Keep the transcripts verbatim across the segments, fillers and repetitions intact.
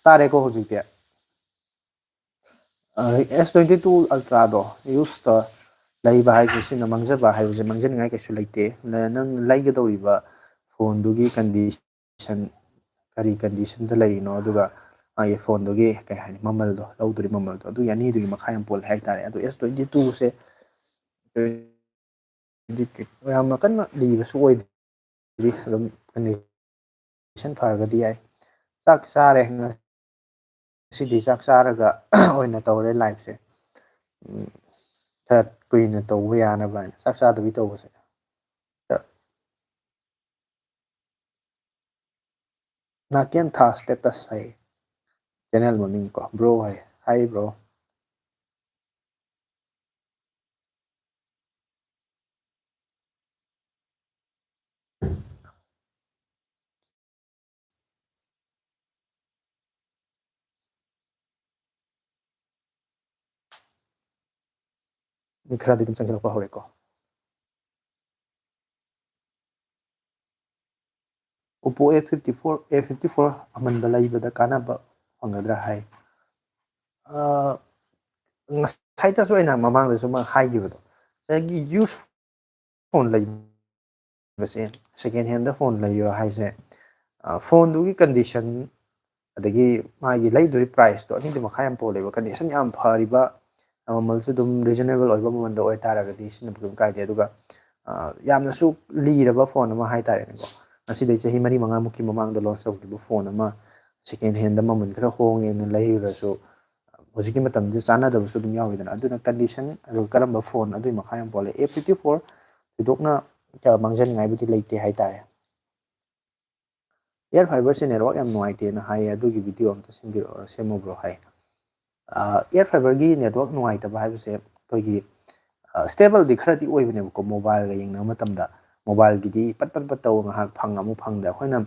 ꯇꯥꯔꯦꯀꯣ ꯍꯧꯖꯤꯛꯇꯤ? ꯑꯦꯁ twenty two ꯑꯜꯇ꯭ꯔꯥꯗꯣ ꯌꯨꯁꯇ ꯂꯩꯕ ꯍꯥꯏꯁꯦ, ꯁꯤꯅ ꯃꯥꯡꯖꯕ ꯍꯥꯏꯕꯁꯦ, ꯃꯥꯡꯖꯅꯤꯡꯉꯥꯏ ꯀꯩꯁꯨ ꯂꯩꯇꯦ꯫ ꯅ-, ꯅꯪ ꯂꯩꯒꯗꯧꯔꯤꯕ ꯐꯣꯟꯗꯨꯒꯤ ꯀꯟꯗꯤꯁꯟ, ꯀꯔꯤ ꯀꯟꯗꯤꯁꯟꯗ ꯂꯩꯔꯤꯅꯣ, ꯑꯗꯨꯒ ꯃꯥꯒꯤ ꯐꯣꯟꯗꯨꯒꯤ, ꯀꯩ ꯍꯥꯏꯅꯤ, ꯃꯃꯜꯗꯣ, ꯂꯧꯗꯣꯔꯤ ꯃꯃꯜꯗꯣ, ꯑꯗꯨꯒꯤ ꯑꯅꯤꯗꯨꯒꯤ ꯃꯈꯥ ꯌꯥꯝ ꯄꯣꯜꯂꯦ ꯍꯥꯏꯇꯥꯔꯦ꯫ ꯑꯗꯣ ꯑꯦꯁ ꯇ꯭ꯋꯦꯟꯇꯤ ꯇꯨꯁꯦ ꯌꯥꯝꯅ ꯀꯟꯅ ꯂꯤꯕꯁꯨ ꯑꯣꯏꯗ꯭ꯔꯤ, ꯑꯗꯨꯝ ꯀꯟꯗꯤꯁꯟ ꯐꯔꯒꯗꯤ ꯌꯥꯏ꯫ ꯆꯥꯛ ꯆꯥꯔꯦ, ꯉꯁꯤꯗꯤ ꯆꯥꯛ ꯆꯥꯔꯒ ꯑꯣꯏꯅ ꯇꯧꯔꯦ ꯂꯥꯏꯞꯁꯦ꯫ ꯎꯝ, ꯈꯔ ꯀꯨꯏꯅ ꯇꯧꯕ ꯌꯥꯅꯕ ꯍꯥꯏꯅ ꯆꯥꯛ ꯆꯥꯗꯕꯤ ꯇꯧꯕꯁꯦ꯫ ꯅꯥꯀꯦꯟ ꯊꯥ ꯁ꯭ꯇꯦꯇꯁ ꯍꯥꯏ, ꯆꯦꯅꯦꯜ ꯃꯃꯤꯡ ꯀꯣ, ꯕ꯭ꯔꯣ ꯍꯥꯏ, ꯍꯥꯏ ꯕ꯭ꯔꯣ꯫ ꯃꯤ ꯈꯔꯗꯤ ꯑꯗꯨꯝ ꯆꯪꯁꯤꯜꯂꯛꯄ ꯍꯧꯔꯦꯀꯣ꯫ Oppo A fifty four, A fifty four ꯑꯃꯟꯕ ꯂꯩꯕꯗ ꯀꯥꯟꯅꯕ ꯐꯪꯒꯗ꯭ꯔꯥ ꯍꯥꯏ꯫ ꯑ, ꯉꯁꯥꯏꯇꯁꯨ ꯑꯩꯅ ꯃꯃꯥꯡꯗꯁꯨ ꯑꯃ ꯍꯥꯏꯈꯤꯕꯗꯣ, ꯉꯁꯥꯏꯒꯤ ꯌꯨꯁ ꯐꯣꯟ ꯂꯩꯕꯁꯦ, ꯁꯦꯀꯦꯟ ꯍꯦꯟꯗ ꯐꯣꯟ ꯂꯩꯕ ꯍꯥꯏꯁꯦ, ꯑ, ꯐꯣꯟꯗꯨꯒꯤ ꯀꯟꯗꯤꯁꯟ, ꯑꯗꯒꯤ ꯃꯥꯒꯤ ꯂꯩꯗꯣꯔꯤ ꯄ꯭ꯔꯥꯏꯁꯇꯣ, ꯑꯅꯤꯗꯨ ꯃꯈꯥ ꯌꯥꯝ ꯄꯣꯜꯂꯦꯕ꯫ ꯀꯟꯗꯤꯁꯟ ꯌꯥꯝ ꯐꯔꯤꯕ, ꯃꯃꯜꯁꯨ ꯑꯗꯨꯝ ꯔꯤꯖꯅꯦꯕꯜ ꯑꯣꯏꯕ ꯃꯃꯜꯗ ꯑꯣꯏꯇꯥꯔꯒꯗꯤ ꯁꯤꯖꯤꯟꯅꯕ ꯀꯩꯝ ꯀꯥꯏꯗꯦ꯫ ꯑꯗꯨꯒ, ꯑ, ꯌꯥꯝꯅꯁꯨ ꯂꯤꯔꯕ ꯐꯣꯟ ꯑꯃ ꯍꯥꯏꯇꯥꯔꯦꯅꯦꯀꯣ, ꯉꯁꯤꯗꯩ ꯆꯍꯤ ꯃꯔꯤ ꯃꯉꯥꯃꯨꯛꯀꯤ ꯃꯃꯥꯡꯗ ꯂꯣꯟꯆ ꯇꯧꯈꯤꯕ ꯐꯣꯟ ꯑꯃ ꯁꯦꯀꯦꯟ ꯍꯦꯟꯗ ꯃꯃꯜ ꯈꯔ ꯍꯣꯡꯉꯦꯅ ꯂꯩꯔꯨꯔꯁꯨ, ꯍꯧꯖꯤꯛꯀꯤ ꯃꯇꯝꯗ ꯆꯥꯟꯅꯗꯕꯁꯨ ꯑꯗꯨꯝ ꯌꯥꯎꯋꯤꯗꯅ꯫ ꯑꯗꯨꯅ ꯀꯟꯗꯤꯁꯟ, ꯑꯗꯨꯒ ꯀꯔꯝꯕ ꯐꯣꯟ, ꯑꯗꯨꯒꯤ ꯃꯈꯥ ꯌꯥꯝ ꯄꯣꯜꯂꯦ꯫ A fifty four ꯊꯣꯏꯗꯣꯛꯅ ꯀꯌꯥ ꯃꯥꯡꯖꯅꯤꯡꯉꯥꯏꯕꯨꯗꯤ ꯂꯩꯇꯦ ꯍꯥꯏꯇꯥꯔꯦ꯫ Air Fiberꯁꯦ network ꯌꯥꯝ ꯅꯨꯡꯉꯥꯏꯇꯦꯅ ꯍꯥꯏꯌꯦ, ꯑꯗꯨꯒꯤ video ꯑꯝꯇ ꯁꯦꯝꯕꯤꯔꯛꯑꯣ, ꯁꯦꯝꯃꯣ bro ꯍꯥꯏ꯫ ꯑ, Air Fiberꯒꯤ network ꯅꯨꯡꯉꯥꯏꯇꯕ ꯍꯥꯏꯕꯁꯦ ꯑꯩꯈꯣꯏꯒꯤ, ꯑ, stableꯗꯤ ꯈꯔꯗꯤ ꯑꯣꯏꯕꯅꯦꯕꯀꯣ, mobileꯒ ꯌꯦꯡꯅꯕ ꯃꯇꯝꯗ꯫ Mobileꯒꯤꯗꯤ ꯄꯠ ꯄꯠ ꯄꯠ ꯇꯧ, ꯉꯥꯏꯍꯥꯛ ꯐꯪ ꯑꯃꯨꯛ ꯐꯪꯗ꯫ ꯑꯩꯈꯣꯏꯅ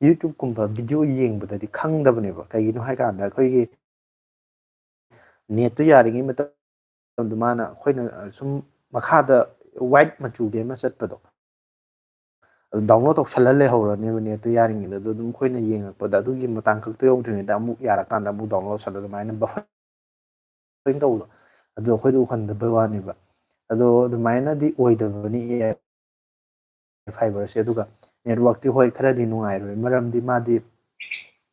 YouTubeꯀꯨꯝꯕ video ꯌꯦꯡꯕꯗꯗꯤ ꯈꯪꯗꯕꯅꯦꯕ, ꯀꯩꯒꯤꯅꯣ ꯍꯥꯏ ꯀꯥꯟꯗ ꯑꯩꯈꯣꯏꯒꯤ netꯇꯨ ꯌꯥꯔꯤꯉꯩ ꯃꯇꯝꯗ ꯃꯥꯅ ꯑꯩꯈꯣꯏꯅ, ꯑ, ꯁꯨꯝ ꯃꯈꯥꯗ white ꯃꯆꯨꯒꯤ ꯑꯃ ꯆꯠꯄꯗꯣ, ꯑꯗꯨ download ꯇꯧꯁꯜꯂ ꯂꯩꯍꯧꯔꯅꯦꯕ net ꯇꯨ ꯌꯥꯔꯤꯉꯩꯗ꯫ ꯑꯗꯨ ꯑꯗꯨꯝ ꯑꯩꯈꯣꯏꯅ ꯌꯦꯡꯉꯛꯄꯗ ꯑꯗꯨꯒꯤ ꯃꯇꯥꯡ ꯈꯛꯇ ꯌꯧꯗ꯭ꯔꯤꯉꯩꯗ ꯑꯃꯨꯛ ꯌꯥꯔꯀꯥꯟꯗ ꯑꯃꯨꯛ download ꯇꯧꯁꯜꯂ ꯑꯗꯨꯃꯥꯏꯅ buffering ꯇꯧꯕꯗꯣ, ꯑꯗꯨ ꯑꯩꯈꯣꯏꯗ ꯎꯍꯟꯗꯕꯩ ꯋꯥꯅꯦꯕ꯫ ꯑꯗꯣ ꯑꯗꯨꯃꯥꯏꯅꯗꯤ ꯑꯣꯏꯗꯕꯅꯤ air fiber ꯁꯦ꯫ ꯑꯗꯨꯒ network ꯇꯤ ꯍꯣꯏ ꯈꯔꯗꯤ ꯅꯨꯡꯉꯥꯏꯔꯣꯏ, ꯃꯔꯝꯗꯤ ꯃꯥꯗꯤ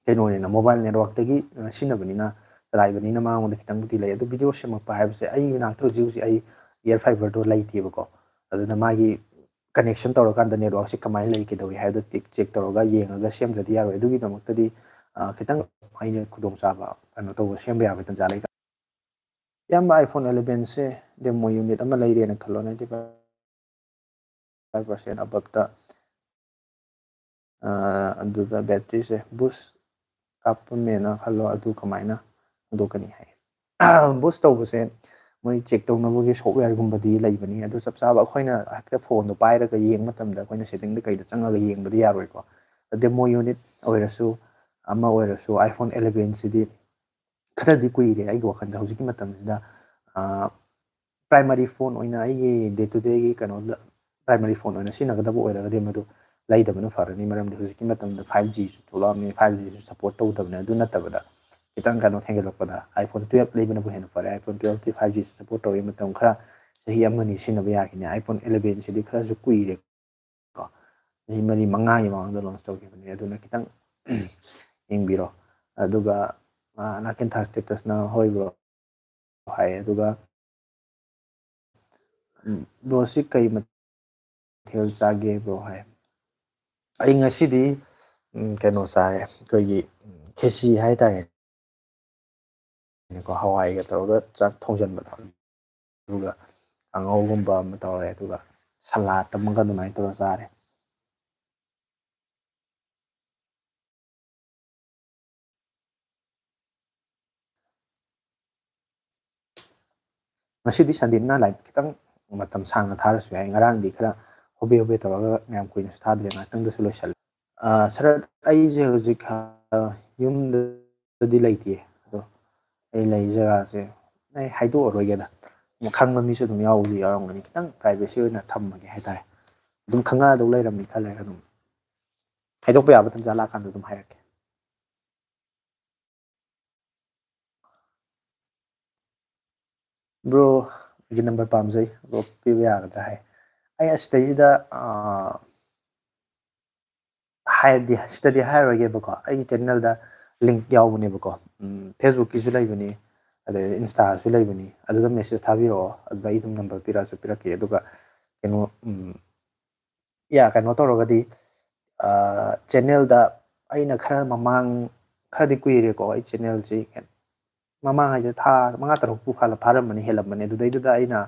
ꯀꯩꯅꯣꯅꯤꯅ, mobile network ꯇꯒꯤ ꯁꯤꯖꯤꯟꯅꯕꯅꯤꯅ, ꯆꯂꯥꯏꯕꯅꯤꯅ ꯃꯉꯣꯟꯗ ꯈꯤꯇꯪꯕꯨꯗꯤ ꯂꯩ꯫ ꯑꯗꯨ video ꯁꯦꯝꯃꯛꯄ ꯍꯥꯏꯕꯁꯦ ꯑꯩ ꯃꯅꯥꯛꯇ ꯍꯧꯖꯤꯛ ꯍꯧꯖꯤꯛ ꯑꯩ air fiber ꯗꯣ ꯂꯩꯇꯦꯕꯀꯣ꯫ ꯑꯗꯨꯅ ꯃꯥꯒꯤ connection ꯇꯧꯔꯀꯥꯟꯗ network ꯁꯦ ꯀꯃꯥꯏꯅ ꯂꯩ, ꯀꯩꯗꯧꯏ ꯍꯥꯏꯕꯗꯣ check ꯇꯧꯔꯒ ꯌꯦꯡꯉꯒ ꯁꯦꯝꯗ꯭ꯔꯗꯤ ꯌꯥꯔꯣꯏ꯫ ꯑꯗꯨꯒꯤꯗꯃꯛꯇꯗꯤ, ꯑ, ꯈꯤꯇꯪ ꯑꯩꯅ ꯈꯨꯗꯣꯡꯆꯥꯕ ꯀꯩꯅꯣ ꯇꯧꯕ, ꯁꯦꯝꯕ ꯌꯥꯕꯒꯤ ꯇꯟꯖꯥ ꯂꯩꯇꯕ꯫ ꯏꯌꯥꯝꯕ, iPhone eleven ꯁꯦ demo unit ꯑꯃ ꯂꯩꯔꯦꯅ ꯈꯜꯂꯣ, ninety five percent above ꯇ, ꯑ, ꯑꯗꯨꯗ battery ꯁꯦ boost ꯀꯥꯞꯄꯝꯃꯦꯅ ꯈꯜꯂꯣ, ꯑꯗꯨ ꯀꯃꯥꯏꯅ ꯈꯪꯗꯣꯛꯀꯅꯤ ꯍꯥꯏ? Boost ꯇꯧꯕꯁꯦ ꯃꯣꯏ check ꯇꯧꯅꯕꯒꯤ software ꯒꯨꯝꯕꯗꯤ ꯂꯩꯕꯅꯤ, ꯑꯗꯨ ꯆꯞ ꯆꯥꯕ ꯑꯩꯈꯣꯏꯅ ꯍꯦꯛꯇ phone ꯗꯣ ꯄꯥꯏꯔꯒ ꯌꯦꯡꯕ ꯃꯇꯝꯗ ꯑꯩꯈꯣꯏꯅ setting ꯗ ꯀꯩꯗ ꯆꯪꯉꯒ ꯌꯦꯡꯕꯗꯤ ꯌꯥꯔꯣꯏꯀꯣ꯫ Demo unit ꯑꯣꯏꯔꯁꯨ, ꯑꯃ ꯑꯣꯏꯔꯁꯨ, iPhone eleven ꯁꯤꯗꯤ ꯈꯔꯗꯤ ꯀꯨꯏꯔꯦ ꯑꯩꯒꯤ ꯋꯥꯈꯜꯗ꯫ ꯍꯧꯖꯤꯛꯀꯤ ꯃꯇꯝꯁꯤꯗ, ꯑ, primary phone ꯑꯣꯏꯅ ꯑꯩꯒꯤ day to day ꯒꯤ ꯀꯩꯅꯣꯗ primary phone ꯑꯣꯏꯅ ꯁꯤꯖꯤꯟꯅꯒꯗꯕ ꯑꯣꯏꯔꯒꯗꯤ ꯃꯗꯨ ꯂꯩꯗꯕꯅ ꯐꯔꯅꯤ, ꯃꯔꯝꯗꯤ ꯍꯧꯖꯤꯛꯀꯤ ꯃꯇꯝꯗ five G ꯁꯨ ꯊꯣꯛꯂꯛꯑꯕꯅꯤ, five G ꯁꯨ support ꯇꯧꯗꯕꯅꯤ꯫ ꯑꯗꯨ ꯅꯠꯇꯕꯗ ꯈꯤꯇꯪ ꯀꯩꯅꯣ ꯊꯦꯡꯒꯠꯂꯛꯄꯗ iPhone twelve ꯂꯩꯕꯅꯕꯨ ꯍꯦꯟꯅ ꯐꯔꯦ꯫ iPhone twelve T five G ꯁꯨ support ꯇꯧꯔꯤ, ꯃꯇꯝ ꯈꯔ, ꯆꯍꯤ ꯑꯃꯅꯤ ꯁꯤꯖꯤꯟꯅꯕ ꯌꯥꯈꯤꯅꯤ꯫ iPhone eleven ꯁꯤꯗꯤ ꯈꯔꯁꯨ ꯀꯨꯏꯔꯦ ꯀꯣ, ꯆꯍꯤ ꯃꯔꯤ ꯃꯉꯥꯒꯤ ꯃꯃꯥꯡꯗ launch ꯇꯧꯈꯤꯕꯅꯦ꯫ ꯑꯗꯨꯅ ꯈꯤꯇꯪ ꯌꯦꯡꯕꯤꯔꯣ꯫ ꯑꯗꯨꯒ, ꯑ, ꯅꯥꯀꯦꯟꯊꯥ status ꯅ ꯍꯣꯏ bro ꯍꯥꯏ꯫ ꯑꯗꯨꯒ, ꯎꯝ, bro ꯁꯤ ꯀꯩ ꯃꯊꯦꯜ ꯆꯥꯒꯦ bro ꯍꯥꯏ꯫ ꯑꯩ ꯉꯁꯤꯗꯤ, ꯎꯝ, ꯀꯩꯅꯣ ꯆꯥꯔꯦ, ꯑꯩꯈꯣꯏꯒꯤ, ꯎꯝ, ꯈꯦꯆꯤ ꯍꯥꯏꯇꯥꯔꯦ꯫ ꯀꯣ, ꯍꯋꯥꯏꯒ ꯇꯧꯔꯒ ꯆꯥꯛ ꯊꯣꯡꯖꯟꯕꯗꯣ, ꯑꯗꯨꯒ ꯀꯥꯡꯍꯧꯒꯨꯝꯕ ꯑꯃ ꯇꯧꯔꯦ, ꯑꯗꯨꯒ salad ꯑꯃꯒ ꯑꯗꯨꯃꯥꯏꯅ ꯇꯧꯔ ꯆꯥꯔꯦ꯫ ꯉꯁꯤꯗꯤ Sunday ꯅꯤꯅ live ꯈꯤꯇꯪ ꯃꯇꯝ ꯁꯥꯡꯅ ꯊꯥꯔꯁꯨ ꯌꯥꯏ꯫ ꯉꯔꯥꯡꯗꯤ ꯈꯔ ꯍꯣꯕꯦ ꯍꯣꯕꯦ ꯇꯧꯔꯒ ꯌꯥꯝ ꯀꯨꯏꯅꯁꯨ ꯊꯥꯗ꯭ꯔꯦ, ꯉꯥꯏꯍꯥꯛꯇꯪꯗꯁꯨ ꯂꯣꯏꯁꯜꯂꯦ꯫ ꯑ, ꯁꯔꯠ, ꯑꯩꯁꯦ ꯍꯧꯖꯤꯛ, ꯑ, ꯌꯨꯝꯗꯗꯤ ꯂꯩꯇꯦ, ꯑꯗꯣ ꯑꯩ ꯂꯩ ꯖꯒꯥꯁꯦ ꯑꯩ ꯍꯥꯏꯗꯣꯛꯑꯔꯣꯏꯒꯦꯗ꯫ ꯈꯪꯕ ꯃꯤꯁꯨ ꯑꯗꯨꯝ ꯌꯥꯎꯕꯗꯤ ꯌꯥꯎꯔꯝꯒꯅꯤ, ꯈꯤꯇꯪ privacy ꯑꯣꯏꯅ ꯊꯝꯃꯒꯦ ꯍꯥꯏꯇꯥꯔꯦ꯫ ꯑꯗꯨꯝ ꯈꯪꯉꯛꯑꯗꯧ ꯂꯩꯔꯝꯅꯤ ꯈꯜꯂꯦ꯫ ꯑꯗꯨꯝ ꯍꯥꯏꯗꯣꯛꯄ ꯌꯥꯕ ꯇꯟꯖꯥ ꯂꯥꯛꯀꯥꯟꯗ ꯑꯗꯨꯝ ꯍꯥꯏꯔꯛꯀꯦ꯫ ꯕ꯭ꯔꯣꯒꯤ ꯅꯝꯕꯔ ꯄꯥꯝꯖꯩ, ꯕ꯭ꯔꯣ ꯄꯤꯕ ꯌꯥꯒꯗ꯭ꯔꯥ ꯍꯥꯏ꯫ ꯑꯩ ꯑꯁꯤꯗꯩꯁꯤꯗ, ꯑꯥ, ꯍꯥꯏꯔꯗꯤ, ꯁꯤꯗꯗꯤ ꯍꯥꯏꯔꯔꯣꯏꯒꯦꯕꯀꯣ꯫ ꯑꯩꯒꯤ ꯆꯦꯅꯦꯜꯗ ꯂꯤꯡꯛ ꯌꯥꯎꯕꯅꯦꯕꯀꯣ꯫ ꯎꯝ, Facebook-ꯀꯤꯁꯨ ꯂꯩꯕꯅꯤ, ꯑꯗꯩ Insta-ꯁꯨ ꯂꯩꯕꯅꯤ꯫ ꯑꯗꯨꯗ ꯃꯦꯁꯦꯖ ꯊꯥꯕꯤꯔꯛꯑꯣ, ꯑꯗꯨꯗ ꯑꯩ ꯑꯗꯨꯝ ꯅꯝꯕꯔ ꯄꯤꯔꯛꯑꯁꯨ ꯄꯤꯔꯛꯀꯦ꯫ ꯑꯗꯨꯒ ꯀꯩꯅꯣ, ꯎꯝ, ꯌꯥ, ꯀꯩꯅꯣ ꯇꯧꯔꯒꯗꯤ, ꯑꯥ, ꯆꯦꯅꯦꯜꯗ ꯑꯩꯅ ꯈꯔ ꯃꯃꯥꯡ, ꯈꯔꯗꯤ ꯀꯨꯏꯔꯦꯀꯣ, ꯑꯩ ꯆꯦꯅꯦꯜꯁꯤ ꯃꯃꯥꯡ ꯍꯥꯏꯁꯦ ꯊꯥ ꯃꯉꯥ ꯇꯔꯨꯛꯄꯨ ꯐꯥꯜꯂ-, ꯐꯥꯔꯝꯃꯅꯤ, ꯍꯦꯜꯂꯝꯃꯅꯤ꯫ ꯑꯗꯨꯗꯩꯗꯨꯗ ꯑꯩꯅ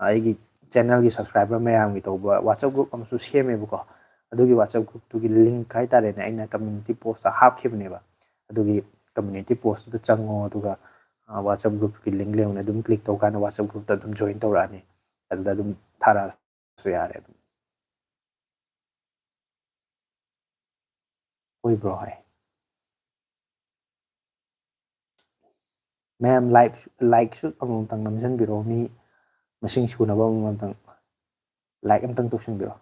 ꯑꯩꯒꯤ ꯆꯦꯅꯦꯜꯒꯤ subscriber ꯃꯌꯥꯝꯒꯤ ꯇꯧꯕ WhatsApp group ꯑꯃꯁꯨ ꯁꯦꯝꯃꯦꯕꯀꯣ꯫ ꯑꯗꯨꯒꯤ WhatsApp group-ꯇꯨꯒꯤ link ꯍꯥꯏꯇꯥꯔꯦꯅꯦ, ꯑꯩꯅ community post-ꯇ ꯍꯥꯞꯈꯤꯕꯅꯦꯕ꯫ ꯑꯗꯨꯒꯤ community post-ꯇꯨꯗ ꯆꯪꯉꯣ, ꯑꯗꯨꯒ, ꯑ, WhatsApp group-ꯀꯤ link ꯂꯩꯕꯅꯦ, ꯑꯗꯨꯝ click ꯇꯧꯀꯥꯟꯗ WhatsApp group-ꯇ ꯑꯗꯨꯝ join ꯇꯧꯔꯛꯑꯅꯤ꯫ ꯑꯗꯨꯗ ꯑꯗꯨꯝ ꯊꯥꯔꯛꯑꯁꯨ ꯌꯥꯔꯦ ꯑꯗꯨꯝ꯫ ꯍꯣꯏ ꯕ꯭ꯔꯣ, ꯍꯥꯏ꯫ ꯃꯌꯥꯝ like, like-ꯁꯨ ꯑꯃꯃꯝꯇꯪ ꯅꯝꯁꯤꯟꯕꯤꯔꯛꯑꯣ, ꯃꯤ ꯃꯁꯤꯡ ꯁꯨꯅꯕ ꯑꯃꯃꯝꯇꯪ like ꯑꯝꯇꯪ ꯇꯧꯁꯤꯟꯕꯤꯔꯛꯑꯣ꯫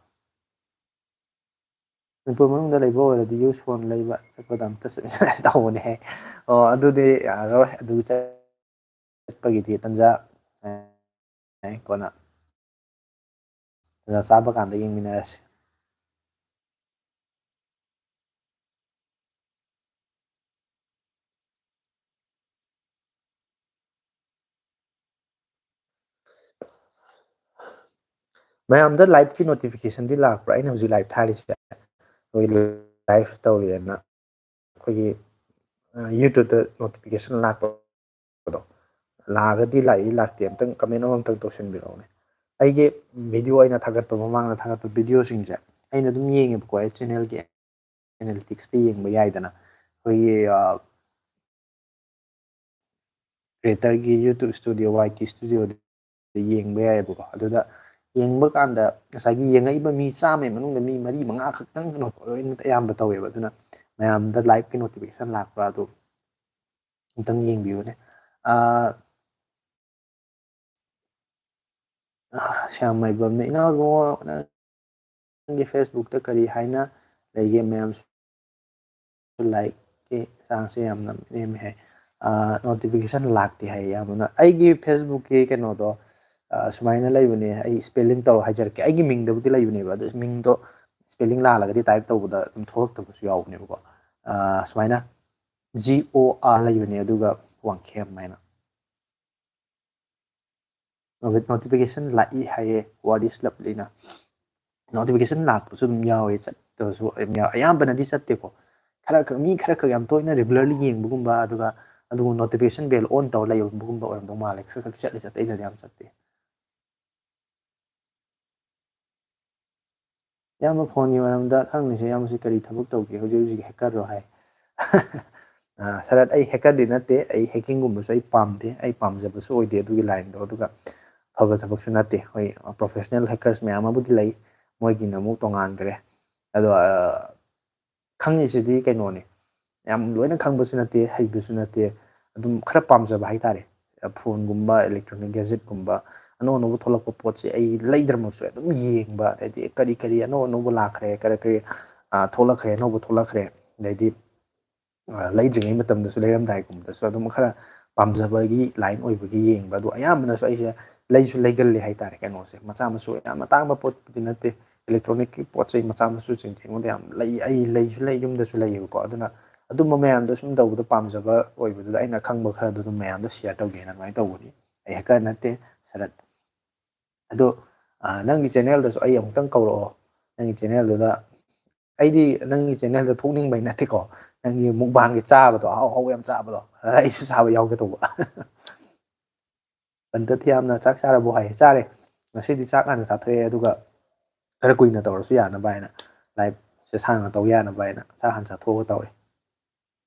ꯃꯅꯤꯄꯨꯔ ꯃꯅꯨꯡꯗ ꯂꯩꯕ ꯑꯣꯏꯔꯗꯤ ꯌꯨꯁ ꯐꯣꯟ ꯂꯩꯕ ꯆꯠꯄꯗ ꯑꯝꯇ ꯆꯠꯃꯤꯟꯅꯔꯁꯤ ꯇꯧꯕꯅꯦ꯫ ꯑꯣ, ꯑꯗꯨꯗꯤ ꯌꯥꯔꯔꯣꯏ꯫ ꯑꯗꯨ ꯆꯠꯄꯒꯤꯗꯤ ꯇꯟꯖꯥ, ꯑꯦ, ꯀꯣꯟꯅ ꯇꯟꯖꯥ ꯆꯥꯕ ꯀꯥꯟꯗ ꯌꯦꯡꯃꯤꯟꯅꯔꯁꯤ꯫ ꯃꯌꯥꯝꯗ live-ꯀꯤ notification-ꯗꯤ ꯂꯥꯛꯄ꯭ꯔꯥ? ꯑꯩꯅ ꯍꯧꯖꯤꯛ live ꯊꯥꯔꯤꯁꯦ, ꯑꯩꯈꯣꯏ live ꯇꯧꯔꯤꯑꯅ ꯑꯩꯈꯣꯏꯒꯤ, ꯑ, YouTube-ꯇ notification ꯂꯥꯛꯄꯗꯣ, ꯂꯥꯛꯑꯒꯗꯤ ꯂꯥꯛꯏ, ꯂꯥꯛꯇꯦ, ꯑꯝꯇꯪ comment ꯑꯃꯃꯝꯇꯪ ꯇꯧꯁꯟꯕꯤꯔꯛꯎꯅꯦ꯫ ꯑꯩꯒꯤ video ꯑꯩꯅ ꯊꯥꯒꯠꯄ, ꯃꯃꯥꯡꯗ ꯊꯥꯒꯠꯄ video-ꯁꯤꯡꯁꯦ ꯑꯩꯅ ꯑꯗꯨꯝ ꯌꯦꯡꯉꯦꯕꯀꯣ, ꯑꯩ channel-ꯒꯤ analytics-ꯇ ꯌꯦꯡꯕ ꯌꯥꯏꯗꯅ꯫ ꯑꯩꯈꯣꯏꯒꯤ, ꯑ, creator-ꯒꯤ YouTube Studio, Y T Studio-ꯗ ꯌꯦꯡꯕ ꯌꯥꯏꯑꯕꯀꯣ꯫ ꯑꯗꯨꯗ ꯌꯦꯡꯕ ꯀꯥꯟꯗ ꯉꯁꯥꯏꯒꯤ ꯌꯦꯡꯉꯛꯏꯕ ꯃꯤ ꯆꯥꯝꯃꯒꯤ ꯃꯅꯨꯡꯗ ꯃꯤ ꯃꯔꯤ ꯃꯉꯥ ꯈꯛꯇꯪ ꯀꯩꯅꯣ ꯂꯣꯏꯅ ꯑꯌꯥꯝꯕ ꯇꯧꯋꯦꯕ꯫ ꯑꯗꯨꯅ ꯃꯌꯥꯝꯗ live-ꯀꯤ notification ꯂꯥꯛꯄ꯭ꯔꯥ ꯑꯗꯨ ꯑꯝꯇꯪ ꯌꯦꯡꯕꯤꯌꯨꯅꯦ꯫ ꯑꯥ, ꯑꯥ, ꯁ꯭ꯌꯥꯝ ꯃꯥꯏꯕꯝꯅ, "ꯏꯅꯥꯎ ꯏꯕꯨꯡꯉꯣ, ꯅꯪ ꯅꯪꯒꯤ Facebookꯇ ꯀꯔꯤ ꯍꯥꯏꯅ ꯂꯩꯒꯦ? ꯃꯌꯥꯝꯁꯨ ꯂꯥꯏꯛꯀꯤ ꯆꯥꯡꯁꯦ ꯌꯥꯝꯅ ꯅꯦꯝꯃꯦ ꯍꯥꯏ꯫ ꯅꯣꯇꯤꯐꯤꯀꯦꯁꯟ ꯂꯥꯛꯇꯦ ꯍꯥꯏ꯫ ꯌꯥꯝꯅ ꯑꯩꯒꯤ Facebookꯀꯤ ꯀꯩꯅꯣꯗꯣ, ꯑ, ꯁꯨꯃꯥꯏꯅ ꯂꯩꯕꯅꯦ꯫ ꯑꯩ ꯏꯁꯄꯦꯂꯤꯡ ꯇꯧꯔ ꯍꯥꯏꯖꯔꯛꯀꯦ꯫ ꯑꯩꯒꯤ ꯃꯤꯡꯗꯕꯨꯗꯤ ꯂꯩꯕꯅꯦꯕ, ꯑꯗꯨ ꯃꯤꯡꯗꯣ ꯏꯁꯄꯦꯂꯤꯡ ꯂꯥꯜꯂꯒꯗꯤ ꯇꯥꯏꯞ ꯇꯧꯕꯗ ꯑꯗꯨꯝ ꯊꯣꯛꯂꯛꯇꯕꯁꯨ ꯌꯥꯎꯕꯅꯦꯕꯀꯣ꯫ ꯑ, ꯁꯨꯃꯥꯏꯅ G O R ꯂꯩꯕꯅꯦ, ꯑꯗꯨꯒ ꯋꯥꯡꯈꯦꯝ ꯍꯥꯏꯅ꯫ ꯅꯣꯇꯤꯐꯤꯀꯦꯁꯟ ꯂꯥꯛꯏ ꯍꯥꯏꯌꯦ ꯋꯥꯔꯤꯁ ꯂꯞꯂꯤꯅ꯫ ꯅꯣꯇꯤꯐꯤꯀꯦꯁꯟ ꯂꯥꯛꯄꯁꯨ ꯑꯗꯨꯝ ꯌꯥꯎꯋꯦ, ꯆꯠꯇꯕꯁꯨ ꯑꯗꯨꯝ ꯌꯥꯎ-, ꯑꯌꯥꯝꯕꯅꯗꯤ ꯆꯠꯇꯦꯀꯣ꯫ ꯈꯔ ꯈꯛ, ꯃꯤ ꯈꯔ ꯈꯛ ꯌꯥꯝ ꯇꯣꯏꯅ ꯔꯤꯒꯨꯂꯔꯂꯤ ꯌꯦꯡꯕꯒꯨꯝꯕ, ꯑꯗꯨꯒ ꯑꯗꯨꯒ ꯅꯣꯇꯤꯐꯤꯀꯦꯁꯟ ꯕꯦꯜ ꯑꯣꯟ ꯇꯧꯔ ꯂꯩꯕꯒꯨꯝꯕ ꯑꯣꯏꯔꯝꯗꯧ ꯃꯥꯜꯂꯦ꯫ ꯈꯔ ꯈꯛ ꯆꯠꯂꯤ, ꯆꯠꯇꯦ, ꯑꯩꯅꯗꯤ ꯌꯥꯝ ꯆꯠꯇꯦ꯫ ꯏꯌꯥꯝꯕ, ꯐꯣꯟꯒꯤ ꯃꯔꯝꯗ ꯈꯪꯉꯤꯁꯦ, ꯏꯌꯥꯝꯕꯁꯤ ꯀꯔꯤ ꯊꯕꯛ ꯇꯧꯒꯦ? ꯍꯧꯖꯤꯛ ꯍꯧꯖꯤꯛ ꯍꯦꯀꯔꯔꯣ ꯍꯥꯏ꯫ ꯑ, ꯁꯔꯠ, ꯑꯩ ꯍꯦꯀꯔꯗꯤ ꯅꯠꯇꯦ, ꯑꯩ ꯍꯦꯀꯤꯡꯒꯨꯝꯕꯁꯨ ꯑꯩ ꯄꯥꯝꯗꯦ, ꯑꯩ ꯄꯥꯝꯖꯕꯁꯨ ꯑꯣꯏꯗꯦ ꯑꯗꯨꯒꯤ ꯂꯥꯏꯟꯗꯣ꯫ ꯑꯗꯨꯒ ꯐꯕ ꯊꯕꯛꯁꯨ ꯅꯠꯇꯦ꯫ ꯍꯣꯏ, ꯄ꯭ꯔꯣꯐꯦꯁꯅꯦꯜ ꯍꯦꯀꯔꯁ ꯃꯌꯥꯝ ꯑꯃꯕꯨꯗꯤ ꯂꯩ, ꯃꯣꯏꯒꯤꯅ ꯑꯃꯨꯛ ꯇꯣꯉꯥꯟꯈ꯭ꯔꯦ꯫ ꯑꯗꯣ, ꯑ, ꯈꯪꯉꯤꯁꯤꯗꯤ ꯀꯩꯅꯣꯅꯤ, ꯌꯥꯝ ꯂꯣꯏꯅ ꯈꯪꯕꯁꯨ ꯅꯠꯇꯦ, ꯍꯩꯕꯁꯨ ꯅꯠꯇꯦ, ꯑꯗꯨꯝ ꯈꯔ ꯄꯥꯝꯖꯕ ꯍꯥꯏꯇꯥꯔꯦ꯫ ꯐꯣꯟꯒꯨꯝꯕ, ꯏꯂꯦꯛꯇ꯭ꯔꯣꯅꯤꯛ ꯒꯦꯖꯦꯠꯀꯨꯝꯕ, ꯑꯅꯧ ꯑꯅꯧꯕ ꯊꯣꯛꯂꯛꯄ ꯄꯣꯠꯁꯦ ꯑꯩ ꯂꯩꯗ꯭ꯔꯃꯛꯁꯨ ꯑꯗꯨꯝ ꯌꯦꯡꯕ, ꯑꯗꯩꯗꯤ ꯀꯔꯤ ꯀꯔꯤ ꯑꯅꯧ ꯑꯅꯧꯕ ꯂꯥꯛꯈ꯭ꯔꯦ, ꯀꯔꯤ ꯀꯔꯤ, ꯑ, ꯊꯣꯛꯂꯛꯈ꯭ꯔꯦ, ꯑꯅꯧꯕ ꯊꯣꯛꯂꯛꯈ꯭ꯔꯦ, ꯑꯗꯩꯗꯤ, ꯑ, ꯂꯩꯗ꯭ꯔꯤꯉꯩ ꯃꯇꯝꯗꯁꯨ, ꯂꯩꯔꯝꯗꯥꯏꯒꯨꯝꯕꯗꯁꯨ ꯑꯗꯨꯝ ꯈꯔ ꯄꯥꯝꯖꯕꯒꯤ ꯂꯥꯏꯟ ꯑꯣꯏꯕꯒꯤ ꯌꯦꯡꯕ꯫ ꯑꯗꯣ ꯑꯌꯥꯝꯕꯅꯁꯨ ꯑꯩꯁꯦ ꯂꯩꯁꯨ ꯂꯩꯒꯜꯂꯦ ꯍꯥꯏꯇꯥꯔꯦ꯫ ꯀꯩꯅꯣꯁꯦ ꯃꯆꯥ ꯃꯁꯨ ꯌꯥꯝ ꯑꯇꯥꯡꯕ ꯄꯣꯠꯄꯨꯗꯤ ꯅꯠꯇꯦ, ꯏꯂꯦꯛꯇ꯭ꯔꯣꯅꯤꯛꯀꯤ ꯄꯣꯠ ꯆꯩ ꯃꯆꯥ ꯃꯁꯨꯁꯤꯡꯁꯦ ꯑꯩꯉꯣꯟꯗ ꯌꯥꯝ ꯂꯩ, ꯑꯩ ꯂꯩꯁꯨ ꯂꯩ, ꯌꯨꯝꯗꯁꯨ ꯂꯩꯌꯦꯕꯀꯣ꯫ ꯑꯗꯨꯅ ꯑꯗꯨꯝꯕ ꯃꯌꯥꯝꯗꯣ ꯁꯨꯝ ꯇꯧꯕꯗ ꯄꯥꯝꯖꯕ ꯑꯣꯏꯕꯗꯨꯗ ꯑꯩꯅ ꯈꯪꯕ ꯈꯔꯗꯣ ꯑꯗꯨꯝ ꯃꯌꯥꯝꯗ ꯁꯤꯌꯔ ꯇꯧꯒꯦꯅ ꯑꯗꯨꯃꯥꯏꯅ ꯇꯧꯕꯅꯤ꯫ ꯑꯩ ꯍꯦꯀꯔ ꯅꯠꯇꯦ, ꯁꯔꯠ꯫ ꯑꯗꯣ, ꯑ, ꯅꯪꯒꯤ ꯆꯦꯅꯦꯜꯗꯁꯨ ꯑꯩ ꯑꯃꯨꯛꯇꯪ ꯀꯧꯔꯛꯑꯣ꯫ ꯅꯪꯒꯤ ꯆꯦꯅꯦꯜꯗꯨꯗ, ꯑꯩꯗꯤ ꯅꯪꯒꯤ ꯆꯦꯅꯦꯜꯗ ꯊꯣꯛꯅꯤꯡꯕꯩ ꯅꯠꯇꯦꯀꯣ, ꯅꯪꯒꯤ ꯃꯨꯛꯕꯥꯡꯒꯤ ꯆꯥꯕꯗꯣ, ꯑꯍꯥꯎ ꯑꯍꯥꯎ ꯌꯥꯝ ꯆꯥꯕꯗꯣ, ꯑꯩꯁꯨ ꯆꯥꯕ ꯌꯥꯎꯒꯦ ꯇꯧꯕ꯫ ꯄꯟꯇ ꯊꯤꯌꯥꯝꯅ ꯆꯥꯛ ꯆꯥꯔꯕꯣ ꯍꯥꯏ꯫ ꯆꯥꯔꯦ꯫ ꯉꯁꯤꯗꯤ ꯆꯥꯛ ꯍꯥꯟꯅ ꯆꯥꯊꯣꯛꯑꯦ, ꯑꯗꯨꯒ ꯈꯔ ꯀꯨꯏꯅ ꯇꯧꯔꯁꯨ ꯌꯥꯅꯕ ꯍꯥꯏꯅ, ꯂꯥꯏꯞꯁꯦ ꯁꯥꯡꯅ ꯇꯧ ꯌꯥꯅꯕ ꯍꯥꯏꯅ ꯆꯥꯛ ꯍꯥꯟꯅ ꯆꯥꯊꯣꯛꯑꯒ ꯇꯧꯔꯦ꯫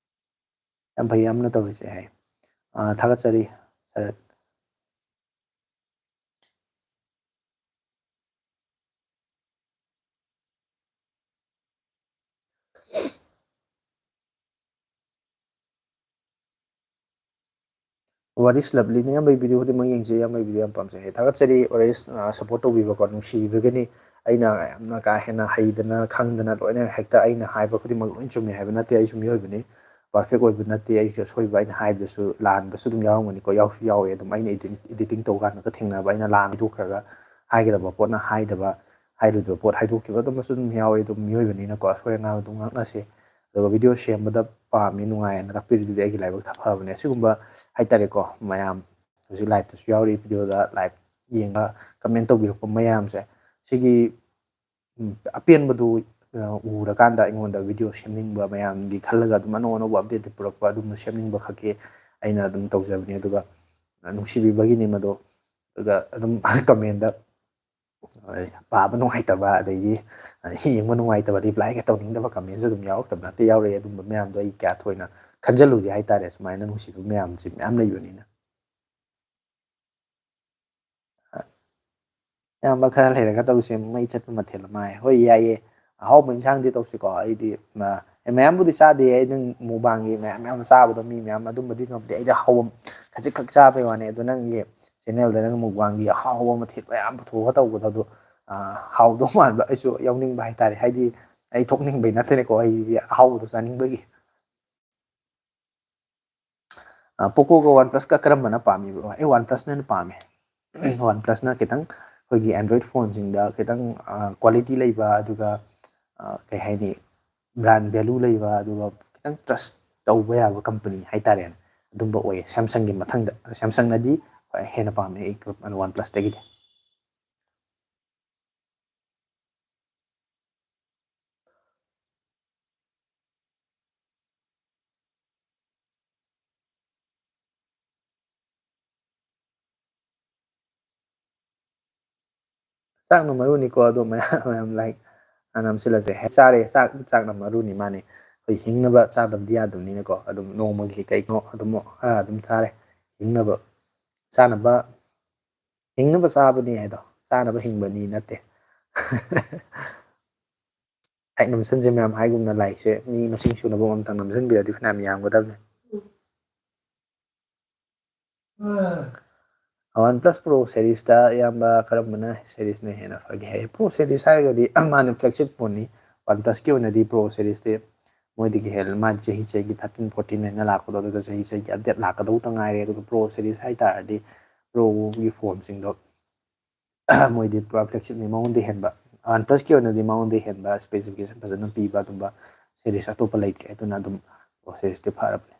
ꯌꯥꯝ ꯐꯩ ꯌꯥꯝꯅ ꯇꯧꯔꯤꯁꯦ ꯍꯥꯏ꯫ ꯑꯥ, ꯊꯥꯒꯠꯆꯔꯤ, ꯁꯔꯠ꯫ ꯋꯥꯔꯤꯁ ꯂꯕꯂꯤꯅ ꯏꯌꯥꯝꯕꯒꯤ ꯚꯤꯗꯤꯑꯣ ꯈꯨꯗꯤꯡꯃꯛ ꯌꯦꯡꯖꯩ, ꯏꯌꯥꯝꯕꯒꯤ ꯚꯤꯗꯤꯑꯣ ꯌꯥꯝ ꯄꯥꯝꯖꯩ꯫ ꯊꯥꯒꯠꯆꯔꯤ ꯋꯥꯔꯤꯁ, ꯑ, ꯁꯞꯄꯣꯔꯠ ꯇꯧꯕꯤꯕꯀꯣ, ꯅꯨꯡꯁꯤꯕꯤꯕꯒꯤꯅꯤ꯫ ꯑꯩꯅ ꯌꯥꯝꯅ ꯀꯥ ꯍꯦꯟꯅ ꯍꯩꯗꯅ ꯈꯪꯗꯅ ꯂꯣꯏꯅ ꯍꯦꯛꯇ ꯑꯩꯅ ꯍꯥꯏꯕ ꯈꯨꯗꯤꯡꯃꯛ ꯂꯣꯏ ꯆꯨꯝꯃꯦ ꯍꯥꯏꯕ ꯅꯠꯇꯦ꯫ ꯑꯩꯁꯨ ꯃꯤꯑꯣꯏꯕꯅꯤ, ꯄꯔꯐꯦꯛ ꯑꯣꯏꯕ ꯅꯠꯇꯦ꯫ ꯑꯩꯁꯨ ꯑꯁꯣꯏꯕ ꯑꯩꯅ ꯍꯥꯏꯕꯗꯁꯨ ꯂꯥꯟꯕꯁꯨ ꯑꯗꯨꯝ ꯌꯥꯎꯔꯝꯒꯅꯤꯀꯣ, ꯌꯥꯎꯁꯨ ꯌꯥꯎꯋꯦ꯫ ꯑꯗꯨꯝ ꯑꯩꯅ ꯏꯗꯤꯇꯤꯡ ꯇꯧꯕ ꯀꯥꯟꯗꯒ ꯊꯦꯡꯅꯕ, ꯑꯩꯅ ꯂꯥꯟ ꯍꯥꯏꯗꯣꯛꯈ꯭ꯔꯒ ꯍꯥꯏꯒꯗꯕ ꯄꯣꯠꯅ ꯍꯥꯏꯗꯕ, ꯍꯥꯏꯔꯣꯏꯗꯕ ꯄꯣꯠ ꯍꯥꯏꯗꯣꯛꯈꯤꯕ ꯑꯗꯨꯝꯕꯁꯨ ꯑꯗꯨꯝ ꯌꯥꯎꯋꯦ꯫ ꯑꯗꯨꯝ ꯃꯤꯑꯣꯏꯕꯅꯤꯅꯀꯣ, ꯑꯁꯣꯏ ꯑꯉꯥꯝ ꯑꯗꯨꯝ ꯉꯥꯛꯅꯁꯦ꯫ ꯑꯗꯨꯒ ꯚꯤꯗꯤꯑꯣ ꯁꯦꯝꯕꯗ ꯄꯥꯝꯃꯤ, ꯅꯨꯡꯉꯥꯏ ꯍꯥꯏꯅ ꯇꯥꯛꯄꯤꯔꯤꯗꯨꯗꯤ ꯑꯩꯒꯤ ꯂꯥꯏꯕꯛ ꯐꯕꯅꯦ꯫ ꯑꯁꯤꯒꯨꯝꯕ ꯍꯥꯏꯇꯥꯔꯦꯀꯣ, ꯃꯌꯥꯝ ꯍꯧꯖꯤꯛ ꯂꯥꯏꯞꯇꯁꯨ ꯌꯥꯎꯔꯤ, ꯚꯤꯗꯤꯑꯣꯗ ꯂꯥꯏꯞ ꯌꯦꯡꯕ, ꯀꯃꯦꯟ ꯇꯧꯕꯤꯔꯛꯄ ꯃꯌꯥꯝꯁꯦ, ꯁꯤꯒꯤ ꯎꯝ, ꯑꯄꯦꯟꯕꯗꯨ, ꯑ, ꯎꯔꯀꯥꯟꯗ ꯑꯩꯉꯣꯟꯗ ꯚꯤꯗꯤꯑꯣ ꯁꯦꯝꯅꯤꯡꯕ ꯃꯌꯥꯝꯒꯤ ꯈꯜꯂꯒ ꯑꯗꯨꯝ ꯑꯅꯧ ꯑꯅꯧꯕ ꯑꯞꯗꯦꯠꯇ ꯄꯨꯔꯛꯄ, ꯑꯗꯨꯝꯕ ꯁꯦꯝꯅꯤꯡꯕ ꯈꯛꯀꯤ ꯑꯩꯅ ꯑꯗꯨꯝ ꯇꯧꯖꯕꯅꯤ꯫ ꯑꯗꯨꯒ, ꯑ, ꯅꯨꯡꯁꯤꯕꯤꯕꯒꯤꯅꯤ ꯃꯗꯣ꯫ ꯑꯗꯨꯒ ꯑꯗꯨꯝ ꯀꯃꯦꯟꯗ, ꯑ, ꯄꯥꯕ ꯅꯨꯡꯉꯥꯏꯇꯕ, ꯑꯗꯩꯗꯤ, ꯑ, ꯌꯦꯡꯕ ꯅꯨꯡꯉꯥꯏꯇꯕ, ꯔꯤꯄ꯭ꯂꯥꯏꯒ ꯇꯧꯅꯤꯡꯗꯕ ꯀꯃꯦꯟꯁꯨ ꯑꯗꯨꯝ ꯌꯥꯎꯔꯛꯇꯕ ꯅꯠꯇꯦ, ꯌꯥꯎꯔꯛꯑꯦ꯫ ꯑꯗꯨꯝꯕ ꯃꯌꯥꯝꯗꯣ ꯑꯩ ꯀꯌꯥ ꯊꯣꯏꯅ ꯈꯟꯖꯜꯂꯨꯗꯦ ꯍꯥꯏꯇꯥꯔꯦ, ꯁꯨꯃꯥꯏꯅ ꯅꯨꯡꯁꯤꯕ ꯃꯌꯥꯝꯁꯦ ꯃꯌꯥꯝ ꯂꯩꯕꯅꯤꯅ꯫ ꯑ, ꯑꯌꯥꯝꯕ ꯈꯔ ꯂꯩꯔꯒ ꯇꯧꯁꯦ, ꯃꯩ ꯆꯠꯄ ꯃꯊꯦꯜ ꯑꯃ ꯍꯥꯏ꯫ ꯍꯣꯏ, ꯌꯥꯏꯌꯦ, ꯑꯍꯥꯎꯕ ꯏꯟꯁꯥꯡꯗꯤ ꯇꯧꯁꯤꯀꯣ꯫ ꯑꯩꯗꯤ, ꯑ, ꯑꯦ, ꯃꯌꯥꯝꯕꯨꯗꯤ ꯆꯥꯗꯦ, ꯑꯩ ꯅꯪ ꯃꯨꯛꯕꯥꯡꯒꯤ ꯃꯌꯥꯝ ꯃꯌꯥꯝ ꯆꯥꯕꯗꯣ, ꯃꯤ ꯃꯌꯥꯝ ꯑꯗꯨꯝꯕꯗꯤ ꯉꯝꯗꯦ꯫ ꯑꯩꯗꯤ ꯑꯍꯥꯎꯕ ꯈꯖꯤꯛ ꯈꯛ ꯆꯥꯕꯩ ꯋꯥꯅꯤ꯫ ꯑꯗꯣ ꯅꯪꯒꯤ ꯆꯦꯅꯦꯜꯗ ꯅꯪ ꯃꯨꯛꯕꯥꯡꯒꯤ ꯑꯍꯥꯎꯕ ꯃꯊꯦꯜ ꯃꯌꯥꯝ ꯄꯨꯊꯣꯛꯑꯒ ꯇꯧꯕꯗꯣ, ꯑꯗꯨ, ꯑ, ꯍꯥꯎꯗꯧ ꯃꯥꯟꯕ ꯑꯩꯁꯨ ꯌꯥꯎꯅꯤꯡꯕ ꯍꯥꯏꯇꯥꯔꯦ꯫ ꯍꯥꯏꯗꯤ ꯑꯩ ꯊꯣꯛꯅꯤꯡꯕꯩ ꯅꯠꯇꯦꯅꯦꯀꯣ, ꯑꯩꯗꯤ ꯑꯍꯥꯎꯕꯗꯣ ꯆꯥꯅꯤꯡꯕꯒꯤ꯫ ꯑ, ꯄꯣꯀꯣꯒ ꯋꯥꯟ ꯄ꯭ꯂꯁꯀ ꯀꯔꯝꯕꯅ ꯄꯥꯝꯃꯤꯕ꯭ꯔꯣ? ꯑꯩ ꯋꯥꯟ ꯄ꯭ꯂꯁꯅ ꯍꯦꯟꯅ ꯄꯥꯝꯃꯦ꯫ ꯋꯥꯟ ꯄ꯭ꯂꯁꯅ ꯈꯤꯇꯪ ꯑꯩꯈꯣꯏꯒꯤ ꯑꯦꯟꯗ꯭ꯔꯣꯏꯗ ꯐꯣꯟꯁꯤꯡꯗ ꯈꯤꯇꯪ, ꯑ, ꯀ꯭ꯋꯥꯂꯤꯇꯤ ꯂꯩꯕ, ꯑꯗꯨꯒ, ꯑ, ꯀꯩ ꯍꯥꯏꯅꯤ, ꯕ꯭ꯔꯥꯟ ꯚꯦꯂꯨ ꯂꯩꯕ, ꯑꯗꯨꯒ ꯈꯤꯇꯪ ꯇ꯭ꯔꯁ ꯇꯧꯕ ꯌꯥꯕ ꯀꯝꯄꯅꯤ ꯍꯥꯏꯇꯥꯔꯦꯅꯦ, ꯑꯗꯨꯝꯕ ꯑꯣꯏꯌꯦ꯫ ꯁꯦꯝꯁꯪꯒꯤ ꯃꯊꯪꯗ, ꯁꯦꯝꯁꯪꯅꯗꯤ ꯈ꯭ꯋꯥꯏ ꯍꯦꯟꯅ ꯄꯥꯝꯃꯦ ꯑꯩ ꯋꯥꯟ ꯄ꯭ꯂꯁꯇꯒꯤꯗꯤ꯫ ꯆꯥꯛꯅ ꯃꯔꯨꯅꯤꯀꯣ, ꯑꯗꯣ ꯃꯌꯥꯝ, ꯃꯌꯥꯝ ꯂꯥꯏꯛ ꯍꯥꯟꯅ ꯅꯝꯁꯤꯜꯂꯁꯦ꯫ ꯍꯦꯛ ꯆꯥꯔꯦ, ꯆꯥꯛ, ꯆꯥꯛꯅ ꯃꯔꯨꯅꯤ, ꯃꯥꯅꯦ꯫ ꯑꯩꯈꯣꯏ ꯍꯤꯡꯅꯕ ꯆꯥꯗꯕꯗꯤ ꯌꯥꯗꯕꯅꯤꯅꯀꯣ, ꯑꯗꯨꯝ ꯅꯣꯡꯃꯒꯤ ꯀꯩꯅꯣ ꯑꯗꯨꯝ ꯈꯔ ꯑꯗꯨꯝ ꯆꯥꯔꯦ꯫ ꯍꯤꯡꯅꯕ ꯆꯥꯅꯕ, ꯍꯤꯡꯅꯕ ꯆꯥꯕꯅꯤ ꯍꯥꯏꯗꯣ, ꯆꯥꯅꯕ ꯍꯤꯡꯕꯅꯤ ꯅꯠꯇꯦ꯫ ꯂꯥꯏꯛ ꯅꯝꯁꯟꯁꯦ ꯃꯌꯥꯝ, ꯍꯥꯏꯒꯨꯝꯅ ꯂꯥꯏꯛꯁꯦ ꯃꯤ ꯃꯁꯤꯡ ꯁꯨꯅꯕ ꯑꯃꯇꯪ ꯅꯝꯁꯤꯟꯕꯤꯔꯗꯤ ꯐꯅꯌꯥꯝ ꯌꯥꯝꯒꯗꯕꯅꯤ꯫ OnePlus Pro seriesꯇ ꯏꯌꯥꯝꯕ ꯀꯔꯝꯕꯅ seriesꯅ ꯍꯦꯟꯅ ꯐꯒꯦ ꯍꯥꯏ? Pro series ꯍꯥꯏꯔꯒꯗꯤ ꯃꯥꯅ flagship phoneꯅꯤ꯫ OnePlusꯀꯤ ꯑꯣꯏꯅꯗꯤ Pro seriesꯇꯤ ꯃꯣꯏꯗꯒꯤ ꯍꯦꯜꯂ, ꯃꯥꯗꯤ ꯆꯍꯤ ꯆꯍꯤꯒꯤ thirteen fourteen ꯍꯥꯏꯅ ꯂꯥꯛꯄꯗꯣ, ꯑꯗꯨꯒ ꯆꯍꯤ ꯆꯍꯤꯒꯤ update ꯂꯥꯛꯀꯗꯧꯗ ꯉꯥꯏꯔꯦ꯫ ꯑꯗꯨꯒ Pro series ꯍꯥꯏ ꯇꯥꯔꯗꯤ Proꯒꯤ phoneꯁꯤꯡꯗꯣ ꯃꯣꯏꯗꯤ ꯄꯨꯔꯥ flagshipꯅꯤ, ꯃꯉꯣꯟꯗ ꯍꯦꯟꯕ, OnePlusꯀꯤ ꯑꯣꯏꯅꯗꯤ ꯃꯉꯣꯟꯗ ꯍꯦꯟꯕ specification ꯐꯖꯅ ꯄꯤꯕ ꯑꯗꯨꯝꯕ series ꯑꯇꯣꯞꯄ ꯂꯩꯇ꯭ꯔꯦ꯫ ꯑꯗꯨꯅ ꯑꯗꯨꯝ Pro seriesꯇꯤ ꯐꯔꯕꯅꯦ꯫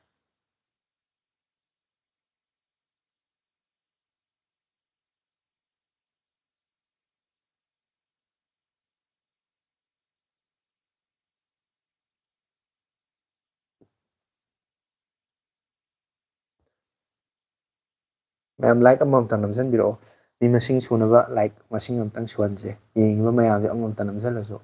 ꯃꯌꯥꯝ like ꯑꯃꯃꯝꯇꯪ ꯅꯝꯁꯤꯟꯕꯤꯔꯛꯑꯣ꯫ ꯃꯤ ꯃꯁꯤꯡ ꯁꯨꯅꯕ like ꯃꯁꯤꯡ ꯑꯃꯇꯪ ꯁꯨꯍꯟꯁꯦ꯫ ꯌꯦꯡꯉꯤꯕ ꯃꯌꯥꯝꯁꯦ ꯑꯃꯃꯝꯇ ꯅꯝꯁꯤꯜꯂꯁꯨ꯫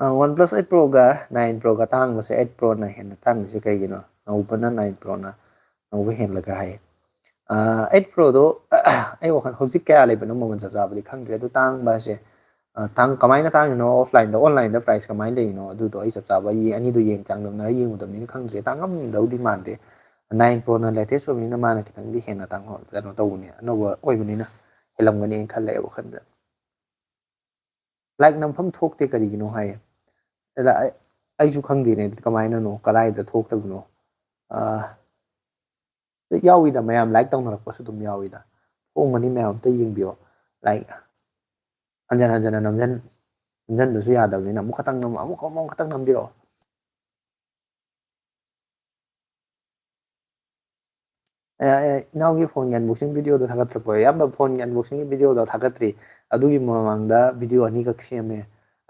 ꯑ, OnePlus eight Proꯒ nine Proꯒ ꯇꯥꯡꯕꯁꯦ, eight Proꯅ ꯍꯦꯟꯅ ꯇꯥꯡꯉꯤꯁꯦ ꯀꯩꯒꯤꯅꯣ? ꯑꯅꯧꯕꯅ nine Proꯅ ꯑꯅꯧꯕ ꯍꯦꯜꯂꯒ ꯍꯥꯏꯌꯦ꯫ ꯑ, eight Proꯗꯣ ꯑꯩ ꯋꯥꯈꯜ ꯍꯧꯖꯤꯛ ꯀꯌꯥ ꯂꯩꯕꯅꯣ ꯃꯃꯜ ꯆꯞ ꯆꯥꯕꯗꯤ ꯈꯪꯗ꯭ꯔꯦ꯫ ꯑꯗꯨ ꯇꯥꯡꯕ ꯍꯥꯏꯁꯦ, ꯑ, ꯇꯥꯡ-, ꯀꯃꯥꯏꯅ ꯇꯥꯡꯉꯤꯅꯣ? Offlineꯗ, onlineꯗ price ꯀꯃꯥꯏꯅ ꯂꯩꯔꯤꯅꯣ? ꯑꯗꯨꯗꯣ ꯑꯩ ꯆꯞ ꯆꯥꯕ ꯌꯦ-, ꯑꯅꯤꯗꯣ ꯌꯦꯡ ꯆꯥꯡꯗꯝꯅꯔ ꯌꯦꯡꯉꯨꯗꯕꯅꯤꯅ ꯈꯪꯗ꯭ꯔꯦ꯫ ꯇꯥꯡꯉꯝꯗꯧꯗꯤ ꯃꯥꯟꯗꯦ꯫ Nine Proꯅ latest ꯑꯣꯏꯕꯅꯤꯅ ꯃꯥꯅ ꯈꯤꯇꯪꯗꯤ ꯍꯦꯟꯅ ꯇꯥꯡ-, ꯀꯩꯅꯣ ꯇꯧꯕꯅꯤ, ꯑꯅꯧꯕ ꯑꯣꯏꯕꯅꯤꯅ ꯍꯦꯜꯂꯝꯒꯅꯤ ꯈꯜꯂꯦ ꯑꯩ ꯋꯥꯈꯜꯗ꯫ Like ꯅꯝꯐꯝ ꯊꯣꯛꯇꯦ ꯀꯔꯤꯒꯤꯅꯣ ꯍꯥꯏꯌꯦ꯫ ꯑꯗ ꯑꯩ-, ꯑꯩꯁꯨ ꯈꯪꯗꯦꯅꯦ, ꯀꯃꯥꯏꯅꯅꯣ, ꯀꯗꯥꯏꯗ ꯊꯣꯛꯇꯕꯅꯣ? ꯑꯥ, ꯌꯥꯎꯋꯤꯗ, ꯃꯌꯥꯝ like ꯇꯧꯅꯔꯛꯄꯁꯨ ꯑꯗꯨꯝ ꯌꯥꯎꯋꯤꯗ꯫ ꯊꯣꯛꯑꯝꯒꯅꯤ, ꯃꯌꯥꯝ ꯑꯝꯇ ꯌꯦꯡꯕꯤꯌꯣ꯫ Like ꯍꯟꯖꯟ ꯍꯟꯖꯟꯅ ꯅꯝꯖꯟ-, ꯅꯝꯖꯟꯕꯁꯨ ꯌꯥꯗꯕꯅꯤꯅ, ꯑꯃꯨꯛ ꯈꯛꯇꯪ ꯅꯝ-, ꯑꯃꯨꯛ, ꯑꯃꯨꯛ ꯈꯛꯇꯪ ꯅꯝꯕꯤꯔꯛꯑꯣ꯫ ꯑꯦ, ꯑꯦ, ꯏꯅꯥꯎꯒꯤ phoneꯒꯤ unboxing videoꯗꯣ ꯊꯥꯒꯠꯇ꯭ꯔꯤꯕꯣ? ꯏꯌꯥꯝꯕ, phoneꯒꯤ unboxingꯒꯤ videoꯗꯣ ꯊꯥꯒꯠꯇ꯭ꯔꯤ꯫ ꯑꯗꯨꯒꯤ ꯃꯃꯥꯡꯗ video ꯑꯅꯤꯈꯛ ꯁꯦꯝꯃꯦ꯫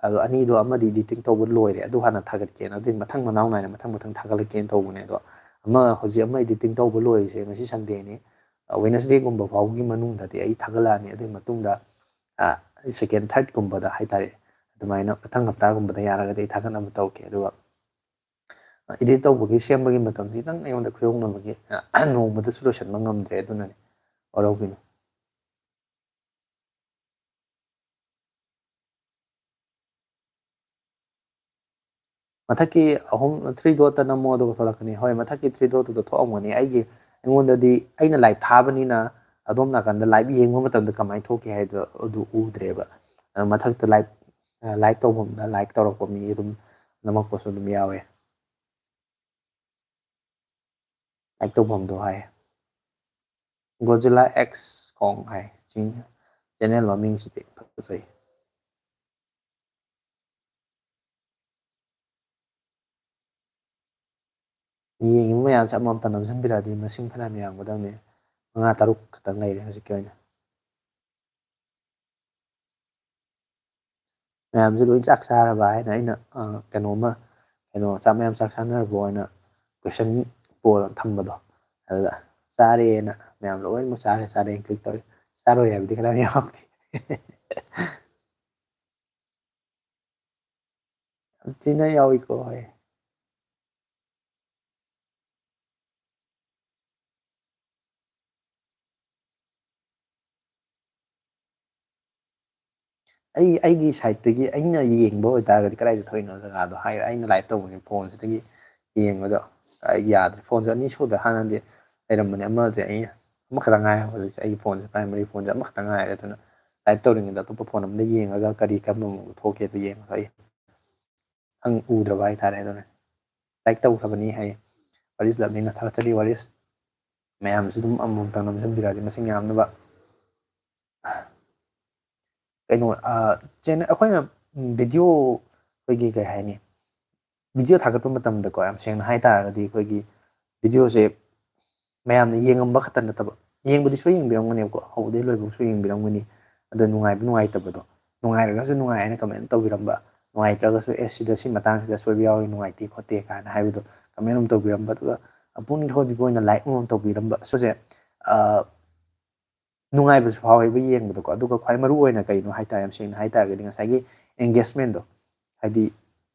ꯑꯗꯣ ꯑꯅꯤꯗꯣ ꯑꯃꯗꯤ editing ꯇꯧꯕ ꯂꯣꯏꯔꯦ, ꯑꯗꯨ ꯍꯥꯟꯅ ꯊꯥꯒꯠꯀꯦꯅ꯫ ꯑꯗꯨꯗꯤ ꯃꯊꯪ ꯃꯅꯥꯎ ꯅꯥꯏꯅ ꯃꯊꯪ ꯃꯊꯪ ꯊꯥꯒꯠꯂꯛꯀꯦꯅ ꯇꯧꯕꯅꯦ꯫ ꯑꯗꯣ ꯑꯃ ꯍꯧꯖꯤꯛ ꯑꯃ editing ꯇꯧꯕ ꯂꯣꯏꯔꯤꯁꯦ ꯉꯁꯤ Sundayꯅꯤ꯫ ꯑ, Wednesdayꯒꯨꯝꯕ ꯐꯥꯎꯕꯒꯤ ꯃꯅꯨꯡꯗꯗꯤ ꯑꯩ ꯊꯥꯒꯠꯂꯛꯑꯅꯤ꯫ ꯑꯗꯨꯒꯤ ꯃꯇꯨꯡꯗ, ꯑ, second, thirdꯀꯨꯝꯕꯗ ꯍꯥꯏꯇꯥꯔꯦ, ꯑꯗꯨꯃꯥꯏꯅ ꯃꯊꯪ ꯍꯞꯇꯥꯒꯨꯝꯕꯗ ꯌꯥꯔꯒꯗꯤ ꯑꯩ ꯊꯥꯒꯠꯅꯕ ꯇꯧꯒꯦ꯫ ꯑꯗꯨꯒ edit ꯇꯧꯕꯒꯤ, ꯁꯦꯝꯕꯒꯤ ꯃꯇꯝꯁꯤ ꯈꯤꯇꯪ ꯑꯩꯉꯣꯟꯗ ꯈꯨꯌꯧꯅꯕꯒꯤ, ꯅꯣꯡꯃꯗꯁꯨ ꯂꯣꯏꯁꯤꯟꯕ ꯉꯝꯗ꯭ꯔꯦ꯫ ꯑꯗꯨꯅꯅꯤ, ꯋꯥꯔꯧꯕꯤꯅꯨ꯫ ꯃꯊꯛꯀꯤ ꯑꯍꯨꯝ, ꯊ꯭ꯔꯤ ꯗꯣꯠꯇ ꯅꯝꯃꯣ, ꯑꯗꯨꯒ ꯊꯣꯛꯂꯛꯀꯅꯤ꯫ ꯍꯣꯏ, ꯃꯊꯛꯀꯤ ꯊ꯭ꯔꯤ ꯗꯣꯠꯇꯨꯗ ꯊꯣꯛꯑꯝꯒꯅꯤ꯫ ꯑꯩꯒꯤ, ꯑꯩꯉꯣꯟꯗꯗꯤ ꯑꯩꯅ ꯂꯥꯏꯚ ꯊꯥꯕꯅꯤꯅ ꯑꯗꯣꯝ ꯅꯥꯀꯟꯗ ꯂꯥꯏꯚ ꯌꯦꯡꯕ ꯃꯇꯝꯗ ꯀꯃꯥꯏꯅ ꯊꯣꯛꯀꯦ ꯍꯥꯏꯗꯣ ꯑꯗꯨ ꯎꯗ꯭ꯔꯦꯕ꯫ ꯑꯗꯣ ꯃꯊꯛꯇ ꯂꯥꯏꯚ, ꯂꯥꯏꯚ ꯇꯧꯐꯝꯗ ꯂꯥꯏꯚ ꯇꯧꯔꯛꯄ ꯃꯤ ꯑꯗꯨꯝ ꯅꯝꯃꯛꯄꯁꯨ ꯑꯗꯨꯝ ꯌꯥꯎꯋꯦ꯫ ꯂꯥꯏꯚ ꯇꯧꯐꯝꯗꯣ ꯍꯥꯏ꯫ Godzilla X Kong ꯍꯥꯏ꯫ ꯆꯤꯡ ꯆꯦꯅꯦꯜ ꯃꯃꯤꯡꯁꯤꯗꯤ ꯐꯖꯩ꯫ ꯌꯦꯡꯉꯤꯕ ꯃꯌꯥꯝꯁꯦ ꯑꯃꯃꯝꯇ ꯅꯝꯁꯤꯟꯕꯤꯔꯛꯑꯗꯤ ꯃꯁꯤꯡ ꯐꯅꯌꯥꯝ ꯌꯥꯝꯒꯗꯕꯅꯤ꯫ ꯃꯉꯥ ꯇꯔꯨꯛ ꯈꯛꯇꯪ ꯂꯩꯔꯦ ꯍꯧꯖꯤꯛꯀꯤ ꯑꯣꯏꯅ꯫ ꯃꯌꯥꯝꯁꯦ ꯂꯣꯏ ꯆꯥꯛ ꯆꯥꯔꯕ ꯍꯥꯏꯅ ꯑꯩꯅ, ꯑ, ꯀꯩꯅꯣꯝꯃ, ꯀꯩꯅꯣ, ꯆꯥꯛ, ꯃꯌꯥꯝ ꯆꯥꯛ ꯆꯥꯅꯔꯕꯣ ꯍꯥꯏꯅ ꯀꯣꯏꯁꯟ ꯄꯣꯜ ꯊꯝꯕꯗꯣ, ꯑꯗꯨꯗ ꯆꯥꯔꯦꯅ ꯃꯌꯥꯝ ꯂꯣꯏꯅꯃꯛ ꯆꯥꯔꯦ, ꯆꯥꯔꯦꯅ ꯀ꯭ꯂꯤꯛ ꯇꯧꯔꯦ꯫ ꯆꯥꯔꯣꯏ ꯍꯥꯏꯕꯗꯤ ꯈꯔ ꯌꯥꯎꯗꯦ꯫ ꯌꯥꯝ ꯊꯤꯅ ꯌꯥꯎꯏꯀꯣ, ꯍꯣꯏ꯫ ꯑꯩ, ꯑꯩꯒꯤ ꯁꯥꯏꯠꯇꯒꯤ ꯑꯩꯅ ꯌꯦꯡꯕ ꯑꯣꯏꯇꯥꯔꯒꯗꯤ ꯀꯗꯥꯏꯗ ꯊꯣꯛꯏꯅꯣ ꯖꯒꯥꯗꯣ ꯍꯥꯏ, ꯑꯩꯅ ꯂꯥꯏꯚ ꯇꯧꯕꯅꯦ, ꯐꯣꯟꯁꯤꯗꯒꯤ ꯌꯦꯡꯕꯗꯣ, ꯑ, ꯌꯥꯗ꯭ꯔꯦ꯫ ꯐꯣꯟꯁꯦ ꯑꯅꯤ ꯁꯨꯗ ꯍꯥꯟꯅꯗꯤ ꯂꯩꯔꯝꯕꯅꯦ, ꯑꯃꯁꯦ ꯑꯩ ꯑꯃꯈꯛꯇꯪ ꯉꯥꯏꯔꯦ ꯍꯧꯖꯤꯛꯁꯦ꯫ ꯑꯩꯒꯤ ꯐꯣꯟꯁꯦ, ꯄ꯭ꯔꯥꯏꯃꯔꯤ ꯐꯣꯟꯁꯦ ꯑꯃꯈꯛꯇꯪ ꯉꯥꯏꯔꯦ꯫ ꯑꯗꯨꯅ ꯂꯥꯏꯚ ꯇꯧꯔꯤꯉꯩꯗ ꯑꯇꯣꯞꯄ ꯐꯣꯟ ꯑꯃꯗ ꯌꯦꯡꯉꯒ ꯀꯔꯤ, ꯀꯔꯝꯕ ꯃꯑꯣꯡꯗ ꯊꯣꯛꯀꯦꯗꯣ ꯌꯦꯡꯉꯒ ꯑꯩ ꯈꯪ-, ꯎꯗ꯭ꯔꯕ ꯍꯥꯏꯇꯥꯔꯦ꯫ ꯑꯗꯨꯅ ꯂꯥꯏꯛ ꯇꯧꯈ꯭ꯔꯕꯅꯤ ꯍꯥꯏ꯫ ꯋꯥꯔꯤꯁ ꯂꯞꯅꯤꯅ ꯊꯥꯒꯠꯆꯔꯤ꯫ ꯋꯥꯔꯤꯁ ꯃꯌꯥꯝꯁꯨ ꯑꯗꯨꯝ ꯑꯃꯃꯝꯇꯪ ꯅꯝꯁꯤꯟꯕꯤꯔꯛꯑꯗꯤ ꯃꯁꯤꯡ ꯌꯥꯝꯅꯕ꯫ ꯀꯩꯅꯣ, ꯑ, ꯆꯦꯅꯦꯜ, ꯑꯩꯈꯣꯏꯅ, ꯎꯝ, ꯚꯤꯗꯤꯑꯣ, ꯑꯩꯈꯣꯏꯒꯤ ꯀꯩ ꯍꯥꯏꯅꯤ, ꯚꯤꯗꯤꯑꯣ ꯊꯥꯒꯠꯄ ꯃꯇꯝꯗꯀꯣ, ꯌꯥꯝ ꯁꯦꯡꯅ ꯍꯥꯏ ꯇꯥꯔꯒꯗꯤ ꯑꯩꯈꯣꯏꯒꯤ ꯚꯤꯗꯤꯑꯣꯁꯦ ꯃꯌꯥꯝꯅ ꯌꯦꯡꯉꯝꯕ ꯈꯛꯇ ꯅꯠꯇꯕ, ꯌꯦꯡꯕꯗꯤ ꯁꯣꯏ ꯌꯦꯡꯕꯤꯔꯝꯒꯅꯦꯕꯀꯣ, ꯍꯧꯕꯗꯒꯤ ꯂꯣꯏꯕꯧꯁꯨ ꯌꯦꯡꯕꯤꯔꯝꯒꯅꯤ꯫ ꯑꯗꯣ ꯅꯨꯡꯉꯥꯏꯕ ꯅꯨꯡꯉꯥꯏꯇꯕꯗꯣ, ꯅꯨꯡꯉꯥꯏꯔꯒꯁꯨ ꯅꯨꯡꯉꯥꯏ ꯍꯥꯏꯅ ꯀꯃꯦꯟ ꯇꯧꯕꯤꯔꯝꯕ, ꯅꯨꯡꯉꯥꯏꯇ꯭ꯔꯒꯁꯨ "ꯑꯦ, ꯁꯤꯗ ꯁꯤ ꯃꯇꯥꯡꯁꯤꯗ ꯁꯣꯏꯕ ꯌꯥꯎꯋꯤ, ꯅꯨꯡꯉꯥꯏꯇꯦ ꯈꯣꯠꯇꯦ" ꯀꯥꯏꯅ ꯍꯥꯏꯕꯗꯣ ꯀꯃꯦꯟ ꯑꯃ ꯇꯧꯕꯤꯔꯝꯕ, ꯑꯗꯨꯒ ꯑꯄꯨꯛꯅꯤꯡ ꯊꯧꯒꯠꯄꯤꯕ ꯑꯣꯏꯅ ꯂꯥꯏꯛ ꯑꯃꯃꯝ ꯇꯧꯕꯤꯔꯝꯕ, ꯁꯤꯁꯦ, ꯑ, ꯅꯨꯡꯉꯥꯏꯕꯁꯨ ꯐꯥꯎꯋꯦꯕ ꯌꯦꯡꯕꯗꯀꯣ꯫ ꯑꯗꯨꯒ ꯈ꯭ꯋꯥꯏ ꯃꯔꯨ ꯑꯣꯏꯅ ꯀꯩꯅꯣ ꯍꯥꯏ ꯇꯥꯔꯦ, ꯌꯥꯝ ꯁꯦꯡꯅ ꯍꯥꯏ ꯇꯥꯔꯒꯗꯤ ꯉꯁꯥꯏꯒꯤ ꯑꯦꯡꯒꯦꯖꯃꯦꯟꯗꯣ, ꯍꯥꯏꯗꯤ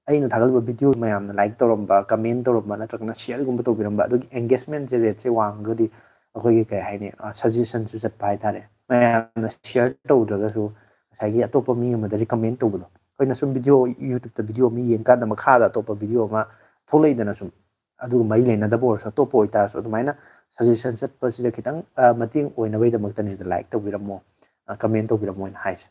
ꯑꯩꯅ ꯊꯥꯒꯠꯂꯤꯕ ꯚꯤꯗꯤꯑꯣ ꯃꯌꯥꯝꯅ ꯂꯥꯏꯛ ꯇꯧꯔꯝꯕ, ꯀꯃꯦꯟ ꯇꯧꯔꯝꯕ ꯅꯠꯇ꯭ꯔꯒꯅ ꯁꯤꯌꯔꯒꯨꯝꯕ ꯇꯧꯕꯤꯔꯝꯕ, ꯑꯗꯨꯒꯤ ꯑꯦꯡꯒꯦꯖꯃꯦꯟꯁꯦ, ꯔꯦꯠꯁꯦ ꯋꯥꯡꯉꯒꯗꯤ ꯑꯩꯈꯣꯏꯒꯤ ꯀꯩ ꯍꯥꯏꯅꯤ, ꯑ, ꯁꯖꯦꯁꯟꯁꯨ ꯆꯠꯄ ꯍꯥꯏ ꯇꯥꯔꯦ꯫ ꯃꯌꯥꯝꯅ ꯁꯤꯌꯔ ꯇꯧꯗ꯭ꯔꯒꯁꯨ ꯉꯁꯥꯏꯒꯤ ꯑꯇꯣꯞꯄ ꯃꯤ ꯑꯃꯗ ꯔꯤꯀꯃꯦꯟ ꯇꯧꯕꯗꯣ, ꯑꯩꯈꯣꯏꯅ ꯁꯨꯝ ꯚꯤꯗꯤꯑꯣ, YouTube-ꯇ ꯚꯤꯗꯤꯑꯣ ꯑꯃ ꯌꯦꯡꯀꯥꯟꯗ ꯃꯈꯥꯗ ꯑꯇꯣꯞꯄ ꯚꯤꯗꯤꯑꯣ ꯑꯃ ꯊꯣꯛꯂꯛꯏꯗꯅ, ꯁꯨꯝ ꯑꯗꯨꯒ ꯃꯔꯤ ꯂꯩꯅꯗꯕ ꯑꯣꯏꯔꯁꯨ, ꯑꯇꯣꯞꯄ ꯑꯣꯏꯇꯥꯔꯁꯨ, ꯑꯗꯨꯃꯥꯏꯅ suggestion ꯆꯠꯄꯁꯤꯗ ꯈꯤꯇꯪ, ꯑ, ꯃꯇꯦꯡ ꯑꯣꯏꯅꯕꯒꯤꯗꯃꯛꯇꯅꯤꯗ like ꯇꯧꯕꯤꯔꯝꯃꯣ, ꯑ, comment ꯇꯧꯕꯤꯔꯝꯃꯣ ꯍꯥꯏꯅ ꯍꯥꯏꯁꯦ꯫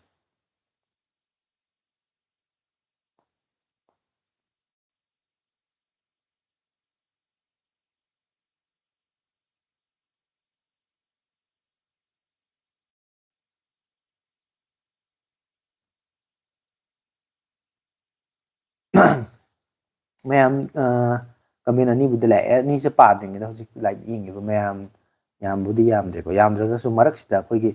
ꯃꯌꯥꯝ, ꯑ, comment ꯑꯅꯤꯕꯨꯗꯤ ꯂꯥꯛꯑꯦ꯫ ꯑꯅꯤꯁꯦ ꯄꯥꯗ꯭ꯔꯤꯉꯩꯗ ꯍꯧꯖꯤꯛ like ꯌꯦꯡꯉꯤꯕ ꯃꯌꯥꯝ, ꯌꯥꯝꯕꯨꯗꯤ ꯌꯥꯝꯗ꯭ꯔꯦꯀꯣ꯫ ꯌꯥꯝꯗ꯭ꯔꯒꯁꯨ ꯃꯔꯛꯁꯤꯗ ꯑꯩꯈꯣꯏꯒꯤ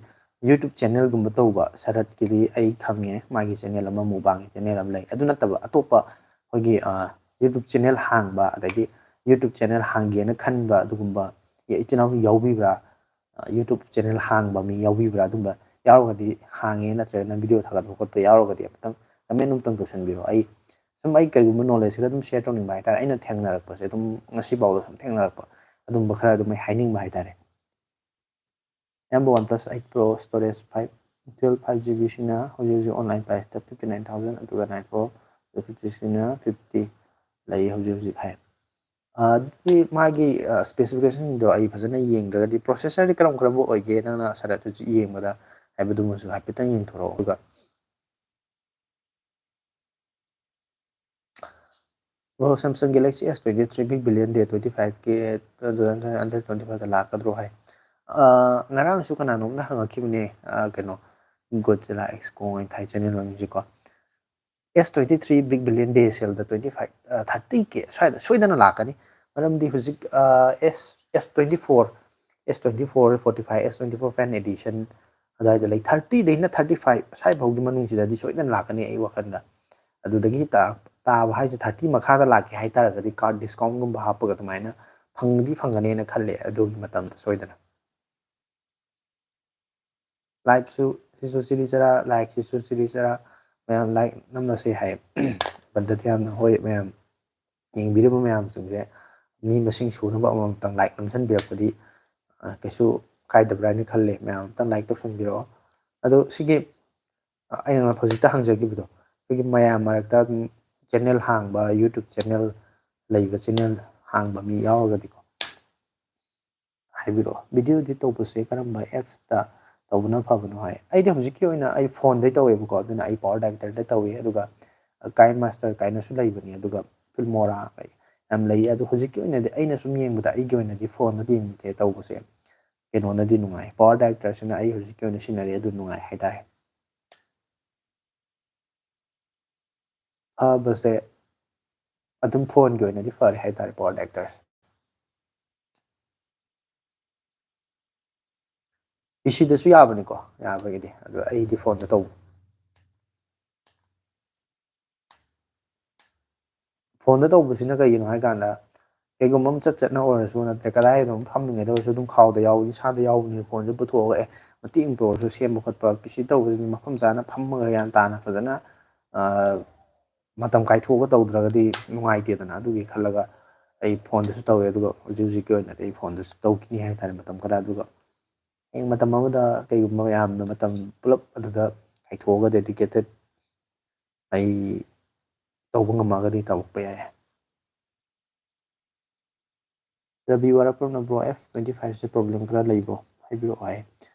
YouTube channel-ꯒꯨꯝꯕ ꯇꯧꯕ ꯁꯔꯠꯀꯤꯗꯤ ꯑꯩ ꯈꯪꯉꯦ, ꯃꯥꯒꯤ channel ꯑꯃ, mukbang-ꯒꯤ channel ꯑꯃ ꯂꯩ꯫ ꯑꯗꯨ ꯅꯠꯇꯕ ꯑꯇꯣꯞꯄ ꯑꯩꯈꯣꯏꯒꯤ, ꯑ, YouTube channel ꯍꯥꯡꯕ, ꯑꯗꯩꯗꯤ YouTube channel ꯍꯥꯡꯒꯦꯅ ꯈꯟꯕ ꯑꯗꯨꯒꯨꯝꯕ ꯏꯆꯤꯟ ꯏꯅꯥꯎ ꯌꯥꯎꯕꯤꯕ꯭ꯔꯥ? ꯑ, YouTube channel ꯍꯥꯡꯕ ꯃꯤ ꯌꯥꯎꯕꯤꯕ꯭ꯔꯥ? ꯑꯗꯨꯝꯕ ꯌꯥꯎꯔꯒꯗꯤ, ꯍꯥꯡꯉꯦ ꯅꯠꯇ꯭ꯔꯒꯅ ꯚꯤꯗꯤꯑꯣ ꯊꯥꯒꯠꯄ ꯈꯣꯠꯄ ꯌꯥꯎꯔꯒꯗꯤ ꯑꯃꯨꯛꯇꯪ comment ꯑꯃꯇꯪ ꯇꯧꯁꯟꯕꯤꯔꯣ꯫ ꯑꯩ ꯁꯨꯝ, ꯑꯩ ꯀꯩꯒꯨꯝꯕ knowledge ꯈꯔ ꯑꯗꯨꯝ share ꯇꯧꯅꯤꯡꯕ ꯍꯥꯏꯇꯥꯔꯦ, ꯑꯩꯅ ꯊꯦꯡꯅꯔꯛꯄꯁꯦ, ꯑꯗꯨꯝ ꯉꯁꯤꯐꯥꯎꯗ ꯁꯨꯝ ꯊꯦꯡꯅꯔꯛꯄ ꯑꯗꯨꯝꯕ ꯈꯔ ꯑꯗꯨꯝ ꯑꯩ ꯍꯥꯏꯅꯤꯡꯕ ꯍꯥꯏꯇꯥꯔꯦ꯫ ꯑꯌꯥꯝꯕ OnePlus eight Pro, storage five twelve, five G B ꯁꯤꯅ ꯍꯧꯖꯤꯛ ꯍꯧꯖꯤꯛ online price-ꯇ fifty nine thousand, ꯑꯗꯨꯒ nine Pro fifty six ꯁꯤꯅ fifty ꯂꯩ ꯍꯧꯖꯤꯛ ꯍꯧꯖꯤꯛ ꯍꯥꯏ꯫ ꯑ, ꯑꯗꯨꯗꯤ ꯃꯥꯒꯤ, ꯑ, specification-ꯗꯣ ꯑꯩ ꯐꯖꯅ ꯌꯦꯡꯗ꯭ꯔꯒꯗꯤ, processor-ꯗꯤ ꯀꯔꯝ ꯀꯔꯝꯕ ꯑꯣꯏꯒꯦ, ꯅꯪꯅ ꯁꯔꯠ ꯍꯧꯖꯤꯛ ꯌꯦꯡꯕꯗ ꯍꯥꯏꯕꯗꯨꯃꯁꯨ ꯍꯥꯏꯐꯦꯠꯇꯪ ꯌꯦꯡꯊꯣꯔꯛꯑꯣ꯫ ꯑꯗꯨꯒ ꯑꯣ, Samsung Galaxy S twenty three Big Billion Day twenty five K under twenty five-ꯇ ꯂꯥꯛꯀꯗ꯭ꯔꯣ ꯍꯥꯏ꯫ ꯑ, ꯉꯔꯥꯡꯁꯨ ꯀꯅꯥꯅꯣꯝꯅ ꯍꯪꯉꯛꯈꯤꯕꯅꯦ, ꯑ, ꯀꯩꯅꯣ, Godzilla X Coin Thai channel ꯑꯃꯁꯤꯀꯣ꯫ S twenty three Big Billion Day sale-ꯗ twenty five, ꯑ, thirty K ꯁ꯭ꯋꯥꯏꯗ ꯁꯣꯏꯗꯅ ꯂꯥꯛꯀꯅꯤ꯫ ꯃꯔꯝꯗꯤ ꯍꯧꯖꯤꯛ, ꯑ, S, S twenty four, S twenty four forty five, S twenty four Fan Edition ꯑꯗꯨꯋꯥꯏꯗ ꯂꯩ꯫ Thirty-ꯗꯩꯅ thirty five ꯁ꯭ꯋꯥꯏ ꯐꯥꯎꯒꯤ ꯃꯅꯨꯡꯁꯤꯗꯗꯤ ꯁꯣꯏꯗꯅ ꯂꯥꯛꯀꯅꯤ ꯑꯩ ꯋꯥꯈꯜꯗ꯫ ꯑꯗꯨꯗꯒꯤ ꯇꯥ-, ꯇꯥꯕ ꯍꯥꯏꯁꯦ, thirty ꯃꯈꯥꯗ ꯂꯥꯛꯀꯦ ꯍꯥꯏꯇꯥꯔꯒꯗꯤ card discount-ꯒꯨꯝꯕ ꯍꯥꯞꯄꯒ ꯑꯗꯨꯃꯥꯏꯅ ꯐꯪꯗꯤ ꯐꯪꯒꯅꯦꯅ ꯈꯜꯂꯦ ꯑꯗꯨꯒꯤ ꯃꯇꯝꯗ ꯁꯣꯏꯗꯅ꯫ Like-ꯁꯨ ꯁꯤꯁꯨ ꯆꯤꯔꯤ ꯆꯔꯥ, like-ꯁꯤꯁꯨ ꯆꯤꯔꯤ ꯆꯔꯥ, ꯃꯌꯥꯝ like ꯅꯝꯅꯁꯦ ꯍꯥꯏ꯫ ꯕꯟꯗꯗꯤ ꯌꯥꯝꯅ ꯍꯣꯏ, ꯃꯌꯥꯝ ꯌꯦꯡꯕꯤꯔꯤꯕ ꯃꯌꯥꯝꯁꯤꯡꯁꯦ ꯃꯤ ꯃꯁꯤꯡ ꯁꯨꯅꯕ ꯑꯃꯃꯝꯇꯪ like ꯅꯝꯁꯤꯟꯕꯤꯔꯛꯄꯗꯤ, ꯑ, ꯀꯩꯁꯨ ꯀꯥꯏꯗꯕ꯭ꯔꯥ ꯍꯥꯏꯅ ꯈꯜꯂꯦ꯫ ꯃꯌꯥꯝ ꯑꯝꯇꯪ like ꯇꯧꯁꯟꯕꯤꯔꯛꯑꯣ꯫ ꯑꯗꯣ ꯁꯤꯒꯤ, ꯑ, ꯑꯩꯅ ꯍꯧꯖꯤꯛꯇ ꯍꯪꯖꯈꯤꯕꯗꯣ, ꯃꯌꯥꯝ ꯃꯔꯛꯇ ꯑꯗꯨꯝ ꯆꯦꯅꯦꯜ ꯍꯥꯡꯕ, YouTube ꯆꯦꯅꯦꯜ ꯂꯩꯕ, ꯆꯦꯅꯦꯜ ꯍꯥꯡꯕ ꯃꯤ ꯌꯥꯎꯔꯒꯗꯤꯀꯣ, ꯍꯥꯏꯕꯤꯔꯛꯑꯣ꯫ ꯚꯤꯗꯤꯑꯣ ꯏꯗꯤꯠ ꯇꯧꯕꯁꯦ ꯀꯔꯝꯕ ꯑꯦꯞꯁꯇ ꯇꯧꯕꯅ ꯐꯕꯅꯣ ꯍꯥꯏ? ꯑꯩꯗꯤ ꯍꯧꯖꯤꯛꯀꯤ ꯑꯣꯏꯅ ꯑꯩ ꯐꯣꯟꯗꯩ ꯇꯧꯋꯦꯕꯀꯣ, ꯑꯗꯨꯅ ꯑꯩ ꯄꯋꯥꯔ ꯗꯥꯏꯔꯦꯛꯇꯔꯗ ꯇꯧꯋꯤ, ꯑꯗꯨꯒ ꯀꯥꯏꯟ ꯃꯥꯁꯇꯔ ꯀꯥꯏꯅꯁꯨ ꯂꯩꯕꯅꯤ, ꯑꯗꯨꯒ ꯐꯤꯜꯃꯣꯔꯥ ꯌꯥꯝ ꯂꯩ꯫ ꯑꯗꯣ ꯍꯧꯖꯤꯛꯀꯤ ꯑꯣꯏꯅꯗꯤ ꯑꯩꯅ ꯁꯨꯝ ꯌꯦꯡꯕꯗ, ꯑꯩꯒꯤ ꯑꯣꯏꯅꯗꯤ ꯐꯣꯟꯗ ꯌꯦꯡꯕꯁꯦ ꯇꯧꯕꯁꯦ ꯀꯩꯅꯣꯅꯗꯤ ꯅꯨꯡꯉꯥꯏ, ꯄꯋꯥꯔ ꯗꯥꯏꯔꯦꯛꯇꯔꯁꯤꯅ ꯑꯩ ꯍꯧꯖꯤꯛꯀꯤ ꯑꯣꯏꯅ ꯁꯤꯖꯤꯟꯅꯔꯤ, ꯑꯗꯨ ꯅꯨꯡꯉꯥꯏ ꯍꯥꯏꯇꯥꯔꯦ꯫ ꯐꯕꯁꯦ ꯑꯗꯨꯝ ꯐꯣꯟꯒꯤ ꯑꯣꯏꯅꯗꯤ ꯐꯔꯦ ꯍꯥꯏꯇꯥꯔꯦ ꯄꯋꯥꯔ ꯗꯥꯏꯔꯦꯛꯇꯔꯁꯦ꯫ ꯄꯤ ꯁꯤꯗꯁꯨ ꯌꯥꯕꯅꯤꯀꯣ, ꯌꯥꯕꯒꯤꯗꯤ, ꯑꯗꯣ ꯑꯩꯗꯤ ꯐꯣꯟꯗ ꯇꯧꯕ꯫ ꯐꯣꯟꯗ ꯇꯧꯕꯁꯤꯅ ꯀꯩꯒꯤꯅꯣ ꯍꯥꯏ ꯀꯥꯟꯗ, ꯀꯩꯒꯨꯝꯕ ꯑꯃ ꯆꯠ ꯆꯠꯅ ꯑꯣꯏꯔꯁꯨ, ꯅꯠꯇ꯭ꯔꯒ ꯀꯗꯥꯏꯗ ꯑꯃ ꯐꯝꯃꯤꯉꯩꯗ ꯑꯣꯏꯔꯁꯨ, ꯑꯗꯨꯝ ꯈꯥꯎꯗ ꯌꯥꯎꯕ, ꯏꯁꯥꯗ ꯌꯥꯎꯕꯅꯤꯅ ꯐꯣꯟꯁꯦ ꯄꯨꯊꯣꯛꯑꯒ, ꯑꯦ, ꯃꯇꯦꯛ ꯑꯃꯇ ꯑꯣꯏꯔꯁꯨ ꯁꯦꯝꯕ ꯈꯣꯠꯄ, ꯄꯤ ꯁꯤ ꯇꯧꯕꯁꯤꯗꯤ ꯃꯐꯝ ꯆꯥꯅ ꯐꯝꯃꯒ ꯒ꯭ꯌꯥꯟ ꯇꯥꯅ ꯐꯖꯅ, ꯑ, ꯃꯇꯝ ꯀꯥꯏꯊꯣꯛꯑꯒ ꯇꯧꯗ꯭ꯔꯒꯗꯤ ꯅꯨꯡꯉꯥꯏꯇꯦꯗꯅ꯫ ꯑꯗꯨꯒꯤ ꯈꯜꯂꯒ ꯑꯩ ꯐꯣꯟꯗꯁꯨ ꯇꯧꯋꯦ, ꯑꯗꯨꯒ ꯍꯧꯖꯤꯛ ꯍꯧꯖꯤꯛꯀꯤ ꯑꯣꯏꯅꯗꯤ ꯑꯩ ꯐꯣꯟꯗꯁꯨ ꯇꯧꯈꯤꯅꯤ ꯍꯥꯏꯇꯥꯔꯦ ꯃꯇꯝ ꯈꯔ꯫ ꯑꯗꯨꯒ ꯍꯌꯦꯡ ꯃꯇꯝ ꯑꯃꯗ ꯀꯩꯒꯨꯝꯕ ꯃꯌꯥꯝꯅ ꯃꯇꯝ ꯄꯨꯂꯞ ꯑꯗꯨꯗ ꯀꯥꯏꯊꯣꯛꯑꯒ dedicated ꯑꯩ ꯇꯧꯕ ꯉꯝꯃꯒꯗꯤ ꯇꯧꯔꯛꯄ ꯌꯥꯏ꯫ ꯔꯕꯤ ꯋꯥꯔꯛꯄꯝꯅ, "Bro, ꯑꯦꯐ twenty five ꯁꯦ problem ꯈꯔ ꯂꯩꯕ꯭ꯔꯣ? ꯍꯥꯏꯕꯤꯔꯛꯑꯣ" ꯍꯥꯏ꯫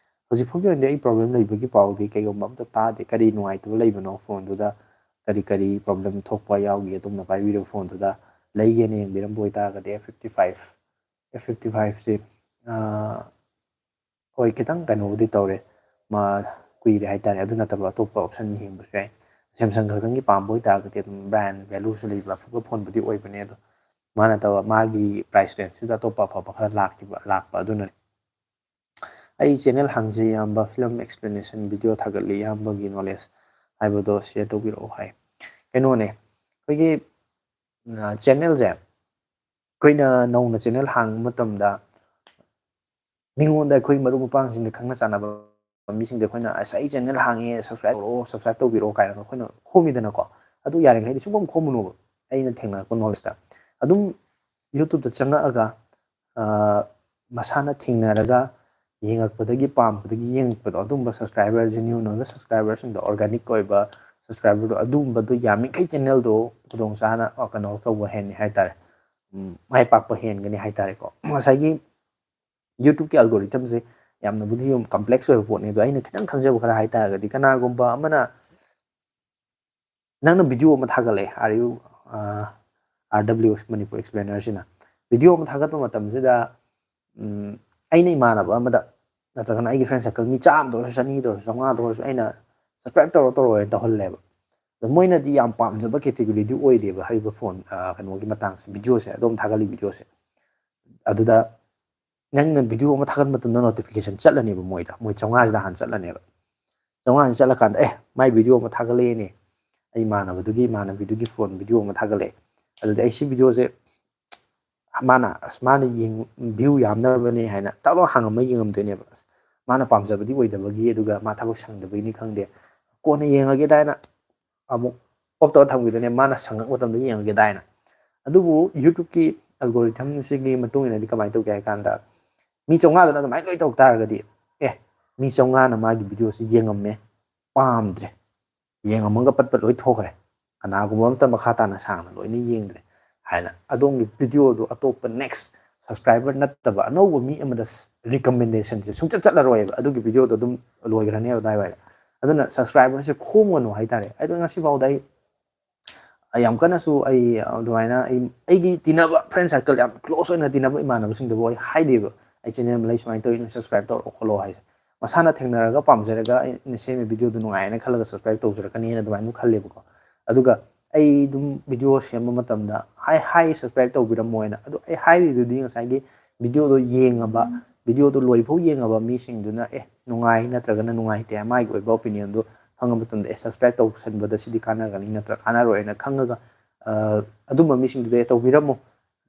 ꯍꯧꯖꯤꯛ ꯐꯥꯎꯒꯤ ꯑꯣꯏꯅꯗꯤ ꯑꯩ problem ꯂꯩꯕꯒꯤ ꯄꯥꯎꯗꯤ ꯀꯩꯒꯨꯝꯕ ꯑꯝꯇ ꯇꯥꯗꯦ꯫ ꯀꯔꯤ ꯅꯨꯡꯉꯥꯏꯇꯕ ꯂꯩꯕꯅꯣ ꯐꯣꯟꯗꯨꯗ, ꯀꯔꯤ ꯀꯔꯤ problem ꯊꯣꯛꯄ ꯌꯥꯎꯒꯦ, ꯑꯗꯣꯝꯅ ꯄꯥꯏꯕꯤꯔꯤꯕ ꯐꯣꯟꯗꯨꯗ ꯂꯩꯒꯦꯅ ꯌꯦꯡꯕꯤꯔꯝꯕ ꯑꯣꯏꯇꯥꯔꯒꯗꯤ, F fifty five, F fifty five ꯁꯤ, ꯑꯥ, ꯍꯣꯏ, ꯈꯤꯇꯪ ꯀꯩꯅꯣꯕꯨꯗꯤ ꯇꯧꯔꯦ, ꯃꯥ ꯀꯨꯏꯔꯦ ꯍꯥꯏꯇꯥꯔꯦ꯫ ꯑꯗꯨ ꯅꯠꯇꯕ ꯑꯇꯣꯞꯄ option ꯌꯦꯡꯕꯁꯨ ꯌꯥꯏ꯫ Samsung ꯈꯛꯇꯪꯒꯤ ꯄꯥꯝꯕ ꯑꯣꯏꯇꯥꯔꯒꯗꯤ ꯑꯗꯨꯝ brand value ꯁꯨ ꯂꯩꯕ ꯑꯐꯕ ꯐꯣꯟꯕꯨꯗꯤ ꯑꯣꯏꯕꯅꯦ꯫ ꯑꯗꯣ ꯃꯥ ꯅꯠꯇꯕ ꯃꯥꯒꯤ price range ꯁꯤꯗ ꯑꯇꯣꯞꯄ ꯑꯐꯕ ꯈꯔ ꯂꯥꯛꯈꯤꯕ, ꯂꯥꯛꯄ ꯑꯗꯨꯅꯅꯦ꯫ "ꯑꯩ channel ꯍꯥꯡꯖꯩ ꯏꯌꯥꯝꯕ, film explanation video ꯊꯥꯒꯠꯂꯤ, ꯏꯌꯥꯝꯕꯒꯤ knowledge ꯍꯥꯏꯕꯗꯣ share ꯇꯧꯕꯤꯔꯛꯑꯣ" ꯍꯥꯏ꯫ ꯀꯩꯅꯣꯅꯦ, ꯑꯩꯈꯣꯏꯒꯤ, ꯑ, channel ꯁꯦ ꯑꯩꯈꯣꯏꯅ ꯅꯧꯅ channel ꯍꯥꯡꯕ ꯃꯇꯝꯗ ꯃꯤꯉꯣꯟꯗ, ꯑꯩꯈꯣꯏ ꯃꯔꯨꯞ ꯃꯄꯥꯡꯁꯤꯡꯗ, ꯈꯪꯅ ꯆꯥꯟꯅꯕ ꯃꯤꯁꯤꯡꯗ ꯑꯩꯈꯣꯏꯅ, "ꯑꯁ, ꯑꯩ channel ꯍꯥꯡꯉꯦ, subscribe ꯇꯧꯔꯛꯑꯣ, subscribe ꯇꯧꯕꯤꯔꯛꯑꯣ" ꯀꯥꯏꯅ ꯑꯩꯈꯣꯏꯅ ꯈꯣꯝꯃꯤꯗꯅꯀꯣ꯫ ꯑꯗꯨ ꯌꯥꯔꯤꯈꯩꯗꯤ ꯁꯨꯡꯈꯣꯝ ꯈꯣꯝꯃꯨꯅꯣꯕ꯫ ꯑꯩꯅ ꯊꯦꯡꯅꯔꯛꯄ knowledge ꯇ ꯑꯗꯨꯝ YouTube ꯇ ꯆꯪꯉꯛꯑꯒ, ꯑ, ꯃꯁꯥꯅ ꯊꯦꯡꯅꯔꯒ ꯌꯦꯡꯉꯛꯄꯗꯒꯤ, ꯄꯥꯝꯕꯗꯒꯤ ꯌꯦꯡꯉꯛꯄꯗꯣ, ꯑꯗꯨꯝꯕ subscriber, genuine ꯑꯣꯏꯕ subscriber ꯁꯤꯡꯗꯣ, organic ꯑꯣꯏꯕ ꯁꯕꯁꯀ꯭ꯔꯥꯏꯕꯔꯗꯣ, ꯑꯗꯨꯒꯨꯝꯕꯗꯣ ꯌꯥꯝꯃꯤꯈꯩ ꯆꯦꯅꯦꯜꯗꯣ ꯈꯨꯗꯣꯡ ꯆꯥꯅ ꯑ, ꯀꯩꯅꯣ ꯇꯧꯕ ꯍꯦꯟꯅꯤ ꯍꯥꯏꯇꯥꯔꯦ, ꯎꯝ, ꯃꯥꯏ ꯄꯥꯛꯄ ꯍꯦꯟꯒꯅꯤ ꯍꯥꯏꯇꯥꯔꯦꯀꯣ꯫ ꯉꯁꯥꯏꯒꯤ YouTubeꯀꯤ algorithmꯁꯦ ꯌꯥꯝꯅꯕꯨꯗꯤ ꯌꯥꯝ complex ꯑꯣꯏꯕ ꯄꯣꯠꯅꯤ, ꯑꯗꯣ ꯑꯩꯅ ꯈꯤꯇꯪ ꯈꯪꯖꯕ ꯈꯔ ꯍꯥꯏꯇꯥꯔꯒꯗꯤ, ꯀꯅꯥꯒꯨꯝꯕ ꯑꯃꯅ ꯅꯪꯅ video ꯑꯃ ꯊꯥꯒꯠꯂꯛꯑꯦ, are you, uh, R W X Manipur Explainer ꯁꯤꯅ video ꯑꯃ ꯊꯥꯒꯠꯄ ꯃꯇꯝꯁꯤꯗ, ꯎꯝ, ꯑꯩꯅ ꯏꯃꯥꯟꯅꯕ ꯑꯃꯗ ꯅꯠꯇ꯭ꯔꯒꯅ ꯑꯩꯒꯤ friend circle ꯃꯤ ꯆꯥꯝꯃꯗ ꯑꯣꯏꯔꯁꯨ, ꯆꯅꯤꯗ ꯑꯣꯏꯔꯁꯨ, ꯆꯥꯝꯃꯉꯥꯗ ꯑꯣꯏꯔꯁꯨ ꯑꯩꯅ subscribe ꯇꯧꯔꯣ, ꯇꯧꯔꯣ ꯍꯥꯏꯅ ꯇꯧꯍꯜꯂꯦꯕ꯫ ꯑꯗꯣ ꯃꯣꯏꯅꯗꯤ ꯌꯥꯝ ꯄꯥꯝꯖꯕ categoryꯗꯤ ꯑꯣꯏꯗꯦꯕ ꯍꯥꯏꯔꯤꯕ phone, ꯑ, ꯀꯩꯅꯣꯒꯤ ꯃꯇꯥꯡꯁꯦ, videoꯁꯦ, ꯑꯗꯣꯝ ꯊꯥꯒꯠꯂꯤ videoꯁꯦ꯫ ꯑꯗꯨꯗ ꯅꯪꯅ video ꯑꯃ ꯊꯥꯒꯠꯄ ꯃꯇꯝꯗ notification ꯆꯠꯂꯅꯦꯕ ꯃꯣꯏꯗ, ꯃꯣꯏ ꯆꯥꯝꯃꯉꯥꯁꯤꯗ ꯍꯥꯟꯅ ꯆꯠꯂꯅꯦꯕ꯫ ꯆꯥꯝꯃꯉꯥꯁꯤꯗ ꯆꯠꯂꯀꯥꯟꯗ, "ꯑꯦ, ꯃꯥꯏ video ꯑꯃ ꯊꯥꯒꯠꯂꯛꯑꯦꯅꯦ, ꯑꯩ ꯏꯃꯥꯟꯅꯕꯗꯨꯒꯤ, ꯏꯃꯥꯟꯅꯕꯤꯗꯨꯒꯤ phone video ꯑꯃ ꯊꯥꯒꯠꯂꯛꯑꯦ, ꯑꯗꯨꯗꯤ ꯑꯩ ꯁꯤ videoꯁꯦ ꯃꯥꯅ, ꯑꯁ, ꯃꯥꯅ ꯌꯦꯡ-, view ꯌꯥꯝꯅꯕꯅꯦ" ꯍꯥꯏꯅ ꯇꯛ ꯂꯥꯎ ꯍꯥꯡꯉꯝꯃ ꯌꯦꯡꯉꯝꯗꯣꯏꯅꯦꯕ꯫ ꯑꯁ, ꯃꯥꯅ ꯄꯥꯝꯖꯕꯗꯤ ꯑꯣꯏꯗꯕꯒꯤ, ꯑꯗꯨꯒ ꯃꯥ ꯊꯕꯛ ꯁꯪꯗꯕꯒꯤꯅꯤ ꯈꯪꯗꯦ, "ꯀꯣꯟꯅ ꯌꯦꯡꯉꯒꯦꯗ" ꯍꯥꯏꯅ ꯑꯃꯨꯛ off ꯇꯧꯔ ꯊꯝꯈꯤꯗꯣꯏꯅꯦ, ꯃꯥꯅ ꯁꯪꯉꯛꯄ ꯃꯇꯝꯗ ꯌꯦꯡꯉꯒꯦꯗ ꯍꯥꯏꯅ꯫ ꯑꯗꯨꯕꯨ YouTubeꯀꯤ algorithmꯁꯤꯒꯤ ꯃꯇꯨꯡ ꯏꯟꯅꯗꯤ ꯀꯃꯥꯏꯅ ꯇꯧꯒꯦ ꯍꯥꯏ ꯀꯥꯟꯗ, ꯃꯤ ꯆꯥꯝꯃꯉꯥꯗꯨꯅ ꯑꯗꯨꯃꯥꯏꯅ ꯂꯣꯏ ꯇꯧꯔꯛ ꯇꯥꯔꯒꯗꯤ, "ꯑꯦ, ꯃꯤ ꯆꯥꯝꯃꯉꯥꯅ ꯃꯥꯒꯤ videoꯁꯤ ꯌꯦꯡꯉꯝꯃꯦ, ꯄꯥꯝꯗ꯭ꯔꯦ, ꯌꯦꯡꯉꯝꯃꯒ ꯄꯠ ꯄꯠ ꯂꯣꯏ ꯊꯣꯛꯈ꯭ꯔꯦ, ꯀꯅꯥꯒꯨꯝꯕ ꯑꯝꯇ ꯃꯈꯥ ꯇꯥꯅ ꯁꯥꯡꯅ ꯂꯣꯏꯅ ꯌꯦꯡꯗ꯭ꯔꯦ" ꯍꯥꯏꯅ ꯑꯗꯣꯝꯒꯤ videoꯗꯣ ꯑꯇꯣꯞꯄ next subscriber ꯅꯠꯇꯕ ꯑꯅꯧꯕ ꯃꯤ ꯑꯃꯗ recommendationꯁꯦ ꯁꯨꯡꯆꯠ ꯆꯠꯂꯔꯣꯏꯕ꯫ ꯑꯗꯨꯒꯤ videoꯗꯣ ꯑꯗꯨꯝ ꯂꯣꯏꯈ꯭ꯔꯅꯦꯕ ꯑꯗꯨꯋꯥꯏꯗ꯫ ꯑꯗꯨꯅ subscriberꯁꯦ ꯈꯣꯝꯒꯅꯨ ꯍꯥꯏꯇꯥꯔꯦ꯫ ꯑꯗꯣ ꯉꯁꯤ ꯐꯥꯎꯗ ꯑꯩ, ꯑꯩ ꯌꯥꯝ ꯀꯟꯅꯁꯨ ꯑꯩ ꯑꯗꯨꯃꯥꯏꯅ ꯑꯩ, ꯑꯩꯒꯤ ꯇꯤꯟꯅꯕ friend circle, ꯌꯥꯝ close ꯑꯣꯏꯅ ꯇꯤꯟꯅꯕ ꯏꯃꯥꯟꯅꯕꯁꯤꯡꯗꯨꯕꯨ ꯑꯩ ꯍꯥꯏꯗꯦꯕ, "ꯑꯩ channel ꯑꯃ ꯂꯩ, ꯁꯨꯃꯥꯏꯅ ꯇꯧꯋꯤ, ꯅꯪ subscribe ꯇꯧꯔꯛꯑꯣ ꯈꯣꯠꯂꯣ" ꯍꯥꯏꯁꯦ꯫ ꯃꯁꯥꯅ ꯊꯦꯡꯅꯔꯒ ꯄꯥꯝꯖꯔꯒ ꯑꯩꯅ ꯁꯦꯝꯃꯤ videoꯗꯨ ꯅꯨꯡꯉꯥꯏꯌꯦꯅ ꯈꯜꯂꯒ subscribe ꯇꯧꯖꯔꯛꯀꯅꯤꯅ ꯑꯗꯨꯃꯥꯏꯅ ꯑꯗꯨꯝ ꯈꯜꯂꯦꯕꯀꯣ꯫ ꯑꯗꯨꯒ ꯑꯩ ꯑꯗꯨꯝ video ꯁꯦꯝꯕ ꯃꯇꯝꯗ, "ꯍꯥꯏ, ꯍꯥꯏ, subscribe ꯇꯧꯕꯤꯔꯝꯃꯣ" ꯍꯥꯏꯅ꯫ ꯑꯗꯣ ꯑꯩ ꯍꯥꯏꯔꯤꯗꯨꯗꯤ ꯉꯁꯥꯏꯒꯤ videoꯗꯣ ꯌꯦꯡꯉꯕ, videoꯗꯣ ꯂꯣꯏꯐꯥꯎ ꯌꯦꯡꯉꯕ ꯃꯤꯁꯤꯡꯗꯨꯅ, "ꯑꯦ, ꯅꯨꯡꯉꯥꯏ ꯅꯠꯇ꯭ꯔꯒꯅ ꯅꯨꯡꯉꯥꯏꯇꯦ" ꯃꯥꯒꯤ ꯑꯣꯏꯕ opinionꯗꯨ ꯈꯪꯉ ꯃꯇꯝꯗ, "ꯑꯦ, subscribe ꯇꯧꯁꯟꯕꯗ ꯁꯤꯗꯤ ꯀꯥꯟꯅꯒꯅꯤ ꯅꯠꯇ꯭ꯔ ꯀꯥꯟꯅꯔꯣꯏ" ꯍꯥꯏꯅ ꯈꯪꯉꯒ, ꯑ, ꯑꯗꯨꯝꯕ ꯃꯤꯁꯤꯡꯗꯨꯗ, "ꯑꯦ, ꯇꯧꯕꯤꯔꯝꯃꯣ,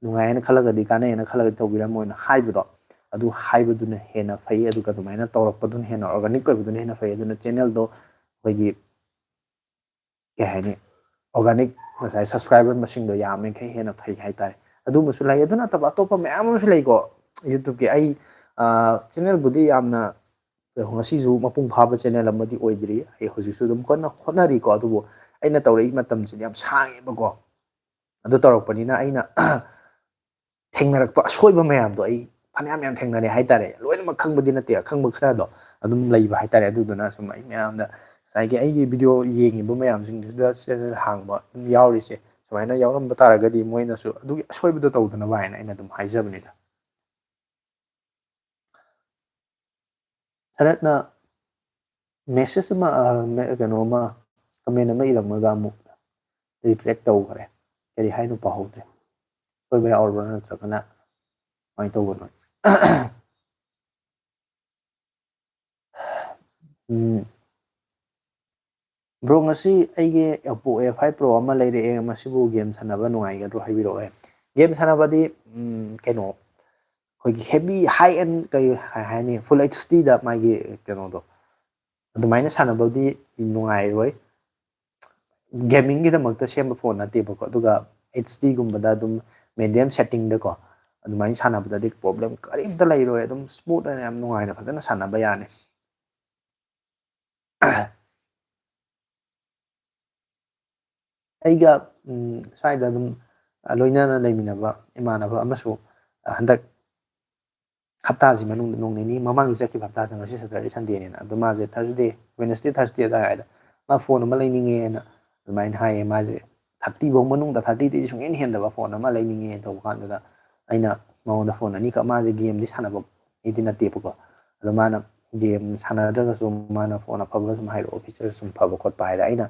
ꯅꯨꯡꯉꯥꯏꯌꯦꯅ ꯈꯜꯂꯒꯗꯤ, ꯀꯥꯟꯅꯩꯌꯦꯅ ꯈꯜꯂꯒꯗꯤ ꯇꯧꯕꯤꯔꯝꯃꯣ" ꯍꯥꯏꯅ ꯍꯥꯏꯕꯗꯣ, ꯑꯗꯨ ꯍꯥꯏꯕꯗꯨꯅ ꯍꯦꯟꯅ ꯐꯩ꯫ ꯑꯗꯨꯒ ꯑꯗꯨꯃꯥꯏꯅ ꯇꯧꯔꯛꯄꯗꯨꯅ ꯍꯦꯟꯅ organic ꯑꯣꯏꯕꯗꯨꯅ ꯍꯦꯟꯅ ꯐꯩ꯫ ꯑꯗꯨꯅ channelꯗꯣ ꯑꯩꯈꯣꯏꯒꯤ, ꯀꯩ ꯍꯥꯏꯅꯤ, organic, ꯉꯁꯥꯏ subscriber ꯃꯁꯤꯡꯗꯣ ꯌꯥꯝꯃꯤꯈꯩ ꯍꯦꯟꯅ ꯐꯩ ꯍꯥꯏꯇꯥꯔꯦ꯫ ꯑꯗꯨꯝꯕꯁꯨ ꯂꯩ꯫ ꯑꯗꯨ ꯅꯠꯇꯕ ꯑꯇꯣꯞꯄ ꯃꯌꯥꯝ ꯑꯃꯁꯨ ꯂꯩꯀꯣ YouTubeꯀꯤ꯫ ꯑꯩ, ꯑ, channelꯕꯨꯗꯤ ꯌꯥꯝꯅ ꯑꯗꯣ ꯉꯁꯤꯁꯨ ꯃꯄꯨꯡ ꯐꯥꯕ ꯆꯦꯅꯦꯜ ꯑꯃꯗꯤ ꯑꯣꯏꯗ꯭ꯔꯤ꯫ ꯑꯩ ꯍꯧꯖꯤꯛꯁꯨ ꯑꯗꯨꯝ ꯀꯟꯅ ꯍꯣꯠꯅꯔꯤꯀꯣ꯫ ꯑꯗꯨꯕꯨ ꯑꯩꯅ ꯇꯧꯔꯛꯏ ꯃꯇꯝꯁꯤꯗꯤ ꯌꯥꯝ ꯁꯥꯡꯉꯦꯕꯀꯣ꯫ ꯑꯗꯨ ꯇꯧꯔꯛꯄꯅꯤꯅ ꯑꯩꯅ ꯊꯦꯡꯅꯔꯛꯄ ꯑꯁꯣꯏꯕ ꯃꯌꯥꯝꯗꯣ ꯑꯩ ꯐꯅꯌꯥꯝ ꯌꯥꯝ ꯊꯦꯡꯅꯔꯦ ꯍꯥꯏꯇꯥꯔꯦ꯫ ꯂꯣꯏꯅꯃꯛ ꯈꯪꯕꯗꯤ ꯅꯠꯇꯦ, ꯑꯈꯪꯕ ꯈꯔꯗꯣ ꯑꯗꯨꯝ ꯂꯩꯕ ꯍꯥꯏꯇꯥꯔꯦ꯫ ꯑꯗꯨꯗꯨꯅ ꯁꯨꯝ ꯑꯩ ꯃꯌꯥꯝꯗ, ꯉꯁꯥꯏꯒꯤ ꯑꯩꯒꯤ ꯚꯤꯗꯤꯑꯣ ꯌꯦꯡꯉꯤꯕ ꯃꯌꯥꯝꯁꯤꯡꯗꯨꯗ ꯆꯦꯅꯦꯜ ꯍꯥꯡꯕ ꯑꯗꯨꯝ ꯌꯥꯎꯔꯤꯁꯦ, ꯁꯨꯃꯥꯏꯅ ꯌꯥꯎꯔꯝꯕ ꯇꯥꯔꯒꯗꯤ ꯃꯣꯏꯅꯁꯨ ꯑꯗꯨꯒꯤ ꯑꯁꯣꯏꯕꯗꯣ ꯇꯧꯗꯅꯕ ꯍꯥꯏꯅ ꯑꯩꯅ ꯑꯗꯨꯝ ꯍꯥꯏꯖꯕꯅꯤꯗ꯫ ꯊꯔꯠꯅ ꯃꯦꯁꯦꯖ ꯑꯃ, ꯑ, ꯃꯦ-, ꯀꯩꯅꯣ ꯑꯃ, ꯀꯃꯦꯟ ꯑꯃ ꯏꯔꯝꯃꯒ ꯑꯃꯨꯛ ꯔꯤꯇ꯭ꯔꯦꯛ ꯇꯧꯈ꯭ꯔꯦ꯫ ꯀꯔꯤ ꯍꯥꯏꯅꯣ ꯄꯥꯍꯧꯗ꯭ꯔꯦ꯫ ꯁꯣꯏꯕ ꯌꯥꯎꯔꯕ꯭ꯔꯥ ꯅꯠꯇ꯭ꯔꯒꯅ ꯀꯃꯥꯏꯅ ꯇꯧꯕꯅꯣ? ꯎꯝ꯫ ꯕ꯭ꯔꯣ, ꯉꯁꯤ ꯑꯩꯒꯤ Oppo A five Pro ꯑꯃ ꯂꯩꯔꯛꯑꯦ, ꯃꯁꯤꯕꯨ ꯒꯦꯝ ꯁꯥꯟꯅꯕ ꯅꯨꯡꯉꯥꯏꯒꯗ꯭ꯔꯣ ꯍꯥꯏꯕꯤꯔꯛꯑꯣ꯫ ꯒꯦꯝ ꯁꯥꯟꯅꯕꯗꯤ, ꯎꯝ, ꯀꯩꯅꯣ, ꯑꯩꯈꯣꯏꯒꯤ heavy high end ꯀꯩ ꯍꯥꯏ-, ꯍꯥꯏꯅꯤ, full H D ꯗ ꯃꯥꯒꯤ ꯀꯩꯅꯣꯗꯣ, ꯑꯗꯨꯃꯥꯏꯅ ꯁꯥꯟꯅꯕꯗꯤ ꯅꯨꯡꯉꯥꯏꯔꯣꯏ꯫ ꯒꯦꯃꯤꯡꯒꯤꯗꯃꯛꯇ ꯁꯦꯝꯕ ꯐꯣꯟ ꯅꯠꯇꯦꯕꯀꯣ꯫ ꯑꯗꯨꯒ H D ꯒꯨꯝꯕꯗ ꯑꯗꯨꯝ medium setting ꯗꯀꯣ, ꯑꯗꯨꯃꯥꯏꯅ ꯁꯥꯟꯅꯕꯗꯗꯤ problem ꯀꯔꯤꯝꯇ ꯂꯩꯔꯣꯏ꯫ ꯑꯗꯨꯝ smooth ꯑꯣꯏꯅ ꯌꯥꯝ ꯅꯨꯡꯉꯥꯏꯅ ꯐꯖꯅ ꯁꯥꯟꯅꯕ ꯌꯥꯅꯤ꯫ ꯑꯩꯒ, ꯎꯝ, ꯁ꯭ꯋꯥꯏꯗ ꯑꯗꯨꯝ, ꯑ, ꯂꯣꯏꯅꯅ ꯂꯩꯃꯤꯟꯅꯕ ꯏꯃꯥꯟꯅꯕ ꯑꯃꯁꯨ, ꯑ, ꯍꯟꯗꯛ ꯍꯞꯇꯥꯁꯤ ꯃꯅꯨꯡꯗ ꯅꯣꯡ ꯅꯤꯅꯤ, ꯃꯃꯥꯡꯗ ꯆꯠꯈꯤꯕ ꯍꯞꯇꯥꯁꯦ, ꯉꯁꯤ Saturday Sunday ꯅꯦꯅ, ꯑꯗꯣ ꯃꯥꯁꯦ Thursday, Wednesday, Thursday ꯑꯗꯨꯋꯥꯏꯗ ꯃꯥ ꯐꯣꯟ ꯑꯃ ꯂꯩꯅꯤꯡꯉꯦꯅ ꯑꯗꯨꯃꯥꯏꯅ ꯍꯥꯏꯌꯦ꯫ ꯃꯥꯁꯦ thirty ꯐꯥꯎ ꯃꯅꯨꯡꯗ, thirty ꯗꯒꯤ ꯁꯨꯡꯍꯦꯟ ꯍꯦꯟꯗꯕ ꯐꯣꯟ ꯑꯃ ꯂꯩꯅꯤꯡꯉꯦ ꯇꯧꯕ ꯀꯥꯟꯗꯨꯗ, ꯑꯩꯅ ꯃꯉꯣꯟꯗ ꯐꯣꯟ ꯑꯅꯤꯈꯛ, ꯃꯥꯁꯦ ꯒꯦꯝꯗꯤ ꯁꯥꯟꯅꯕ ꯃꯤꯗꯤ ꯅꯠꯇꯦꯕꯀꯣ, ꯑꯗꯣ ꯃꯥꯅ ꯒꯦꯝ ꯁꯥꯟꯅꯗ꯭ꯔꯒꯁꯨ ꯃꯥꯅ ꯐꯣꯟ ꯑꯐꯕ ꯁꯨꯝ ꯍꯥꯏꯔꯛꯑꯣ, feature ꯁꯨꯝ ꯐꯕ ꯈꯣꯠꯄ ꯍꯥꯏꯗ, ꯑꯩꯅ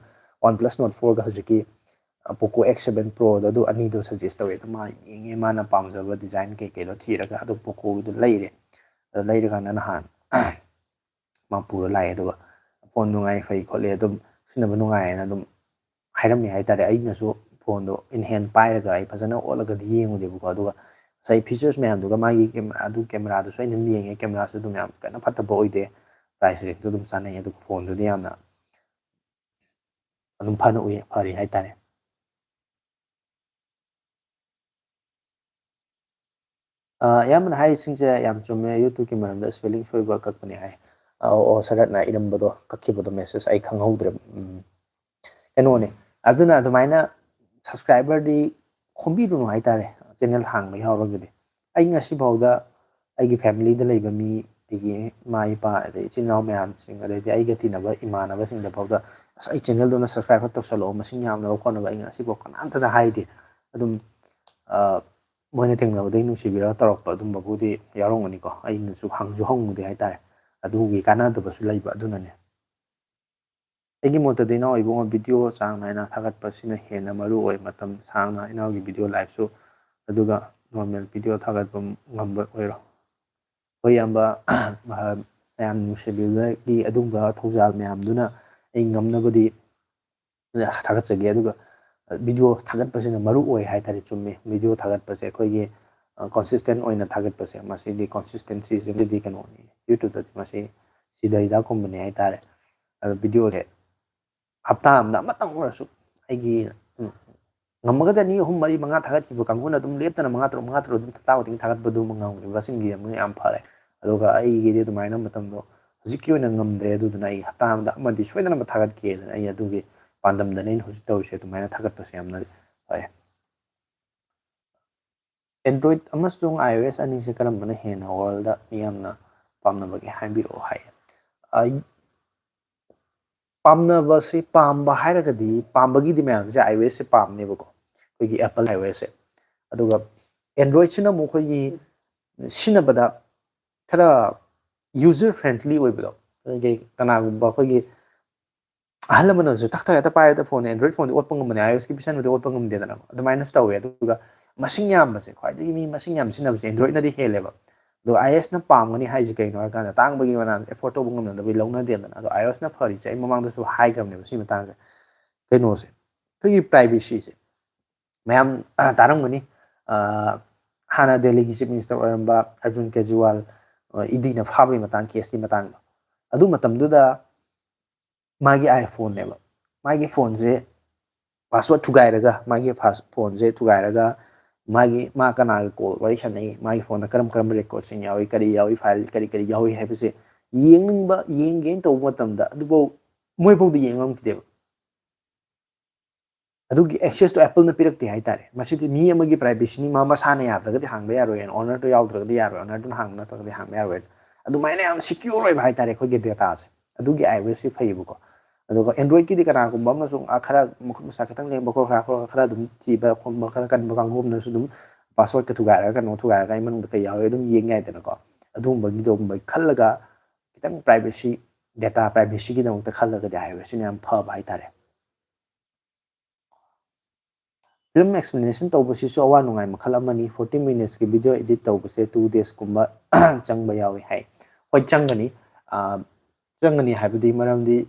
OnePlus Nord four ꯒ ꯍꯧꯖꯤꯛꯀꯤ Poco X seven Pro ꯗꯣ, ꯑꯗꯨ ꯑꯅꯤꯗꯣ suggest ꯇꯧꯋꯦ꯫ ꯑꯗꯣ ꯃꯥ ꯌꯦꯡꯉꯦ, ꯃꯥꯅ ꯄꯥꯝꯖꯕ design ꯀꯩꯀꯩꯗꯣ ꯊꯤꯔꯒ ꯑꯗꯨꯝ Poco ꯒꯤꯗꯣ ꯂꯩꯔꯦ꯫ ꯑꯗꯣ ꯂꯩꯔꯀꯥꯟꯗ ꯅꯍꯥꯟ ꯃꯥ ꯄꯨꯔ ꯂꯥꯛꯑꯦ꯫ ꯑꯗꯨꯒ ꯐꯣꯟ ꯅꯨꯡꯉꯥꯏ, ꯐꯩ ꯈꯣꯠꯂꯦ, ꯑꯗꯨꯝ ꯁꯤꯖꯤꯟꯅꯕ ꯅꯨꯡꯉꯥꯏꯌꯦꯅ ꯑꯗꯨꯝ ꯍꯥꯏꯔꯝꯃꯦ ꯍꯥꯏꯇꯥꯔꯦ꯫ ꯑꯩꯅꯁꯨ ꯐꯣꯟꯗꯣ in hand ꯄꯥꯏꯔꯒ ꯑꯩ ꯐꯖꯅ ꯑꯣꯠꯂꯒꯗꯤ ꯌꯦꯡꯉꯨꯗꯦꯕꯀꯣ꯫ ꯑꯗꯨꯒ ꯉꯁꯥꯏ features ꯃꯌꯥꯝꯗꯨꯒ ꯃꯥꯒꯤ ꯀꯦꯝ-, ꯑꯗꯨ camera ꯗꯨꯁꯨ ꯑꯩꯅ ꯑꯗꯨꯝ ꯌꯦꯡꯉꯦ, camera ꯁꯨ ꯑꯗꯨꯝ ꯌꯥꯝ ꯀꯟꯅ ꯐꯠꯇꯕ ꯑꯣꯏꯗꯦ, price range ꯇꯨ ꯑꯗꯨꯝ ꯆꯥꯟꯅꯩ꯫ ꯑꯗꯨꯒ ꯐꯣꯟꯗꯨꯗꯤ ꯌꯥꯝꯅ ꯑꯗꯨꯝ ꯐꯅ ꯎꯏ, ꯐꯔꯤ ꯍꯥꯏꯇꯥꯔꯦ꯫ ꯑ, ꯑꯌꯥꯝꯕꯅ ꯍꯥꯏꯔꯤꯁꯤꯡꯁꯦ ꯌꯥꯝ ꯆꯨꯝꯃꯦ꯫ YouTube ꯀꯤ ꯃꯔꯝꯗ spelling ꯁꯣꯏꯕ ꯀꯛꯄꯅꯦ ꯍꯥꯏ꯫ ꯑꯣ ꯁꯔꯠꯅ ꯏꯔꯝꯕꯗꯣ, ꯀꯛꯈꯤꯕꯗꯣ, ꯃꯦꯁꯦꯖ ꯑꯩ ꯈꯪꯍꯧꯗ꯭ꯔꯦ꯫ ꯎꯝ, ꯀꯩꯅꯣꯅꯦ꯫ ꯑꯗꯨꯅ ꯑꯗꯨꯃꯥꯏꯅ ꯁꯕꯁꯀ꯭ꯔꯥꯏꯕꯔꯗꯤ ꯈꯣꯝꯕꯤꯔꯨꯅꯨ ꯍꯥꯏꯇꯥꯔꯦ, ꯆꯦꯅꯦꯜ ꯍꯥꯡꯕ ꯌꯥꯎꯔꯒꯗꯤ꯫ ꯑꯩ ꯉꯁꯤꯐꯥꯎꯗ ꯑꯩꯒꯤ ꯐꯦꯃꯤꯂꯤꯗ ꯂꯩꯕ ꯃꯤ, ꯑꯩꯒꯤ ꯏꯃꯥ ꯏꯄꯥ, ꯑꯗꯩ ꯏꯆꯤꯟ ꯏꯅꯥꯎ ꯃꯌꯥꯝꯁꯤꯡ, ꯑꯗꯩꯗꯤ ꯑꯩꯒ ꯇꯤꯟꯅꯕ ꯏꯃꯥꯟꯅꯕꯁꯤꯡꯗ ꯐꯥꯎꯗ, "ꯑꯁ, ꯑꯩ ꯆꯦꯅꯦꯜꯗꯣ ꯅꯪ ꯁꯕꯁꯀ꯭ꯔꯥꯏꯕ ꯈꯔ ꯇꯧꯁꯜꯂꯛꯑꯣ, ꯃꯁꯤꯡ ꯌꯥꯝꯅꯕ ꯈꯣꯠꯅꯕ", ꯑꯩ ꯉꯁꯤꯐꯥꯎ ꯀꯅꯥꯝꯇꯗ ꯍꯥꯏꯗꯦ꯫ ꯑꯗꯨꯝ, ꯑ, ꯃꯣꯏꯅ ꯊꯦꯡꯅꯕꯗꯒꯤ ꯅꯨꯡꯁꯤꯕꯤꯔꯒ ꯇꯧꯔꯛꯄ ꯑꯗꯨꯝꯕꯕꯨꯗꯤ ꯌꯥꯎꯔꯝꯒꯅꯤꯀꯣ꯫ ꯑꯩꯅꯁꯨ ꯍꯪꯁꯨ ꯍꯪꯉꯨꯗꯦ ꯍꯥꯏꯇꯥꯔꯦ꯫ ꯑꯗꯨꯒꯤ ꯀꯥꯟꯅꯗꯕꯁꯨ ꯂꯩꯕ ꯑꯗꯨꯅꯅꯦ꯫ ꯑꯩꯒꯤ ꯃꯣꯠꯇꯗꯤ ꯏꯅꯥꯎ ꯏꯕꯨꯡꯉꯣ ꯚꯤꯗꯤꯑꯣ ꯆꯥꯡ ꯅꯥꯏꯅ ꯊꯥꯒꯠꯄꯁꯤꯅ ꯍꯦꯟꯅ ꯃꯔꯨ ꯑꯣꯏ꯫ ꯃꯇꯝ ꯁꯥꯡꯅ ꯏꯅꯥꯎꯒꯤ ꯚꯤꯗꯤꯑꯣ ꯂꯥꯏꯐꯁꯨ, ꯑꯗꯨꯒ ꯅꯣꯔꯃꯦꯜ ꯚꯤꯗꯤꯑꯣ ꯊꯥꯒꯠꯄ ꯉꯝꯕ ꯑꯣꯏꯔꯣ꯫ ꯑꯩꯈꯣꯏ ꯏꯌꯥꯝꯕ, ꯃꯌꯥꯝ ꯅꯨꯡꯁꯤꯕꯤꯕꯒꯤ ꯑꯗꯨꯒꯨꯝꯕ ꯊꯧꯖꯥꯜ ꯃꯌꯥꯝꯗꯨꯅ ꯑꯩ ꯉꯝꯅꯕꯗꯤ ꯊꯥꯒꯠꯆꯒꯦ꯫ ꯑꯗꯨꯒ ꯚꯤꯗꯤꯑꯣ ꯊꯥꯒꯠꯄꯁꯤꯅ ꯃꯔꯨ ꯑꯣꯏ ꯍꯥꯏꯇꯥꯔꯦ꯫ ꯆꯨꯝꯃꯤ, ꯚꯤꯗꯤꯑꯣ ꯊꯥꯒꯠꯄꯁꯦ ꯑꯩꯈꯣꯏꯒꯤ, ꯑ, ꯀꯣꯟꯁꯤꯁꯇꯦꯟ ꯑꯣꯏꯅ ꯊꯥꯒꯠꯄꯁꯦ, ꯃꯁꯤꯗꯤ ꯀꯣꯟꯁꯤꯁꯇꯦꯟꯁꯤꯁꯤꯗꯤ ꯀꯩꯅꯣꯅꯤ꯫ ꯌꯨꯇ꯭ꯌꯨꯕꯇꯗꯤ ꯃꯁꯤ ꯁꯤꯗꯩꯗ ꯀꯨꯝꯕꯅꯦ ꯍꯥꯏꯇꯥꯔꯦ꯫ ꯑꯗꯣ ꯚꯤꯗꯤꯑꯣꯁꯦ ꯍꯞꯇꯥ ꯑꯃꯗ ꯑꯃꯇꯪ ꯑꯣꯏꯔꯁꯨ ꯑꯩꯒꯤ, ꯎꯝ, ꯉꯝꯃꯒꯗꯤ ꯑꯅꯤ, ꯑꯍꯨꯝ, ꯃꯔꯤ, ꯃꯉꯥ ꯊꯥꯒꯠꯈꯤꯕ ꯀꯥꯡꯕꯨꯅ ꯑꯗꯨꯝ ꯂꯦꯞꯇꯅ ꯃꯉꯥ, ꯇꯔꯨꯛ, ꯃꯉꯥ, ꯇꯔꯨꯛ ꯑꯗꯨꯝ ꯍꯞꯇꯥ ꯈꯨꯗꯤꯡꯒꯤ ꯊꯥꯒꯠꯄꯗꯨ ꯉꯝꯈꯤꯕꯁꯤꯡꯒꯤ ꯑꯃꯨꯛ ꯌꯥꯝ ꯐꯔꯦ꯫ ꯑꯗꯨꯒ ꯑꯩꯒꯤꯗꯤ ꯑꯗꯨꯃꯥꯏꯅ ꯃꯇꯝꯗꯣ ꯍꯧꯖꯤꯛꯀꯤ ꯑꯣꯏꯅ ꯉꯝꯗ꯭ꯔꯦ꯫ ꯑꯗꯨꯗꯨꯅ ꯑꯩ ꯍꯞꯇꯥ ꯑꯃꯗ ꯑꯃꯗꯤ ꯁꯣꯏꯗꯅ ꯑꯃ ꯊꯥꯒꯠꯀꯦꯗꯅ ꯑꯩ ꯑꯗꯨꯒꯤ ꯄꯥꯟꯗꯝꯗꯅ ꯑꯩꯅ ꯍꯧꯖꯤꯛ ꯇꯧꯔꯤꯁꯦ꯫ ꯑꯗꯨꯃꯥꯏꯅ ꯊꯥꯒꯠꯄꯁꯦ ꯌꯥꯝꯅ ꯐꯔꯦ꯫ Android ꯑꯃꯁꯨꯡ iOS ꯑꯅꯤꯁꯦ ꯀꯔꯝꯕꯅ ꯍꯦꯟꯅ ꯋꯥꯔꯜꯗ ꯃꯤꯌꯥꯝꯅ ꯄꯥꯝꯅꯕꯒꯦ ꯍꯥꯏꯕꯤꯔꯛꯑꯣ ꯍꯥꯏ꯫ ꯑ, ꯄꯥꯝꯅꯕꯁꯤ, ꯄꯥꯝꯕ ꯍꯥꯏꯔꯒꯗꯤ, ꯄꯥꯝꯕꯒꯤꯗꯤ ꯃꯌꯥꯝꯁꯦ iOS ꯁꯦ ꯄꯥꯝꯅꯦꯕꯀꯣ, ꯑꯩꯈꯣꯏꯒꯤ Apple iOS ꯁꯦ꯫ ꯑꯗꯨꯒ Android ꯁꯤꯅ ꯑꯃꯨꯛ ꯑꯩꯈꯣꯏꯒꯤ ꯁꯤꯖꯤꯟꯅꯕꯗ ꯈꯔ user friendly ꯑꯣꯏꯕꯗꯣ, ꯑꯩꯈꯣꯏꯒꯤ ꯀꯅꯥꯒꯨꯝꯕ ꯑꯩꯈꯣꯏꯒꯤ ꯑꯍꯜ ꯂꯃꯟꯅꯁꯨ ꯊꯛ ꯊꯛ ꯍꯦꯛꯇ ꯄꯥꯏꯕꯗ ꯐꯣꯟ, Android ꯐꯣꯟꯗꯤ ꯑꯣꯠꯄ ꯉꯝꯕꯅꯦ, iOS ꯀꯤ ꯄꯤꯁꯟꯕꯗꯤ ꯑꯣꯠꯄ ꯉꯝꯗꯦꯗꯅ꯫ ꯑꯗꯨꯃꯥꯏꯅꯁꯨ ꯇꯧꯋꯦ꯫ ꯑꯗꯨꯒ ꯃꯁꯤꯡ ꯌꯥꯝꯕꯁꯦ, ꯈ꯭ꯋꯥꯏꯗꯒꯤ ꯃꯤ ꯃꯁꯤꯡ ꯌꯥꯝ ꯁꯤꯖꯤꯟꯅꯕꯁꯦ Android ꯅꯗꯤ ꯍꯦꯜꯂꯦꯕ꯫ ꯑꯗꯣ iOS ꯅ ꯄꯥꯝꯒꯅꯤ ꯍꯥꯏꯁꯦ ꯀꯩꯅꯣ ꯍꯥꯏ ꯀꯥꯟꯗ, ꯇꯥꯡꯕꯒꯤ ꯃꯅꯥ, afford ꯇꯧꯕ ꯉꯝꯅꯗꯕꯒꯤ ꯂꯧꯅꯗꯦꯗꯅ꯫ ꯑꯗꯣ iOS ꯅ ꯐꯔꯤꯁꯦ ꯑꯩ ꯃꯃꯥꯡꯗꯁꯨ ꯍꯥꯏꯈ꯭ꯔꯕꯅꯦꯕ ꯁꯤ ꯃꯇꯥꯡꯁꯦ, ꯀꯩꯅꯣꯁꯦ, ꯑꯩꯈꯣꯏꯒꯤ privacy ꯁꯦ꯫ ꯃꯌꯥꯝ, ꯑ, ꯇꯥꯔꯝꯒꯅꯤ, ꯑ, ꯍꯥꯟꯅ ꯗꯦꯜꯂꯤꯒꯤ ꯆꯤꯐ ꯃꯤꯅꯤꯁꯇꯔ ꯑꯣꯏꯔꯝꯕ ꯑꯔꯕꯤꯟ ꯀꯦꯖꯔꯤꯋꯥꯜ, ꯑ, ꯏ ꯗꯤꯅ ꯐꯥꯕꯒꯤ ꯃꯇꯥꯡ, ꯀꯦꯁꯀꯤ ꯃꯇꯥꯡꯗꯣ꯫ ꯑꯗꯨ ꯃꯇꯝꯗꯨꯗ ꯃꯥꯒꯤ iPhone ꯅꯦꯕ, ꯃꯥꯒꯤ ꯐꯣꯟꯁꯦ password ꯊꯨꯒꯥꯏꯔꯒ, ꯃꯥꯒꯤ ꯐꯥꯁ-, ꯐꯣꯟꯁꯦ ꯊꯨꯒꯥꯏꯔꯒ, ꯃꯥꯒꯤ, ꯃꯥ ꯀꯅꯥꯒ ꯀꯣꯜ ꯋꯥꯔꯤ ꯁꯥꯟꯅꯩ, ꯃꯥꯒꯤ ꯐꯣꯟꯗ ꯀꯔꯝ ꯀꯔꯝꯕ ꯔꯦꯀꯣꯔꯠꯁꯤꯡ ꯌꯥꯎꯏ, ꯀꯔꯤ ꯌꯥꯎꯏ, ꯐꯥꯏꯜ ꯀꯔꯤ ꯀꯔꯤ ꯌꯥꯎꯏ ꯍꯥꯏꯕꯁꯦ ꯌꯦꯡꯅꯤꯡꯕ, ꯌꯦꯡꯒꯦꯅ ꯇꯧꯕ ꯃꯇꯝꯗ ꯑꯗꯨꯐꯥꯎ ꯃꯣꯏꯐꯥꯎꯗ ꯌꯦꯡꯉꯝꯈꯤꯗꯦꯕ꯫ ꯑꯗꯨꯒꯤ access ꯇꯣ Apple ꯅ ꯄꯤꯔꯛꯇꯦ ꯍꯥꯏꯇꯥꯔꯦ꯫ ꯃꯁꯤꯗꯤ ꯃꯤ ꯑꯃꯒꯤ privacy ꯅꯤ, ꯃꯥ ꯃꯁꯥꯅ ꯌꯥꯗ꯭ꯔꯒꯗꯤ ꯍꯥꯡꯕ ꯌꯥꯔꯣꯏꯅ, owner ꯗꯣ ꯌꯥꯎꯗ꯭ꯔꯒꯗꯤ ꯌꯥꯔꯣꯏ, owner ꯗꯨꯅ ꯍꯥꯡꯕ ꯅꯠꯇ꯭ꯔꯒꯗꯤ ꯍꯥꯡꯕ ꯌꯥꯔꯣꯏꯅ꯫ ꯑꯗꯨꯃꯥꯏꯅ ꯌꯥꯝ secure ꯑꯣꯏꯕ ꯍꯥꯏꯇꯥꯔꯦ ꯑꯩꯈꯣꯏꯒꯤ data ꯁꯦ꯫ ꯑꯗꯨꯒꯤ iOS ꯁꯤ ꯐꯩꯌꯦꯕꯀꯣ꯫ ꯑꯗꯨꯒ Android ꯀꯤꯗꯤ ꯀꯅꯥꯒꯨꯝꯕ ꯑꯃꯁꯨ, ꯑ, ꯈꯔ ꯃꯈꯨꯠ ꯃꯁꯥ ꯈꯤꯇꯪ ꯂꯦꯡꯕ ꯈꯣꯠꯄ, ꯈꯔ, ꯈꯔ ꯑꯗꯨꯝ ꯊꯤꯕ ꯈꯣꯠꯄ, ꯈꯔ ꯀꯟꯕ ꯀꯥꯡꯕꯨ ꯑꯃꯅꯁꯨ ꯑꯗꯨꯝ password ꯀ ꯊꯨꯒꯥꯏꯔꯒ, ꯀꯩꯅꯣ ꯊꯨꯒꯥꯏꯔꯒ ꯑꯩ ꯃꯅꯨꯡꯗ ꯀꯩ ꯌꯥꯎꯔꯤ ꯑꯗꯨꯝ ꯌꯦꯡ ꯌꯥꯏꯗꯅꯀꯣ꯫ ꯑꯗꯨꯒꯨꯝꯕꯒꯤꯗꯣꯒꯨꯝꯕ ꯈꯜꯂꯒ ꯈꯤꯇꯪ privacy, data privacy ꯒꯤꯗꯃꯛꯇ ꯈꯜꯂꯒꯗꯤ iOS ꯁꯤꯅ ꯌꯥꯝ ꯐꯕ ꯍꯥꯏꯇꯥꯔꯦ꯫ Film explanation ꯇꯧꯕꯁꯤꯁꯨ ꯑꯋꯥ ꯅꯨꯡꯉꯥꯏ ꯃꯈꯜ ꯑꯃꯅꯤ꯫ Forty minutes ꯀꯤ video edit ꯇꯧꯕꯁꯦ two days ꯀꯨꯝꯕ ꯆꯪꯕ ꯌꯥꯎꯏ ꯍꯥꯏ꯫ ꯍꯣꯏ, ꯆꯪꯒꯅꯤ꯫ ꯑ, ꯆꯪꯒꯅꯤ ꯍꯥꯏꯕꯗꯤ ꯃꯔꯝꯗꯤ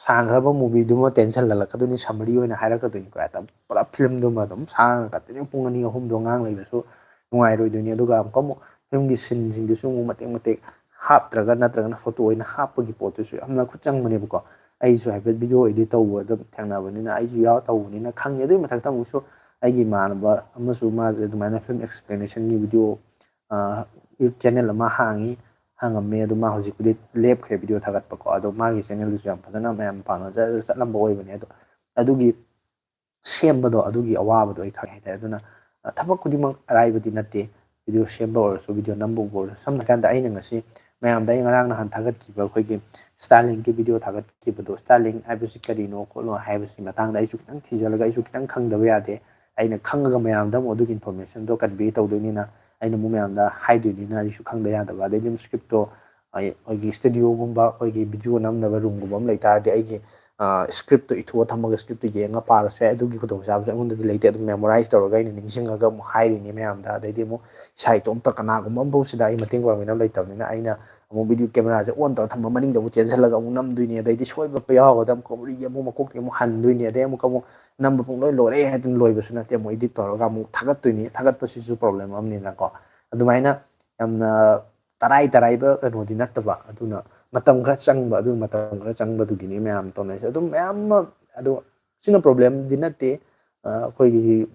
ꯁꯥꯡꯈ꯭ꯔꯕ movie ꯗꯨꯃ ꯇꯦꯟꯁꯤꯜꯍꯜꯂꯛꯀꯗꯣꯏꯅꯤ, summary ꯑꯣꯏꯅ ꯍꯥꯏꯔꯛꯀꯗꯣꯏꯅꯤꯀꯣ꯫ ꯍꯦꯛꯇ ꯄꯨꯔꯥ film ꯗꯨꯃ ꯑꯗꯨꯝ ꯁꯥꯡꯅ continue ꯄꯨꯡ ꯑꯅꯤ ꯑꯍꯨꯝꯗꯣ ꯉꯥꯡ ꯂꯩꯕꯁꯨ ꯅꯨꯡꯉꯥꯏꯔꯣꯏꯗꯣꯏꯅꯤ꯫ ꯑꯗꯨꯒ ꯑꯃꯨꯛꯀ ꯑꯃꯨꯛ film ꯒꯤ scene ꯁꯤꯡꯗꯨꯁꯨ ꯑꯃꯨꯛ ꯃꯇꯦꯛ ꯃꯇꯦꯛ ꯍꯥꯞꯇ꯭ꯔꯒ ꯅꯠꯇ꯭ꯔꯒꯅ photo ꯑꯣꯏꯅ ꯍꯥꯞꯄꯒꯤ ꯄꯣꯠꯇꯨꯁꯨ ꯌꯥꯝꯅ ꯈꯨꯠ ꯆꯪꯕꯅꯦꯕꯀꯣ꯫ ꯑꯩꯁꯨ ꯍꯥꯏꯐꯦꯠ video edit ꯇꯧꯕ ꯑꯗꯨꯝ ꯊꯦꯡꯅꯕꯅꯤꯅ ꯑꯩꯁꯨ ꯌꯥꯎ ꯇꯧꯕꯅꯤꯅ ꯈꯪꯉꯦ꯫ ꯑꯗꯨꯒꯤ ꯃꯊꯛꯇ ꯑꯃꯨꯛꯁꯨ ꯑꯩꯒꯤ ꯏꯃꯥꯟꯅꯕ ꯑꯃꯁꯨ ꯃꯥꯁꯦ ꯑꯗꯨꯃꯥꯏꯅ film explanation ꯒꯤ video, ꯑ, YouTube channel ꯑꯃ ꯍꯥꯡꯉꯤ, ꯍꯥꯡꯉꯝꯃꯦ꯫ ꯑꯗꯣ ꯃꯥ ꯍꯧꯖꯤꯛꯄꯨꯗꯤ ꯂꯦꯞꯈ꯭ꯔꯦ video ꯊꯥꯒꯠꯄꯀꯣ꯫ ꯑꯗꯣ ꯃꯥꯒꯤ channel ꯗꯨꯁꯨ ꯌꯥꯝ ꯐꯖꯅ ꯃꯌꯥꯝ ꯄꯥꯝꯅ ꯖꯔ ꯖꯔ ꯆꯠꯂꯝꯕ ꯑꯣꯏꯕꯅꯦ꯫ ꯑꯗꯣ ꯑꯗꯨꯒꯤ ꯁꯦꯝꯕꯗꯣ, ꯑꯗꯨꯒꯤ ꯑꯋꯥꯕꯗꯣ ꯑꯩ ꯈꯪꯉꯦ ꯍꯥꯏꯇꯥꯔꯦ꯫ ꯑꯗꯨꯅ, ꯑ, ꯊꯕꯛ ꯈꯨꯗꯤꯡꯃꯛ ꯑꯔꯥꯏꯕꯗꯤ ꯅꯠꯇꯦ꯫ Video ꯁꯦꯝꯕ ꯑꯣꯏꯔꯁꯨ, video ꯅꯝꯕꯕꯨ ꯑꯣꯏꯔꯁꯨ, ꯁꯝꯅ ꯍꯥꯏꯔꯀꯥꯟꯗ ꯑꯩꯅ ꯉꯁꯤ ꯃꯌꯥꯝꯗ ꯑꯩ ꯉꯔꯥꯡ ꯅꯍꯥꯟ ꯊꯥꯒꯠꯈꯤꯕ ꯑꯩꯈꯣꯏꯒꯤ Starlink ꯀꯤ video ꯊꯥꯒꯠꯈꯤꯕꯗꯣ, Starlink ꯍꯥꯏꯕꯁꯤ ꯀꯔꯤꯅꯣ ꯈꯣꯠꯂꯣ ꯍꯥꯏꯕꯁꯤ ꯃꯇꯥꯡꯗ ꯑꯩꯁꯨ ꯈꯤꯇꯪ ꯊꯤꯖꯤꯜꯂꯒ ꯑꯩꯁꯨ ꯈꯤꯇꯪ ꯈꯪꯗꯕ ꯌꯥꯗꯦ꯫ ꯑꯩꯅ ꯈꯪꯉꯒ ꯃꯌꯥꯝꯗ ꯑꯃꯨꯛ ꯑꯗꯨꯒꯤ information ꯗꯣ convey ꯇꯧꯗꯣꯏꯅꯤꯅ, ꯑꯩꯅ ꯑꯃꯨꯛ ꯃꯌꯥꯝꯗ ꯍꯥꯏꯗꯣꯏꯅꯤꯅ ꯑꯩꯁꯨ ꯈꯪꯗ ꯌꯥꯗꯕ꯫ ꯑꯗꯩꯗꯤ ꯑꯃꯨꯛ script ꯇꯣ ꯑꯩ-, ꯑꯩꯈꯣꯏꯒꯤ studio ꯒꯨꯝꯕ, ꯑꯩꯈꯣꯏꯒꯤ video ꯅꯝꯅꯕ room ꯒꯨꯝꯕ ꯑꯃ ꯂꯩ ꯇꯥꯔꯗꯤ ꯑꯩꯒꯤ, ꯑ, script ꯇꯣ ꯏꯊꯣꯛꯑ ꯊꯝꯃꯒ script ꯇꯣ ꯌꯦꯡꯉ ꯄꯥꯔꯁꯨ ꯌꯥꯏ꯫ ꯑꯗꯨꯒꯤ ꯈꯨꯗꯣꯡꯆꯥꯕꯁꯨ ꯑꯩꯉꯣꯟꯗꯗꯤ ꯂꯩꯇꯦ꯫ ꯑꯗꯨꯝ memorize ꯇꯧꯔꯒ ꯑꯩꯅ ꯅꯤꯡꯁꯤꯡꯉꯒ ꯑꯃꯨꯛ ꯍꯥꯏꯔꯤꯅꯤ ꯃꯌꯥꯝꯗ꯫ ꯑꯗꯩꯗꯤ ꯑꯃꯨꯛ ꯏꯁꯥ ꯏꯇꯣꯝꯇ ꯀꯅꯥꯒꯨꯝꯕ ꯑꯃꯐꯥꯎ ꯁꯤꯗ ꯑꯩ ꯃꯇꯦꯡ ꯄꯥꯡꯕꯤꯅꯕ ꯂꯩꯇꯕꯅꯤꯅ ꯑꯩꯅ ꯑꯃꯨꯛ video camera ꯁꯦ on ꯇꯧꯔ ꯊꯝꯃ ꯃꯅꯤꯡꯗ ꯑꯃꯨꯛ ꯆꯦꯟꯁꯤꯜꯂꯒ ꯑꯃꯨꯛ ꯅꯝꯗꯣꯏꯅꯤ꯫ ꯑꯗꯩꯗꯤ ꯁꯣꯏꯕ ꯌꯥꯎꯔꯒꯗꯤ ꯑꯃꯨꯛ ꯀꯧꯔꯤꯒꯤ ꯑꯃꯨꯛ ꯃꯀꯣꯛꯇꯒꯤ ꯑꯃꯨꯛ ꯍꯟꯗꯣꯏꯅꯤ꯫ ꯑꯗꯩ ꯑꯃꯨꯛ, ꯑꯃꯨꯛ ꯅꯝꯕ ꯄꯨꯡ ꯂꯣꯏ ꯂꯣꯏꯔꯦ ꯍꯥꯏꯗꯅ ꯂꯣꯏꯕꯁꯨ ꯅꯠꯇꯦ꯫ ꯑꯃꯨꯛ edit ꯇꯧꯔꯒ ꯑꯃꯨꯛ ꯊꯥꯒꯠꯇꯣꯏꯅꯤ꯫ ꯊꯥꯒꯠꯄꯁꯤꯁꯨ problem ꯑꯃꯅꯤꯅꯀꯣ꯫ ꯑꯗꯨꯃꯥꯏꯅ ꯌꯥꯝꯅ ꯇꯔꯥꯏ ꯇꯔꯥꯏꯕ ꯀꯩꯅꯣꯗꯤ ꯅꯠꯇꯕ, ꯑꯗꯨꯅ ꯃꯇꯝ ꯈꯔ ꯆꯪꯕ, ꯑꯗꯨ ꯃꯇꯝ ꯈꯔ ꯆꯪꯕꯗꯨꯒꯤꯅꯤ ꯃꯌꯥꯝ ꯇꯧꯅꯔꯤꯁꯦ꯫ ꯑꯗꯨꯝ ꯃꯌꯥꯝ ꯑꯃ, ꯑꯗꯣ ꯁꯤꯅ problem ꯗꯤ ꯅꯠꯇꯦ꯫ ꯑ, ꯑꯩꯈꯣꯏꯒꯤ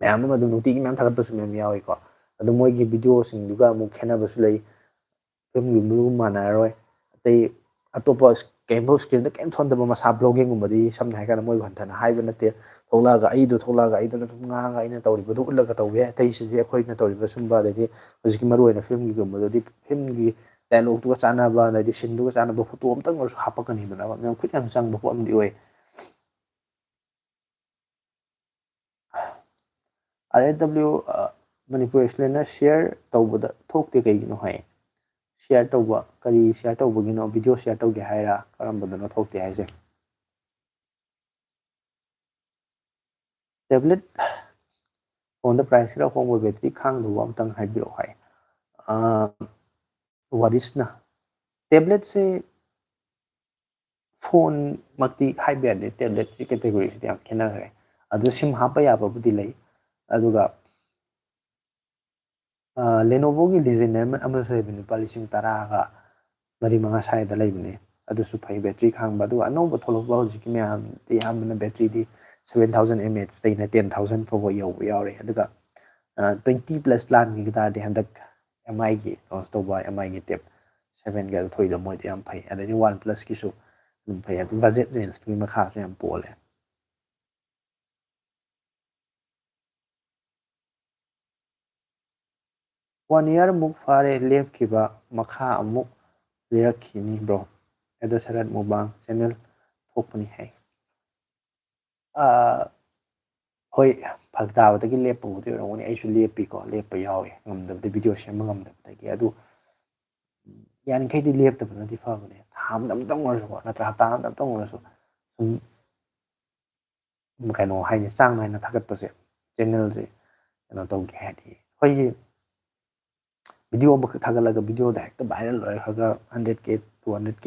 ꯃꯌꯥꯝ ꯑꯃ ꯑꯗꯨꯝ ꯅꯨꯡꯇꯤꯒꯤ ꯃꯌꯥꯝ ꯊꯥꯒꯠꯄꯁꯨ ꯃꯌꯥꯝ ꯌꯥꯎꯏꯀꯣ꯫ ꯑꯗꯨ ꯃꯣꯏꯒꯤ video ꯁꯤꯡꯗꯨꯒ ꯑꯃꯨꯛ ꯈꯦꯠꯅꯕꯁꯨ ꯂꯩ꯫ ꯐꯤꯂꯝꯒꯨꯝꯕꯗꯨꯒ ꯃꯥꯟꯅꯔꯔꯣꯏ꯫ ꯑꯇꯩ ꯑꯇꯣꯞꯄ ꯀꯩꯝꯐꯥꯎ ꯁ꯭ꯀ꯭ꯔꯤꯟꯗ ꯀꯩꯝ ꯊꯣꯟꯗꯕ ꯃꯁꯥ ꯕ꯭ꯂꯣꯒꯤꯡꯒꯨꯝꯕꯗꯤ, ꯁꯝꯅ ꯍꯥꯏꯔꯀꯥꯟꯗ, ꯃꯣꯏꯕꯨ ꯍꯟꯊꯅ ꯍꯥꯏꯕ ꯅꯠꯇꯦ, ꯊꯣꯛꯂꯛꯑꯒ ꯑꯩꯗꯣ ꯊꯣꯛꯂꯛꯑꯒ ꯑꯩꯗꯣ ꯑꯗꯨꯝ ꯉꯥꯡꯉꯒ ꯑꯩꯅ ꯇꯧꯔꯤꯕꯗꯣ ꯎꯠꯂꯒ ꯇꯧꯕ ꯌꯥꯏ꯫ ꯑꯇꯩꯁꯤꯗꯤ ꯑꯩꯈꯣꯏꯅ ꯇꯧꯔꯤꯕ ꯁꯨꯝꯕ, ꯑꯗꯩꯗꯤ ꯍꯧꯖꯤꯛꯀꯤ ꯃꯔꯨꯑꯣꯏꯅ ꯐꯤꯂꯝꯒꯤꯒꯨꯝꯕꯗꯗꯤ ꯐꯤꯂꯝꯒꯤ ꯗꯥꯏꯂꯣꯛꯇꯨꯒ ꯆꯥꯟꯅꯕ, ꯑꯗꯩꯗꯤ ꯁꯤꯟꯗꯨꯒ ꯆꯥꯟꯅꯕ ꯐꯣꯇꯣ ꯑꯝꯇꯪ ꯑꯣꯏꯔꯁꯨ ꯍꯥꯞꯄꯛꯀꯅꯤꯗꯅ, ꯌꯥꯝ ꯈꯨꯠ ꯌꯥꯝ ꯆꯪꯕ ꯄꯣꯠ ꯑꯃꯗꯤ ꯑꯣꯏ꯫ ꯑꯥꯔ ꯑꯦ ꯗꯕ꯭ꯂꯤꯎ ꯃꯅꯤꯄꯨꯔ ꯑꯦꯛꯁꯄ꯭ꯂꯦꯅꯔ ꯁꯤꯌꯔ ꯇꯧꯕꯗ ꯊꯣꯛꯇꯦ ꯀꯩꯒꯤꯅꯣ ꯍꯥꯏ꯫ ꯁꯤꯌꯔ ꯇꯧꯕ, ꯀꯔꯤ ꯁꯤꯌꯔ ꯇꯧꯕꯒꯤꯅꯣ? ꯚꯤꯗꯤꯑꯣ ꯁꯤꯌꯔ ꯇꯧꯒꯦ ꯍꯥꯏꯔ? ꯀꯔꯝꯕꯗꯅꯣ ꯊꯣꯛꯇꯦ ꯍꯥꯏꯁꯦ? ꯇꯦꯕ꯭ꯂꯦꯠ ꯐꯣꯟꯗ ꯄ꯭ꯔꯥꯏꯁ ꯈꯔ ꯍꯣꯡꯕ ꯕꯦꯇ꯭ꯔꯤ ꯈꯥꯡꯗꯧꯕ ꯑꯝꯇꯪ ꯍꯥꯏꯕꯤꯔꯛꯑꯣ ꯍꯥꯏ꯫ ꯋꯥꯔꯤꯁꯅ ꯇꯦꯕ꯭ꯂꯦꯠꯁꯦ ꯐꯣꯟꯃꯛꯇꯤ ꯍꯥꯏꯕ ꯌꯥꯗꯦ, ꯇꯦꯕ꯭ꯂꯦꯠꯀꯤ ꯀꯦꯇꯦꯒꯣꯔꯤꯁꯤꯗꯤ ꯌꯥꯝ ꯈꯦꯠꯅꯈ꯭ꯔꯦ꯫ ꯑꯗꯨ ꯁꯤꯝ ꯍꯥꯞꯄ ꯌꯥꯕꯕꯨꯗꯤ ꯂꯩ, ꯑꯗꯨꯒ ꯂꯦꯅꯣꯚꯣꯒꯤ ꯂꯤꯖꯦꯟ ꯑꯃ ꯑꯃꯁꯨ ꯂꯩꯕꯅꯤ, ꯂꯨꯄꯥ ꯂꯤꯁꯤꯡ ꯇꯔꯥꯒ ꯃꯔꯤ ꯃꯉꯥ ꯁ꯭ꯋꯥꯏꯗ ꯂꯩꯕꯅꯦ꯫ ꯑꯗꯨꯁꯨ ꯐꯩ, ꯕꯦꯇ꯭ꯔꯤ ꯈꯥꯡꯕ꯫ ꯑꯗꯨꯒ ꯑꯅꯧꯕ ꯊꯣꯛꯂꯛꯄ ꯍꯧꯖꯤꯛꯀꯤ ꯃꯌꯥꯝꯗꯤ ꯑꯌꯥꯝꯕꯅ ꯕꯦꯇ꯭ꯔꯤꯗꯤ seven thousand mAh ꯇꯩꯅ ten thousand ꯐꯥꯎꯕ ꯌꯧꯕ ꯌꯥꯎꯔꯦ꯫ ꯑꯗꯨꯒ ꯇ꯭ꯋꯦꯟꯇꯤ ꯄ꯭ꯂꯁ ꯂꯥꯟꯈꯤꯕ ꯇꯥꯔꯗꯤ ꯍꯟꯗꯛ ꯑꯦꯝ ꯑꯥꯏꯒꯤ ꯂꯣꯟꯁ ꯇꯧꯕ ꯑꯦꯝ ꯑꯥꯏꯒꯤ ꯇꯦꯞ ꯁꯚꯦꯟꯒ ꯊꯣꯛꯏꯗꯣ ꯃꯣꯏꯗꯤ ꯌꯥꯝ ꯐꯩ꯫ ꯑꯗꯩꯗꯤ ꯋꯥꯟ ꯄ꯭ꯂꯁꯀꯤꯁꯨ ꯑꯗꯨꯝ ꯐꯩ꯫ ꯑꯗꯨꯝ ꯕꯖꯦꯠ ꯔꯦꯟꯖꯇꯨꯒꯤ ꯃꯈꯥꯁꯨ ꯌꯥꯝ ꯄꯣꯜꯂꯦ꯫ ꯋꯥꯟ ꯏꯌꯥꯔ ꯃꯨꯛ ꯐꯥꯔꯦ ꯂꯦꯞꯈꯤꯕ, ꯃꯈꯥ ꯑꯃꯨꯛ ꯂꯤꯔꯛꯈꯤꯅꯤ ꯕ꯭ꯔꯣ꯫ ꯑꯦꯗ ꯁꯔꯠ ꯃꯨꯕꯥꯡ ꯆꯦꯅꯦꯜ ꯊꯣꯛꯄꯅꯤ ꯍꯥꯏ꯫ ꯑꯥ, ꯍꯣꯏ, ꯐꯔꯛ ꯇꯥꯕꯗꯒꯤ ꯂꯦꯞꯄꯕꯨꯗꯤ ꯑꯣꯏꯔꯝꯒꯅꯤ꯫ ꯑꯩꯁꯨ ꯂꯦꯞꯄꯤꯀꯣ, ꯂꯦꯞꯄ ꯌꯥꯎꯋꯤ, ꯉꯝꯗꯕꯗꯤ, ꯚꯤꯗꯤꯑꯣ ꯁꯦꯝꯕ ꯉꯝꯗꯕꯗꯒꯤ꯫ ꯑꯗꯨ ꯌꯥꯔꯤꯈꯩꯗꯤ ꯂꯦꯞꯇꯕꯅꯗꯤ ꯐꯕꯅꯦ꯫ ꯊꯥ ꯑꯃꯗ ꯑꯃꯨꯛꯇꯪ ꯑꯣꯏꯔꯁꯨꯀꯣ, ꯅꯠꯇ꯭ꯔ ꯍꯞꯇꯥ ꯑꯃꯗ ꯑꯃꯨꯛꯇꯪ ꯑꯣꯏꯔꯁꯨ ꯁꯨꯝ ꯀꯩꯅꯣ ꯍꯥꯏꯅꯤ, ꯆꯥꯡ ꯅꯥꯏꯅ ꯊꯥꯒꯠꯄꯁꯦ, ꯆꯦꯅꯦꯜꯁꯦ ꯀꯩꯅꯣ ꯇꯧꯒꯦ ꯍꯥꯏꯗꯤ, ꯑꯩꯈꯣꯏꯒꯤ ꯚꯤꯗꯤꯑꯣ ꯑꯃꯈꯛ ꯊꯥꯒꯠꯂꯒ ꯚꯤꯗꯤꯑꯣꯗ ꯍꯦꯛꯇ ꯚꯥꯏꯔꯦꯜ ꯑꯣꯏꯔꯒ hundred K, two hundred K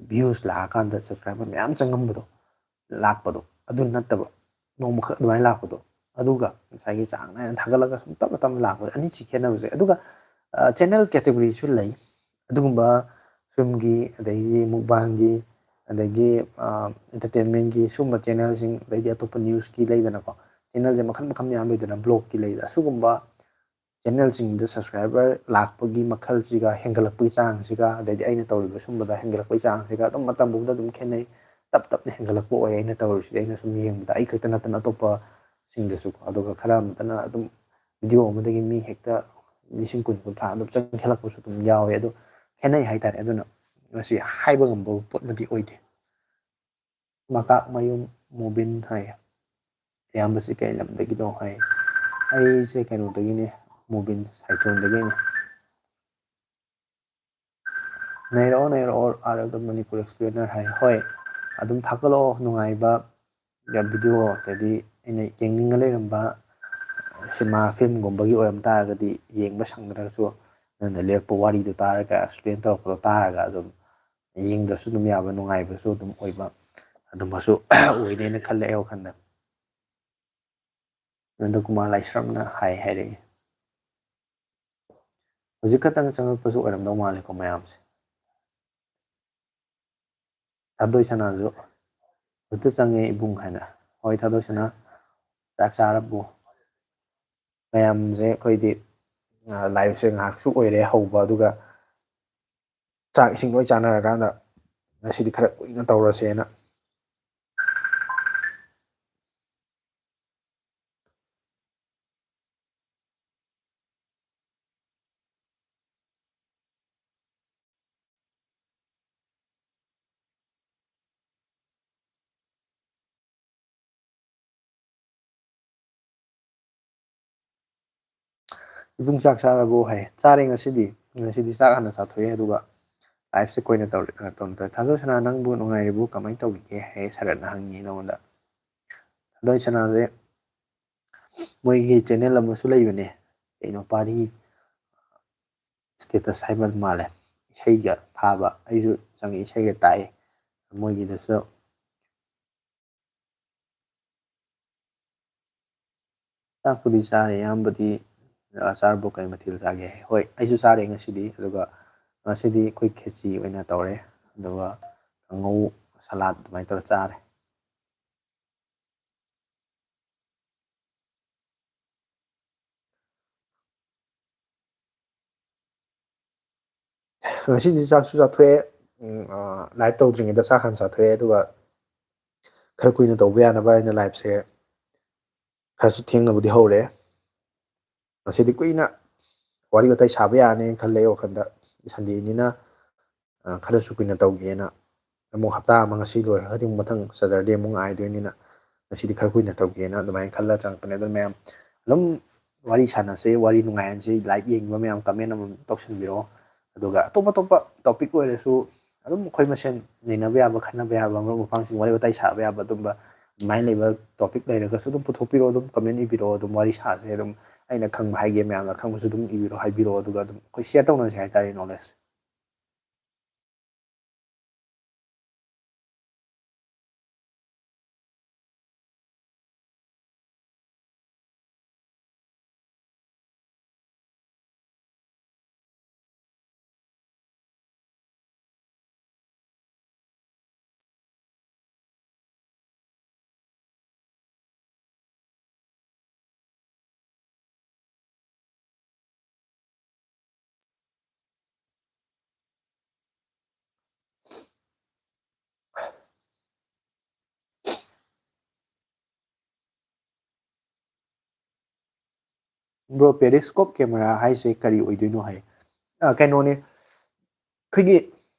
views ꯂꯥꯛꯑꯀꯥꯟꯗ subscriber ꯃꯌꯥꯝ ꯆꯪꯉꯝꯕꯗꯣ, ꯂꯥꯛꯄꯗꯣ, ꯑꯗꯨ ꯅꯠꯇꯕ, ꯅꯣꯡꯃꯈꯛ ꯑꯗꯨꯃꯥꯏꯅ ꯂꯥꯛꯄꯗꯣ, ꯑꯗꯨꯒ ꯉꯁꯥꯏꯒꯤ ꯆꯥꯡ ꯅꯥꯏꯅ ꯊꯥꯒꯠꯂꯒ ꯁꯨꯝ ꯇꯞꯅ ꯇꯞꯅ ꯂꯥꯛꯄꯗꯣ, ꯑꯅꯤꯁꯤ ꯈꯦꯠꯅꯕꯁꯦ꯫ ꯑꯗꯨꯒ ꯆꯦꯅꯦꯜ ꯀꯦꯇꯦꯒꯣꯔꯤꯁꯨ ꯂꯩ꯫ ꯑꯗꯨꯒꯨꯝꯕ ꯐꯤꯂꯝꯒꯤ, ꯑꯗꯒꯤ ꯃꯨꯛꯕꯥꯡꯒꯤ, ꯑꯗꯒꯤ ꯑꯦꯟꯇꯔꯇꯦꯟꯃꯦꯟꯒꯤ ꯁꯨꯝꯕ ꯆꯦꯅꯦꯜꯁꯤꯡ, ꯑꯗꯩꯗꯤ ꯑꯇꯣꯞꯄ ꯅ꯭ꯌꯨꯁꯀꯤ ꯂꯩꯗꯅꯀꯣ, ꯆꯦꯅꯦꯜꯁꯦ ꯃꯈꯜ ꯃꯈꯜ ꯃꯌꯥꯝ ꯂꯩꯗꯅ, ꯕ꯭ꯂꯣꯒꯀꯤ ꯂꯩꯗꯅ, ꯑꯁꯤꯒꯨꯝꯕ ꯆꯦꯅꯦꯜꯁꯤꯡꯗ ꯁꯕꯁꯀ꯭ꯔꯥꯏꯕꯔ ꯂꯥꯛꯄꯒꯤ ꯃꯈꯜꯁꯤꯒ, ꯍꯦꯟꯒꯠꯂꯛꯄꯒꯤ ꯆꯥꯡꯁꯤꯒ, ꯑꯗꯩꯗꯤ ꯑꯩꯅ ꯇꯧꯔꯤꯕ ꯁꯨꯝꯕꯗ ꯍꯦꯟꯒꯠꯂꯛꯄꯒꯤ ꯆꯥꯡꯁꯤꯒ ꯑꯗꯨꯝ ꯃꯇꯝ ꯄꯨꯝꯕꯗ ꯑꯗꯨꯝ ꯈꯦꯠꯅꯩ꯫ ꯇꯞ ꯇꯞꯅ ꯍꯦꯟꯒꯠꯂꯛꯄ ꯑꯣꯏ꯫ ꯑꯩꯅ ꯇꯧꯔꯤꯁꯤꯗꯤ, ꯑꯩꯅ ꯁꯨꯝ ꯌꯦꯡꯕꯗ, ꯑꯩ ꯈꯛꯇ ꯅꯠꯇꯅ ꯑꯇꯣꯞꯄꯁꯤꯡꯗꯁꯨꯀꯣ, ꯑꯗꯨꯒ ꯈꯔ ꯑꯃꯗꯅ ꯑꯗꯨꯝ ꯚꯤꯗꯤꯑꯣ ꯑꯃꯗꯒꯤ ꯃꯤ ꯍꯦꯛꯇ ꯂꯤꯁꯤꯡ ꯀꯨꯟ, ꯀꯨꯟꯊ꯭ꯔꯥ ꯑꯗꯨꯝ ꯆꯪꯈꯠꯂꯛꯄꯁꯨ ꯑꯗꯨꯝ ꯌꯥꯎꯋꯦ꯫ ꯑꯗꯣ ꯈꯦꯠꯅꯩ ꯍꯥꯏꯇꯥꯔꯦ꯫ ꯑꯗꯨꯅ ꯃꯁꯤ ꯍꯥꯏꯕ ꯉꯝꯕ ꯄꯣꯠꯃꯗꯤ ꯑꯣꯏꯗꯦ꯫ ꯃꯀꯥꯛ ꯃꯌꯨꯝ ꯃꯨꯕꯤꯟ ꯍꯥꯏ꯫ "ꯏꯌꯥꯝꯕꯁꯤ ꯀꯩ ꯂꯝꯗꯒꯤꯅꯣ?" ꯍꯥꯏ꯫ "ꯑꯩꯁꯦ ꯀꯩꯅꯣꯗꯒꯤꯅꯦ, ꯃꯨꯕꯤꯟ ꯁꯥꯏꯊꯣꯟꯗꯒꯤꯅꯦ꯫" "ꯅꯩꯔꯛꯑꯣ, ꯅꯩꯔꯛꯑꯣ, ꯑꯥꯔ ꯑꯦꯐ ꯗ ꯃꯅꯤꯄꯨꯔ ꯑꯦꯛꯁꯄ꯭ꯂꯦꯅꯔ" ꯍꯥꯏ꯫ ꯍꯣꯏ, ꯑꯗꯨꯝ ꯊꯥꯒꯠꯂꯛꯑꯣ, ꯅꯨꯡꯉꯥꯏꯕ ꯚꯤꯗꯤꯑꯣ, ꯑꯗꯩꯗꯤ ꯑꯩꯅ ꯌꯦꯡꯅꯤꯡꯉ ꯂꯩꯔꯝꯕ ꯁꯤꯅꯦꯃꯥ ꯐꯤꯂꯝꯒꯨꯝꯕꯒꯤ ꯑꯣꯏꯔꯝ ꯇꯥꯔꯒꯗꯤ, ꯌꯦꯡꯕ ꯁꯪꯗ꯭ꯔꯒꯁꯨ ꯅꯪꯅ ꯂꯤꯔꯛꯄ ꯋꯥꯔꯤꯗꯣ ꯇꯥꯔꯒ, ꯑꯦꯛꯁꯄ꯭ꯂꯦꯟ ꯇꯧꯔꯛꯄꯗꯣ ꯇꯥꯔꯒ ꯑꯗꯨꯝ ꯌꯦꯡꯗ꯭ꯔꯁꯨ ꯑꯗꯨꯝ ꯌꯥꯕ, ꯅꯨꯡꯉꯥꯏꯕꯁꯨ ꯑꯗꯨꯝ ꯑꯣꯏꯕ, ꯑꯗꯨꯝꯕꯁꯨ ꯑꯣꯏꯅꯦꯅ ꯈꯜꯂꯦ ꯑꯩ ꯋꯥꯈꯜꯗ꯫ ꯅꯟꯗꯀꯨꯃꯥꯔ ꯂꯥꯏꯁ꯭ꯔꯝꯅ ꯍꯥꯏ ꯍꯥꯏꯔꯛꯏ꯫ ꯍꯧꯖꯤꯛ ꯈꯛꯇꯪ ꯆꯪꯉꯛꯄꯁꯨ ꯑꯣꯏꯔꯝꯗꯧ ꯃꯥꯜꯂꯦꯀꯣ ꯃꯌꯥꯝꯁꯦ꯫ ꯊꯥꯗꯣꯏ ꯁꯅꯥꯁꯨ ꯍꯧꯖꯤꯛꯇ ꯆꯪꯉꯦ ꯏꯕꯨꯡ ꯍꯥꯏꯅ꯫ ꯍꯣꯏ, ꯊꯥꯗꯣꯏ ꯁꯅꯥ, ꯆꯥꯛ ꯆꯥꯔꯕꯣ? ꯃꯌꯥꯝꯁꯦ ꯑꯩꯈꯣꯏꯗꯤ, ꯑ, ꯂꯥꯏꯞꯁꯦ ꯉꯥꯏꯍꯥꯛꯁꯨ ꯑꯣꯏꯔꯦ ꯍꯧꯕ, ꯑꯗꯨꯒ ꯆꯥꯛ ꯏꯁꯤꯡ ꯂꯣꯏ ꯆꯥꯅꯔꯀꯥꯟꯗ ꯉꯁꯤꯗꯤ ꯈꯔ ꯀꯨꯏꯅ ꯇꯧꯔꯁꯦꯅ꯫ "ꯏꯕꯨꯡ, ꯆꯥꯛ ꯆꯥꯔꯕꯣ?" ꯍꯥꯏ꯫ "ꯆꯥꯔꯦ ꯉꯁꯤꯗꯤ꯫ ꯉꯁꯤꯗꯤ ꯆꯥꯛ ꯍꯥꯟꯅ ꯆꯥꯊꯣꯛꯑꯦ, ꯑꯗꯨꯒ ꯂꯥꯏꯐꯁꯦ ꯀꯣꯏꯅ ꯇꯧꯔꯦ, ꯀꯩꯅꯣ ꯇꯧꯔꯦ꯫ ꯊꯥꯗꯣꯏ ꯁꯅꯥ, ꯅꯪꯕꯨ ꯅꯨꯡꯉꯥꯏꯔꯤꯕꯣ? ꯀꯃꯥꯏꯅ ꯇꯧꯔꯤꯒꯦ?" ꯍꯥꯏ ꯁꯔꯠꯅ ꯍꯪꯉꯤ ꯅꯉꯣꯟꯗ꯫ ꯊꯥꯗꯣꯏ ꯁꯅꯥꯁꯦ ꯃꯣꯏꯒꯤ ꯆꯦꯅꯦꯜ ꯑꯃꯁꯨ ꯂꯩꯕꯅꯦ, ꯀꯩꯅꯣ, ꯄꯥꯔꯤ ꯁ꯭ꯇꯦꯇꯁ ꯍꯥꯏꯕ ꯃꯥꯜꯂꯦ, ꯏꯁꯩꯒ ꯊꯥꯕ꯫ ꯑꯩꯁꯨ ꯆꯪꯉꯛꯏ, ꯏꯁꯩꯒ ꯇꯥꯛꯏ ꯃꯣꯏꯒꯤꯗꯁꯨ꯫ "ꯆꯥꯛꯄꯨꯗꯤ ꯆꯥꯔꯦ, ꯏꯌꯥꯝꯕꯗꯤ, ꯑ, ꯆꯥꯔꯕꯣ? ꯀꯩ ꯃꯊꯦꯜ ꯆꯥꯒꯦ?" ꯍꯣꯏ, ꯑꯩꯁꯨ ꯆꯥꯔꯦ ꯉꯁꯤꯗꯤ꯫ ꯑꯗꯨꯒ ꯉꯁꯤꯗꯤ ꯑꯩꯈꯣꯏ ꯈꯦꯆꯤ ꯑꯣꯏꯅ ꯇꯧꯔꯦ, ꯑꯗꯨꯒ ꯀꯥꯡꯉꯧ, ꯁꯂꯥꯗ ꯑꯗꯨꯃꯥꯏꯅ ꯇꯧꯔ ꯆꯥꯔꯦ꯫ ꯉꯁꯤꯗꯤ ꯆꯥꯛꯁꯨ ꯆꯥꯊꯣꯛꯑꯦ꯫ ꯎꯝ, ꯑ, live ꯇꯧꯗ꯭ꯔꯤꯉꯩꯗ ꯆꯥꯛ ꯍꯥꯟꯅ ꯆꯥꯊꯣꯛꯑꯦ, ꯑꯗꯨꯒ ꯈꯔ ꯀꯨꯏꯅ ꯇꯧꯕ ꯌꯥꯅꯕ ꯑꯩꯅ liveꯁꯦ ꯈꯔꯁꯨ ꯊꯦꯡꯅꯕꯨꯗꯤ ꯍꯧꯔꯦ꯫ ꯉꯁꯤꯗꯤ ꯀꯨꯏꯅ ꯋꯥꯔꯤ ꯋꯥꯇꯥꯏ ꯁꯥꯕ ꯌꯥꯔꯅꯤꯅ ꯈꯜꯂꯦ ꯑꯩ ꯋꯥꯈꯜꯗ꯫ Sundayꯅꯤꯅ, ꯑ, ꯈꯔꯁꯨ ꯀꯨꯏꯅ ꯇꯧꯒꯦꯅ꯫ ꯑꯃꯨꯛ ꯍꯞꯇꯥ ꯑꯃ ꯉꯁꯤ ꯂꯣꯏꯔꯒꯗꯤ ꯑꯃꯨꯛ ꯃꯊꯪ Saturday ꯑꯃꯨꯛ ꯉꯥꯏꯗꯣꯏꯅꯤꯅ ꯉꯁꯤꯗꯤ ꯈꯔ ꯀꯨꯏꯅ ꯇꯧꯒꯦꯅ ꯑꯗꯨꯃꯥꯏꯅ ꯈꯜꯂ ꯆꯪꯉꯛꯄꯅꯦ꯫ ꯑꯗꯨ ꯃꯌꯥꯝ ꯑꯗꯨꯝ ꯋꯥꯔꯤ ꯁꯥꯟꯅꯁꯦ, ꯋꯥꯔꯤ ꯅꯨꯡꯉꯥꯏꯍꯟꯁꯦ, live ꯌꯦꯡꯉꯤꯕ ꯃꯌꯥꯝ comment ꯑꯃꯃꯝ ꯇꯧꯁꯟꯕꯤꯔꯛꯑꯣ꯫ ꯑꯗꯨꯒ ꯑꯇꯣꯞ ꯑꯇꯣꯞꯄ topic ꯑꯣꯏꯔꯁꯨ ꯑꯗꯨꯝ ꯑꯩꯈꯣꯏ ꯃꯁꯦꯟ ꯅꯩꯅꯕ ꯌꯥꯕ, ꯈꯟꯅꯕ ꯌꯥꯕ, ꯃꯔꯨꯞ ꯃꯄꯥꯡꯁꯤꯡ ꯋꯥꯔꯤ ꯋꯥꯇꯥꯏ ꯁꯥꯕ ꯌꯥꯕ ꯑꯗꯨꯝꯕ ꯑꯗꯨꯃꯥꯏꯅ ꯂꯩꯕ topic ꯂꯩꯔꯒꯁꯨ ꯑꯗꯨꯝ ꯄꯨꯊꯣꯛꯄꯤꯔꯛꯑꯣ, ꯑꯗꯨꯝ comment ꯏꯕꯤꯔꯛꯑꯣ, ꯑꯗꯨꯝ ꯋꯥꯔꯤ ꯁꯥꯁꯦ꯫ ꯑꯗꯨꯝ ꯑꯩꯅ ꯈꯪꯕ ꯍꯥꯏꯒꯦ, ꯃꯌꯥꯝꯅ ꯈꯪꯕꯁꯨ ꯑꯗꯨꯝ ꯏꯕꯤꯔꯣ, ꯍꯥꯏꯕꯤꯔꯛꯑꯣ, ꯑꯗꯨꯒ ꯑꯗꯨꯝ ꯑꯩꯈꯣꯏ share ꯇꯧꯅꯁꯦ ꯍꯥꯏꯇꯥꯔꯦ, knowledge꯫ Bro, periscope camera ꯍꯥꯏꯁꯦ ꯀꯔꯤ ꯑꯣꯏꯗꯣꯏꯅꯣ ꯍꯥꯏ? ꯑ, ꯀꯩꯅꯣꯅꯦ, ꯑꯩꯈꯣꯏꯒꯤ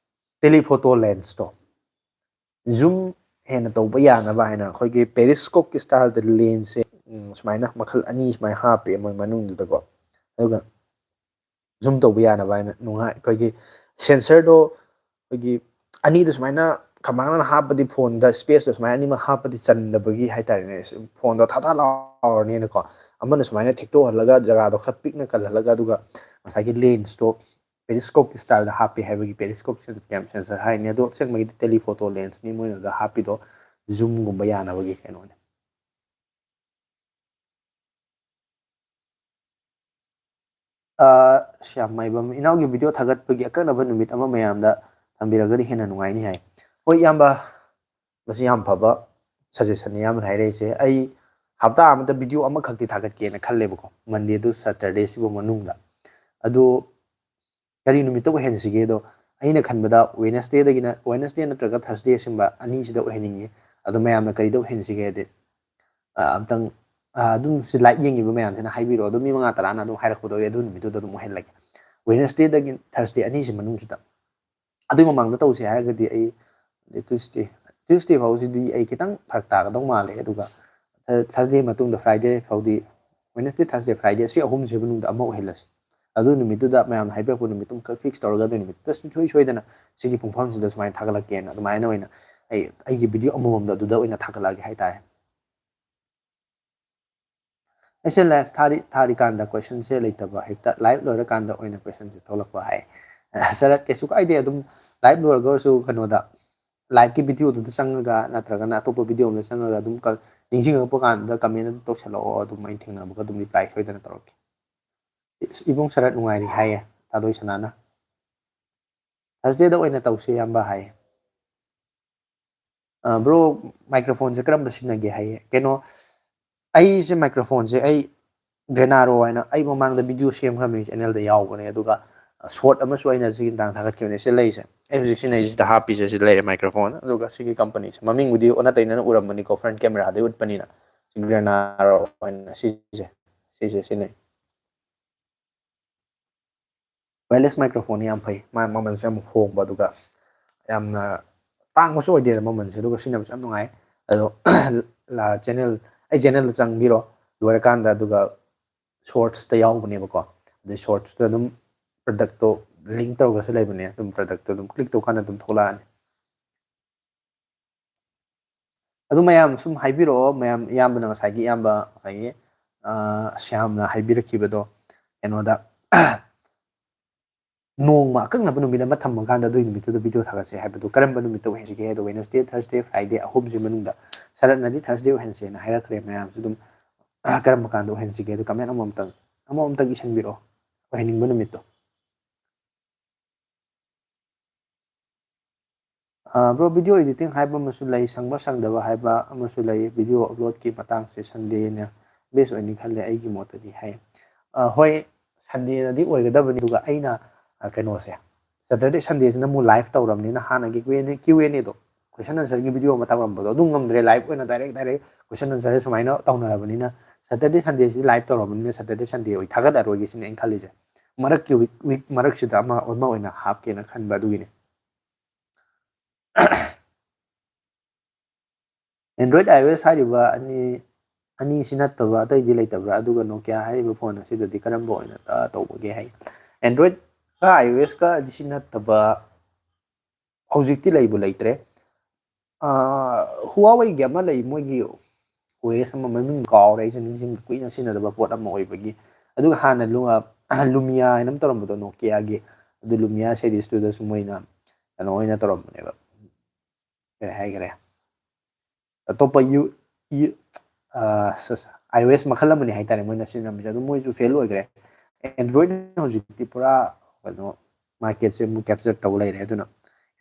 telephoto lensꯇꯣ zoom ꯍꯦꯟꯅ ꯇꯧꯕ ꯌꯥꯅꯕ ꯍꯥꯏꯅ ꯑꯩꯈꯣꯏꯒꯤ periscopeꯀꯤ styleꯗ lensꯁꯦ, ꯎꯝ, ꯁꯨꯃꯥꯏꯅ ꯃꯈꯜ ꯑꯅꯤ ꯁꯨꯃꯥꯏꯅ ꯍꯥꯞꯄꯦ ꯃꯣꯏ ꯃꯅꯨꯡꯗꯨꯗꯀꯣ꯫ ꯑꯗꯨꯒ zoom ꯇꯧꯕ ꯌꯥꯅꯕ ꯍꯥꯏꯅ ꯅꯨꯡꯉꯥꯏ, ꯑꯩꯈꯣꯏꯒꯤ sensorꯗꯣ ꯑꯩꯈꯣꯏꯒꯤ ꯑꯅꯤꯗꯣ ꯁꯨꯃꯥꯏꯅ ꯀꯃꯥꯏꯅ ꯍꯥꯞꯄꯗꯤ phoneꯗ spaceꯇꯣ ꯁꯨꯃꯥꯏꯅ ꯑꯅꯤꯃꯛ ꯍꯥꯞꯄꯗꯤ ꯆꯟꯗꯕꯒꯤ ꯍꯥꯏꯇꯥꯔꯦꯅꯦ꯫ Phoneꯗꯣ ꯊꯥ ꯊꯥ ꯂꯥꯎꯔꯅꯦꯅꯀꯣ, ꯑꯃꯅ ꯁꯨꯃꯥꯏꯅ ꯊꯦꯛꯇꯣꯛꯍꯜꯂꯒ ꯖꯒꯥꯗꯣ ꯈꯔ ꯄꯤꯛꯅ ꯀꯜꯍꯜꯂꯒ, ꯑꯗꯨꯒ ꯉꯁꯥꯏꯒꯤ lensꯇꯣ periscopeꯀꯤ styleꯗ ꯍꯥꯞꯄꯦ ꯍꯥꯏꯕꯒꯤ periscope cam sensor ꯍꯥꯏꯅꯤ꯫ ꯑꯗꯣ ꯑꯁꯦꯡꯕꯒꯤꯗꯤ telephoto lensꯅꯤ ꯃꯣꯏꯅ ꯑꯗꯨꯗ ꯍꯥꯞꯄꯤꯗꯣ, zoomꯒꯨꯝꯕ ꯌꯥꯅꯕꯒꯤ ꯀꯩꯅꯣꯅꯦ꯫ ꯑ, ꯁꯤ ꯌꯥꯝ ꯃꯥꯏꯕꯝ ꯏꯅꯥꯎꯒꯤ video ꯊꯥꯒꯠꯄꯒꯤ ꯑꯀꯛꯅꯕ ꯅꯨꯃꯤꯠ ꯑꯃ ꯃꯌꯥꯝꯗ ꯊꯝꯕꯤꯔꯒꯗꯤ ꯍꯦꯟꯅ ꯅꯨꯡꯉꯥꯏꯅꯤ ꯍꯥꯏ꯫ ꯍꯣꯏ ꯏꯌꯥꯝꯕ, ꯃꯁꯤ ꯌꯥꯝ ꯐꯕ suggestionꯅꯤ ꯏꯌꯥꯝꯕꯅ ꯍꯥꯏꯔꯛꯏꯁꯦ꯫ ꯑꯩ ꯍꯞꯇꯥ ꯑꯃꯗ video ꯑꯃꯈꯛꯇꯤ ꯊꯥꯒꯠꯀꯦꯅ ꯈꯜꯂꯦꯕꯀꯣ, Monday to Saturday ꯁꯤꯕꯨ ꯃꯅꯨꯡꯗ꯫ ꯑꯗꯨ ꯀꯔꯤ ꯅꯨꯃꯤꯠꯇ ꯑꯣꯏꯍꯟꯁꯤꯒꯦ? ꯑꯗꯣ ꯑꯩꯅ ꯈꯟꯕꯗ Wednesdayꯗꯒꯤꯅ, Wednesday ꯅꯠꯇ꯭ꯔꯒ Thursday ꯁꯤꯒꯨꯝꯕ ꯑꯅꯤꯁꯤꯗ ꯑꯣꯏꯍꯟꯅꯤꯡꯉꯤ꯫ ꯑꯗꯣ ꯃꯌꯥꯝꯅ ꯀꯔꯤꯗ ꯑꯣꯏꯍꯟꯁꯤꯒꯦ ꯍꯥꯏꯗꯤ, ꯑ, ꯑꯝꯇꯪ, ꯑ, ꯑꯗꯨꯝ ꯁꯤ live ꯌꯦꯡꯉꯤꯕ ꯃꯌꯥꯝꯁꯤꯅ ꯍꯥꯏꯕꯤꯔꯛꯑꯣ꯫ ꯑꯗꯨꯝ ꯃꯤ ꯃꯉꯥ ꯇꯔꯥꯅ ꯑꯗꯨꯝ ꯍꯥꯏꯔꯛꯄꯗꯣ ꯑꯩ ꯑꯗꯨ ꯅꯨꯃꯤꯠꯇꯨꯗ ꯑꯗꯨꯝ ꯑꯣꯏꯍꯜꯂꯒꯦ꯫ Wednesdayꯗꯒꯤ Thursday ꯑꯅꯤꯁꯤ ꯃꯅꯨꯡꯁꯤꯗ꯫ ꯑꯗꯨꯏ ꯃꯃꯥꯡꯗ ꯇꯧꯁꯦ ꯍꯥꯏꯔꯒꯗꯤ ꯑꯩ Tuesday, Tuesday ꯐꯥꯎꯁꯤꯗꯤ ꯑꯩ ꯈꯤꯇꯪ ꯐꯔꯛ ꯇꯥꯒꯗꯧ ꯃꯥꯜꯂꯦ꯫ ꯑꯗꯨꯒ Thursday ꯃꯇꯨꯡꯗ Friday ꯐꯥꯎꯗꯤ, Wednesday, Thursday, Friday ꯁꯤ ꯑꯍꯨꯝꯁꯤ ꯃꯅꯨꯡꯗ ꯑꯃ ꯑꯣꯏꯍꯜꯂꯁꯤ꯫ ꯑꯗꯨ ꯅꯨꯃꯤꯠꯇꯨꯗ ꯃꯌꯥꯝꯅ ꯍꯥꯏꯕꯤꯔꯛꯄ ꯅꯨꯃꯤꯠꯇꯨ ꯑꯃꯈꯛ fix ꯇꯧꯔꯒ ꯑꯗꯨ ꯅꯨꯃꯤꯠꯇꯨꯗ ꯁꯨꯡꯁꯣꯏ ꯁꯣꯏꯗꯅ ꯁꯤꯒꯤ ꯄꯨꯡꯐꯝꯁꯤꯗ ꯁꯨꯃꯥꯏꯅ ꯊꯥꯒꯠꯂꯛꯀꯦꯅ ꯑꯗꯨꯃꯥꯏꯅ ꯑꯣꯏꯅ ꯑꯩ ꯑꯩꯒꯤ video ꯑꯃꯃꯝꯗ ꯑꯗꯨꯗ ꯑꯣꯏꯅ ꯊꯥꯒꯠꯂꯛꯑꯒꯦ ꯍꯥꯏꯇꯥꯔꯦ꯫ ꯑꯩꯁꯦ live ꯊꯥꯔꯤ, ꯊꯥꯔꯤꯀꯥꯟꯗ questionꯁꯦ ꯂꯩꯇꯕ, ꯍꯦꯛꯇ live ꯂꯣꯏꯔꯀꯥꯟꯗ ꯑꯣꯏꯅ questionꯁꯦ ꯊꯣꯛꯂꯛꯄ ꯍꯥꯏ꯫ ꯁꯔꯠ, ꯀꯩꯁꯨ ꯀꯥꯏꯗꯦ, ꯑꯗꯨꯝ live ꯂꯣꯏꯔꯒ ꯑꯣꯏꯔꯁꯨ ꯀꯩꯅꯣꯗ, liveꯀꯤ videoꯗꯨꯗ ꯆꯪꯉꯒ ꯅꯠꯇ꯭ꯔꯒꯅ ꯑꯇꯣꯞꯄ video ꯑꯃꯗ ꯆꯪꯉꯒ ꯑꯗꯨꯝ ꯀ-, ꯅꯤꯡꯁꯤꯡꯉꯛꯄ ꯀꯥꯟꯗ comment ꯑꯗꯨꯝ ꯇꯧꯁꯜꯂꯛꯑꯣ, ꯑꯗꯨꯝ ꯑꯩ ꯊꯦꯡꯅꯕꯒ ꯑꯗꯨꯝ reply ꯁꯣꯏꯗꯅ ꯇꯧꯔꯛꯀꯦ꯫ ꯏꯕꯨꯡ ꯁꯔꯠ ꯅꯨꯡꯉꯥꯏꯔꯤ ꯍꯥꯏꯌꯦ ꯊꯥꯗꯣꯏ ꯁꯅꯥꯅ꯫ Thursdayꯗ ꯑꯣꯏꯅ ꯇꯧꯁꯤ ꯏꯌꯥꯝꯕ ꯍꯥꯏꯌꯦ꯫ ꯑ, bro, microphoneꯁꯦ ꯀꯔꯝꯕ ꯁꯤꯖꯤꯟꯅꯒꯦ ꯍꯥꯏꯌꯦ? ꯀꯩꯅꯣ, ꯑꯩꯁꯦ microphoneꯁꯦ ꯑꯩ Grenaro ꯍꯥꯏꯅ ꯑꯩ ꯃꯃꯥꯡꯗ video ꯁꯦꯝꯈ꯭ꯔꯕꯅꯤ, channelꯗ ꯌꯥꯎꯕꯅꯦ꯫ ꯑꯗꯨꯒ short ꯑꯃꯁꯨ ꯑꯩꯅ ꯁꯤꯒꯤ ꯃꯇꯥꯡꯗ ꯊꯥꯒꯠꯈꯤꯕꯅꯦ꯫ ꯁꯤ ꯂꯩꯔꯤꯁꯦ, ꯑꯩ ꯍꯧꯖꯤꯛ ꯁꯤꯖꯤꯟꯅꯩꯁꯤꯗ ꯍꯥꯞꯄꯤꯁꯦ, ꯁꯤ ꯂꯩꯔꯦ microphone꯫ ꯑꯗꯨꯒ ꯁꯤꯒꯤ companyꯁꯦ ꯃꯃꯤꯡꯕꯨꯗꯤ ꯑꯣꯟꯅ ꯇꯩꯅꯅ ꯎꯔꯝꯕꯅꯤꯀꯣ, front cameraꯗꯩ ꯎꯠꯄꯅꯤꯅ꯫ Grenaro ꯍꯥꯏꯅ ꯁꯤꯁꯦ, ꯁꯤꯁꯦ ꯁꯤꯖꯤꯟꯅꯩ꯫ Wireless microphone ꯌꯥꯝ ꯐꯩ, ꯃꯥ ꯃꯃꯜꯁꯨ ꯌꯥꯝ ꯍꯣꯡꯕ, ꯑꯗꯨꯒ ꯌꯥꯝꯅ ꯇꯥꯡꯕꯁꯨ ꯑꯣꯏꯗꯦꯗ ꯃꯃꯜꯁꯦ, ꯑꯗꯨꯒ ꯁꯤꯖꯤꯟꯅꯕꯁꯨ ꯌꯥꯝ ꯅꯨꯡꯉꯥꯏ꯫ ꯑꯗꯣ, ꯂ-, channel, ꯑꯩ channelꯗ ꯆꯪꯕꯤꯔꯣ, ꯂꯣꯏꯔꯀꯥꯟꯗ, ꯑꯗꯨꯒ shortsꯇ ꯌꯥꯎꯕꯅꯦꯕꯀꯣ, ꯑꯗꯩ shortsꯇ ꯑꯗꯨꯝ productꯇꯣ link ꯇꯧꯔꯒꯁꯨ ꯂꯩꯕꯅꯦ, ꯑꯗꯨꯝ productꯇꯣ ꯑꯗꯨꯝ click ꯇꯧꯀꯥꯟꯗ ꯑꯗꯨꯝ ꯊꯣꯛꯂꯛꯑꯅꯤ꯫ ꯑꯗꯨ ꯃꯌꯥꯝ ꯁꯨꯝ ꯍꯥꯏꯕꯤꯔꯛꯑꯣ, ꯃꯌꯥꯝ, ꯏꯌꯥꯝꯕꯅ ꯉꯁꯥꯏꯒꯤ, ꯏꯌꯥꯝꯕ ꯉꯁꯥꯏꯒꯤ, ꯑ, ꯁ꯭ꯌꯥꯝꯅ ꯍꯥꯏꯕꯤꯔꯛꯈꯤꯕꯗꯣ, ꯀꯩꯅꯣꯗ, ꯅꯣꯡꯃ ꯑꯀꯛꯅꯕ ꯅꯨꯃꯤꯠ ꯑꯃ ꯊꯝꯃꯀꯥꯟꯗ ꯑꯗꯨꯒꯤ ꯅꯨꯃꯤꯠꯇꯨꯗ video ꯊꯥꯒꯠꯁꯦ ꯍꯥꯏꯕꯗꯨ ꯀꯔꯝꯕ ꯅꯨꯃꯤꯠꯇ ꯑꯣꯏꯍꯟꯁꯤꯒꯦ ꯍꯥꯏꯗꯣ, Wednesday, Thursday, Friday ꯑꯍꯨꯝꯁꯤ ꯃꯅꯨꯡꯗ꯫ ꯁꯔꯠꯅꯗꯤ Thursday ꯑꯣꯏꯍꯟꯁꯦꯅ ꯍꯥꯏꯔꯛꯈ꯭ꯔꯦ, ꯃꯌꯥꯝꯁꯨ ꯑꯗꯨꯝ, ꯑ, ꯀꯔꯝꯕ ꯀꯥꯟꯗ ꯑꯣꯏꯍꯟꯁꯤꯒꯦ ꯑꯗꯣ comment ꯑꯃꯃꯝꯇꯪ, ꯑꯃꯃꯝꯇꯪ ꯏꯁꯟꯕꯤꯔꯛꯑꯣ, ꯑꯣꯏꯍꯟꯅꯤꯡꯕ ꯅꯨꯃꯤꯠꯇꯣ꯫ ꯑ, bro, video editing ꯍꯥꯏꯕ ꯑꯃꯁꯨ ꯂꯩ, ꯁꯪꯕ ꯁꯪꯗꯕ ꯍꯥꯏꯕ ꯑꯃꯁꯨ ꯂꯩ꯫ Video uploadꯀꯤ ꯃꯇꯥꯡꯁꯦ Sundayꯅ best ꯑꯣꯏꯅꯤ ꯈꯜꯂꯦ ꯑꯩꯒꯤ ꯃꯣꯠꯇꯗꯤ ꯍꯥꯏ꯫ ꯑ, ꯍꯣꯏ, Sundayꯅꯗꯤ ꯑꯣꯏꯒꯗꯕꯅꯤ, ꯑꯗꯨꯒ ꯑꯩꯅ, ꯑ, ꯀꯩꯅꯣꯁꯦ, Saturday Sundayꯁꯤꯅ ꯑꯃꯨꯛ live ꯇꯧꯔꯕꯅꯤꯅ ꯍꯥꯟꯅꯒꯤ Q and A, Q and Aꯗꯣ, question answerꯒꯤ video ꯑꯃ ꯇꯧꯔꯝꯕꯗꯣ ꯑꯗꯨ ꯉꯝꯗ꯭ꯔꯦ꯫ Live ꯑꯣꯏꯅ direct direct question answer ꯁꯨꯃꯥꯏꯅ ꯇꯧꯅꯔꯕꯅꯤꯅ Saturday Sundayꯁꯤꯗꯤ live ꯇꯧꯔꯕꯅꯤꯅ Saturday Sunday ꯑꯣꯏ ꯊꯥꯒꯠꯂꯔꯣꯏꯒꯦ ꯁꯤꯅꯤ ꯑꯩꯅ ꯈꯜꯂꯤꯁꯦ꯫ ꯃꯔꯛꯀꯤ week, week ꯃꯔꯛꯁꯤꯗ ꯑꯃ, ꯑꯃ ꯑꯣꯏꯅ ꯍꯥꯞꯀꯦꯅ ꯈꯟꯕ ꯑꯗꯨꯒꯤꯅꯤ꯫ Android, iOS ꯍꯥꯏꯔꯤꯕ ꯑꯅꯤ, ꯑꯅꯤꯁꯤ ꯅꯠꯇꯕ ꯑꯇꯩꯗꯤ ꯂꯩꯇꯕ꯭ꯔꯥ? ꯑꯗꯨꯒ Nokia ꯍꯥꯏꯔꯤꯕ phone ꯑꯁꯤꯗꯗꯤ ꯀꯔꯝꯕ ꯑꯣꯏꯅ, ꯑ, ꯇꯧꯕꯒꯦ ꯍꯥꯏ꯫ Androidꯀ iOSꯀ ꯑꯁꯤ ꯅꯠꯇꯕ ꯍꯧꯖꯤꯛꯇꯤ ꯂꯩꯕꯨ ꯂꯩꯇ꯭ꯔꯦ꯫ ꯑ, Huaweiꯒꯤ ꯑꯃ ꯂꯩ, ꯃꯣꯏꯒꯤ OS ꯑꯃ, ꯃꯃꯤꯡ ꯀꯥꯎꯔꯦ ꯑꯩꯁꯨ, ꯅꯤꯡꯁꯤꯡ-, ꯀꯨꯏꯅ ꯁꯤꯖꯤꯟꯅꯗꯕ ꯄꯣꯠ ꯑꯃ ꯑꯣꯏꯕꯒꯤ꯫ ꯑꯗꯨꯒ ꯍꯥꯟꯅ Lu-, ꯑ, Lumia ꯍꯥꯏꯅ ꯑꯃ ꯇꯧꯔꯝꯕꯗꯣ Nokiaꯒꯤ, ꯑꯗꯨ Lumia seriesꯇꯨꯗꯁꯨ ꯃꯣꯏꯅ ꯀꯩꯅꯣ ꯑꯣꯏꯅ ꯇꯧꯔꯝꯕꯅꯦꯕ꯫ ꯀꯩ ꯍꯥꯏꯈ꯭ꯔꯦ? ꯑꯇꯣꯞꯄ ꯌꯨ-, ꯌꯨ-, ꯑ, ꯁ-, ꯁ-, iOS ꯃꯈꯜ ꯑꯃꯅꯤ ꯍꯥꯏꯇꯥꯔꯦ ꯃꯣꯏꯅ ꯁꯤꯖꯤꯟꯅꯔꯝꯃꯤꯁꯦ꯫ ꯑꯗꯨ ꯃꯣꯏꯁꯨ fail ꯑꯣꯏꯈ꯭ꯔꯦ꯫ Androidꯅ ꯍꯧꯖꯤꯛꯇꯤ ꯄꯨꯔꯥ ꯀꯩꯅꯣ marketꯁꯦ ꯑꯃꯨꯛ capture ꯇꯧ ꯂꯩꯔꯦ꯫ ꯑꯗꯨꯅ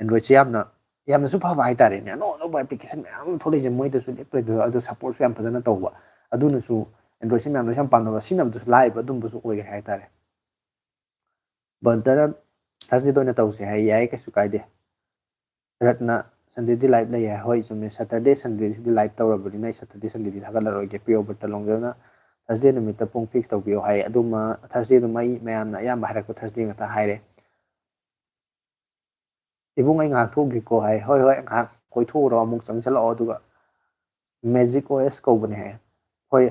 Androidꯁꯦ ꯌꯥꯝꯅ, ꯌꯥꯝꯅꯁꯨ ꯐꯕ ꯍꯥꯏꯇꯥꯔꯦꯅꯦ꯫ ꯑꯅꯧ ꯑꯅꯧꯕ application ꯃꯌꯥꯝ ꯑꯃ ꯊꯣꯛꯂꯛꯏꯁꯦ ꯃꯣꯏꯗꯁꯨ ꯂꯦꯞꯄꯣꯏꯗꯣꯏ, ꯑꯗꯨ supportꯁꯨ ꯌꯥꯝ ꯐꯖꯅ ꯇꯧꯕ꯫ ꯑꯗꯨꯅꯁꯨ Androidꯁꯦ ꯃꯌꯥꯝꯅꯁꯨ ꯌꯥꯝ ꯄꯥꯝꯅꯕ, ꯁꯤꯖꯤꯟꯅꯕꯗꯁꯨ ꯂꯥꯏꯕ ꯑꯗꯨꯝꯕꯁꯨ ꯑꯣꯏꯈ꯭ꯔꯦ ꯍꯥꯏꯇꯥꯔꯦ꯫ ꯕꯟꯇꯅ Thursdayꯗ ꯑꯣꯏꯅ ꯇꯧꯁꯦ ꯍꯥꯏ, ꯌꯥꯏ, ꯀꯩꯁꯨ ꯀꯥꯏꯗꯦ꯫ ꯔꯠꯅ Sundayꯗꯤ live ꯂꯩ ꯍꯥꯏ꯫ ꯍꯣꯏ, ꯆꯨꯝꯃꯦ, Saturday Sundayꯁꯤꯗꯤ live ꯇꯧꯔꯕꯅꯤꯅ ꯑꯩ Saturdayꯗꯤ ꯊꯥꯒꯠꯂꯔꯣꯏꯒꯦ꯫ ꯄ꯭ꯔꯤꯌꯣꯕ꯭ꯔꯇ ꯂꯣꯡꯖꯝꯅ Thursday ꯅꯨꯃꯤꯠꯇ ꯄꯨꯡ fix ꯇꯧꯕꯤꯌꯣ ꯍꯥꯏ꯫ ꯑꯗꯨꯃ Thursdayꯗꯨꯃ ꯑꯩ ꯃꯌꯥꯝꯅ ꯑꯌꯥꯝꯕ ꯍꯥꯏꯔꯛꯄ Thursday ꯉꯥꯛꯇ ꯍꯥꯏꯔꯦ꯫ ꯏꯕꯨꯡ, ꯑꯩ ꯉꯥꯏꯍꯥꯛ ꯊꯣꯛꯎꯒꯦꯀꯣ ꯍꯥꯏ꯫ ꯍꯣꯏ, ꯍꯣꯏ, ꯉꯥꯏꯍꯥꯛ ꯀꯣꯏꯊꯣꯛꯎꯔꯣ, ꯑꯃꯨꯛ ꯆꯪꯁꯤꯜꯂꯛꯑꯣ, ꯑꯗꯨꯒ Magic OS ꯀꯧꯕꯅꯦ ꯍꯥꯏ꯫ ꯍꯣꯏ,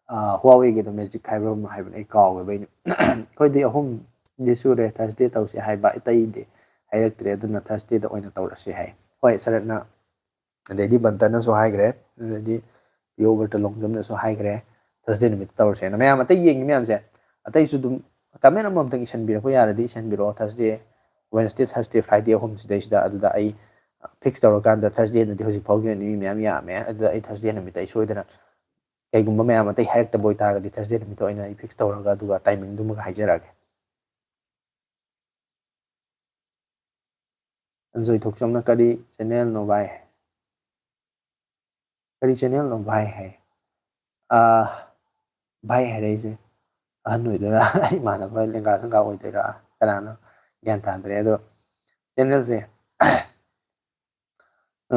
ꯑ, Huaweiꯒꯤꯗꯣ Magic ꯍꯥꯏꯕ꯭ꯔꯥ ꯑꯃ ꯍꯥꯏꯕꯅꯦ, ꯑꯩ ꯀꯥꯎꯈ꯭ꯔꯦ꯫ ꯑꯩꯈꯣꯏꯗꯤ ꯑꯍꯨꯝꯗꯤ ꯁꯨꯔꯦ Thursday ꯇꯧꯁꯦ ꯍꯥꯏꯕ, ꯑꯇꯩꯗꯤ ꯍꯥꯏꯔꯛꯇ꯭ꯔꯦ, ꯑꯗꯨꯅ Thursdayꯗ ꯑꯣꯏꯅ ꯇꯧꯔꯁꯦ ꯍꯥꯏ꯫ ꯍꯣꯏ, ꯁꯔꯠꯅ ꯑꯗꯩꯗꯤ ꯕꯟꯇꯅꯁꯨ ꯍꯥꯏꯈ꯭ꯔꯦ, ꯑꯗꯩꯗꯤ ꯄ꯭ꯔꯤꯌꯣꯕ꯭ꯔꯇ ꯂꯣꯡꯖꯝꯅꯁꯨ ꯍꯥꯏꯈ꯭ꯔꯦ, Thursday ꯅꯨꯃꯤꯠꯇ ꯇꯧꯔꯁꯦꯅ꯫ ꯃꯌꯥꯝ ꯑꯇꯩ ꯌꯦꯡꯉꯤ ꯃꯌꯥꯝꯁꯦ, ꯑꯇꯩꯁꯨ ꯑꯗꯨꯝ comment ꯑꯃꯃꯝꯇꯪ ꯏꯁꯟꯕꯤꯔꯛꯄ ꯌꯥꯔꯗꯤ ꯏꯁꯟꯕꯤꯔꯛꯑꯣ꯫ Thursday, Wednesday, Thursday, Friday ꯑꯍꯨꯝꯁꯤꯗꯩꯁꯤꯗ, ꯑꯗꯨꯗ ꯑꯩ fix ꯇꯧꯔꯀꯥꯟꯗ Thursdayꯅꯗꯤ ꯍꯧꯖꯤꯛ ꯐꯥꯎꯒꯤ ꯑꯣꯏꯅ ꯃꯤ ꯃꯌꯥꯝ ꯌꯥꯝꯃꯦ, ꯑꯗꯨꯗ ꯑꯩ Thursday ꯅꯨꯃꯤꯠꯇ ꯑꯩ ꯁꯣꯏꯗꯅ ꯀꯩꯒꯨꯝꯕ ꯃꯌꯥꯝ ꯑꯇꯩ ꯍꯥꯏꯔꯛꯇꯕ ꯑꯣꯏꯇꯥꯔꯒꯗꯤ Thursday ꯅꯨꯃꯤꯠꯇ ꯑꯣꯏꯅ ꯑꯩ fix ꯇꯧꯔꯒ ꯑꯗꯨꯒ timingꯗꯨꯃꯒ ꯍꯥꯏꯖꯔꯛꯑꯒꯦ꯫ ꯑꯟꯖꯣꯏ ꯊꯣꯛꯆꯝꯅ ꯀꯔꯤ channelꯅꯣ ꯚꯥꯏ? ꯀꯔꯤ channelꯅꯣ ꯚꯥꯏ ꯍꯥꯏ? ꯑꯥ, ꯚꯥꯏ ꯍꯥꯏꯔꯛꯏꯁꯦ ꯑꯍꯟ ꯑꯣꯏꯗꯣꯏꯔꯥ? ꯏꯃꯥꯟꯅꯕ ꯂꯦꯡꯒꯥ ꯁꯪꯒꯥ ꯑꯣꯏꯗꯣꯏꯔꯥ? ꯀꯅꯥꯅꯣ ꯒ꯭ꯌꯥꯟ ꯇꯥꯗ꯭ꯔꯦ꯫ ꯑꯗꯣ ꯆꯦꯅꯦꯜꯁꯦ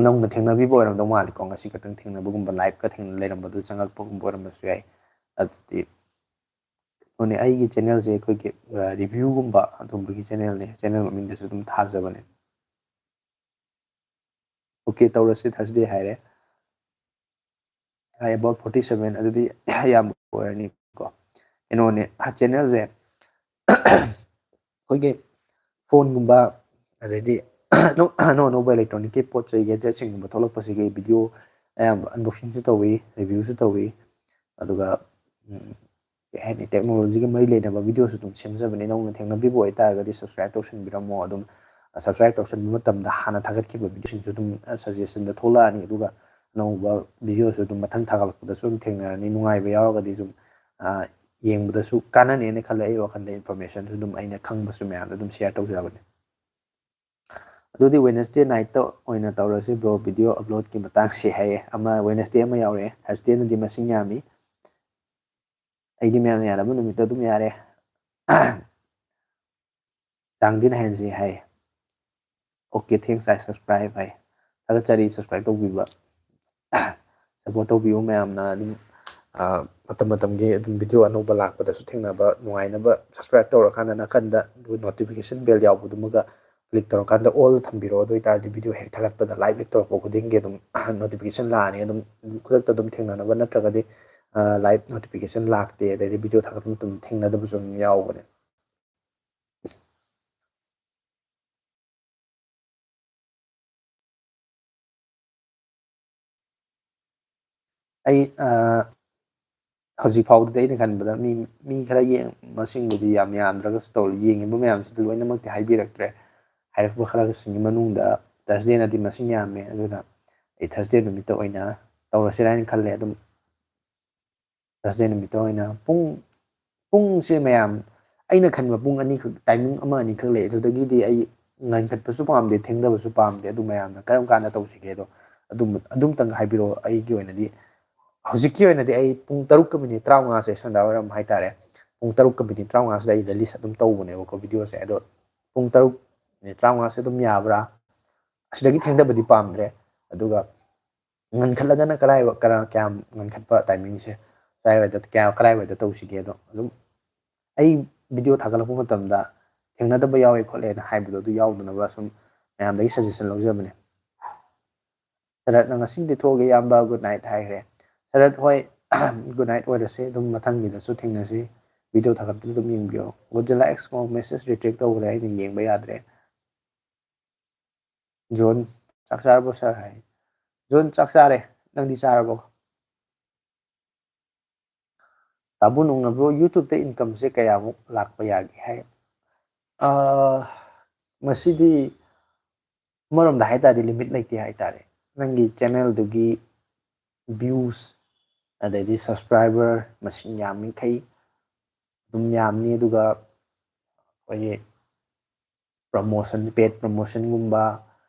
ꯅꯧꯅ ꯊꯦꯡꯅꯕꯤꯕ ꯑꯣꯏꯔꯝꯗꯧ ꯃꯥꯜꯂꯤꯀꯣ, ꯉꯁꯤ ꯈꯛꯇꯪ ꯊꯦꯡꯅꯕꯒꯨꯝꯕ, ꯂꯥꯏꯞꯀ ꯊꯦꯡꯅ ꯂꯩꯔꯝꯕꯗꯨ ꯆꯪꯉꯛꯄꯒꯨꯝꯕ ꯑꯣꯏꯔꯝꯕꯁꯨ ꯌꯥꯏ꯫ ꯑꯗꯨꯗꯤ ꯀꯩꯅꯣꯅꯦ, ꯑꯩꯒꯤ ꯆꯦꯅꯦꯜꯁꯦ ꯑꯩꯈꯣꯏꯒꯤ ꯔꯤꯚ꯭ꯌꯨꯒꯨꯝꯕ ꯑꯗꯨꯝꯕꯒꯤ ꯆꯦꯅꯦꯜꯅꯦ꯫ ꯆꯦꯅꯦꯜ ꯃꯃꯤꯡꯗꯁꯨ ꯑꯗꯨꯝ ꯊꯥꯖꯕꯅꯦ꯫ ꯑꯣꯀꯦ ꯇꯧꯔꯁꯤ, ꯊꯔꯁꯗꯦ ꯍꯥꯏꯔꯦ꯫ ꯑꯩ ꯑꯦꯕꯥꯎꯠ ꯐꯣꯔꯇꯤ ꯁꯚꯦꯟ, ꯑꯗꯨꯗꯤ ꯌꯥꯝꯕ ꯑꯣꯏꯔꯅꯤꯀꯣ꯫ ꯀꯩꯅꯣꯅꯦ, ꯆꯦꯅꯦꯜꯁꯦ ꯑꯩꯈꯣꯏꯒꯤ ꯐꯣꯟꯒꯨꯝꯕ, ꯑꯗꯩꯗꯤ ꯑꯅꯧ ꯑꯅꯧ ꯑꯅꯧꯕ ꯏꯂꯦꯛꯇ꯭ꯔꯣꯅꯤꯛꯀꯤ ꯄꯣꯠ ꯆꯩ ꯒꯦꯖꯦꯠꯁꯤꯡꯒꯨꯝꯕ ꯊꯣꯛꯂꯛꯄꯁꯤꯒꯤ ꯚꯤꯗꯤꯑꯣ ꯑꯌꯥꯝꯕ ꯑꯟꯕꯣꯛꯁꯤꯡꯁꯨ ꯇꯧꯏ, ꯔꯤꯚ꯭ꯌꯨꯁꯨ ꯇꯧꯏ꯫ ꯑꯗꯨꯒ ꯎꯝ, ꯀꯩ ꯍꯥꯏꯅꯤ, ꯇꯦꯛꯅꯣꯂꯣꯖꯤꯒ ꯃꯔꯤ ꯂꯩꯅꯕ ꯚꯤꯗꯤꯑꯣꯁꯨ ꯑꯗꯨꯝ ꯁꯦꯝꯖꯕꯅꯤ꯫ ꯅꯧꯅ ꯊꯦꯡꯅꯕꯤꯕ ꯑꯣꯏꯇꯥꯔꯒꯗꯤ subscribe ꯇꯧꯁꯟꯕꯤꯔꯝꯃꯣ꯫ ꯑꯗꯨꯝ subscribe ꯇꯧꯁꯟꯕ ꯃꯇꯝꯗ ꯍꯥꯟꯅ ꯊꯥꯒꯠꯈꯤꯕ ꯚꯤꯗꯤꯑꯣꯁꯤꯡꯁꯨ ꯑꯗꯨꯝ suggestionꯗ ꯊꯣꯛꯂꯛꯑꯅꯤ꯫ ꯑꯗꯨꯒ ꯑꯅꯧꯕ ꯚꯤꯗꯤꯑꯣꯁꯨ ꯑꯗꯨꯝ ꯃꯊꯪ ꯊꯥꯒꯠꯂꯛꯄꯗꯁꯨ ꯑꯗꯨꯝ ꯊꯦꯡꯅꯔꯅꯤ꯫ ꯅꯨꯡꯉꯥꯏꯕ ꯌꯥꯎꯔꯒꯗꯤ ꯁꯨꯝ, ꯑ, ꯌꯦꯡꯕꯗꯁꯨ ꯀꯥꯟꯅꯅꯦꯅ ꯈꯜꯂꯦ꯫ ꯑꯩ ꯋꯥꯈꯜꯗ informationꯁꯨ ꯑꯗꯨꯝ ꯑꯩꯅ ꯈꯪꯕꯁꯨ ꯃꯌꯥꯝꯗ ꯑꯗꯨꯝ share ꯇꯧꯖꯕꯅꯦ꯫ ꯑꯗꯨꯗꯤ Wednesday nightꯇ ꯑꯣꯏꯅ ꯇꯧꯔꯁꯤ bro, video uploadꯀꯤ ꯃꯇꯥꯡꯁꯦ ꯍꯥꯏꯌꯦ꯫ ꯑꯃ Wednesday ꯑꯃ ꯌꯥꯎꯔꯛꯑꯦ, Thursdayꯅꯗꯤ ꯃꯁꯤꯡ ꯌꯥꯝꯃꯤ꯫ ꯑꯩꯗꯤ ꯃꯌꯥꯝꯅ ꯌꯥꯅꯕ ꯅꯨꯃꯤꯠꯇ ꯑꯗꯨꯝ ꯌꯥꯔꯦ꯫ ꯆꯥꯡꯗꯤ ꯅꯥꯏꯍꯟꯁꯤ ꯍꯥꯏ꯫ Okay, thanks, I subscribe ꯍꯥꯏ꯫ ꯊꯥꯒꯠꯆꯔꯤ subscribe ꯇꯧꯕꯤꯕ꯫ Support ꯇꯧꯕꯤꯌꯨ ꯃꯌꯥꯝꯅ ꯑꯗꯨꯝ, ꯑ, ꯃꯇꯝ ꯃꯇꯝꯒꯤ ꯑꯗꯨꯝ video ꯑꯅꯧꯕ ꯂꯥꯛꯄꯗꯁꯨ ꯊꯦꯡꯅꯕ ꯅꯨꯡꯉꯥꯏꯅꯕ subscribe ꯇꯧꯔꯀꯥꯟꯗ ꯅꯥꯀꯟꯗ notification bell ꯌꯥꯎꯕꯗꯨꯃꯒ click ꯇꯧꯔꯀꯥꯟꯗ all ꯊꯝꯕꯤꯔꯣ꯫ ꯑꯗꯨ ꯑꯣꯏꯇꯥꯔꯗꯤ video ꯍꯦꯛ ꯊꯥꯒꯠꯄꯗ, live ꯍꯦꯛ ꯇꯧꯔꯛꯄ ꯈꯨꯗꯤꯡꯒꯤ ꯑꯗꯨꯝ notification ꯂꯥꯛꯑꯅꯤ꯫ ꯑꯗꯨꯝ ꯈꯨꯗꯛꯇ ꯑꯗꯨꯝ ꯊꯦꯡꯅꯅꯕ, ꯅꯠꯇ꯭ꯔꯒꯗꯤ, ꯑ, live notification ꯂꯥꯛꯇꯦ, ꯑꯗꯩꯗꯤ video ꯊꯥꯒꯠꯄ ꯃꯇꯝꯗ ꯊꯦꯡꯅꯗꯕꯁꯨ ꯑꯗꯨꯝ ꯌꯥꯎꯕꯅꯦ꯫ ꯑꯩ, ꯑ, ꯍꯧꯖꯤꯛ ꯐꯥꯎꯕꯗꯗꯤ ꯑꯩꯅ ꯈꯟꯕꯗ ꯃꯤ, ꯃꯤ ꯈꯔ ꯌꯦꯡ-, ꯃꯁꯤꯡꯕꯨꯗꯤ ꯌꯥꯝ ꯌꯥꯝꯗ꯭ꯔꯒꯁꯨ ꯇꯧꯔꯤ, ꯌꯦꯡꯉꯤꯕ ꯃꯌꯥꯝꯁꯤꯗ ꯂꯣꯏꯅꯃꯛꯇꯤ ꯍꯥꯏꯕꯤꯔꯛꯇ꯭ꯔꯦ꯫ ꯍꯥꯏꯔꯛꯄ ꯈꯔꯁꯤꯡꯒꯤ ꯃꯅꯨꯡꯗ Thursdayꯅꯗꯤ ꯃꯁꯤꯡ ꯌꯥꯝꯃꯦ, ꯑꯗꯨꯅ ꯑꯩ Thursday ꯅꯨꯃꯤꯠꯇ ꯑꯣꯏꯅ ꯇꯧꯔꯁꯤꯔꯥ ꯍꯥꯏꯅ ꯈꯜꯂꯦ꯫ ꯑꯗꯨꯝ Thursday ꯅꯨꯃꯤꯠꯇ ꯑꯣꯏꯅ ꯄꯨꯡ, ꯄꯨꯡꯁꯦ ꯃꯌꯥꯝ, ꯑꯩꯅ ꯈꯟꯕ ꯄꯨꯡ ꯑꯅꯤꯈꯛ, timing ꯑꯃ ꯑꯅꯤꯈꯛ ꯂꯩ꯫ ꯑꯗꯨꯗꯒꯤꯗꯤ ꯑꯩ ꯉꯟꯈꯠꯄꯁꯨ ꯄꯥꯝꯗꯦ, ꯊꯦꯡꯊꯕꯁꯨ ꯄꯥꯝꯗꯦ꯫ ꯑꯗꯨ ꯃꯌꯥꯝꯅ ꯀꯔꯝ ꯀꯥꯟꯗ ꯇꯧꯁꯤꯒꯦꯗꯣ ꯑꯗꯨꯝ, ꯑꯗꯨꯝꯇꯪ ꯍꯥꯏꯕꯤꯔꯛꯑꯣ꯫ ꯑꯩꯒꯤ ꯑꯣꯏꯅꯗꯤ, ꯍꯧꯖꯤꯛꯀꯤ ꯑꯣꯏꯅꯗꯤ ꯑꯩ ꯄꯨꯡ ꯇꯔꯨꯛꯀ minute ꯇꯔꯥꯃꯉꯥꯁꯦ ꯁꯟꯗꯥꯋꯥꯏꯔꯝ ꯍꯥꯏꯇꯥꯔꯦ, ꯄꯨꯡ ꯇꯔꯨꯛꯀ ꯃꯤꯅꯤꯠ ꯇꯔꯥꯃꯉꯥꯁꯤꯗ ꯑꯩ ꯔꯤꯂꯤꯁ ꯑꯗꯨꯝ ꯇꯧꯕꯅꯦꯕꯀꯣ ꯚꯤꯗꯤꯑꯣꯁꯦ꯫ ꯑꯗꯣ ꯄꯨꯡ ꯇꯔꯨꯛ ꯃꯤꯅꯤꯠ ꯇꯔꯥꯃꯉꯥꯁꯦ ꯑꯗꯨꯝ ꯌꯥꯕ꯭ꯔꯥ? ꯑꯁꯤꯗꯒꯤ ꯊꯦꯡꯊꯕꯗꯤ ꯄꯥꯝꯗ꯭ꯔꯦ꯫ ꯑꯗꯨꯒ ꯉꯟꯈꯠꯂꯒꯅ ꯀꯔꯥꯏ, ꯀꯔꯥ-, ꯀꯌꯥꯝ ꯉꯟꯈꯠꯄ ꯇꯥꯏꯃꯤꯡꯁꯦ, ꯀꯔꯥꯏꯋꯥꯏꯗ, ꯀꯌꯥ, ꯀꯔꯥꯏꯋꯥꯏꯗ ꯇꯧꯁꯤꯒꯦ? ꯑꯗꯣ ꯑꯗꯨꯝ ꯑꯩ ꯚꯤꯗꯤꯑꯣ ꯊꯥꯒꯠꯂꯛꯄ ꯃꯇꯝꯗ ꯊꯦꯡꯅꯗꯕ ꯌꯥꯎꯋꯦ ꯈꯣꯠꯂꯦꯅ ꯍꯥꯏꯕꯗꯣ ꯑꯗꯨ ꯌꯥꯎꯗꯅꯕ ꯁꯨꯝ ꯃꯌꯥꯝꯗꯒꯤ ꯁꯖꯦꯁꯟ ꯂꯧꯖꯕꯅꯦ꯫ ꯁꯔꯠꯅ ꯉꯁꯤꯗꯤ ꯊꯣꯛꯑꯒꯦ ꯏꯌꯥꯝꯕ, ꯒꯨꯗ ꯅꯥꯏꯠ ꯍꯥꯏꯈ꯭ꯔꯦ꯫ ꯁꯔꯠ ꯍꯣꯏ, ꯒꯨꯗ ꯅꯥꯏꯠ ꯑꯣꯏꯔꯁꯦ, ꯑꯗꯨꯝ ꯃꯊꯪꯒꯤꯗꯁꯨ ꯊꯦꯡꯅꯁꯤ꯫ ꯚꯤꯗꯤꯑꯣ ꯊꯥꯒꯠꯄꯗ ꯑꯗꯨꯝ ꯌꯦꯡꯕꯤꯌꯣ꯫ ꯒꯣꯖꯤꯂꯥ ꯑꯦꯛꯁ ꯀꯣ ꯃꯦꯁꯦꯖ ꯔꯤꯇ꯭ꯔꯦꯛ ꯇꯧꯈ꯭ꯔꯦ, ꯑꯩꯅ ꯌꯦꯡꯕ ꯌꯥꯗ꯭ꯔꯦ꯫ ꯖꯣꯟ, ꯆꯥꯛ ꯆꯥꯔꯕꯣ ꯁꯥꯔ ꯍꯥꯏ꯫ ꯖꯣꯟ, ꯆꯥꯛ ꯆꯥꯔꯦ, ꯅꯪꯗꯤ ꯆꯥꯔꯕꯣ? ꯇꯥꯕꯨ ꯅꯣꯡꯅꯕ꯭ꯔꯣ, ꯌꯨꯇ꯭ꯌꯨꯕꯇ ꯏꯟꯀꯝꯁꯦ ꯀꯌꯥꯃꯨꯛ ꯂꯥꯛꯄ ꯌꯥꯒꯦ ꯍꯥꯏ? ꯑꯥ, ꯃꯁꯤꯗꯤ ꯑꯃꯔꯣꯝꯗ ꯍꯥꯏ ꯇꯥꯔꯗꯤ ꯂꯤꯃꯤꯠ ꯂꯩꯇꯦ ꯍꯥꯏ ꯇꯥꯔꯦ꯫ ꯅꯪꯒꯤ ꯆꯦꯅꯦꯜꯗꯨꯒꯤ ꯚ꯭ꯌꯨꯁ ꯑꯗꯩꯗꯤ ꯁꯕꯁꯀ꯭ꯔꯥꯏꯕꯔ ꯃꯁꯤꯡ ꯌꯥꯝꯃꯤꯈꯩ ꯑꯗꯨꯝ ꯌꯥꯝꯅꯤ꯫ ꯑꯗꯨꯒ ꯑꯩꯈꯣꯏꯒꯤ ꯄ꯭ꯔꯃꯣꯁꯟ, ꯄꯦꯠ ꯄ꯭ꯔꯃꯣꯁꯟꯒꯨꯝꯕ,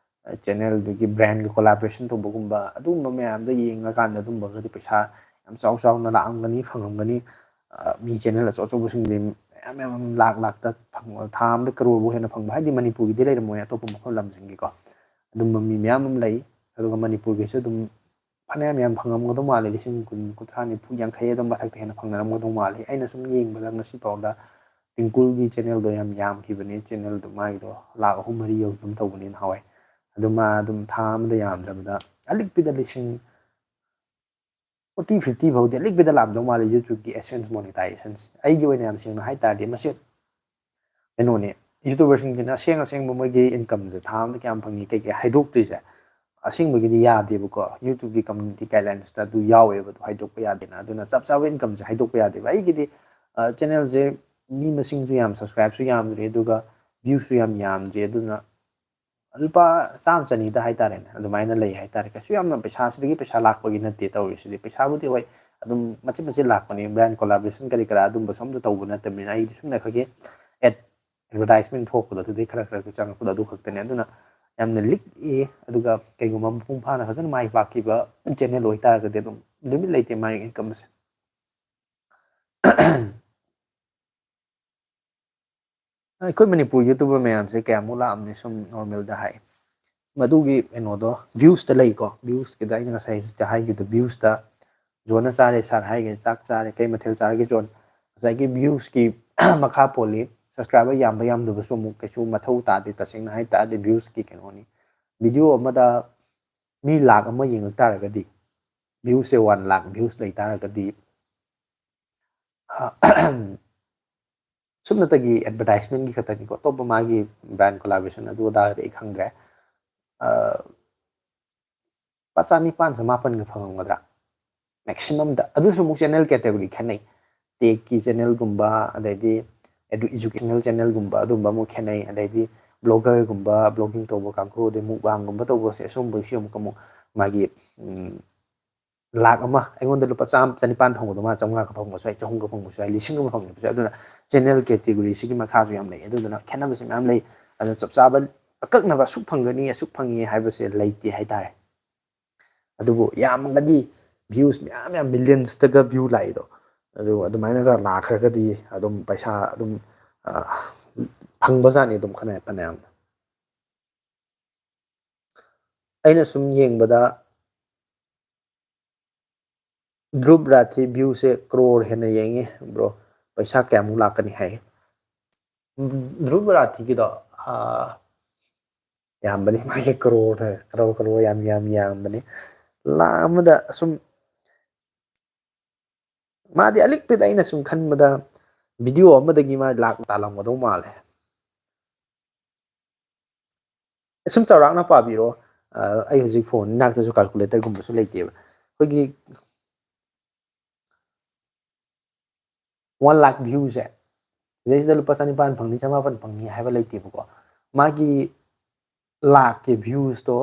ꯆꯦꯅꯦꯜꯗꯨꯒꯤ ꯕ꯭ꯔꯥꯟꯒ ꯀꯣꯂꯥꯕꯣꯔꯦꯁꯟ ꯇꯧꯕꯒꯨꯝꯕ, ꯑꯗꯨꯒꯨꯝꯕ ꯃꯌꯥꯝꯗꯣ ꯌꯦꯡꯉꯀꯥꯟꯗ ꯑꯗꯨꯝꯕꯒꯗꯤ ꯄꯩꯁꯥ ꯌꯥꯝ ꯆꯥꯎ ꯆꯥꯎꯅ ꯂꯥꯛꯑꯝꯒꯅꯤ, ꯐꯪꯉꯝꯒꯅꯤ꯫ ꯑ, ꯃꯤ ꯆꯦꯅꯦꯜ ꯑꯆꯧ ꯑꯆꯧꯕꯁꯤꯡꯗꯤ ꯃꯌꯥꯝ ꯃꯌꯥꯝ ꯂꯥꯛ ꯂꯥꯛꯇ ꯐꯪꯕ, ꯊꯥ ꯑꯃꯗ ꯀꯔꯣꯔꯕꯨ ꯍꯦꯟꯅ ꯐꯪꯕ, ꯍꯥꯏꯗꯤ ꯃꯅꯤꯄꯨꯔꯒꯤꯗꯤ ꯂꯩꯔꯝꯃꯣꯏ, ꯑꯇꯣꯞꯄ ꯃꯐꯝ ꯂꯝꯁꯤꯡꯒꯤꯀꯣ꯫ ꯑꯗꯨꯝꯕ ꯃꯤ ꯃꯌꯥꯝ ꯑꯃ ꯂꯩ꯫ ꯑꯗꯨꯒ ꯃꯅꯤꯄꯨꯔꯒꯤꯁꯨ ꯑꯗꯨꯝ ꯐꯅꯌꯥꯝ ꯌꯥꯝ ꯐꯪꯉꯝꯒꯗꯧ ꯃꯥꯜꯂꯦ, ꯂꯤꯁꯤꯡ ꯀꯨꯟ, ꯀꯨꯟꯊ꯭ꯔꯥ, ꯅꯤꯐꯨ, ꯌꯥꯡꯈꯩ ꯑꯗꯨꯝ ꯃꯊꯛꯇ ꯍꯦꯟꯅ ꯐꯪꯅꯔꯝꯒꯗꯧ ꯃꯥꯜꯂꯦ꯫ ꯑꯩꯅ ꯁꯨꯝ ꯌꯦꯡꯕꯗ ꯉꯁꯤ ꯐꯥꯎꯗ ꯇꯤꯡꯀꯨꯜꯒꯤ ꯆꯦꯅꯦꯜꯗꯣ ꯌꯥꯝ ꯌꯥꯝꯈꯤꯕꯅꯦ, ꯆꯦꯅꯦꯜꯗꯣ ꯃꯥꯒꯤꯗꯣ ꯂꯥꯛ ꯑꯍꯨꯝ ꯃꯔꯤ ꯌꯧꯒꯨꯝ ꯇꯧꯕꯅꯦ ꯅꯍꯥꯟꯋꯥꯏ꯫ ꯑꯗꯨ ꯃꯥ ꯑꯗꯨꯝ ꯊꯥ ꯑꯃꯗ ꯌꯥꯝꯗ꯭ꯔꯕꯗ ꯑꯂꯤꯛꯄꯤꯗ ꯂꯤꯁꯤꯡ ꯐꯣꯔꯇꯤ, ꯐꯤꯐꯇꯤ ꯐꯥꯎꯗꯤ ꯑꯂꯤꯛꯄꯤꯗ ꯂꯥꯛꯑꯝꯗꯧ ꯃꯥꯜꯂꯦ ꯌꯨꯇ꯭ꯌꯨꯕꯀꯤ ꯑꯦꯗꯁꯦꯟꯁ ꯃꯣꯅꯤꯇꯥꯏꯖꯦꯁꯟꯁꯦ꯫ ꯑꯩꯒꯤ ꯑꯣꯏꯅ ꯌꯥꯝ ꯁꯦꯡꯅ ꯍꯥꯏ ꯇꯥꯔꯗꯤ ꯃꯁꯤ ꯀꯩꯅꯣꯅꯦ, ꯌꯨꯇ꯭ꯌꯨꯕꯔꯁꯤꯡꯁꯤꯅ ꯑꯁꯦꯡ ꯑꯁꯦꯡꯕ ꯃꯣꯏꯒꯤ ꯏꯟꯀꯝꯁꯦ ꯊꯥ ꯑꯃꯗ ꯀꯌꯥꯝ ꯐꯪꯉꯤ ꯀꯩꯀꯩ ꯍꯥꯏꯗꯣꯛꯇ꯭ꯔꯤꯁꯦ ꯑꯁꯦꯡꯕꯒꯤꯗꯤ ꯌꯥꯗꯦꯕꯀꯣ꯫ ꯌꯨꯇ꯭ꯌꯨꯕꯀꯤ ꯀꯝꯃ꯭ꯌꯨꯅꯤꯇꯤ ꯒꯥꯏꯗꯂꯥꯏꯟꯁꯇ ꯑꯗꯨ ꯌꯥꯎꯋꯦꯕ, ꯑꯗꯨ ꯍꯥꯏꯗꯣꯛꯄ ꯌꯥꯗꯦꯅ꯫ ꯑꯗꯨꯅ ꯆꯞ ꯆꯥꯕ ꯏꯟꯀꯝꯁꯦ ꯍꯥꯏꯗꯣꯛꯄ ꯌꯥꯗꯦꯕ꯫ ꯑꯩꯒꯤꯗꯤ, ꯑ, ꯆꯦꯅꯦꯜꯁꯦ ꯃꯤ ꯃꯁꯤꯡꯁꯨ ꯌꯥꯝ, ꯁꯕꯁꯀ꯭ꯔꯥꯏꯕꯁꯨ ꯌꯥꯝꯗ꯭ꯔꯤ, ꯑꯗꯨꯒ ꯚ꯭ꯌꯨꯁꯨ ꯌꯥꯝ ꯌꯥꯝꯗ꯭ꯔꯤ꯫ ꯑꯗꯨꯅ ꯂꯨꯄꯥ ꯆꯥꯝꯃ ꯆꯅꯤꯗ ꯍꯥꯏꯇꯥꯔꯦꯅꯦ, ꯑꯗꯨꯃꯥꯏꯅ ꯂꯩ ꯍꯥꯏꯇꯥꯔꯦ꯫ ꯀꯩꯁꯨ ꯌꯥꯝꯅ ꯄꯩꯁꯥꯁꯤꯗꯒꯤ ꯄꯩꯁꯥ ꯂꯥꯛꯄꯒꯤ ꯅꯠꯇꯦ ꯇꯧꯔꯤꯁꯤꯗꯤ꯫ ꯄꯩꯁꯥꯕꯨꯗꯤ ꯍꯣꯏ ꯑꯗꯨꯝ ꯃꯆꯤꯠ ꯃꯆꯤꯠ ꯂꯥꯛꯄꯅꯤ, ꯕ꯭ꯔꯥꯟ ꯀꯣꯂꯥꯕꯣꯔꯦꯁꯟ ꯀꯔꯤ ꯀꯔꯥ ꯑꯗꯨꯝꯕꯁꯨ ꯑꯝꯇ ꯇꯧꯕ ꯅꯠꯇꯕꯅꯤꯅ꯫ ꯑꯩꯗꯤ ꯁꯨꯝ ꯑꯩꯈꯣꯏꯒꯤ ꯑꯦꯗ, ꯑꯦꯗꯚꯔꯇꯥꯏꯁꯃꯦꯟ ꯊꯣꯛꯄꯗꯣ ꯑꯗꯨꯗꯩ ꯈꯔ ꯈꯔ ꯆꯪꯉꯛꯄꯗꯣ ꯑꯗꯨ ꯈꯛꯇꯅꯦ꯫ ꯑꯗꯨꯅ ꯌꯥꯝꯅ ꯂꯤꯛꯏ꯫ ꯑꯗꯨꯒ ꯀꯩꯒꯨꯝꯕ ꯃꯄꯨꯡ ꯐꯥꯅ ꯐꯖꯅ ꯃꯥꯏ ꯄꯥꯛꯈꯤꯕ ꯆꯦꯅꯦꯜ ꯑꯣꯏꯇꯥꯔꯒꯗꯤ ꯑꯗꯨꯝ ꯂꯤꯃꯤꯠ ꯂꯩꯇꯦ ꯃꯥꯒꯤ ꯏꯟꯀꯝꯁꯦ꯫ ꯑꯩꯈꯣꯏ ꯃꯅꯤꯄꯨꯔ YouTuber ꯃꯌꯥꯝꯁꯦ ꯀꯌꯥꯃꯨꯛ ꯂꯥꯛꯑꯝꯅꯤ ꯁꯨꯝ ꯅꯣꯔꯃꯦꯜꯗ ꯍꯥꯏ, ꯃꯗꯨꯒꯤ ꯀꯩꯅꯣꯗꯣ ꯚ꯭ꯌꯨꯁꯇ ꯂꯩꯀꯣ꯫ ꯚ꯭ꯌꯨꯁꯀꯤꯗ ꯑꯩꯅ ꯉꯁꯥꯏ ꯍꯧꯖꯤꯛꯇ ꯍꯥꯏꯈꯤꯕꯗꯣ, ꯚ꯭ꯌꯨꯁꯇ ꯖꯣꯟꯅ ꯆꯥꯔꯦ, ꯁꯥꯔ ꯍꯥꯏꯈ꯭ꯔꯦ, ꯆꯥꯛ ꯆꯥꯔꯦ, ꯀꯩ ꯃꯊꯦꯜ ꯆꯥꯔꯒꯦ ꯖꯣꯟ? ꯉꯁꯥꯏꯒꯤ ꯚ꯭ꯌꯨꯁꯀꯤ ꯃꯈꯥ ꯄꯣꯜꯂꯤ꯫ ꯁꯕꯁꯀ꯭ꯔꯥꯏꯕꯔ ꯌꯥꯝꯕ ꯌꯥꯝꯗꯕꯁꯨ ꯑꯃꯨꯛ ꯀꯩꯁꯨ ꯃꯊꯧ ꯇꯥꯗꯦ꯫ ꯇꯁꯦꯡꯅ ꯍꯥꯏ ꯇꯥꯔꯗꯤ ꯚ꯭ꯌꯨꯁꯀꯤ ꯀꯩꯅꯣꯅꯤ꯫ ꯚꯤꯗꯤꯑꯣ ꯑꯃꯗ ꯃꯤ ꯂꯥꯛ ꯑꯃ ꯌꯦꯡꯉꯛ ꯇꯥꯔꯒꯗꯤ, ꯚ꯭ꯌꯨꯁꯁꯦ ꯋꯥꯟ ꯂꯥꯛ ꯚ꯭ꯌꯨꯁ ꯂꯩ ꯇꯥꯔꯒꯗꯤ, ꯁꯨꯞꯅꯇꯒꯤ ꯑꯦꯗꯚꯔꯇꯥꯏꯁꯃꯦꯟꯒꯤ ꯈꯛꯇꯅꯤꯀꯣ꯫ ꯑꯇꯣꯞꯄ ꯃꯥꯒꯤ ꯕ꯭ꯔꯥꯟ ꯀꯣꯂꯥꯕꯣꯔꯦꯁꯟ ꯑꯗꯨ ꯑꯗꯥꯒꯗꯤ ꯑꯩ ꯈꯪꯗ꯭ꯔꯦ꯫ ꯂꯨꯄꯥ ꯆꯅꯤꯄꯥꯟ ꯆꯃꯥꯄꯟꯒ ꯐꯪꯉꯝꯒꯗ꯭ꯔꯥ ꯃꯦꯛꯁꯤꯃꯝꯗ? ꯑꯗꯨꯁꯨ ꯑꯃꯨꯛ ꯆꯦꯅꯦꯜ ꯀꯦꯇꯦꯒꯣꯔꯤ ꯈꯦꯠꯅꯩ꯫ ꯇꯦꯛꯀꯤ ꯆꯦꯅꯦꯜꯒꯨꯝꯕ, ꯑꯗꯩꯗꯤ ꯑꯦꯗꯨ-, ꯏꯖꯨꯀꯦꯁꯅꯦꯜ ꯆꯦꯅꯦꯜꯒꯨꯝꯕ, ꯑꯗꯨꯝꯕ ꯑꯃꯨꯛ ꯈꯦꯠꯅꯩ꯫ ꯑꯗꯩꯗꯤ ꯕ꯭ꯂꯣꯒꯔꯒꯨꯝꯕ, ꯕ꯭ꯂꯣꯒꯤꯡ ꯇꯧꯕ ꯀꯥꯡꯕꯨ, ꯑꯗꯩ ꯃꯨꯛꯕꯥꯡꯒꯨꯝꯕ ꯇꯧꯕꯁꯦ, ꯑꯁꯨꯝꯕꯒꯤꯁꯨ ꯑꯃꯨꯛ, ꯑꯃꯨꯛ ꯃꯥꯒꯤ, ꯎꯝ, ꯂꯥꯛ ꯑꯃ, ꯑꯩꯉꯣꯟꯗ ꯂꯨꯄꯥ ꯆꯥꯝ-, ꯆꯅꯤꯄꯥꯟ ꯐꯪꯕꯗꯣ ꯃꯥ ꯆꯥꯝꯃꯉꯥꯒ ꯐꯪꯕꯁꯨ ꯌꯥꯏ, ꯆꯍꯨꯝꯒ ꯐꯪꯕꯁꯨ ꯌꯥꯏ, ꯂꯤꯁꯤꯡ ꯑꯃ ꯐꯪꯕꯁꯨ ꯌꯥꯏ꯫ ꯑꯗꯨꯅ ꯆꯦꯅꯦꯜ ꯀꯦꯇꯦꯒꯣꯔꯤꯁꯤꯒꯤ ꯃꯈꯥꯁꯨ ꯌꯥꯝ ꯂꯩ꯫ ꯑꯗꯨꯗꯨꯅ ꯈꯦꯠꯅꯕꯁꯦ ꯃꯌꯥꯝ ꯂꯩ꯫ ꯑꯗꯨꯅ ꯆꯞ ꯆꯥꯕ ꯑꯀꯛꯅꯕ ꯑꯁꯨꯛ ꯐꯪꯒꯅꯤ, ꯑꯁꯨꯛ ꯐꯪꯉꯤ ꯍꯥꯏꯕꯁꯦ ꯂꯩꯇꯦ ꯍꯥꯏꯇꯥꯔꯦ꯫ ꯑꯗꯨꯕꯨ ꯌꯥꯝꯃꯒꯗꯤ ꯚ꯭ꯌꯨꯁ ꯃꯌꯥꯝ ꯃꯌꯥꯝ ꯃꯤꯂꯤꯌꯟꯁꯇꯒ ꯚ꯭ꯌꯨ ꯂꯥꯛꯏꯗꯣ, ꯑꯗꯨ ꯑꯗꯨꯃꯥꯏꯅꯒ ꯂꯥꯛꯈ꯭ꯔꯒꯗꯤ ꯑꯗꯨꯝ ꯄꯩꯁꯥ ꯑꯗꯨꯝ, ꯑ, ꯐꯪꯕꯖꯥꯠꯅꯤ ꯑꯗꯨꯝ ꯈꯔ ꯐꯅꯌꯥꯝꯅ꯫ ꯑꯩꯅ ꯁꯨꯝ ꯌꯦꯡꯕꯗ ꯙ꯭ꯔꯨꯕ ꯔꯥꯊꯤ ꯚ꯭ꯌꯨꯁꯦ ꯀ꯭ꯔꯣꯔ ꯍꯦꯟꯅ ꯌꯦꯡꯉꯤ, ꯕ꯭ꯔꯣ꯫ ꯄꯩꯁꯥ ꯀꯌꯥꯃꯨꯛ ꯂꯥꯛꯀꯅꯤ ꯍꯥꯏ? ꯙ꯭ꯔꯨꯕ ꯔꯥꯊꯤꯒꯤꯗꯣ, ꯑꯥ, ꯌꯥꯝꯕꯅꯤ, ꯃꯥꯒꯤ ꯀ꯭ꯔꯣꯔ, ꯀ꯭ꯔꯣꯔ, ꯀ꯭ꯔꯣꯔ ꯌꯥꯝ, ꯌꯥꯝ ꯌꯥꯝꯕꯅꯤ꯫ ꯂꯥꯛ ꯑꯃꯗ ꯁꯨꯝ, ꯃꯥꯗꯤ ꯑꯂꯤꯛꯄꯗ ꯑꯩꯅ ꯁꯨꯝ ꯈꯟꯕꯗ ꯚꯤꯗꯤꯑꯣ ꯑꯃꯗꯒꯤ ꯃꯥ ꯂꯥꯛ ꯇꯥꯜꯂꯝꯒꯗꯧ ꯃꯥꯜꯂꯦ꯫ ꯁꯨꯝ ꯆꯥꯎꯔꯥꯛꯅ ꯄꯥꯕꯤꯔꯣ꯫ ꯑ, ꯑꯩ ꯍꯧꯖꯤꯛ ꯐꯣꯟ ꯏꯅꯥꯛꯇꯁꯨ ꯀꯥꯜꯀꯨꯂꯦꯇꯔꯒꯨꯝꯕꯁꯨ ꯂꯩꯇꯦꯕ꯫ ꯑꯩꯈꯣꯏꯒꯤ ꯋꯥꯟ ꯂꯥꯛ ꯚ꯭ꯌꯨꯁꯦ, ꯁꯤꯗꯩꯁꯤꯗ ꯂꯨꯄꯥ ꯆꯅꯤꯄꯥꯟ ꯐꯪꯅꯤ, ꯆꯃꯥꯄꯟ ꯐꯪꯅꯤ ꯍꯥꯏꯕ ꯂꯩꯇꯦꯕꯀꯣ꯫ ꯃꯥꯒꯤ ꯂꯥꯛꯀꯤ ꯚ꯭ꯌꯨꯁꯇꯣ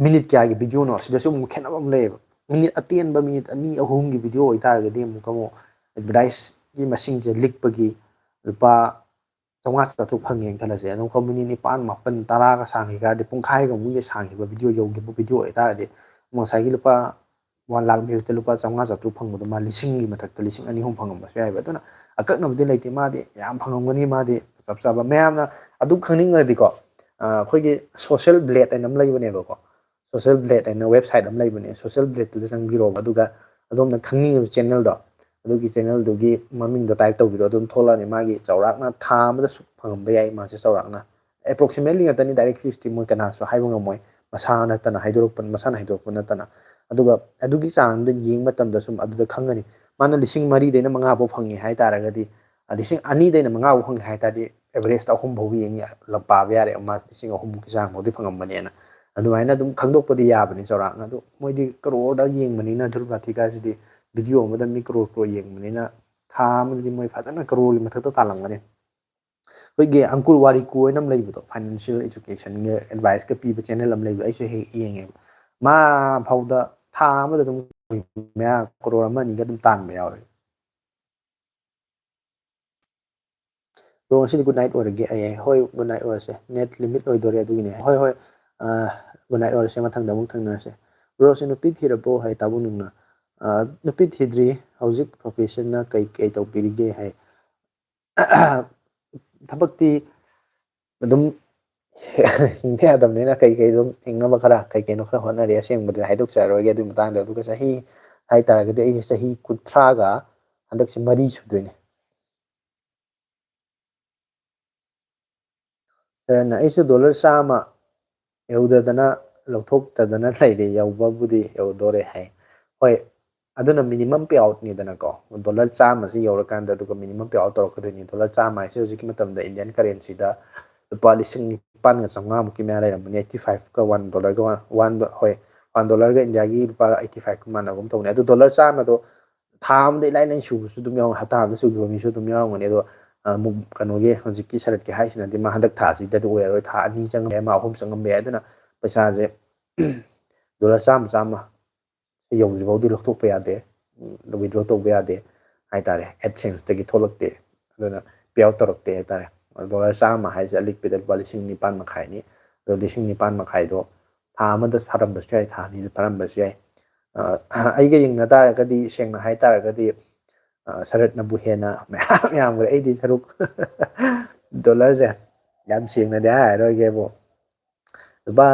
ꯃꯤꯅꯤꯠ ꯀꯌꯥꯒꯤ ꯚꯤꯗꯤꯑꯣꯅꯣ, ꯁꯤꯗꯁꯨ ꯑꯃꯨꯛ ꯈꯦꯠꯅꯕ ꯑꯃ ꯂꯩꯌꯦꯕ꯫ ꯃꯤꯅꯤꯠ ꯑꯇꯦꯟꯕ, ꯃꯤꯅꯤꯠ ꯑꯅꯤ ꯑꯍꯨꯝꯒꯤ ꯚꯤꯗꯤꯑꯣ ꯑꯣꯏꯇꯥꯔꯒꯗꯤ ꯑꯃꯨꯛꯀ ꯑꯃꯨꯛ ꯑꯦꯗꯚꯔꯇꯥꯏꯁꯀꯤ ꯃꯁꯤꯡꯁꯦ ꯂꯤꯛꯄꯒꯤ ꯂꯨꯄꯥ ꯆꯥꯝꯃꯉꯥ ꯆꯥꯇ꯭ꯔꯨꯛ ꯐꯪꯉꯦꯅ ꯈꯜꯂꯁꯦ꯫ ꯑꯗꯨꯝ ꯃꯤꯅꯤꯠ ꯅꯤꯄꯥꯟ, ꯃꯥꯄꯟ, ꯇꯔꯥꯒ ꯁꯥꯡꯈꯤ ꯇꯥꯔꯗꯤ, ꯄꯨꯡꯈꯥꯏꯒ ꯑꯃꯨꯛ ꯁꯥꯡꯈꯤꯕ ꯚꯤꯗꯤꯑꯣ ꯌꯧꯈꯤꯕ ꯚꯤꯗꯤꯑꯣ ꯑꯣꯏꯇꯥꯔꯗꯤ, ꯉꯁꯥꯏꯒꯤ ꯂꯨꯄꯥ ꯋꯥꯟ ꯂꯥꯛ ꯚ꯭ꯌꯨꯁꯇ ꯂꯨꯄꯥ ꯆꯥꯝꯃꯉꯥ ꯆꯥꯇ꯭ꯔꯨꯛ ꯐꯪꯕꯗꯣ ꯃꯥ ꯂꯤꯁꯤꯡꯒꯤ ꯃꯊꯛꯇ ꯂꯤꯁꯤꯡ ꯑꯅꯤ ꯑꯍꯨꯝ ꯐꯪꯉꯝꯕꯁꯨ ꯌꯥꯏꯕ꯫ ꯑꯗꯨꯅ ꯑꯀꯛꯅꯕꯗꯤ ꯂꯩꯇꯦ, ꯃꯥꯗꯤ ꯌꯥꯝ ꯐꯪꯉꯝꯒꯅꯤ꯫ ꯃꯥꯗꯤ ꯆꯞ ꯆꯥꯕ ꯃꯌꯥꯝꯅ ꯑꯗꯨ ꯈꯪꯅꯤꯡꯉꯗꯤꯀꯣ, ꯑꯩꯈꯣꯏꯒꯤ ꯁꯣꯁꯦꯜ ꯕ꯭ꯂꯦꯠ ꯍꯥꯏꯅ ꯑꯃ ꯂꯩꯕꯅꯦꯕꯀꯣ꯫ ꯁꯣꯁꯦꯜ ꯕ꯭ꯂꯦꯠ ꯍꯥꯏꯅ ꯋꯦꯕꯁꯥꯏꯠ ꯑꯃ ꯂꯩꯕꯅꯦ꯫ ꯁꯣꯁꯦꯜ ꯕ꯭ꯂꯦꯠꯇꯨꯗ ꯆꯪꯕꯤꯔꯣꯕ, ꯑꯗꯨꯒ ꯑꯗꯣꯝꯅ ꯈꯪꯅꯤꯡꯉꯤꯕ ꯆꯦꯅꯦꯜꯗꯣ, ꯑꯗꯨꯒꯤ ꯆꯦꯅꯦꯜꯗꯨꯒꯤ ꯃꯃꯤꯡꯗꯣ ꯇꯥꯏꯞ ꯇꯧꯕꯤꯔꯣ, ꯑꯗꯨꯝ ꯊꯣꯛꯂꯛꯑꯅꯤ꯫ ꯃꯥꯒꯤ ꯆꯥꯎꯔꯥꯛꯅ ꯊꯥ ꯑꯃꯗ ꯁꯨꯛ ꯐꯪꯉꯝꯕ ꯌꯥꯏ ꯃꯥꯁꯦ ꯆꯥꯎꯔꯥꯛꯅ꯫ ꯑꯦꯄ꯭ꯔꯣꯛꯁꯤꯃꯦꯠꯂꯤ ꯉꯥꯛꯇꯅꯤ, ꯗꯥꯏꯔꯦꯛ ꯐꯤꯛꯁꯇꯤ ꯃꯣꯏ ꯀꯅꯥꯁꯨ ꯍꯥꯏꯕ ꯉꯝꯃꯣꯏ, ꯃꯁꯥ ꯅꯠꯇꯅ ꯍꯥꯏꯗꯣꯔꯛꯄ, ꯃꯁꯥꯅ ꯍꯥꯏꯗꯣꯔꯛꯄ ꯅꯠꯇꯅ꯫ ꯑꯗꯨꯒ ꯑꯗꯨꯒꯤ ꯆꯥꯡꯗ ꯌꯦꯡꯕ ꯃꯇꯝꯗ ꯁꯨꯝ ꯑꯗꯨꯗ ꯈꯪꯒꯅꯤ꯫ ꯃꯥꯅ ꯂꯤꯁꯤꯡ ꯃꯔꯤꯗꯩꯅ ꯃꯉꯥ ꯐꯥꯎ ꯐꯪꯉꯦ ꯍꯥꯏ ꯇꯥꯔꯒꯗꯤ, ꯂꯤꯁꯤꯡ ꯑꯅꯤꯗꯩꯅ ꯃꯉꯥ ꯐꯥꯎ ꯐꯪꯉꯦ ꯍꯥꯏ ꯇꯥꯔꯗꯤ, ꯑꯦꯚꯔꯦꯖꯇ ꯑꯍꯨꯝ ꯐꯥꯎ ꯌꯦꯡ ꯌꯥ-, ꯄꯥꯕ ꯌꯥꯔꯦ꯫ ꯃꯥ ꯂꯤꯁꯤꯡ ꯑꯍꯨꯝꯃꯨꯛꯀꯤ ꯆꯥꯡ ꯐꯥꯎꯗꯤ ꯐꯪꯉꯝꯕꯅꯦꯅ꯫ ꯑꯗꯨꯃꯥꯏꯅ ꯑꯗꯨꯝ ꯈꯪꯗꯣꯛꯄꯗꯤ ꯌꯥꯕꯅꯤ ꯆꯥꯎꯔꯥꯛꯅ꯫ ꯑꯗꯨ ꯃꯣꯏꯗꯤ ꯀꯔꯣꯔꯗ ꯌꯦꯡꯕꯅꯤꯅ, ꯙ꯭ꯔꯨꯕ ꯔꯥꯊꯤꯀꯥꯁꯤꯗꯤ ꯚꯤꯗꯤꯑꯣ ꯑꯃꯗ ꯃꯤ ꯀꯔꯣꯔ ꯀꯔꯣꯔ ꯌꯦꯡꯕꯅꯤꯅ, ꯊꯥ ꯑꯃꯗꯗꯤ ꯃꯣꯏ ꯐꯖꯅ ꯀꯔꯣꯔꯒꯤ ꯃꯊꯛꯇ ꯇꯥꯜꯂꯝꯒꯅꯤ꯫ ꯑꯩꯈꯣꯏꯒꯤ ꯑꯪꯀꯨꯔ ꯋꯥꯔꯤꯀꯨ ꯍꯥꯏꯅ ꯑꯃ ꯂꯩꯕꯗꯣ, ꯐꯥꯏꯅꯥꯟꯁꯤꯌꯦꯜ ꯑꯦꯖꯨꯀꯦꯁꯟꯒꯤ ꯑꯦꯗꯚꯥꯏꯁꯀ ꯄꯤꯕ ꯆꯦꯅꯦꯜ ꯑꯃ ꯂꯩꯕꯗꯣ, ꯑꯩꯁꯨ ꯍꯦꯛ ꯌꯦꯡꯉꯦꯕ꯫ ꯃꯥ ꯐꯥꯎꯗ ꯊꯥ ꯑꯃꯗ ꯑꯗꯨꯝ ꯃꯌꯥ ꯀꯔꯣꯔ ꯑꯃ ꯑꯅꯤꯒ ꯑꯗꯨꯝ ꯇꯥꯟꯕ ꯌꯥꯎꯔꯦ꯫ ꯕ꯭ꯔꯣ, ꯉꯁꯤꯗꯤ ꯒꯨꯗ ꯅꯥꯏꯠ ꯑꯣꯏꯔꯒꯦ꯫ ꯑꯩ, ꯍꯣꯏ, ꯒꯨꯗ ꯅꯥꯏꯠ ꯑꯣꯏꯔꯁꯦ, ꯅꯦꯠ ꯂꯤꯃꯤꯠ ꯑꯣꯏꯗꯣꯔꯦ ꯑꯗꯨꯒꯤꯅꯦ꯫ ꯍꯣꯏ, ꯍꯣꯏ, ꯒꯨꯗ ꯅꯥꯏꯠ ꯑꯣꯏꯔꯁꯦ, ꯃꯊꯪꯗ ꯑꯃꯨꯛ ꯊꯦꯡꯅꯔꯁꯦ꯫ ꯕ꯭ꯔꯣꯁꯦ ꯅꯨꯄꯤ ꯊꯤꯔꯕꯣ ꯍꯥꯏ ꯇꯥꯕꯨꯡꯅꯨꯡꯅ꯫ ꯑ, ꯅꯨꯄꯤ ꯊꯤꯗ꯭ꯔꯤ꯫ ꯍꯧꯖꯤꯛ ꯄ꯭ꯔꯣꯐꯦꯁꯟꯅ ꯀꯩ ꯀꯩ ꯇꯧꯕꯤꯔꯤꯒꯦ ꯍꯥꯏ꯫ ꯊꯕꯛꯇꯤ ꯑꯗꯨꯝ ꯍꯤꯡꯕ ꯌꯥꯗꯕꯅꯤꯅ ꯀꯩ ꯀꯩ ꯑꯗꯨꯝ ꯍꯤꯡꯅꯕ ꯈꯔ ꯀꯩ ꯀꯩꯅꯣ ꯈꯔ ꯍꯣꯠꯅꯔꯤ꯫ ꯑꯁꯦꯡꯕꯗꯤ ꯍꯥꯏꯗꯣꯛꯆꯔꯔꯣꯏꯒꯦ ꯑꯗꯨꯒꯤ ꯃꯇꯥꯡꯗ꯫ ꯑꯗꯨꯒ ꯆꯍꯤ ꯍꯥꯏꯇꯥꯔꯒꯗꯤ ꯑꯩꯁꯦ ꯆꯍꯤ ꯀꯨꯟꯊ꯭ꯔꯥꯒ ꯍꯟꯗꯛꯁꯦ ꯃꯔꯤ ꯁꯨꯗꯣꯏꯅꯦ꯫ ꯁꯥꯔꯅ, "ꯑꯩꯁꯨ ꯗꯣꯂꯔ ꯆꯥꯝꯃ ꯌꯧꯗꯗꯅ ꯂꯧꯊꯣꯛꯇꯗꯅ ꯂꯩꯔꯦ, ꯌꯧꯕꯕꯨꯗꯤ ꯌꯧꯗꯣꯔꯦ" ꯍꯥꯏ꯫ ꯍꯣꯏ, ꯑꯗꯨꯅ ꯃꯤꯅꯤꯃꯝ ꯄꯦ ꯑꯥꯎꯠꯅꯤꯗꯅꯀꯣ, ꯗꯣꯂꯔ ꯆꯥꯝꯃꯁꯤ ꯌꯧꯔꯀꯥꯟꯗ, ꯑꯗꯨꯒ ꯃꯤꯅꯤꯃꯝ ꯄꯦ ꯑꯥꯎꯠ ꯇꯧꯔꯛꯀꯗꯣꯏꯅꯤ꯫ ꯗꯣꯂꯔ ꯆꯥꯝꯃ ꯍꯥꯏꯁꯦ ꯍꯧꯖꯤꯛꯀꯤ ꯃꯇꯝꯗ ꯏꯟꯗꯤꯌꯟ ꯀꯔꯦꯟꯁꯤꯗ ꯂꯨꯄꯥ ꯂꯤꯁꯤꯡ ꯅꯤꯄꯥꯟꯒ ꯆꯥꯝꯃꯉꯥꯃꯨꯛꯀꯤ ꯃꯌꯥ ꯂꯩꯔꯝꯕꯅꯤ꯫ ꯑꯩꯠꯇꯤ ꯐꯥꯏꯚꯀ ꯋꯥꯟ ꯗꯣꯂꯔꯒ ꯋꯥꯟ, ꯋꯥꯟ ꯗꯣ-, ꯍꯣꯏ, ꯋꯥꯟ ꯗꯣꯂꯔꯒ ꯏꯟꯗꯤꯌꯥꯒꯤ ꯂꯨꯄꯥ ꯑꯩꯠꯇꯤ ꯐꯥꯏꯚꯀ ꯃꯥꯟꯅꯒꯨꯝ ꯇꯧꯅꯤ꯫ ꯑꯗꯨ ꯗꯣꯂꯔ ꯆꯥꯝꯃꯗꯣ ꯊꯥ ꯑꯃꯗ ꯏꯂꯥꯏ ꯂꯥꯏꯅ ꯁꯨꯕꯁꯨ ꯑꯗꯨꯝ ꯌꯥꯎꯔꯝꯒꯅꯤ, ꯍꯞꯇꯥ ꯑꯃꯗ ꯁꯨꯈꯤꯕ ꯃꯤꯁꯨ ꯑꯗꯨꯝ ꯌꯥꯎꯔꯝꯒꯅꯤ꯫ ꯑꯗꯣ, ꯑ, ꯑꯃꯨꯛ ꯀꯩꯅꯣꯒꯤ ꯍꯧꯖꯤꯛꯀꯤ ꯁꯔꯠꯀꯤ ꯍꯥꯏꯁꯤꯅꯗꯤ ꯃꯥ ꯍꯟꯗꯛ ꯊꯥꯁꯤꯗꯗꯤ ꯑꯣꯏꯔꯔꯣꯏ, ꯊꯥ ꯑꯅꯤ ꯆꯪꯉꯝꯕ ꯌꯥꯏ, ꯃꯥ ꯑꯍꯨꯝ ꯆꯪꯉꯝꯕ ꯌꯥꯏ꯫ ꯑꯗꯨꯅ ꯄꯩꯁꯥꯁꯦ ꯗꯣꯂꯔ ꯆꯥꯝꯃ, ꯆꯥꯝꯃ ꯌꯧꯗ꯭ꯔꯤꯐꯥꯎꯗꯤ ꯂꯧꯊꯣꯛꯄ ꯌꯥꯗꯦ, ꯋꯤꯗ꯭ꯔꯣ ꯇꯧꯕ ꯌꯥꯗꯦ ꯍꯥꯏꯇꯥꯔꯦ꯫ ꯑꯦꯗꯁꯦꯟꯁꯇꯒꯤ ꯊꯣꯛꯂꯛꯇꯦ, ꯑꯗꯨꯅ ꯄꯦ ꯑꯥꯎꯠ ꯇꯧꯔꯛꯇꯦ ꯍꯥꯏꯇꯥꯔꯦ꯫ ꯗꯣꯂꯔ ꯆꯥꯝꯃ ꯍꯥꯏꯁꯦ ꯑꯂꯤꯛꯄꯤꯗ ꯂꯨꯄꯥ ꯂꯤꯁꯤꯡ ꯅꯤꯄꯥꯟ ꯃꯈꯥꯏꯅꯤ꯫ ꯑꯗꯣ ꯂꯤꯁꯤꯡ ꯅꯤꯄꯥꯟ ꯃꯈꯥꯏꯗꯣ ꯊꯥ ꯑꯃꯗ ꯐꯥꯔꯝꯕꯁꯨ ꯌꯥꯏ, ꯊꯥ ꯑꯅꯤꯗ ꯐꯥꯔꯝꯕꯁꯨ ꯌꯥꯏ꯫ ꯑꯩꯒ ꯌꯦꯡꯅ ꯇꯥꯔꯒꯗꯤ, ꯁꯦꯡꯅ ꯍꯥꯏ ꯇꯥꯔꯒꯗꯤ, ꯁꯔꯠꯅꯕꯨ ꯍꯦꯟꯅ ꯃꯌꯥꯝ ꯌꯥꯝꯈ꯭ꯔꯦ꯫ ꯑꯩꯗꯤ ꯁꯔꯨꯛ ꯗꯣꯂꯔꯁꯦ ꯌꯥꯝ ꯁꯦꯡꯅꯗꯤ ꯍꯥꯏꯔꯔꯣꯏꯒꯦꯕꯨ, ꯂꯨꯄꯥ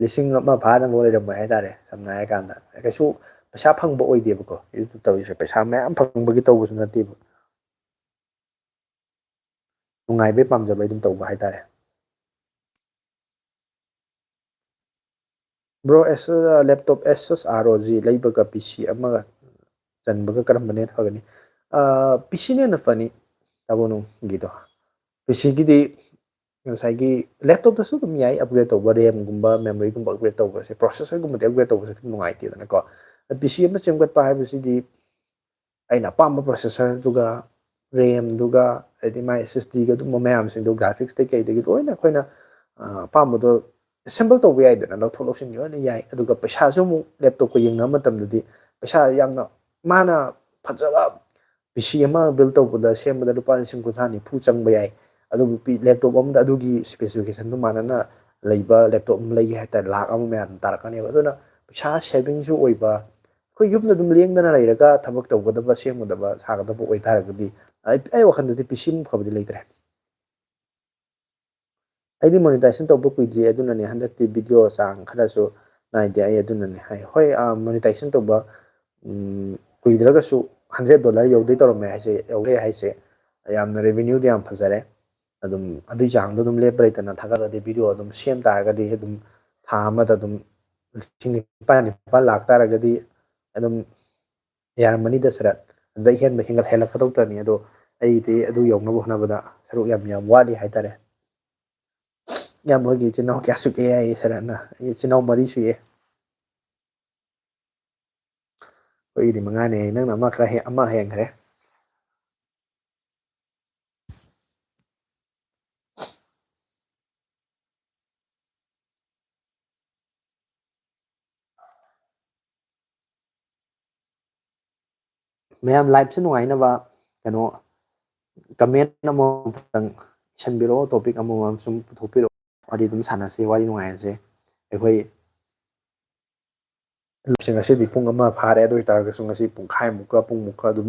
ꯂꯤꯁꯤꯡ ꯑꯃ ꯐꯥꯅꯕ ꯑꯣꯏꯔꯝꯃꯣꯏ ꯍꯥꯏꯇꯥꯔꯦ꯫ ꯁꯝꯅ ꯍꯥꯏꯔꯀꯥꯟꯗ, ꯀꯩꯁꯨ ꯄꯩꯁꯥ ꯐꯪꯕ ꯑꯣꯏꯗꯦꯕꯀꯣ ꯌꯨꯇ꯭ꯌꯨꯕ ꯇꯧꯔꯤꯁꯦ꯫ ꯄꯩꯁꯥ ꯃꯌꯥꯝ ꯐꯪꯕꯒꯤ ꯇꯧꯕꯁꯨ ꯅꯠꯇꯦꯕ꯫ ꯅꯨꯡꯉꯥꯏꯕꯩ ꯄꯥꯝꯖꯕꯩ ꯑꯗꯨꯝ ꯇꯧꯕ ꯍꯥꯏꯇꯥꯔꯦ꯫ ꯕ꯭ꯔꯣ, ꯑꯦꯁ ꯂꯦꯞꯇꯣꯞ ꯑꯦꯁ ꯑꯥꯔ ꯑꯣ ꯖꯤ ꯂꯩꯕꯒ ꯄꯤ ꯁꯤ ꯑꯃꯒ ꯆꯟꯕꯒ ꯀꯔꯝꯕꯅ ꯍꯦꯟꯅ ꯐꯒꯅꯤ? ꯄꯤ ꯁꯤꯅ ꯍꯦꯟꯅ ꯐꯅꯤ, ꯇꯥꯕꯣꯅꯨꯡꯒꯤꯗꯣ꯫ ꯄꯤ ꯁꯤꯒꯤꯗꯤ ꯉꯁꯥꯏꯒꯤ ꯂꯦꯞꯇꯣꯞꯇꯁꯨ ꯑꯗꯨꯝ ꯌꯥꯏ ꯑꯞꯒ꯭ꯔꯦꯗ ꯇꯧꯕ, ꯔꯦꯝꯒꯨꯝꯕ, ꯃꯦꯃꯣꯔꯤꯒꯨꯝꯕ ꯑꯞꯒ꯭ꯔꯦꯗ ꯇꯧꯕꯁꯦ꯫ ꯄ꯭ꯔꯣꯁꯦꯁꯔꯒꯨꯝꯕꯗꯤ ꯑꯞꯒ꯭ꯔꯦꯗ ꯇꯧꯕꯁꯦ ꯈꯤꯇꯪ ꯅꯨꯡꯉꯥꯏꯇꯦꯗꯅꯀꯣ꯫ ꯄꯤ ꯁꯤ ꯑꯃ ꯁꯦꯝꯒꯠꯄ ꯍꯥꯏꯕꯁꯤꯗꯤ ꯑꯩꯅ ꯑꯄꯥꯝꯕ ꯄ꯭ꯔꯣꯁꯦꯁꯔꯗꯨꯒ, ꯔꯦꯝꯗꯨꯒ, ꯑꯗꯩꯗꯤ ꯃꯥꯏ ꯑꯦꯁ ꯑꯦꯁ ꯗꯤꯒ, ꯑꯗꯨꯝꯕ ꯃꯌꯥꯝꯁꯤꯡꯗꯣ, ꯒ꯭ꯔꯥꯐꯤꯛꯁꯇꯩ ꯀꯩꯗꯒꯤ ꯂꯣꯏꯅ ꯑꯩꯈꯣꯏꯅ, ꯑ, ꯑꯄꯥꯝꯕꯗꯣ ꯑꯦꯁꯦꯝꯕꯜ ꯇꯧꯕ ꯌꯥꯏꯗꯅ, ꯂꯧꯊꯣꯛ ꯂꯧꯁꯤꯟ ꯂꯣꯏꯅ ꯌꯥꯏ꯫ ꯑꯗꯨꯒ ꯄꯩꯁꯥꯁꯨ ꯑꯃꯨꯛ ꯂꯦꯞꯇꯣꯞꯀ ꯌꯦꯡꯅꯕ ꯃꯇꯝꯗꯗꯤ ꯄꯩꯁꯥ ꯌꯥꯝꯅ, ꯃꯥꯅ ꯐꯖꯕ ꯄꯤ ꯁꯤ ꯑꯃ ꯕꯤꯜ ꯇꯧꯕꯗ, ꯁꯦꯝꯕꯗ ꯂꯨꯄꯥ ꯂꯤꯁꯤꯡ ꯀꯨꯟꯊ꯭ꯔꯥ ꯅꯤꯐꯨ ꯆꯪꯕ ꯌꯥꯏ꯫ ꯑꯗꯨꯕꯨ ꯄꯤ-, ꯂꯦꯞꯇꯣꯞ ꯑꯃꯗ ꯑꯗꯨꯒꯤ ꯁ꯭ꯄꯦꯁꯤꯐꯤꯀꯦꯁꯟꯗꯨ ꯃꯥꯟꯅꯅ ꯂꯩꯕ ꯂꯦꯞꯇꯣꯞ ꯑꯃ ꯂꯩꯒꯦ ꯍꯥꯏ ꯇꯥꯔꯦ, ꯂꯥꯛ ꯑꯃ ꯃꯌꯥ ꯑꯗꯨꯝ ꯇꯥꯔꯛꯀꯅꯦꯕ꯫ ꯑꯗꯨꯅ ꯄꯩꯁꯥ ꯁꯦꯚꯤꯡꯁꯨ ꯑꯣꯏꯕ, ꯑꯩꯈꯣꯏ ꯌꯨꯝꯗ ꯑꯗꯨꯝ ꯂꯦꯡꯗꯅ ꯂꯩꯔꯒ ꯊꯕꯛ ꯇꯧꯒꯗꯕ, ꯁꯦꯝꯒꯗꯕ, ꯁꯥꯒꯗꯕ ꯑꯣꯏꯇꯥꯔꯒꯗꯤ, ꯑꯩ, ꯑꯩ ꯋꯥꯈꯜꯗꯗꯤ ꯄꯤ ꯁꯤ ꯃꯨꯛ ꯐꯕꯗꯤ ꯂꯩꯇ꯭ꯔꯦ꯫ ꯑꯩꯗꯤ ꯃꯣꯅꯤꯇꯥꯏꯖꯦꯁꯟ ꯇꯧꯕ ꯀꯨꯏꯗ꯭ꯔꯤ, ꯑꯗꯨꯅꯅꯦ ꯍꯟꯗꯛꯇꯤ ꯚꯤꯗꯤꯑꯣ ꯆꯥꯡ ꯈꯔꯁꯨ ꯅꯥꯏꯗꯦ꯫ ꯑꯩ ꯑꯗꯨꯅꯅꯦ ꯍꯥꯏ꯫ ꯍꯣꯏ, ꯑ, ꯃꯣꯅꯤꯇꯥꯏꯖꯦꯁꯟ ꯇꯧꯕ, ꯎꯝ, ꯀꯨꯏꯗ꯭ꯔꯒꯁꯨ ꯍꯟꯗ꯭ꯔꯦꯠ ꯗꯣꯂꯔ ꯌꯧꯗꯣꯏ ꯇꯧꯔꯝꯃꯦ ꯍꯥꯏꯁꯦ, ꯌꯧꯔꯦ ꯍꯥꯏꯁꯦ, ꯌꯥꯝꯅ ꯔꯦꯚꯤꯅ꯭ꯌꯨꯗꯤ ꯌꯥꯝ ꯐꯖꯔꯦ꯫ ꯑꯗꯨꯝ ꯑꯗꯨꯏ ꯆꯥꯡꯗꯣ ꯑꯗꯨꯝ ꯂꯦꯞꯄ ꯂꯩꯇꯅ ꯊꯥꯒꯠꯂꯗꯤ, ꯚꯤꯗꯤꯑꯣ ꯑꯗꯨꯝ ꯁꯦꯝ ꯇꯥꯔꯒꯗꯤ, ꯑꯗꯨꯝ ꯊꯥ ꯑꯃꯗ ꯑꯗꯨꯝ ꯂꯤꯁꯤꯡ ꯅꯤꯄꯥꯟ, ꯅꯤꯄꯥꯟ ꯂꯥꯛ ꯇꯥꯔꯒꯗꯤ ꯑꯗꯨꯝ ꯌꯥꯔꯝꯃꯅꯤꯗ ꯁꯔꯠ꯫ ꯑꯗꯨꯗꯩ ꯍꯦꯟꯕ ꯍꯦꯟꯒꯠ-, ꯍꯦꯜꯂꯛꯀꯗꯧ ꯇꯅꯤ꯫ ꯑꯗꯣ ꯑꯩꯗꯤ ꯑꯗꯨ ꯌꯧꯅꯕ ꯍꯣꯠꯅꯕꯗ ꯁꯔꯨꯛ ꯌꯥꯝ, ꯌꯥꯝ ꯋꯥꯠꯂꯤ ꯍꯥꯏꯇꯥꯔꯦ꯫ ꯏꯌꯥꯝꯕ ꯍꯣꯏꯒꯤ ꯏꯆꯤꯟ ꯏꯅꯥꯎ ꯀꯌꯥ ꯁꯨꯒꯦ ꯍꯥꯏꯌꯦ ꯁꯔꯠꯅ? ꯑꯩ ꯏꯆꯤꯟ ꯏꯅꯥꯎ ꯃꯔꯤ ꯁꯨꯏꯌꯦ꯫ ꯑꯩꯈꯣꯏꯒꯤꯗꯤ ꯃꯉꯥꯅꯦ꯫ ꯅꯪꯅ ꯑꯃ ꯈꯔ ꯍꯦ-, ꯑꯃ ꯍꯦꯟꯈ꯭ꯔꯦ꯫ ꯃꯌꯥꯝ ꯂꯥꯏꯐꯁꯦ ꯅꯨꯡꯉꯥꯏꯅꯕ ꯀꯩꯅꯣ comment ꯑꯃꯃꯝꯇꯪ ꯏꯁꯟꯕꯤꯔꯛꯑꯣ, topic ꯑꯃꯃꯝ ꯁꯨꯝ ꯄꯨꯊꯣꯛꯄꯤꯔꯛꯑꯣ, ꯋꯥꯔꯤ ꯑꯗꯨꯝ ꯁꯥꯟꯅꯁꯤ, ꯋꯥꯔꯤ ꯅꯨꯡꯉꯥꯏꯔꯁꯦ꯫ ꯑꯩꯈꯣꯏ ꯂꯥꯏꯞꯁꯦ ꯉꯁꯤꯗꯤ ꯄꯨꯡ ꯑꯃ ꯐꯥꯔꯦ, ꯑꯗꯨ ꯑꯣꯏꯇꯥꯔꯒꯁꯨ ꯉꯁꯤ ꯄꯨꯡꯈꯥꯏꯃꯨꯛꯀ ꯄꯨꯡꯃꯨꯛꯀ ꯑꯗꯨꯝ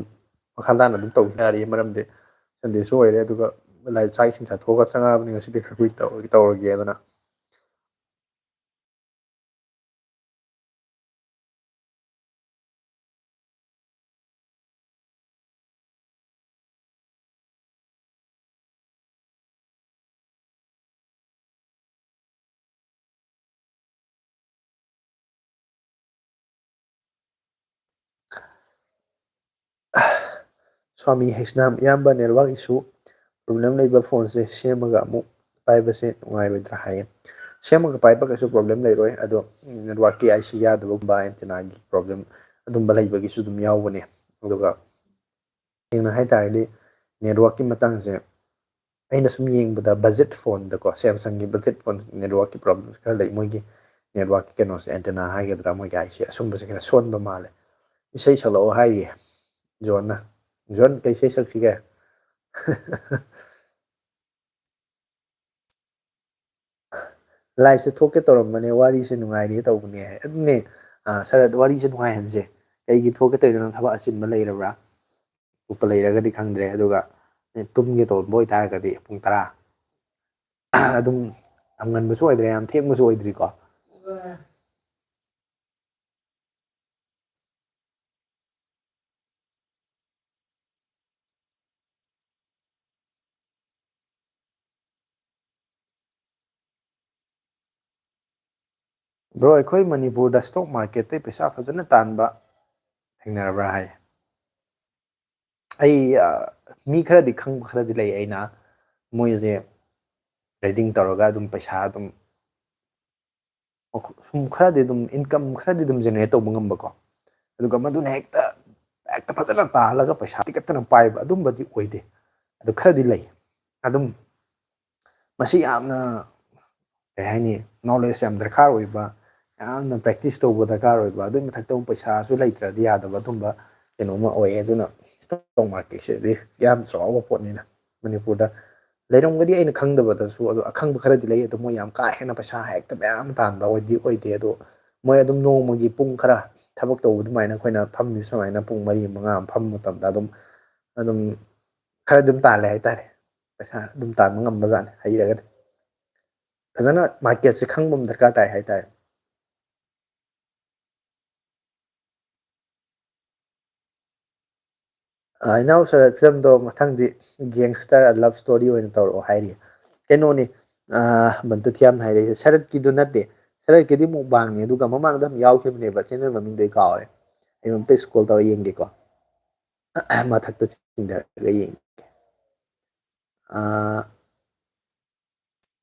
ꯃꯈꯥ ꯇꯥꯅ ꯑꯗꯨꯝ ꯇꯧꯕ ꯌꯥꯔꯤ, ꯃꯔꯝꯗꯤ ꯁꯟꯗꯦꯁꯨ ꯑꯣꯏꯔꯦ꯫ ꯑꯗꯨꯒ ꯂꯥꯏꯞ ꯆꯥꯛ ꯏꯁꯤꯡ ꯆꯥꯊꯣꯛꯑꯒ ꯆꯪꯉꯛꯑꯕꯅꯤ, ꯉꯁꯤꯗꯤ ꯈꯔ ꯀꯨꯏ ꯇꯧꯔꯒꯦ ꯇꯧꯔꯒꯦ ꯑꯗꯨꯅ꯫ ꯁ꯭ꯋꯥꯃꯤ ꯍꯩꯁꯅꯥꯝ, ꯏꯌꯥꯝꯕ, network issue problem ꯂꯩꯕ ꯐꯣꯟꯁꯦ ꯁꯦꯝꯃꯒ ꯑꯃꯨꯛ ꯄꯥꯏꯕꯁꯦ ꯅꯨꯡꯉꯥꯏꯔꯣꯏꯗ꯭ꯔꯥ ꯍꯥꯏꯌꯦ꯫ ꯁꯦꯝꯃꯒ ꯄꯥꯏꯕ ꯀꯩꯁꯨ problem ꯂꯩꯔꯣꯏ, ꯑꯗꯣ networkꯀꯤ IC ꯌꯥꯗꯕꯒꯨꯝꯕ, antennaꯒꯤ problem ꯑꯗꯨꯝꯕ ꯂꯩꯕꯒꯤꯁꯨ ꯑꯗꯨꯝ ꯌꯥꯎꯕꯅꯦ꯫ ꯑꯗꯨꯒ ꯁꯦꯡꯅ ꯍꯥꯏ ꯇꯥꯔꯗꯤ networkꯀꯤ ꯃꯇꯥꯡꯁꯦ ꯑꯩꯅ ꯁꯨꯝ ꯌꯦꯡꯕꯗ budget phoneꯗꯀꯣ, Samsungꯒꯤ budget phone networkꯀꯤ problem ꯈꯔ ꯂꯩ꯫ ꯃꯣꯏꯒꯤ networkꯀꯤ ꯀꯩꯅꯣꯁꯦ, antenna ꯍꯥꯏꯒꯗ꯭ꯔꯥ, ꯃꯣꯏꯒꯤ IC ꯑꯁꯨꯝꯕꯁꯦ ꯈꯔ ꯁꯣꯟꯕ ꯃꯥꯜꯂꯦ꯫ ꯏꯁꯩ ꯁꯛꯂꯛꯑꯣ ꯍꯥꯏꯔꯤꯌꯦ ꯖꯣꯟꯅ꯫ ꯖꯣꯟ, ꯀꯩ ꯏꯁꯩ ꯁꯛꯁꯤꯒꯦ? Liveꯁꯦ ꯊꯣꯛꯀꯦ ꯇꯧꯔꯝꯕꯅꯦ, ꯋꯥꯔꯤꯁꯦ ꯅꯨꯡꯉꯥꯏꯔꯤꯌꯦ ꯇꯧꯕꯅꯦ꯫ ꯑꯗꯨꯅꯦ, ꯑ, ꯁꯔꯠ, ꯋꯥꯔꯤꯁꯦ ꯅꯨꯡꯉꯥꯏꯍꯟꯁꯦ꯫ ꯀꯩꯒꯤ ꯊꯣꯛꯀꯦ ꯇꯧꯔꯤꯅꯣ? ꯅꯪ ꯊꯕꯛ ꯑꯆꯤꯟꯕ ꯂꯩꯔꯕ꯭ꯔꯥ? ꯑꯇꯣꯞꯄ ꯂꯩꯔꯒꯗꯤ ꯈꯪꯗ꯭ꯔꯦ꯫ ꯑꯗꯨꯒ, ꯑꯦ, ꯇꯨꯝꯒꯦ ꯇꯧꯔꯝꯕ ꯑꯣꯏꯇꯥꯔꯒꯗꯤ ꯄꯨꯡ ꯇꯔꯥ꯫ ꯑꯗꯨꯝ ꯌꯥꯝ ꯉꯟꯕꯁꯨ ꯑꯣꯏꯗ꯭ꯔꯦ, ꯌꯥꯝ ꯊꯦꯡꯕꯁꯨ ꯑꯣꯏꯗ꯭ꯔꯤꯀꯣ꯫ Bro, ꯑꯩꯈꯣꯏ ꯃꯅꯤꯄꯨꯔꯗ stock marketꯇꯩ ꯄꯩꯁꯥ ꯐꯖꯅ ꯇꯥꯟꯕ ꯊꯦꯡꯅꯔꯕ꯭ꯔꯥ ꯍꯥꯏ꯫ ꯑꯩ, ꯑ, ꯃꯤ ꯈꯔꯗꯤ ꯈꯪꯕ ꯈꯔꯗꯤ ꯂꯩ, ꯑꯩꯅ ꯃꯣꯏꯁꯦ trading ꯇꯧꯔꯒ ꯑꯗꯨꯝ ꯄꯩꯁꯥ ꯑꯗꯨꯝ ꯁꯨꯝ ꯈꯔꯗꯤ ꯑꯗꯨꯝ income ꯈꯔꯗꯤ ꯑꯗꯨꯝ generate ꯇꯧꯕ ꯉꯝꯕꯀꯣ꯫ ꯑꯗꯨꯒ ꯃꯗꯨꯅ ꯍꯦꯛꯇ, ꯍꯦꯛꯇ ꯐꯖꯅ ꯇꯥꯍꯜꯂꯒ ꯄꯩꯁꯥ ꯇꯤꯡꯈꯠꯇꯅ ꯄꯥꯏꯕ ꯑꯗꯨꯝꯕꯗꯤ ꯑꯣꯏꯗꯦ꯫ ꯑꯗꯨ ꯈꯔꯗꯤ ꯂꯩ꯫ ꯑꯗꯨꯝ ꯃꯁꯤ ꯌꯥꯝꯅ, ꯀꯩ ꯍꯥꯏꯅꯤ, knowledge ꯌꯥꯝ ꯗꯔꯀꯥꯔ ꯑꯣꯏꯕ, ꯌꯥꯝꯅ practice ꯇꯧꯕ ꯗꯔꯀꯥꯔ ꯑꯣꯏꯕ, ꯑꯗꯨꯒꯤ ꯃꯊꯛꯇ ꯑꯃꯨꯛ ꯄꯩꯁꯥꯁꯨ ꯂꯩꯇ꯭ꯔꯗꯤ ꯌꯥꯗꯕ ꯑꯗꯨꯝꯕ ꯀꯩꯅꯣꯝꯃ ꯑꯣꯏꯌꯦ꯫ ꯑꯗꯨꯅ stock marketꯁꯦ risk ꯌꯥꯝ ꯆꯥꯎꯕ ꯄꯣꯠꯅꯤꯅ ꯃꯅꯤꯄꯨꯔꯗ ꯂꯩꯔꯝꯒꯗꯤ ꯑꯩꯅ ꯈꯪꯗꯕꯗꯁꯨ, ꯑꯗꯣ ꯑꯈꯪꯕ ꯈꯔꯗꯤ ꯂꯩ꯫ ꯑꯗꯣ ꯃꯣꯏ ꯌꯥꯝ ꯀꯥ ꯍꯦꯟꯅ ꯄꯩꯁꯥ ꯍꯦꯛꯇ ꯃꯌꯥꯝ ꯇꯥꯟꯕ ꯑꯣꯏꯗꯤ ꯑꯣꯏꯗꯦ꯫ ꯑꯗꯣ ꯃꯣꯏ ꯑꯗꯨꯝ ꯅꯣꯡꯃꯒꯤ ꯄꯨꯡ ꯈꯔ ꯊꯕꯛ ꯇꯧꯕ ꯑꯗꯨꯃꯥꯏꯅ ꯑꯩꯈꯣꯏꯅ ꯐꯝꯃꯤ ꯁꯨꯃꯥꯏꯅ ꯄꯨꯡ ꯃꯔꯤ ꯃꯉꯥ ꯑꯃ ꯐꯝꯕ ꯃꯇꯝꯗ ꯑꯗꯨꯝ ꯑꯗꯨꯝ ꯈꯔ ꯑꯗꯨꯝ ꯇꯥꯜꯂꯦ ꯍꯥꯏꯇꯥꯔꯦ꯫ ꯄꯩꯁꯥ ꯑꯗꯨꯝ ꯇꯥꯟꯕ ꯉꯝꯕꯖꯥꯠꯅꯤ ꯍꯩꯔꯒꯗꯤ꯫ ꯐꯖꯅ ꯃꯥꯔꯀꯦꯠꯁꯦ ꯈꯪꯕ ꯑꯃ ꯗꯔꯀꯥꯔ ꯇꯥꯏ ꯍꯥꯏꯇꯥꯔꯦ꯫ ꯑ, ꯏꯅꯥꯎ ꯁꯔꯠ, ꯐꯤꯂꯝꯗꯣ ꯃꯊꯪꯗꯤ gangster love story ꯑꯣꯏꯅ ꯇꯧꯔꯛꯑꯣ ꯍꯥꯏꯔꯤ꯫ ꯀꯩꯅꯣꯅꯤ, ꯑ, ꯕꯟꯇꯨ ꯊꯤꯌꯥꯝꯅ ꯍꯥꯏꯔꯛꯏꯁꯦ ꯁꯔꯠꯀꯤꯗꯨ ꯅꯠꯇꯦ꯫ ꯁꯔꯠꯀꯤꯗꯤ mukbangꯅꯤ, ꯑꯗꯨꯒ ꯃꯃꯥꯡꯗ ꯑꯃ ꯌꯥꯎꯈꯤꯕꯅꯦꯕ, channel ꯃꯃꯤꯡꯗꯣ ꯑꯩ ꯀꯥꯎꯔꯦ꯫ ꯑꯩ ꯑꯝꯇ scroll ꯇꯧꯔ ꯌꯦꯡꯒꯦꯀꯣ꯫ ꯃꯊꯛꯇ ꯆꯤꯡꯊꯔꯒ ꯌꯦꯡꯒꯦ꯫ ꯑ,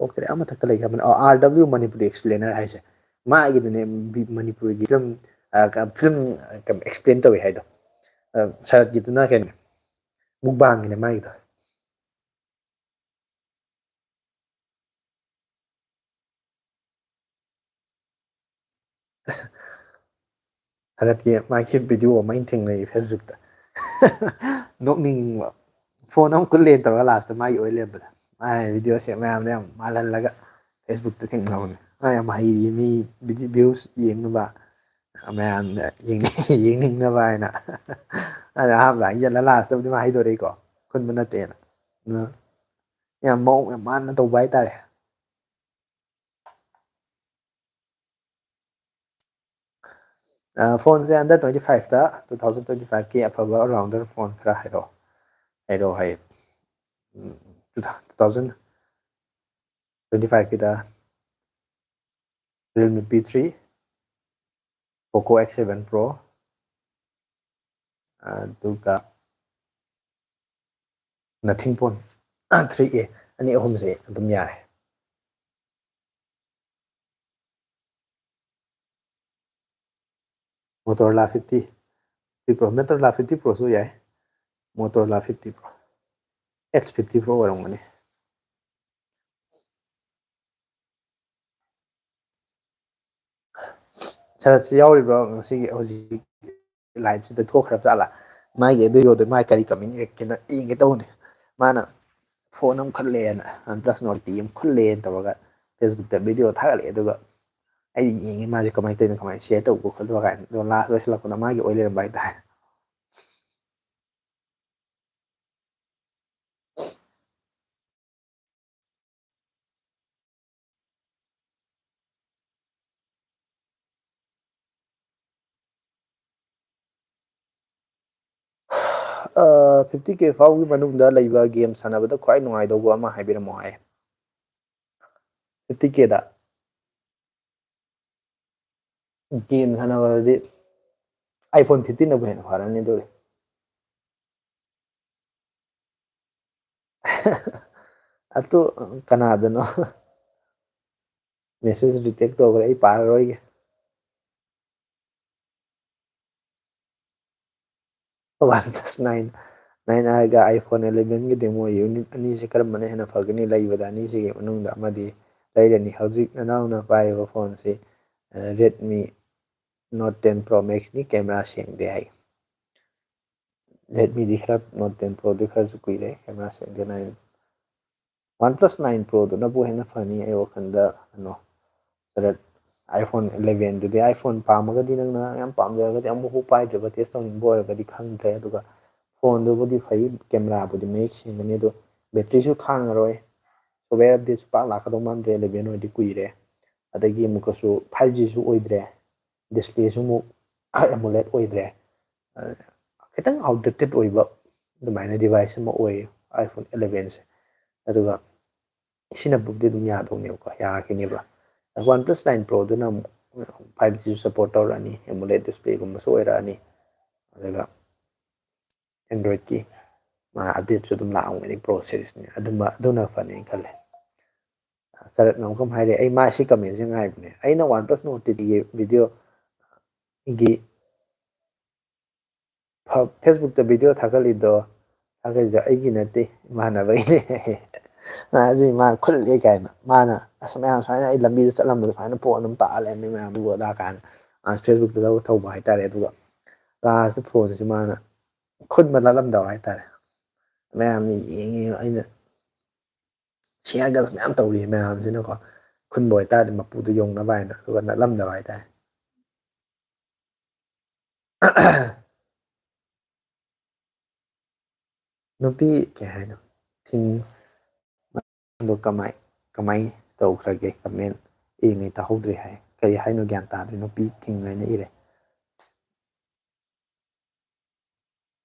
ꯑꯣꯀꯦ, ꯑꯃꯊꯛꯇ ꯂꯩꯈ꯭ꯔꯕꯅꯦ꯫ ꯑꯣ, R W Manipuri Explainer ꯍꯥꯏꯁꯦ꯫ ꯃꯥꯒꯤꯗꯨꯅꯦ ꯕꯤ-, ꯃꯅꯤꯄꯨꯔꯒꯤ ꯐꯤꯂꯝ, ꯑ, ꯀ-, ꯐꯤꯂꯝ, ꯑ, ꯀꯩꯅꯣ, explain ꯇꯧꯋꯦ ꯍꯥꯏꯗꯣ꯫ ꯑ, ꯁꯔꯠꯀꯤꯗꯨꯅ ꯀꯩꯅꯣ, mukbangꯒꯤꯅꯦ ꯃꯥꯒꯤꯗꯣ꯫ ꯍꯟꯗꯛꯀꯤ ꯃꯥꯒꯤ video ꯑꯃ ꯑꯩꯅ ꯊꯦꯡꯅꯩ Facebookꯇ꯫ ꯅꯣꯛꯅꯤꯡꯕ꯫ Phone ꯑꯃ ꯀꯨꯜꯂꯦꯅ ꯇꯧꯔꯒ lastꯇ ꯃꯥꯒꯤ ꯑꯣꯏ ꯂꯩꯔꯝꯕꯗ꯫ ꯃꯥꯏ videoꯁꯦ ꯃꯌꯥꯝꯗ ꯌꯥꯝ ꯃꯥꯜꯍꯜꯂꯒ Facebookꯇ ꯊꯦꯡꯅꯕꯅꯦ꯫ ꯃꯥ ꯌꯥꯝ ꯍꯩꯔꯤ, ꯃꯤ views ꯌꯦꯡꯅꯕ, ꯃꯌꯥꯝꯅ ꯌꯦꯡꯅꯤꯡ-, ꯌꯦꯡꯅꯤꯡꯅꯕ ꯍꯥꯏꯅ꯫ ꯑꯗ ꯑꯍꯥꯟꯕꯗ ꯍꯥꯏꯖꯜꯂ lastꯇꯕꯨꯗꯤ ꯃꯥ ꯍꯥꯏꯗꯣꯔꯛꯏꯀꯣ꯫ ꯈꯨꯟꯕ ꯅꯠꯇꯦꯅ꯫ ꯑꯗꯨꯅ ꯌꯥꯝ ꯃꯑꯣꯡ ꯌꯥꯝ ꯃꯥꯟꯅ ꯇꯧꯕ ꯍꯥꯏꯇꯥꯔꯦ꯫ ꯑ, phoneꯁꯦ under twenty fiveꯇ two thousand twenty fiveꯀꯤ ꯑꯐꯕ all-rounder phone ꯈꯔ ꯍꯥꯏꯔꯛꯑꯣ꯫ ꯍꯥꯏꯔꯛꯑꯣ ꯍꯥꯏꯌꯦ꯫ ꯎꯝ, two thou-, two thousand twenty fiveꯀꯤꯗ Realme P three, Poco X seven Pro, ꯑꯗꯨꯒ Nothing Phone three A, ꯑꯅꯤ ꯑꯍꯨꯝꯁꯦ ꯑꯗꯨꯝ ꯌꯥꯔꯦ꯫ Motorola fifty, fifty Pro, Motorola fifty Proꯁꯨ ꯌꯥꯏ꯫ Motorola fifty Pro, X fifty Pro ꯑꯣꯏꯔꯝꯒꯅꯤ꯫ ꯁꯔꯠꯁꯤ ꯌꯥꯎꯔꯤꯕ꯭ꯔꯣ ꯉꯁꯤꯒꯤ, ꯍꯧꯖꯤꯛ liveꯁꯤꯗ ꯊꯣꯛꯈ꯭ꯔꯕ ꯖꯥꯠꯂꯥ? ꯃꯥꯒꯤ ꯑꯗꯨ ꯌꯣꯗꯣ ꯃꯥꯒꯤ ꯀꯔꯤ comment ꯏꯔꯛꯀꯦꯅ ꯌꯦꯡꯒꯦ ꯇꯧꯕꯅꯤ꯫ ꯃꯥꯅ phone ꯑꯃ ꯈꯜꯂꯦꯅ, OnePlus Nord T ꯑꯃ ꯈꯜꯂꯦꯅ ꯇꯧꯔꯒ Facebookꯇ video ꯊꯥꯒꯠꯂꯛꯑꯦ, ꯑꯗꯨꯒ ꯑꯩ ꯌꯦꯡꯉꯦ ꯃꯥꯁꯦ ꯀꯃꯥꯏꯅ ꯇꯧꯔꯤꯅꯣ, ꯀꯃꯥꯏꯅ ꯁꯤꯌꯔ ꯇꯧꯕ ꯈꯣꯠꯄ ꯀꯥꯏꯅ, ꯑꯗꯣ ꯂꯥꯁ ꯂꯣꯏꯁꯤꯜꯂꯛꯄꯗ ꯃꯥꯒꯤ ꯑꯣꯏ ꯂꯩꯔꯝꯕ ꯍꯥꯏꯇꯥꯔꯦ꯫ ꯐꯤꯐꯇꯤ ꯀꯦ ꯐꯥꯎꯒꯤ ꯃꯅꯨꯡꯗ ꯂꯩꯕ ꯒꯦꯝ ꯁꯥꯟꯅꯕꯗ ꯈ꯭ꯋꯥꯏ ꯅꯨꯡꯉꯥꯏꯗꯧꯕ ꯑꯃ ꯍꯥꯏꯕꯤꯔꯝꯃꯣ ꯍꯥꯏ꯫ ꯐꯤꯐꯇꯤ ꯀꯦꯗ ꯒꯦꯝ ꯁꯥꯟꯅꯕꯗꯗꯤ ꯑꯥꯏꯐꯣꯟ ꯐꯤꯐꯇꯤꯟꯅꯕꯨ ꯍꯦꯟꯅ ꯐꯔꯅꯤ ꯑꯗꯨꯗꯤ꯫ ꯑꯗꯨ ꯀꯅꯥꯗꯅꯣ? ꯃꯦꯁꯦꯖ ꯔꯤꯇꯦꯛ ꯇꯧꯈ꯭ꯔꯦ, ꯑꯩ ꯄꯥꯔꯔꯣꯏꯒꯦ꯫ ꯋꯥꯟ ꯄ꯭ꯂꯁ ꯅꯥꯏꯟ, ꯅꯥꯏꯟ ꯑꯥꯔꯒ ꯑꯥꯏꯐꯣꯟ ꯑꯦꯂꯦꯚꯦꯟꯒꯤ ꯗꯦꯃꯣ ꯌꯨꯅꯤꯠ ꯑꯅꯤꯁꯤ ꯀꯔꯝꯕꯅ ꯍꯦꯟꯅ ꯐꯒꯅꯤ? ꯂꯩꯕꯗ ꯑꯅꯤꯁꯤꯒꯤ ꯃꯅꯨꯡꯗ ꯑꯃꯗꯤ ꯂꯩꯔꯅꯤ꯫ ꯍꯧꯖꯤꯛ ꯅꯅꯥꯎꯅ ꯄꯥꯏꯔꯤꯕ ꯐꯣꯟꯁꯤ ꯔꯦꯗꯃꯤ ꯅꯣꯠ ꯇꯦꯟ ꯄ꯭ꯔꯣ ꯃꯦꯛꯁꯅꯤ, ꯀꯦꯃꯦꯔꯥ ꯁꯦꯡꯗꯦ ꯍꯥꯏ꯫ ꯔꯦꯗꯃꯤꯗꯤ ꯈꯔ, ꯅꯣꯠ ꯇꯦꯟ ꯄ꯭ꯔꯣꯗꯤ ꯈꯔꯁꯨ ꯀꯨꯏꯔꯦ ꯀꯦꯃꯦꯔꯥ ꯁꯦꯡꯗꯦ ꯍꯥꯏ꯫ ꯋꯥꯟ ꯄ꯭ꯂꯁ ꯅꯥꯏꯟ ꯄ꯭ꯔꯣꯗꯨꯅꯕꯨ ꯍꯦꯟꯅ ꯐꯅꯤ ꯑꯩ ꯋꯥꯈꯜꯗ꯫ ꯀꯩꯅꯣ, ꯁꯔꯠ, ꯑꯥꯏꯐꯣꯟ ꯑꯦꯂꯦꯚꯦꯟꯗꯨꯗꯤ, ꯑꯥꯏꯐꯣꯟ ꯄꯥꯝꯃꯒꯗꯤ, ꯅꯪꯅ ꯌꯥꯝ ꯄꯥꯝꯖꯔꯒꯗꯤ, ꯑꯃꯨꯛꯐꯥꯎ ꯄꯥꯏꯗ꯭ꯔꯤꯕ, ꯇꯦꯁ ꯇꯧꯅꯤꯡꯕ ꯑꯣꯏꯔꯒꯗꯤ ꯈꯪꯗ꯭ꯔꯦ꯫ ꯑꯗꯨꯒ ꯐꯣꯟꯗꯨꯕꯨꯗꯤ ꯐꯩ, ꯀꯦꯃꯦꯔꯥꯕꯨꯗꯤ ꯃꯌꯦꯛ ꯁꯦꯡꯒꯅꯤ, ꯑꯗꯣ ꯕꯦꯇ꯭ꯔꯤꯁꯨ ꯈꯥꯡꯉꯔꯣꯏ꯫ ꯁꯣꯞꯋꯦꯌꯔ ꯑꯞꯗꯦꯠꯁꯨ ꯄꯥꯛ ꯂꯥꯛꯀꯗꯧ ꯃꯥꯟꯗ꯭ꯔꯦ, ꯑꯦꯂꯦꯚꯦꯟ ꯑꯣꯏꯔꯗꯤ ꯀꯨꯏꯔꯦ꯫ ꯑꯗꯒꯤ ꯑꯃꯨꯛꯀꯁꯨ ꯐꯥꯏꯚ ꯖꯤꯁꯨ ꯑꯣꯏꯗ꯭ꯔꯦ, ꯗꯤꯁꯄ꯭ꯂꯦꯁꯨ ꯑꯃꯨꯛ ꯑꯦꯃꯣꯂꯦꯗ ꯑꯣꯏꯗ꯭ꯔꯦ꯫ ꯑ, ꯈꯤꯇꯪ ꯑꯥꯎꯠꯗꯦꯇꯦꯠ ꯑꯣꯏꯕ ꯑꯗꯨꯃꯥꯏꯅ ꯗꯤꯚꯥꯏꯁ ꯑꯃ ꯑꯣꯏꯌꯦ ꯑꯥꯏꯐꯣꯟ ꯑꯦꯂꯦꯚꯦꯟꯁꯦ꯫ ꯑꯗꯨꯒ ꯁꯤꯖꯤꯟꯅꯕꯕꯨꯗꯤ ꯑꯗꯨꯝ ꯌꯥꯗꯧꯅꯦꯕꯀꯣ, ꯌꯥꯈꯤꯅꯦꯕ꯫ ꯋꯥꯟ ꯄ꯭ꯂꯁ ꯅꯥꯏꯟ ꯄ꯭ꯔꯣꯗꯨꯅ ꯑꯃꯨꯛ ꯐꯥꯏꯚ ꯖꯤꯁꯨ ꯁꯞꯄꯣꯔꯠ ꯇꯧꯔꯛꯑꯅꯤ, ꯑꯦꯃꯣꯂꯦꯗ ꯗꯤꯁꯄ꯭ꯂꯦꯒꯨꯝꯕꯁꯨ ꯑꯣꯏꯔꯛꯑꯅꯤ, ꯑꯗꯨꯒ ꯑꯦꯟꯗ꯭ꯔꯣꯏꯗꯀꯤ ꯃꯥ ꯑꯞꯗꯦꯠꯁꯨ ꯑꯗꯨꯝ ꯂꯥꯛꯑꯝꯒꯅꯤ, ꯄ꯭ꯔꯣ ꯁꯦꯔꯤꯁꯅꯤ꯫ ꯑꯗꯨꯝꯕ, ꯑꯗꯨꯅ ꯐꯅꯤ ꯈꯜꯂꯦ꯫ ꯁꯔꯠꯅ ꯑꯃꯨꯛꯀ ꯑꯃꯨꯛ ꯍꯥꯏꯔꯦ, ꯑꯩ ꯃꯥ ꯁꯤ ꯀꯃꯦꯟꯁꯦ ꯉꯥꯏꯕꯅꯦ, "ꯑꯩꯅ ꯋꯥꯟ ꯄ꯭ꯂꯁ ꯅꯣꯠ ꯇꯦꯟꯒꯤ ꯚꯤꯗꯤꯑꯣꯒꯤ ꯐ-, ꯐꯦꯁꯕꯨꯛꯇ ꯚꯤꯗꯤꯑꯣ ꯊꯥꯒꯠꯂꯤꯗꯣ, ꯊꯥꯒꯠꯂꯤꯗꯣ ꯑꯩꯒꯤ ꯅꯠꯇꯦ, ꯏꯃꯥꯟꯅꯕꯒꯤꯅꯦ"꯫ ꯃꯥꯁꯦ ꯃꯥ ꯈꯨꯜꯂꯦ ꯀꯥꯏꯅ꯫ ꯃꯥꯅ, "ꯑꯁ, ꯃꯌꯥꯝ ꯁꯨꯃꯥꯏꯅ ꯑꯩ ꯂꯝꯕꯤꯗ ꯆꯠꯂꯝꯕꯗ ꯁꯨꯃꯥꯏꯅ ꯐꯣꯟ ꯑꯗꯨꯝ ꯇꯥꯛꯑ ꯂꯩꯔꯝꯃꯦ ꯃꯌꯥꯝꯗꯨꯕꯨ" ꯑꯗꯥ ꯀꯥꯏꯅ꯫ ꯑꯁ, ꯐꯦꯁꯕꯨꯛꯇ ꯇꯧꯕ ꯍꯥꯏꯇꯥꯔꯦ꯫ ꯑꯗꯨꯒ ꯂꯥꯁꯇ ꯐꯣꯟꯁꯦ ꯃꯥꯅ ꯈꯨꯟꯕ ꯅꯠꯂꯝꯗꯕ ꯍꯥꯏꯇꯥꯔꯦ꯫ ꯃꯌꯥꯝꯅ ꯌꯦꯡꯉꯤ, ꯑꯩꯅ ꯁꯤꯌꯔꯒ ꯃꯌꯥꯝ ꯇꯧꯔꯤ ꯃꯌꯥꯝꯁꯤꯅꯀꯣ꯫ ꯈꯨꯟꯕ ꯑꯣꯏꯇꯥꯔꯗꯤ ꯃꯄꯨꯗꯣ ꯌꯧꯅꯕ ꯍꯥꯏꯅ, ꯑꯗꯨꯒ ꯅꯠꯂꯝꯗꯕ ꯍꯥꯏꯇꯥꯔꯦ꯫ ꯅꯨꯄꯤ ꯀꯩ ꯍꯥꯏꯅꯣ? ꯊꯤꯡ ꯑꯗꯣ ꯀꯃꯥꯏ ꯀꯃꯥꯏ ꯇꯧꯈ꯭ꯔꯒꯦ? ꯀꯃꯦꯟ ꯏꯉꯩ ꯇꯥꯍꯧꯗ꯭ꯔꯦ ꯍꯥꯏ꯫ ꯀꯔꯤ ꯍꯥꯏꯅꯣ? ꯒ꯭ꯌꯥꯟ ꯇꯥꯗ꯭ꯔꯦ꯫ ꯅꯨꯄꯤ ꯊꯤꯡ ꯍꯥꯏꯅ ꯏꯔꯦ꯫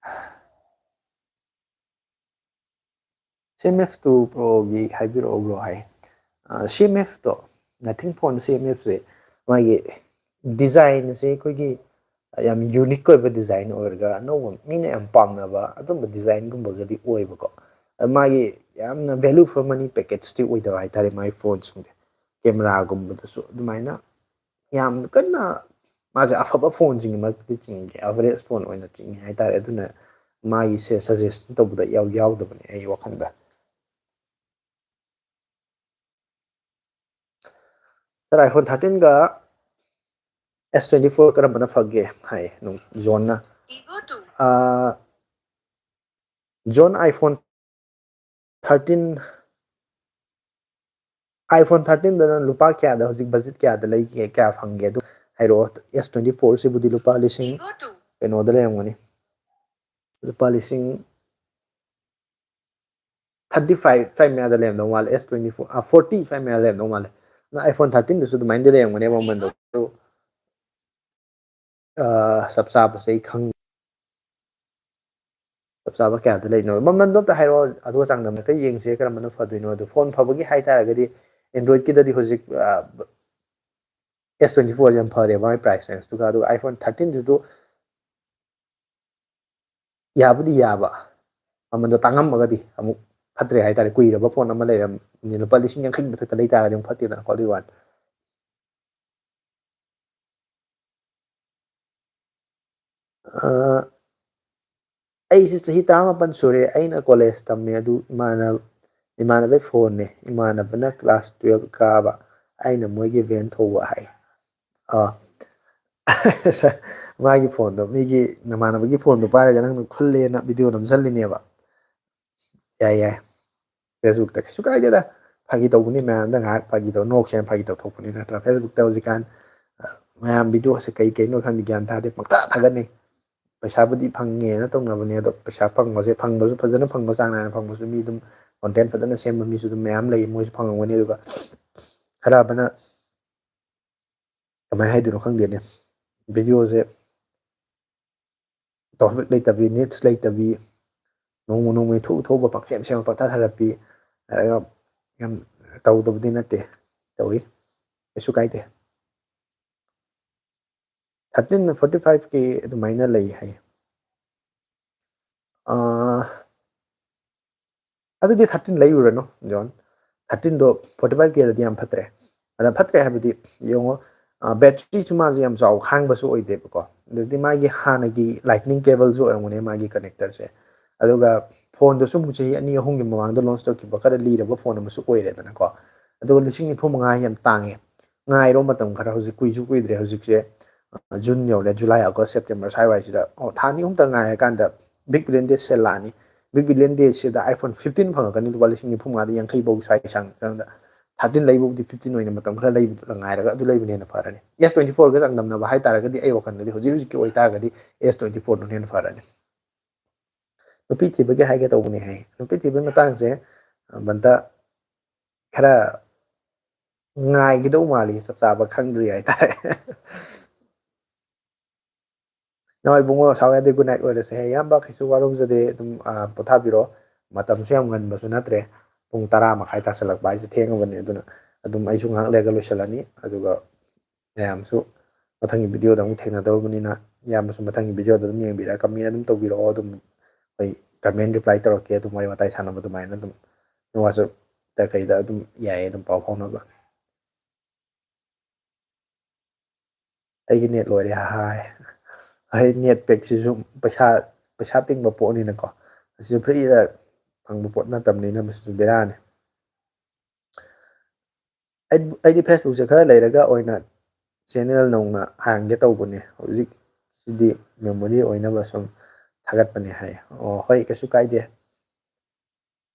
ꯁꯤ ꯑꯦꯝ ꯑꯦꯐ ꯇꯨ ꯄ꯭ꯔꯣꯒꯤ ꯍꯥꯏꯕꯤꯔꯛꯑꯣ ꯕ꯭ꯔꯣ ꯍꯥꯏ꯫ ꯁꯤ ꯑꯦꯝ ꯑꯦꯐꯇꯣ, ꯅꯊꯤꯡ ꯐꯣꯟ ꯁꯤ ꯑꯦꯝ ꯑꯦꯐꯁꯦ, ꯃꯥꯒꯤ ꯗꯤꯖꯥꯏꯟꯁꯦ ꯑꯩꯈꯣꯏꯒꯤ ꯌꯥꯝ ꯌꯨꯅꯤꯛ ꯑꯣꯏꯕ ꯗꯤꯖꯥꯏꯟ ꯑꯣꯏꯔꯒ ꯑꯅꯧꯕ ꯃꯤꯅ ꯌꯥꯝ ꯄꯥꯝꯅꯕ ꯑꯗꯨꯝꯕ ꯗꯤꯖꯥꯏꯟꯒꯨꯝꯕꯒꯗꯤ ꯑꯣꯏꯕꯀꯣ꯫ ꯃꯥꯒꯤ ꯌꯥꯝꯅ value for money package T ꯑꯣꯏꯗꯕ ꯍꯥꯏꯇꯥꯔꯦ ꯃꯥꯒꯤ ꯐꯣꯟꯁꯤꯡꯁꯦ꯫ ꯀꯦꯃꯦꯔꯥꯒꯨꯝꯕꯗꯁꯨ ꯑꯗꯨꯃꯥꯏꯅ ꯌꯥꯝ ꯀꯟꯅ ꯃꯥꯁꯦ ꯑꯐꯕ ꯐꯣꯟꯁꯤꯡꯒꯤ ꯃꯔꯛꯇꯗꯤ ꯆꯤꯡꯗꯦ, ꯑꯦꯚꯔꯦꯖ ꯐꯣꯟ ꯑꯣꯏꯅ ꯆꯤꯡꯉꯤ ꯍꯥꯏꯇꯥꯔꯦ꯫ ꯑꯗꯨꯅ ꯃꯥꯒꯤꯁꯦ ꯁꯖꯦꯁꯟ ꯇꯧꯕꯗ ꯏꯌꯥꯎ ꯌꯥꯎꯗꯕꯅꯦ ꯑꯩ ꯋꯥꯈꯜꯗ꯫ ꯁꯥꯔ, iPhone thirteen ꯒ S twenty four ꯀꯔꯝꯕꯅ ꯐꯒꯦ ꯍꯥꯏ ꯖꯣꯟꯅ꯫ ꯖꯣꯟ, iPhone thirteen, iPhone thirteen ꯗꯅ ꯂꯨꯄꯥ ꯀꯌꯥꯗ, ꯍꯧꯖꯤꯛ ꯕꯖꯦꯠ ꯀꯌꯥꯗ ꯂꯩꯒꯦ, ꯀꯌꯥ ꯐꯪꯒꯦ ꯑꯗꯨ ꯍꯥꯏꯔꯛꯑꯣ꯫ S twenty four ꯁꯤꯕꯨꯗꯤ ꯂꯨꯄꯥ ꯂꯤꯁꯤꯡ ꯀꯩꯅꯣꯗ ꯂꯩꯔꯝꯒꯅꯤ, ꯂꯨꯄꯥ ꯂꯤꯁꯤꯡ ꯊꯥꯔꯇꯤ ꯐꯥꯏꯚ ꯁ꯭ꯋꯥꯏ ꯃꯌꯥꯗ ꯂꯩꯔꯝꯗꯧ ꯃꯥꯜꯂꯦ꯫ S twenty four, ꯑ, ꯐꯣꯔꯇꯤ ꯁ꯭ꯋꯥꯏ ꯃꯌꯥꯗ ꯂꯩꯔꯝꯗꯧ ꯃꯥꯜꯂꯦ꯫ ꯑꯗꯣ iPhone thirteen ꯗꯨꯁꯨ ꯑꯗꯨꯃꯥꯏꯅꯗꯤ ꯂꯩꯔꯝꯒꯅꯦꯕ ꯃꯃꯟꯗꯣ꯫ ꯑꯗꯨ, ꯑ, ꯆꯞ ꯆꯥꯕꯁꯦ ꯑꯩ ꯈꯪ-, ꯆꯞ ꯆꯥꯕ ꯀꯌꯥꯗ ꯂꯩꯅꯣ? ꯃꯃꯟꯗꯣ ꯑꯝꯇ ꯍꯥꯏꯔꯛꯑꯣ, ꯑꯗꯨꯒ ꯆꯥꯡꯗꯝꯅꯔꯒ ꯌꯦꯡꯁꯦ ꯀꯔꯝꯕꯅ ꯐꯗꯣꯏꯅꯣ꯫ ꯑꯗꯣ ꯐꯣꯟ ꯐꯕꯒꯤ ꯍꯥꯏꯇꯥꯔꯒꯗꯤ Android ꯀꯤꯗꯗꯤ ꯍꯧꯖꯤꯛ, ꯑ, S twenty four ꯁꯦ ꯌꯥꯝ ꯐꯔꯦ ꯃꯥꯒꯤ price range ꯇꯨꯒ꯫ ꯑꯗꯨꯒ iPhone thirteen ꯗꯨꯁꯨ ꯌꯥꯕꯨꯗꯤ ꯌꯥꯕ, ꯃꯃꯟꯗꯣ ꯇꯥꯡꯉꯝꯃꯒꯗꯤ ꯑꯃꯨꯛ ꯐꯠꯇ꯭ꯔꯦ ꯍꯥꯏꯇꯥꯔꯦ꯫ ꯀꯨꯏꯔꯕ ꯐꯣꯟ ꯑꯃ ꯂꯩꯔꯝꯅꯤ, ꯂꯨꯄꯥ ꯂꯤꯁꯤꯡ ꯌꯥꯡꯈꯩ ꯃꯊꯛꯇ ꯂꯩ ꯇꯥꯔꯒꯗꯤ ꯑꯃꯨꯛ ꯐꯠꯇꯦꯗꯅꯀꯣ꯫ ꯑꯗꯨꯒꯤ ꯋꯥꯅꯤ꯫ ꯑ, ꯑꯩꯁꯦ ꯆꯍꯤ ꯇꯔꯥꯃꯥꯄꯟ ꯁꯨꯔꯦ꯫ ꯑꯩꯅ ꯀꯣꯂꯦꯖ ꯇꯝꯃꯦ꯫ ꯑꯗꯨ ꯏꯃꯥꯟꯅꯕ, ꯏꯃꯥꯟꯅꯕꯒꯤ ꯐꯣꯟꯅꯦ꯫ ꯏꯃꯥꯟꯅꯕꯅ class twelve ꯀꯥꯕ, ꯑꯩꯅ ꯃꯣꯏꯒꯤ van ꯊꯧꯕ ꯍꯥꯏ꯫ ꯑ, ꯃꯥꯒꯤ ꯐꯣꯟꯗꯣ, ꯃꯤꯒꯤ ꯅꯃꯥꯟꯅꯕꯒꯤ ꯐꯣꯟꯗꯣ ꯄꯥꯏꯔꯒ ꯅꯪꯅ ꯈꯨꯜꯂꯦꯅ video ꯅꯝꯁꯜꯂꯤꯅꯦꯕ꯫ ꯌꯥꯏ, ꯌꯥꯏ꯫ Facebook ꯇ ꯀꯩꯁꯨ ꯀꯥꯏꯗꯦꯗ꯫ ꯐꯥꯒꯤ ꯇꯧꯕꯅꯤ, ꯃꯌꯥꯝꯗ ꯉꯥꯏꯍꯥꯛ ꯐꯥꯒꯤ ꯇꯧ, ꯅꯣꯛꯁꯦꯅ ꯐꯥꯒꯤ ꯇꯧꯊꯣꯛꯄꯅꯤ ꯅꯠꯇ꯭ꯔꯥ? Facebook ꯇ ꯍꯧꯖꯤꯛꯀꯥꯟ, ꯑ, ꯃꯌꯥꯝ video ꯁꯦ ꯀꯩ ꯀꯩꯅꯣ ꯈꯪꯗꯦ, ꯒ꯭ꯌꯥꯟ ꯇꯥꯗꯦ, ꯄꯪꯊꯥ ꯊꯥꯒꯠꯅꯩ꯫ ꯄꯩꯁꯥꯕꯨꯗꯤ ꯐꯪꯉꯦꯅ ꯇꯧꯅꯕꯅꯦ, ꯑꯗꯣ ꯄꯩꯁꯥ ꯐꯪꯕꯁꯦ, ꯐꯪꯕꯁꯨ, ꯐꯖꯅ ꯐꯪꯕ, ꯆꯥꯡ ꯅꯥꯏꯅ ꯐꯪꯕꯁꯨ ꯃꯤ ꯑꯗꯨꯝ, content ꯐꯖꯅ ꯁꯦꯝꯕ ꯃꯤꯁꯨ ꯑꯗꯨꯝ ꯃꯌꯥꯝ ꯂꯩ, ꯃꯣꯏꯁꯨ ꯐꯪꯉꯝꯒꯅꯤ꯫ ꯑꯗꯨꯒ ꯈꯔ ꯑꯃꯅ ꯀꯃꯥꯏꯅ ꯍꯥꯏꯗꯣꯏꯅꯣ ꯈꯪꯗꯦꯅꯦ, video ꯁꯦ topic ꯂꯩꯇꯕꯤ, needs ꯂꯩꯇꯕꯤ, ꯅꯣꯡꯃ ꯅꯣꯡꯃꯒꯤ ꯊꯣꯛ ꯊꯣꯛꯄ ꯄꯪꯁꯦꯝ ꯁꯦꯝꯕ, ꯄꯪꯊꯥ ꯊꯥꯒꯠꯄꯤ, ꯑꯗꯨꯒ ꯌꯥꯝ ꯇꯧꯗꯕꯗꯤ ꯅꯠꯇꯦ, ꯇꯧꯏ, ꯀꯩꯁꯨ ꯀꯥꯏꯗꯦ꯫ Thirteen forty five K ꯑꯗꯨꯃꯥꯏꯅ ꯂꯩ ꯍꯥꯏ꯫ ꯑꯥ, ꯑꯗꯨꯗꯤ thirteen ꯂꯩꯔꯨꯔꯅꯨ, ꯖꯣꯟ꯫ Thirteen ꯗꯣ forty five K ꯗꯗꯤ ꯌꯥꯝ ꯐꯠꯇ꯭ꯔꯦ꯫ ꯑꯗ ꯐꯠꯇ꯭ꯔꯦ ꯍꯥꯏꯕꯗꯤ, ꯌꯦꯡꯉꯣ, ꯑ, battery ꯁꯨ ꯃꯥꯁꯦ ꯌꯥꯝ ꯆꯥꯎ ꯈꯥꯡꯕꯁꯨ ꯑꯣꯏꯗꯦꯕꯀꯣ꯫ ꯑꯗꯨꯗꯤ ꯃꯥꯒꯤ ꯍꯥꯟꯅꯒꯤ lightning cable ꯁꯨ ꯑꯣꯏꯔꯝꯒꯅꯤ ꯃꯥꯒꯤ connector ꯁꯦ꯫ ꯑꯗꯨꯒ phone ꯗꯨꯁꯨ ꯑꯃꯨꯛ ꯆꯍꯤ ꯑꯅꯤ ꯑꯍꯨꯝꯒꯤ ꯃꯃꯥꯡꯗ launch ꯇꯧꯈꯤꯕ ꯈꯔ ꯂꯤꯔꯕ phone ꯑꯃꯁꯨ ꯑꯣꯏꯔꯦꯗꯅꯀꯣ꯫ ꯑꯗꯨꯒ ꯂꯤꯁꯤꯡ ꯅꯤꯐꯨ ꯃꯉꯥ ꯌꯥꯝ ꯇꯥꯡꯉꯦ꯫ ꯉꯥꯏꯔꯣ ꯃꯇꯝ ꯈꯔ, ꯍꯧꯖꯤꯛ ꯀꯨꯏꯁꯨ ꯀꯨꯏꯗ꯭ꯔꯦ, ꯍꯧꯖꯤꯛꯁꯦ, ꯑ, June ꯌꯧꯔꯦ, July, August, September ꯁ꯭ꯋꯥꯏꯋꯥꯏꯁꯤꯗ, ꯑꯣ, ꯊꯥ ꯑꯅꯤ ꯑꯍꯨꯝꯇ ꯉꯥꯏꯔꯀꯥꯟꯗ Big Billion Day sale ꯂꯥꯛꯑꯅꯤ꯫ Big Billion Day ꯁꯤꯗ iPhone fifteen ꯐꯪꯉꯛꯀꯅꯤ ꯂꯨꯄꯥ ꯂꯤꯁꯤꯡ ꯅꯤꯐꯨ ꯃꯉꯥꯗ ꯌꯥꯡꯈꯩ ꯐꯥꯎꯒꯤ ꯁ꯭ꯋꯥꯏꯒꯤ ꯆꯥꯡ ꯆꯪꯗ꯫ Thirteen ꯂꯩꯕꯕꯨꯗꯤ fifteen ꯑꯣꯏꯅ ꯃꯇꯝ ꯈꯔ ꯂꯩꯕꯗ ꯉꯥꯏꯔꯒ ꯑꯗꯨ ꯂꯩꯕꯅ ꯍꯦꯟꯅ ꯐꯔꯅꯤ꯫ S twenty four ꯒ ꯆꯥꯡꯗꯝꯅꯕ ꯍꯥꯏꯇꯥꯔꯒꯗꯤ, ꯑꯩ ꯋꯥꯈꯜꯗꯗꯤ ꯍꯧꯖꯤꯛ ꯍꯧꯖꯤꯛꯀꯤ ꯑꯣꯏꯇꯥꯔꯒꯗꯤ S twenty four ꯗꯨꯅ ꯍꯦꯟꯅ ꯐꯔꯅꯤ꯫ ꯅꯨꯄꯤ ꯊꯤꯕꯒꯤ ꯍꯥꯏꯒꯦ ꯇꯧꯕꯅꯦ ꯍꯥꯏ꯫ ꯅꯨꯄꯤ ꯊꯤꯕꯒꯤ ꯃꯇꯥꯡꯁꯦ, ꯑ, ꯕꯟꯇ, ꯈꯔ ꯉꯥꯏꯒꯤꯗꯧ ꯃꯥꯜꯂꯤ, ꯆꯞ ꯆꯥꯕ ꯈꯪꯗ꯭ꯔꯤ ꯍꯥꯏꯇꯥꯔꯦ꯫ ꯅꯣꯏ ꯏꯕꯨꯡꯉꯣ, ꯁꯥꯎ ꯌꯥꯗꯦ, good night ꯑꯣꯏꯔꯁꯦ꯫ ꯏꯌꯥꯝꯕ, ꯀꯩꯁꯨ ꯋꯥꯔꯧꯖꯗꯦ, ꯑꯗꯨꯝ, ꯑ, ꯄꯣꯊꯥꯕꯤꯔꯣ꯫ ꯃꯇꯝꯁꯨ ꯌꯥꯝ ꯉꯟꯕꯁꯨ ꯅꯠꯇ꯭ꯔꯦ, ꯄꯨꯡ ꯇꯔꯥ ꯃꯈꯥꯏ ꯇꯥꯁꯜꯂꯛꯄ ꯍꯥꯏꯁꯦ ꯊꯦꯡꯉꯕꯅꯤ꯫ ꯑꯗꯨꯅ ꯑꯗꯨꯝ ꯑꯩꯁꯨ ꯉꯥꯏꯍꯥꯛ ꯂꯩꯔꯒ ꯂꯣꯏꯁꯤꯜꯂꯅꯤ, ꯑꯗꯨꯒ ꯃꯌꯥꯝꯁꯨ ꯃꯊꯪꯒꯤ video ꯗ ꯑꯃꯨꯛ ꯊꯦꯡꯅꯗꯧꯔꯕꯅꯤꯅ, ꯏꯌꯥꯝꯕꯁꯨ ꯃꯊꯪꯒꯤ video ꯗ ꯑꯗꯨꯝ ꯌꯦꯡꯕꯤꯔꯒ comment ꯑꯗꯨꯝ ꯇꯧꯕꯤꯔꯛꯑꯣ꯫ ꯑꯗꯨꯝ ꯑꯩꯈꯣꯏ comment reply ꯇꯧꯔꯛꯀꯦ꯫ ꯑꯗꯨꯝ ꯋꯥꯔꯤ ꯋꯥꯇꯥꯏ ꯁꯥꯟꯅꯕ ꯑꯗꯨꯃꯥꯏꯅ ꯑꯗꯨꯝ WhatsApp ꯇ ꯀꯩꯗ ꯑꯗꯨꯝ ꯌꯥꯏꯌꯦ ꯑꯗꯨꯝ ꯄꯥꯎ ꯐꯥꯎꯅꯕ꯫ ꯑꯩꯒꯤ net ꯂꯣꯏꯔꯦ ꯍꯥꯏ꯫ ꯑꯩ net pack ꯁꯤꯁꯨ ꯄꯩꯁꯥ, ꯄꯩꯁꯥ ꯇꯤꯡꯕ ꯄꯣꯠꯅꯤꯅꯀꯣ꯫ ꯑꯁꯤꯁꯨ free ꯗ ꯐꯪꯕ ꯄꯣꯠ ꯅꯠꯇꯕꯅꯤꯅ ꯃꯁꯤꯁꯨ ꯕꯦꯔꯥꯅꯤ꯫ ꯑꯩ, ꯑꯩꯗꯤ Facebook ꯁꯦ ꯈꯔ ꯂꯩꯔꯒ ꯑꯣꯏꯅ channel ꯅꯧꯅ ꯍꯥꯡꯒꯦ ꯇꯧꯕꯅꯦ꯫ ꯍꯧꯖꯤꯛꯁꯤꯗꯤ memory ꯑꯣꯏꯅꯕ ꯁꯨꯝ ꯊꯥꯒꯠꯄꯅꯦ ꯍꯥꯏ꯫ ꯑꯣ, ꯍꯣꯏ, ꯀꯩꯁꯨ ꯀꯥꯏꯗꯦ꯫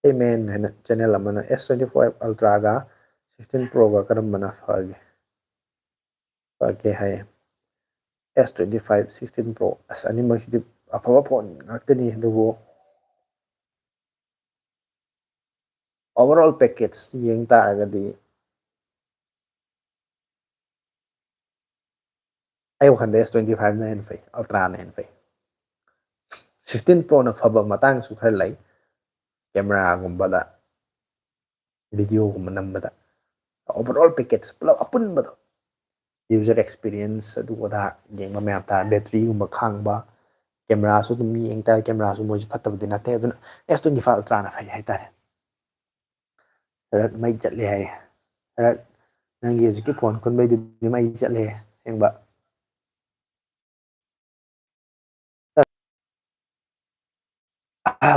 ꯑꯦ ꯃꯦꯟ ꯍꯥꯏꯅ ꯆꯦꯅꯦꯜ ꯑꯃꯅ ꯑꯦꯁ ꯇ꯭ꯋꯦꯟꯇꯤ ꯐꯥꯏꯚ ꯑꯜꯇ꯭ꯔꯥꯒ ꯁꯤꯛꯁꯇꯤꯟ ꯄ꯭ꯔꯣꯒ ꯀꯔꯝꯕꯅ ꯐꯒꯦ ꯐꯒꯦ ꯍꯥꯏ꯫ ꯑꯦꯁ ꯇ꯭ꯋꯦꯟꯇꯤ ꯐꯥꯏꯚ ꯁꯤꯛꯁꯇꯤꯟ ꯄ꯭ꯔꯣ, ꯑꯁ, ꯑꯅꯤꯃꯛꯁꯤꯗꯤ ꯑꯐꯕ ꯐꯣꯟ ꯉꯥꯛꯇꯅꯤ, ꯑꯗꯨꯕꯨ ꯑꯣꯚꯔ ꯑꯣꯜ ꯄꯦꯀꯦꯖ ꯌꯦꯡ ꯇꯥꯔꯒꯗꯤ ꯑꯩ ꯋꯥꯈꯜꯗ ꯑꯦꯁ ꯇ꯭ꯋꯦꯟꯇꯤ ꯐꯥꯏꯚꯅ ꯍꯦꯟꯅ ꯐꯩ, ꯑꯜꯇ꯭ꯔꯥꯅ ꯍꯦꯟꯅ ꯐꯩ꯫ ꯁꯤꯛꯁꯇꯤꯟ ꯄ꯭ꯔꯣꯅ ꯐꯕ ꯃꯇꯥꯡꯁꯨ ꯈꯔ ꯂꯩ, ꯀꯦꯃꯦꯔꯥꯒꯨꯝꯕꯗ, ꯚꯤꯗꯤꯑꯣꯒꯨꯝꯕ ꯅꯝꯕꯗ, ꯑꯣꯚꯔ ꯑꯣꯜ ꯄꯦꯀꯦꯖ ꯄꯨꯂꯞ ꯑꯄꯨꯟꯕꯗꯣ, ꯌꯨꯖꯔ ꯑꯦꯛꯁꯄꯤꯔꯤꯌꯦꯟꯁ, ꯑꯗꯨ ꯑꯗꯥ ꯌꯦꯡꯕ ꯃꯌꯥꯝ ꯇꯥꯔꯦ, ꯕꯦꯇ꯭ꯔꯤꯒꯨꯝꯕ ꯈꯥꯡꯕ, ꯀꯦꯃꯦꯔꯥꯁꯨ ꯑꯗꯨꯝ ꯌꯦꯡ ꯇꯥꯔꯦ, ꯀꯦꯃꯦꯔꯥꯁꯨ ꯃꯣꯏꯁꯨ ꯐꯠꯇꯕꯗꯤ ꯅꯠꯇꯦ, ꯑꯗꯨꯅ ꯑꯦꯁ ꯇ꯭ꯋꯦꯟꯇꯤ ꯐꯥꯏꯚ ꯑꯜꯇ꯭ꯔꯥꯅ ꯐꯩ ꯍꯥꯏꯇꯥꯔꯦ꯫ ꯁꯔꯠ ꯃꯩ ꯆꯠꯂꯦ ꯍꯥꯏꯔꯦ꯫ ꯁꯔꯠ, ꯅꯪꯒꯤ ꯍꯧꯖꯤꯛꯀꯤ ꯐꯣꯟ ꯈꯨꯟꯕꯩꯗꯨꯗꯤ ꯃꯩ ꯆꯠꯂꯦ ꯑꯁꯦꯡꯕ꯫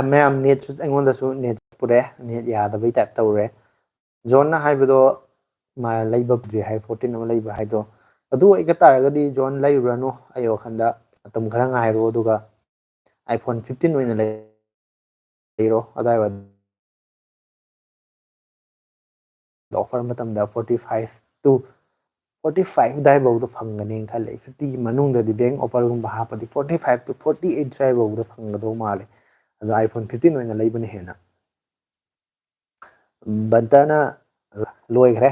ꯃꯌꯥꯝ ꯅꯦꯠꯁꯨ, ꯑꯩꯉꯣꯟꯗꯁꯨ ꯅꯦꯠ ꯄꯨꯔꯦ, ꯅꯦꯠ ꯌꯥꯗꯕꯩ ꯇꯥꯏꯞ ꯇꯧꯔꯦ꯫ ꯖꯣꯟꯅ ꯍꯥꯏꯕꯗꯣ ꯃꯥ ꯂꯩꯕ ꯐꯪꯗ꯭ꯔꯤ ꯍꯥꯏ, ꯐꯣꯔꯇꯤꯟ ꯑꯃ ꯂꯩꯕ ꯍꯥꯏꯗꯣ꯫ ꯑꯗꯨ ꯑꯣꯏꯕ ꯇꯥꯔꯒꯗꯤ ꯖꯣꯟ ꯂꯩꯔꯨꯔꯅꯨ, ꯑꯩ ꯋꯥꯈꯜꯗ ꯃꯇꯝ ꯈꯔ ꯉꯥꯏꯔꯣ, ꯑꯗꯨꯒ ꯑꯥꯏꯐꯣꯟ ꯐꯤꯐꯇꯤꯟ ꯑꯣꯏꯅ ꯂꯩꯔꯣ꯫ ꯑꯗꯥꯏꯋꯥꯏ ꯑꯣꯐꯔ ꯃꯇꯝꯗ forty five to forty five ꯑꯗꯥꯏꯐꯥꯎꯗ ꯐꯪꯒꯅꯤ ꯈꯜꯂꯦ꯫ ꯐꯤꯐꯇꯤꯒꯤ ꯃꯅꯨꯡꯗꯗꯤ ꯕꯦꯡ ꯑꯣꯐꯔꯒꯨꯝꯕ ꯍꯥꯞꯄꯗꯤ forty five to forty eight ꯁ꯭ꯋꯥꯏꯐꯥꯎꯗ ꯐꯪꯒꯗꯧ ꯃꯥꯜꯂꯦ꯫ ꯑꯗꯣ ꯑꯥꯏꯐꯣꯟ ꯐꯤꯐꯇꯤꯟ ꯑꯣꯏꯅ ꯂꯩꯕꯅ ꯍꯦꯟꯅ꯫ ꯕꯟꯇꯅ ꯂꯣꯏꯈ꯭ꯔꯦ꯫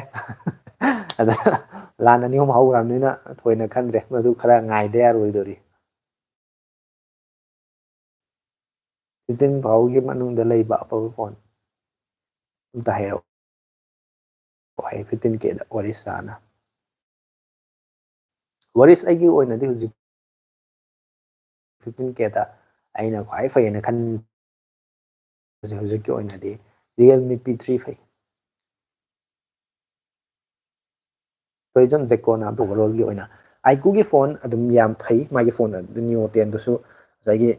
ꯑꯗ ꯂꯥꯟ ꯑꯅꯤ ꯑꯍꯨꯝ ꯍꯧꯈ꯭ꯔꯕꯅꯤꯅ ꯊꯣꯏꯅ ꯈꯟꯗ꯭ꯔꯦ, ꯃꯗꯨ ꯈꯔ ꯉꯥꯏꯗ ꯌꯥꯔꯣꯏꯗꯣꯔꯤ꯫ ꯐꯤꯐꯇꯤꯟ ꯐꯥꯎꯒꯤ ꯃꯅꯨꯡꯗ ꯂꯩꯕ ꯑꯐꯕ ꯐꯣꯟ ꯑꯝꯇ ꯍꯥꯏꯔꯛꯑꯣ꯫ ꯍꯥꯏ ꯐꯤꯐꯇꯤꯟ ꯀꯦꯗ ꯋꯥꯔꯤꯁ ꯆꯥꯅ꯫ ꯋꯥꯔꯤꯁ ꯑꯩꯒꯤ ꯑꯣꯏꯅꯗꯤ ꯍꯧꯖꯤꯛ ꯐꯤꯐꯇꯤꯟ ꯀꯦꯗ ꯑꯩꯅ ꯈ꯭ꯋꯥꯏ ꯐꯩꯌꯦꯅ ꯈꯟꯕꯁꯦ ꯍꯧꯖꯤꯛꯀꯤ ꯑꯣꯏꯅꯗꯤ ꯔꯤꯌꯦꯜꯃꯤ ꯄꯤ ꯊ꯭ꯔꯤ ꯐꯩ꯫ ꯇꯣꯏꯖꯝ ꯖꯦꯀꯣꯅ ꯑꯣꯚꯔꯑꯣꯜꯒꯤ ꯑꯣꯏꯅ ꯑꯥꯏꯀꯨꯒꯤ ꯐꯣꯟ ꯑꯗꯨꯝ ꯌꯥꯝ ꯐꯩ, ꯃꯥꯒꯤ ꯐꯣꯟ ꯅꯤꯌꯣ ꯇꯦꯟꯗꯨꯁꯨ ꯉꯁꯥꯏꯒꯤ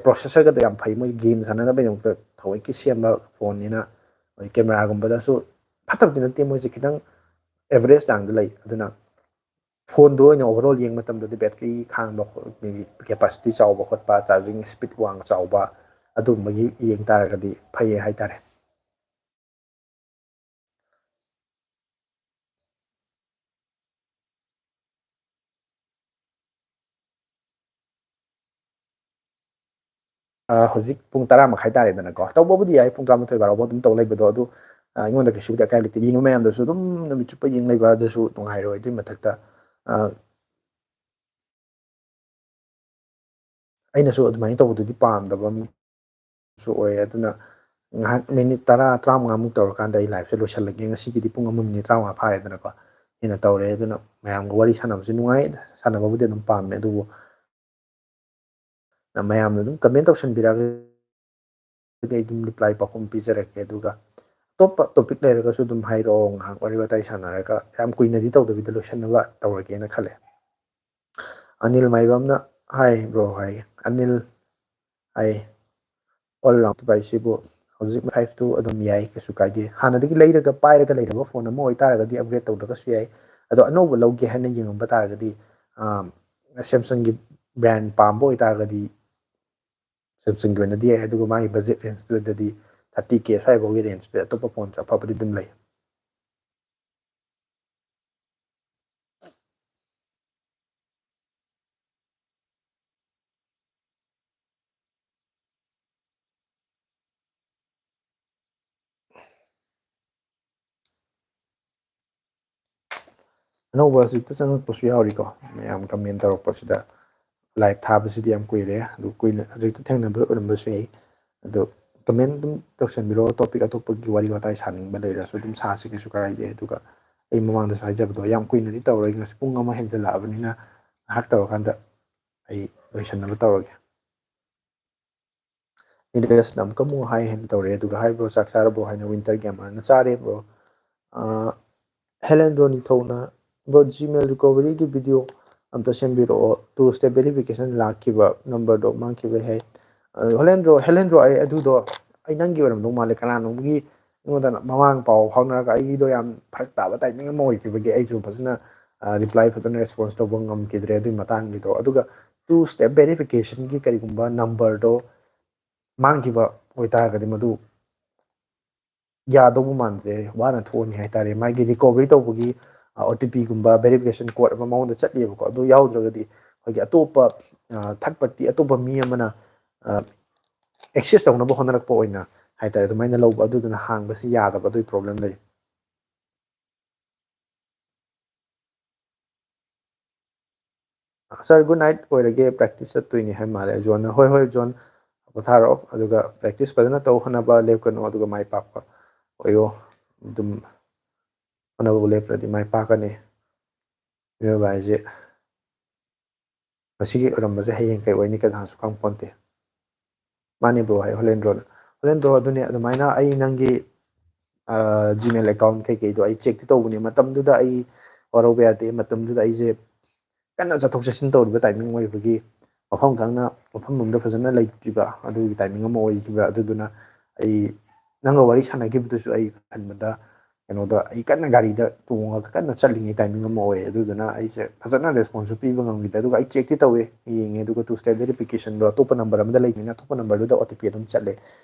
ꯄ꯭ꯔꯣꯁꯦꯁꯔꯒꯗꯣ ꯌꯥꯝ ꯐꯩ, ꯃꯣꯏ ꯒꯦꯝ ꯁꯥꯟꯅꯅꯕꯒꯤꯗꯃꯛꯇ ꯊꯑꯣꯏꯀꯤ ꯁꯦꯝꯕ ꯐꯣꯟꯅꯤꯅ꯫ ꯀꯦꯃꯦꯔꯥꯒꯨꯝꯕꯗꯁꯨ ꯐꯠꯇꯕꯗꯤ ꯅꯠꯇꯦ, ꯃꯣꯏꯁꯦ ꯈꯤꯇꯪ ꯑꯦꯚꯔꯦꯖ ꯆꯥꯡꯗ ꯂꯩ꯫ ꯑꯗꯨꯅ ꯐꯣꯟꯗꯣ ꯑꯣꯏꯅ ꯑꯣꯚꯔꯑꯣꯜ ꯌꯦꯡꯕ ꯃꯇꯝꯗꯗꯤ ꯕꯦꯇ꯭ꯔꯤ ꯈꯥꯡꯕ, ꯀꯦꯄꯥꯁꯤꯇꯤ ꯆꯥꯎꯕ ꯈꯣꯠꯄ, ꯆꯥꯔꯖꯤꯡ ꯁ꯭ꯄꯤꯠ ꯋꯥꯡ ꯆꯥꯎꯕ, ꯑꯗꯨꯒꯨꯝꯕꯒꯤ ꯌꯦꯡ ꯇꯥꯔꯒꯗꯤ ꯐꯩꯌꯦ ꯍꯥꯏꯇꯥꯔꯦ꯫ ꯑ, ꯍꯧꯖꯤꯛ ꯄꯨꯡ ꯇꯔꯥ ꯃꯈꯥꯏ ꯇꯥꯔꯦꯗꯅꯀꯣ꯫ ꯇꯧꯕꯕꯨꯗꯤ ꯌꯥꯏ, ꯄꯨꯡ ꯇꯔꯥꯃꯥꯊꯣꯏ ꯕꯥꯔꯣ ꯐꯥꯎ ꯑꯗꯨꯝ ꯇꯧ ꯂꯩꯕꯗꯣ, ꯑꯗꯨ, ꯑ, ꯑꯩꯉꯣꯟꯗ ꯀꯩꯁꯨꯕꯨꯗꯤ ꯑꯀꯥꯏꯕ ꯂꯩꯇꯦ꯫ ꯌꯦꯡꯕ ꯃꯌꯥꯝꯗꯁꯨ ꯑꯗꯨꯝ ꯅꯨꯃꯤꯠ ꯆꯨꯞꯄ ꯌꯦꯡ ꯂꯩꯕ ꯑꯗꯨꯁꯨ ꯅꯨꯡꯉꯥꯏꯔꯣꯏ꯫ ꯑꯗꯨꯏ ꯃꯊꯛꯇ, ꯑ, ꯑꯩꯅꯁꯨ ꯑꯗꯨꯃꯥꯏꯅ ꯇꯧꯕꯗꯨꯗꯤ ꯄꯥꯝꯗꯕ ꯑꯃꯁꯨ ꯑꯣꯏꯌꯦ꯫ ꯑꯗꯨꯅ ꯉꯥꯏꯍꯥꯛ ꯃꯤꯅꯤꯠ ꯇꯔꯥ, ꯇꯔꯥꯃꯉꯥꯃꯨꯛ ꯇꯧꯔꯀꯥꯟꯗ ꯑꯩ live ꯁꯦ ꯂꯣꯏꯁꯤꯜꯂꯒꯦ꯫ ꯉꯁꯤꯒꯤꯗꯤ ꯄꯨꯡ ꯑꯃ ꯃꯤꯅꯤꯠ ꯇꯔꯥꯃꯉꯥ ꯐꯥꯔꯦꯗꯅꯀꯣ꯫ ꯍꯦꯟꯅ ꯇꯧꯔꯦ꯫ ꯑꯗꯨꯅ ꯃꯌꯥꯝꯒ ꯋꯥꯔꯤ ꯁꯥꯟꯅꯕꯁꯨ ꯅꯨꯡꯉꯥꯏ, ꯁꯥꯟꯅꯕꯕꯨꯗꯤ ꯑꯗꯨꯝ ꯄꯥꯝꯃꯦ, ꯑꯗꯨꯕꯨ ꯃꯌꯥꯝꯅ ꯑꯗꯨꯝ comment ꯇꯧꯁꯟꯕꯤꯔꯛꯑꯒꯗꯤ ꯑꯩ ꯑꯗꯨꯝ reply ꯄꯥꯎꯈꯨꯝ ꯄꯤꯖꯔꯛꯀꯦ꯫ ꯑꯗꯨꯒ ꯑꯇꯣꯞꯄ topic ꯂꯩꯔꯒꯁꯨ ꯑꯗꯨꯝ ꯍꯥꯏꯔꯛꯑꯣ, ꯉꯥꯏꯍꯥꯛ ꯋꯥꯔꯤ ꯋꯥꯇꯥꯏ ꯁꯥꯟꯅꯔꯒ ꯌꯥꯝ ꯀꯨꯏꯅꯗꯤ ꯇꯧꯗꯕꯤꯗ ꯂꯣꯏꯁꯟꯅꯕ ꯇꯧꯔꯒꯦꯅ ꯈꯜꯂꯦ꯫ ꯑꯅꯤꯜ ꯃꯥꯏꯕꯝꯅ, "Hi bro" ꯍꯥꯏ꯫ ꯑꯅꯤꯜ, ꯍꯥꯏ, all round ꯄꯥꯏꯁꯤꯕꯨ ꯍꯧꯖꯤꯛ five two ꯑꯗꯨꯝ ꯌꯥꯏ, ꯀꯩꯁꯨ ꯀꯥꯏꯗꯦ꯫ ꯍꯥꯟꯅꯗꯒꯤ ꯂꯩꯔꯒ ꯄꯥꯏꯔꯒ ꯂꯩꯔꯕ phone ꯑꯃ ꯑꯣꯏꯇꯥꯔꯒꯗꯤ upgrade ꯇꯧꯗ꯭ꯔꯒꯁꯨ ꯌꯥꯏ꯫ ꯑꯗꯣ ꯑꯅꯧꯕ ꯂꯧꯒꯦ ꯍꯥꯏꯅ ꯌꯦꯡꯉꯝꯕ ꯇꯥꯔꯒꯗꯤ, ꯑꯥ, Samsung ꯒꯤ brand ꯄꯥꯝꯕ ꯑꯣꯏꯇꯥꯔꯒꯗꯤ Samsung ꯒꯤ ꯑꯣꯏꯅꯗꯤ ꯌꯥꯏ, ꯑꯗꯨꯒ ꯃꯥꯒꯤ budget range ꯇꯨꯗꯗꯤ thirty K ꯁ꯭ꯋꯥꯏꯐꯥꯎꯒꯤ range ꯇꯨꯗ ꯑꯇꯣꯞꯄ phone ꯁꯨ ꯑꯐꯕꯗꯤ ꯑꯗꯨꯝ ꯂꯩ꯫ ꯑꯅꯧꯕ ꯍꯧꯖꯤꯛꯇ ꯆꯪꯉꯛꯄꯁꯨ ꯌꯥꯎꯔꯤꯀꯣ, ꯃꯌꯥꯝ comment ꯇꯧꯔꯛꯄꯁꯤꯗ꯫ Live ꯊꯥꯕꯁꯤꯗꯤ ꯌꯥꯝ ꯀꯨꯏꯔꯦ, ꯑꯗꯨ ꯀꯨꯏꯅ ꯍꯧꯖꯤꯛꯇ ꯊꯦꯡꯅꯕ ꯑꯣꯏꯔꯝꯕꯁꯨ ꯌꯥꯏ꯫ ꯑꯗꯣ comment ꯑꯗꯨꯝ ꯇꯧꯁꯟꯕꯤꯔꯛꯑꯣ, topic ꯑꯇꯣꯞꯄꯒꯤ ꯋꯥꯔꯤ ꯋꯥꯇꯥꯏ ꯁꯥꯅꯤꯡꯕ ꯂꯩꯔꯁꯨ ꯑꯗꯨꯝ ꯁꯥꯁꯤ, ꯀꯩꯁꯨ ꯀꯥꯏꯗꯦ꯫ ꯑꯗꯨꯒ ꯑꯩ ꯃꯃꯥꯡꯗꯁꯨ ꯍꯥꯏꯖꯕꯗꯣ, ꯌꯥꯝ ꯀꯨꯏꯅꯗꯤ ꯇꯧꯔꯣꯏ, ꯉꯁꯤ ꯄꯨꯡ ꯑꯃ ꯍꯦꯟꯖꯜꯂꯛꯑꯕꯅꯤꯅ ꯉꯥꯏꯍꯥꯛ ꯇꯧꯔꯀꯥꯟꯗ ꯑꯩ ꯂꯣꯏꯁꯟꯅꯕ ꯇꯧꯔꯒꯦ꯫ ꯅꯤꯔꯖꯅ ꯑꯃꯨꯛꯀ ꯑꯃꯨꯛ hi ꯍꯥꯏꯅ ꯇꯧꯔꯛꯑꯦ, ꯑꯗꯨꯒ "Hi bro, ꯆꯥꯛ ꯆꯥꯔꯕꯣ?" ꯍꯥꯏꯅ Winter Gamer ꯅ꯫ "ꯆꯥꯔꯦ bro꯫ ꯑꯥ, ꯍꯦꯂꯦꯟꯗ꯭ꯔꯣ ꯅꯤꯡꯊꯧꯅ, 'Bro, Gmail recovery ꯒꯤ video ꯑꯝꯇ ꯁꯦꯝꯕꯤꯔꯛꯑꯣ, two step verification ꯂꯥꯛꯈꯤꯕ number ꯗꯣ ꯃꯥꯡꯈꯤꯕꯩ' ꯍꯥꯏ꯫ ꯑ, ꯍꯦꯂꯦꯟꯗ꯭ꯔꯣ, ꯍꯦꯂꯦꯟꯗ꯭ꯔꯣ, ꯑꯩ ꯑꯗꯨꯗꯣ ꯑꯩ ꯅꯪꯒꯤ ꯑꯣꯏꯔꯝꯗꯧ ꯃꯥꯜꯂꯦ꯫ ꯀꯅꯥꯅꯣꯝꯒꯤ ꯑꯩꯉꯣꯟꯗ ꯃꯃꯥꯡ ꯄꯥꯎ ꯐꯥꯎꯅꯔꯒ ꯑꯩꯒꯤꯗꯣ ꯌꯥꯝ ꯐꯔꯛ ꯇꯥꯕ timing ꯑꯃ ꯑꯣꯏꯈꯤꯕꯒꯤ ꯑꯩꯁꯨ ꯐꯖꯅ, ꯑ, reply ꯐꯖꯅ response ꯇꯧꯕ ꯉꯝꯈꯤꯗ꯭ꯔꯦ ꯑꯗꯨꯒꯤ ꯃꯇꯥꯡꯒꯤꯗꯣ꯫ ꯑꯗꯨꯒ two step verification ꯒꯤ ꯀꯔꯤꯒꯨꯝꯕ number ꯗꯣ ꯃꯥꯡꯈꯤꯕ ꯑꯣꯏꯇꯥꯔꯒꯗꯤ ꯃꯗꯨ ꯌꯥꯗꯧꯕ ꯃꯥꯟꯗ꯭ꯔꯦ, ꯋꯥꯅ ꯊꯣꯛꯑꯅꯤ ꯍꯥꯏꯇꯥꯔꯦ꯫ ꯃꯥꯒꯤ recovery ꯇꯧꯕꯒꯤ, ꯑ, OTP ꯒꯨꯝꯕ verification code ꯑꯃ ꯃꯉꯣꯟꯗ ꯆꯠꯂꯤꯕꯀꯣ, ꯑꯗꯨ ꯌꯥꯎꯗ꯭ꯔꯒꯗꯤ ꯑꯩꯈꯣꯏꯒꯤ ꯑꯇꯣꯞꯄ, ꯑ, third party, ꯑꯇꯣꯞꯄ ꯃꯤ ꯑꯃꯅ, ꯑ, access ꯇꯧꯅꯕ ꯍꯣꯠꯅꯔꯛꯄ ꯑꯣꯏꯅ ꯍꯥꯏꯇꯥꯔꯦ, ꯑꯗꯨꯃꯥꯏꯅ ꯂꯧꯕ, ꯑꯗꯨꯗꯨꯅ ꯍꯥꯡꯕꯁꯤ ꯌꯥꯗꯕ, ꯑꯗꯨꯒꯤ problem ꯂꯩ꯫ Sir, good night ꯑꯣꯏꯔꯒꯦ, practice ꯆꯠꯇꯣꯏꯅꯦ ꯍꯥꯏ ꯃꯥꯜꯂꯦ꯫ ꯖꯣꯟꯅ, "ꯍꯣꯏ, ꯍꯣꯏ, ꯖꯣꯟ, ꯄꯣꯊꯥꯔꯛꯑꯣ, ꯑꯗꯨꯒ practice ꯐꯖꯅ ꯇꯧ, ꯍꯣꯠꯅꯕ ꯂꯦꯞꯀꯅꯨ, ꯑꯗꯨꯒ ꯃꯥꯏ ꯄꯥꯛꯄ ꯑꯣꯏꯌꯣ꯫ ꯑꯗꯨꯝ ꯍꯣꯠꯅꯕꯕꯨ ꯂꯦꯞꯇ꯭ꯔꯗꯤ ꯃꯥꯏ ꯄꯥꯛꯀꯅꯤ꯫ ꯃꯤꯑꯣꯏꯕ ꯍꯥꯏꯁꯦ ꯉꯁꯤꯒꯤ ꯑꯣꯏꯔꯝꯕꯁꯦ ꯍꯌꯦꯡ ꯀꯩ ꯑꯣꯏꯅꯤ ꯀꯅꯥꯁꯨ ꯈꯪ ꯄꯣꯟꯇꯦ"꯫ "ꯃꯥꯅꯦ bro" ꯍꯥꯏ ꯍꯣꯂꯦꯟꯗ꯭ꯔꯣꯅ꯫ "ꯍꯣꯂꯦꯟꯗ꯭ꯔꯣ, ꯑꯗꯨꯅꯦ, ꯑꯗꯨꯃꯥꯏꯅ ꯑꯩ ꯅꯪꯒꯤ, ꯑ, Gmail account ꯀꯩꯀꯩꯗꯣ ꯑꯩ checkꯇꯤ ꯇꯧꯕꯅꯦ꯫ ꯃꯇꯝꯗꯨꯗ ꯑꯩ ꯋꯥꯔꯧꯕ ꯌꯥꯗꯦ꯫ ꯃꯇꯝꯗꯨꯗ ꯑꯩꯁꯦ ꯀꯟꯅ ꯆꯠꯊꯣꯛ ꯆꯠꯁꯤꯟ ꯇꯧꯔꯤꯕ timing ꯑꯣꯏꯕꯒꯤ ꯃꯐꯝ ꯈꯪꯅ ꯃꯐꯝ ꯑꯃꯗ ꯐꯖꯅ ꯂꯩꯇ꯭ꯔꯤꯕ ꯑꯗꯨꯒꯤ timing ꯑꯃ ꯑꯣꯏꯈꯤꯕ꯫ ꯑꯗꯨꯗꯨꯅ ꯑꯩ ꯅꯪꯒ ꯋꯥꯔꯤ ꯁꯥꯟꯅꯈꯤꯕꯗꯨꯁꯨ ꯑꯩ ꯈꯟꯕꯗ ꯀꯩꯅꯣꯗ ꯑꯩ ꯀꯟꯅ ꯒꯥꯔꯤꯗ ꯇꯣꯡꯉꯒ ꯀꯟꯅ ꯆꯠꯂꯤꯉꯩ timing ꯑꯃ ꯑꯣꯏ꯫ ꯑꯗꯨꯗꯨꯅ ꯑꯩꯁꯦ ꯐꯖꯅ responseꯁꯨ ꯄꯤꯕ ꯉꯝꯈꯤꯗꯦ꯫ ꯑꯗꯨꯒ ꯑꯩ checkꯇꯤ ꯇꯧꯋꯦ, ꯌꯦꯡꯉꯦ꯫ ꯑꯗꯨꯒ two step verificationꯗꯣ ꯑꯇꯣꯞꯄ number ꯑꯃꯗ ꯂꯩꯕꯅꯤꯅ ꯑꯇꯣꯞꯄ numberꯗꯨꯗ OTP ꯑꯗꯨꯝ ꯆꯠꯂꯦ꯫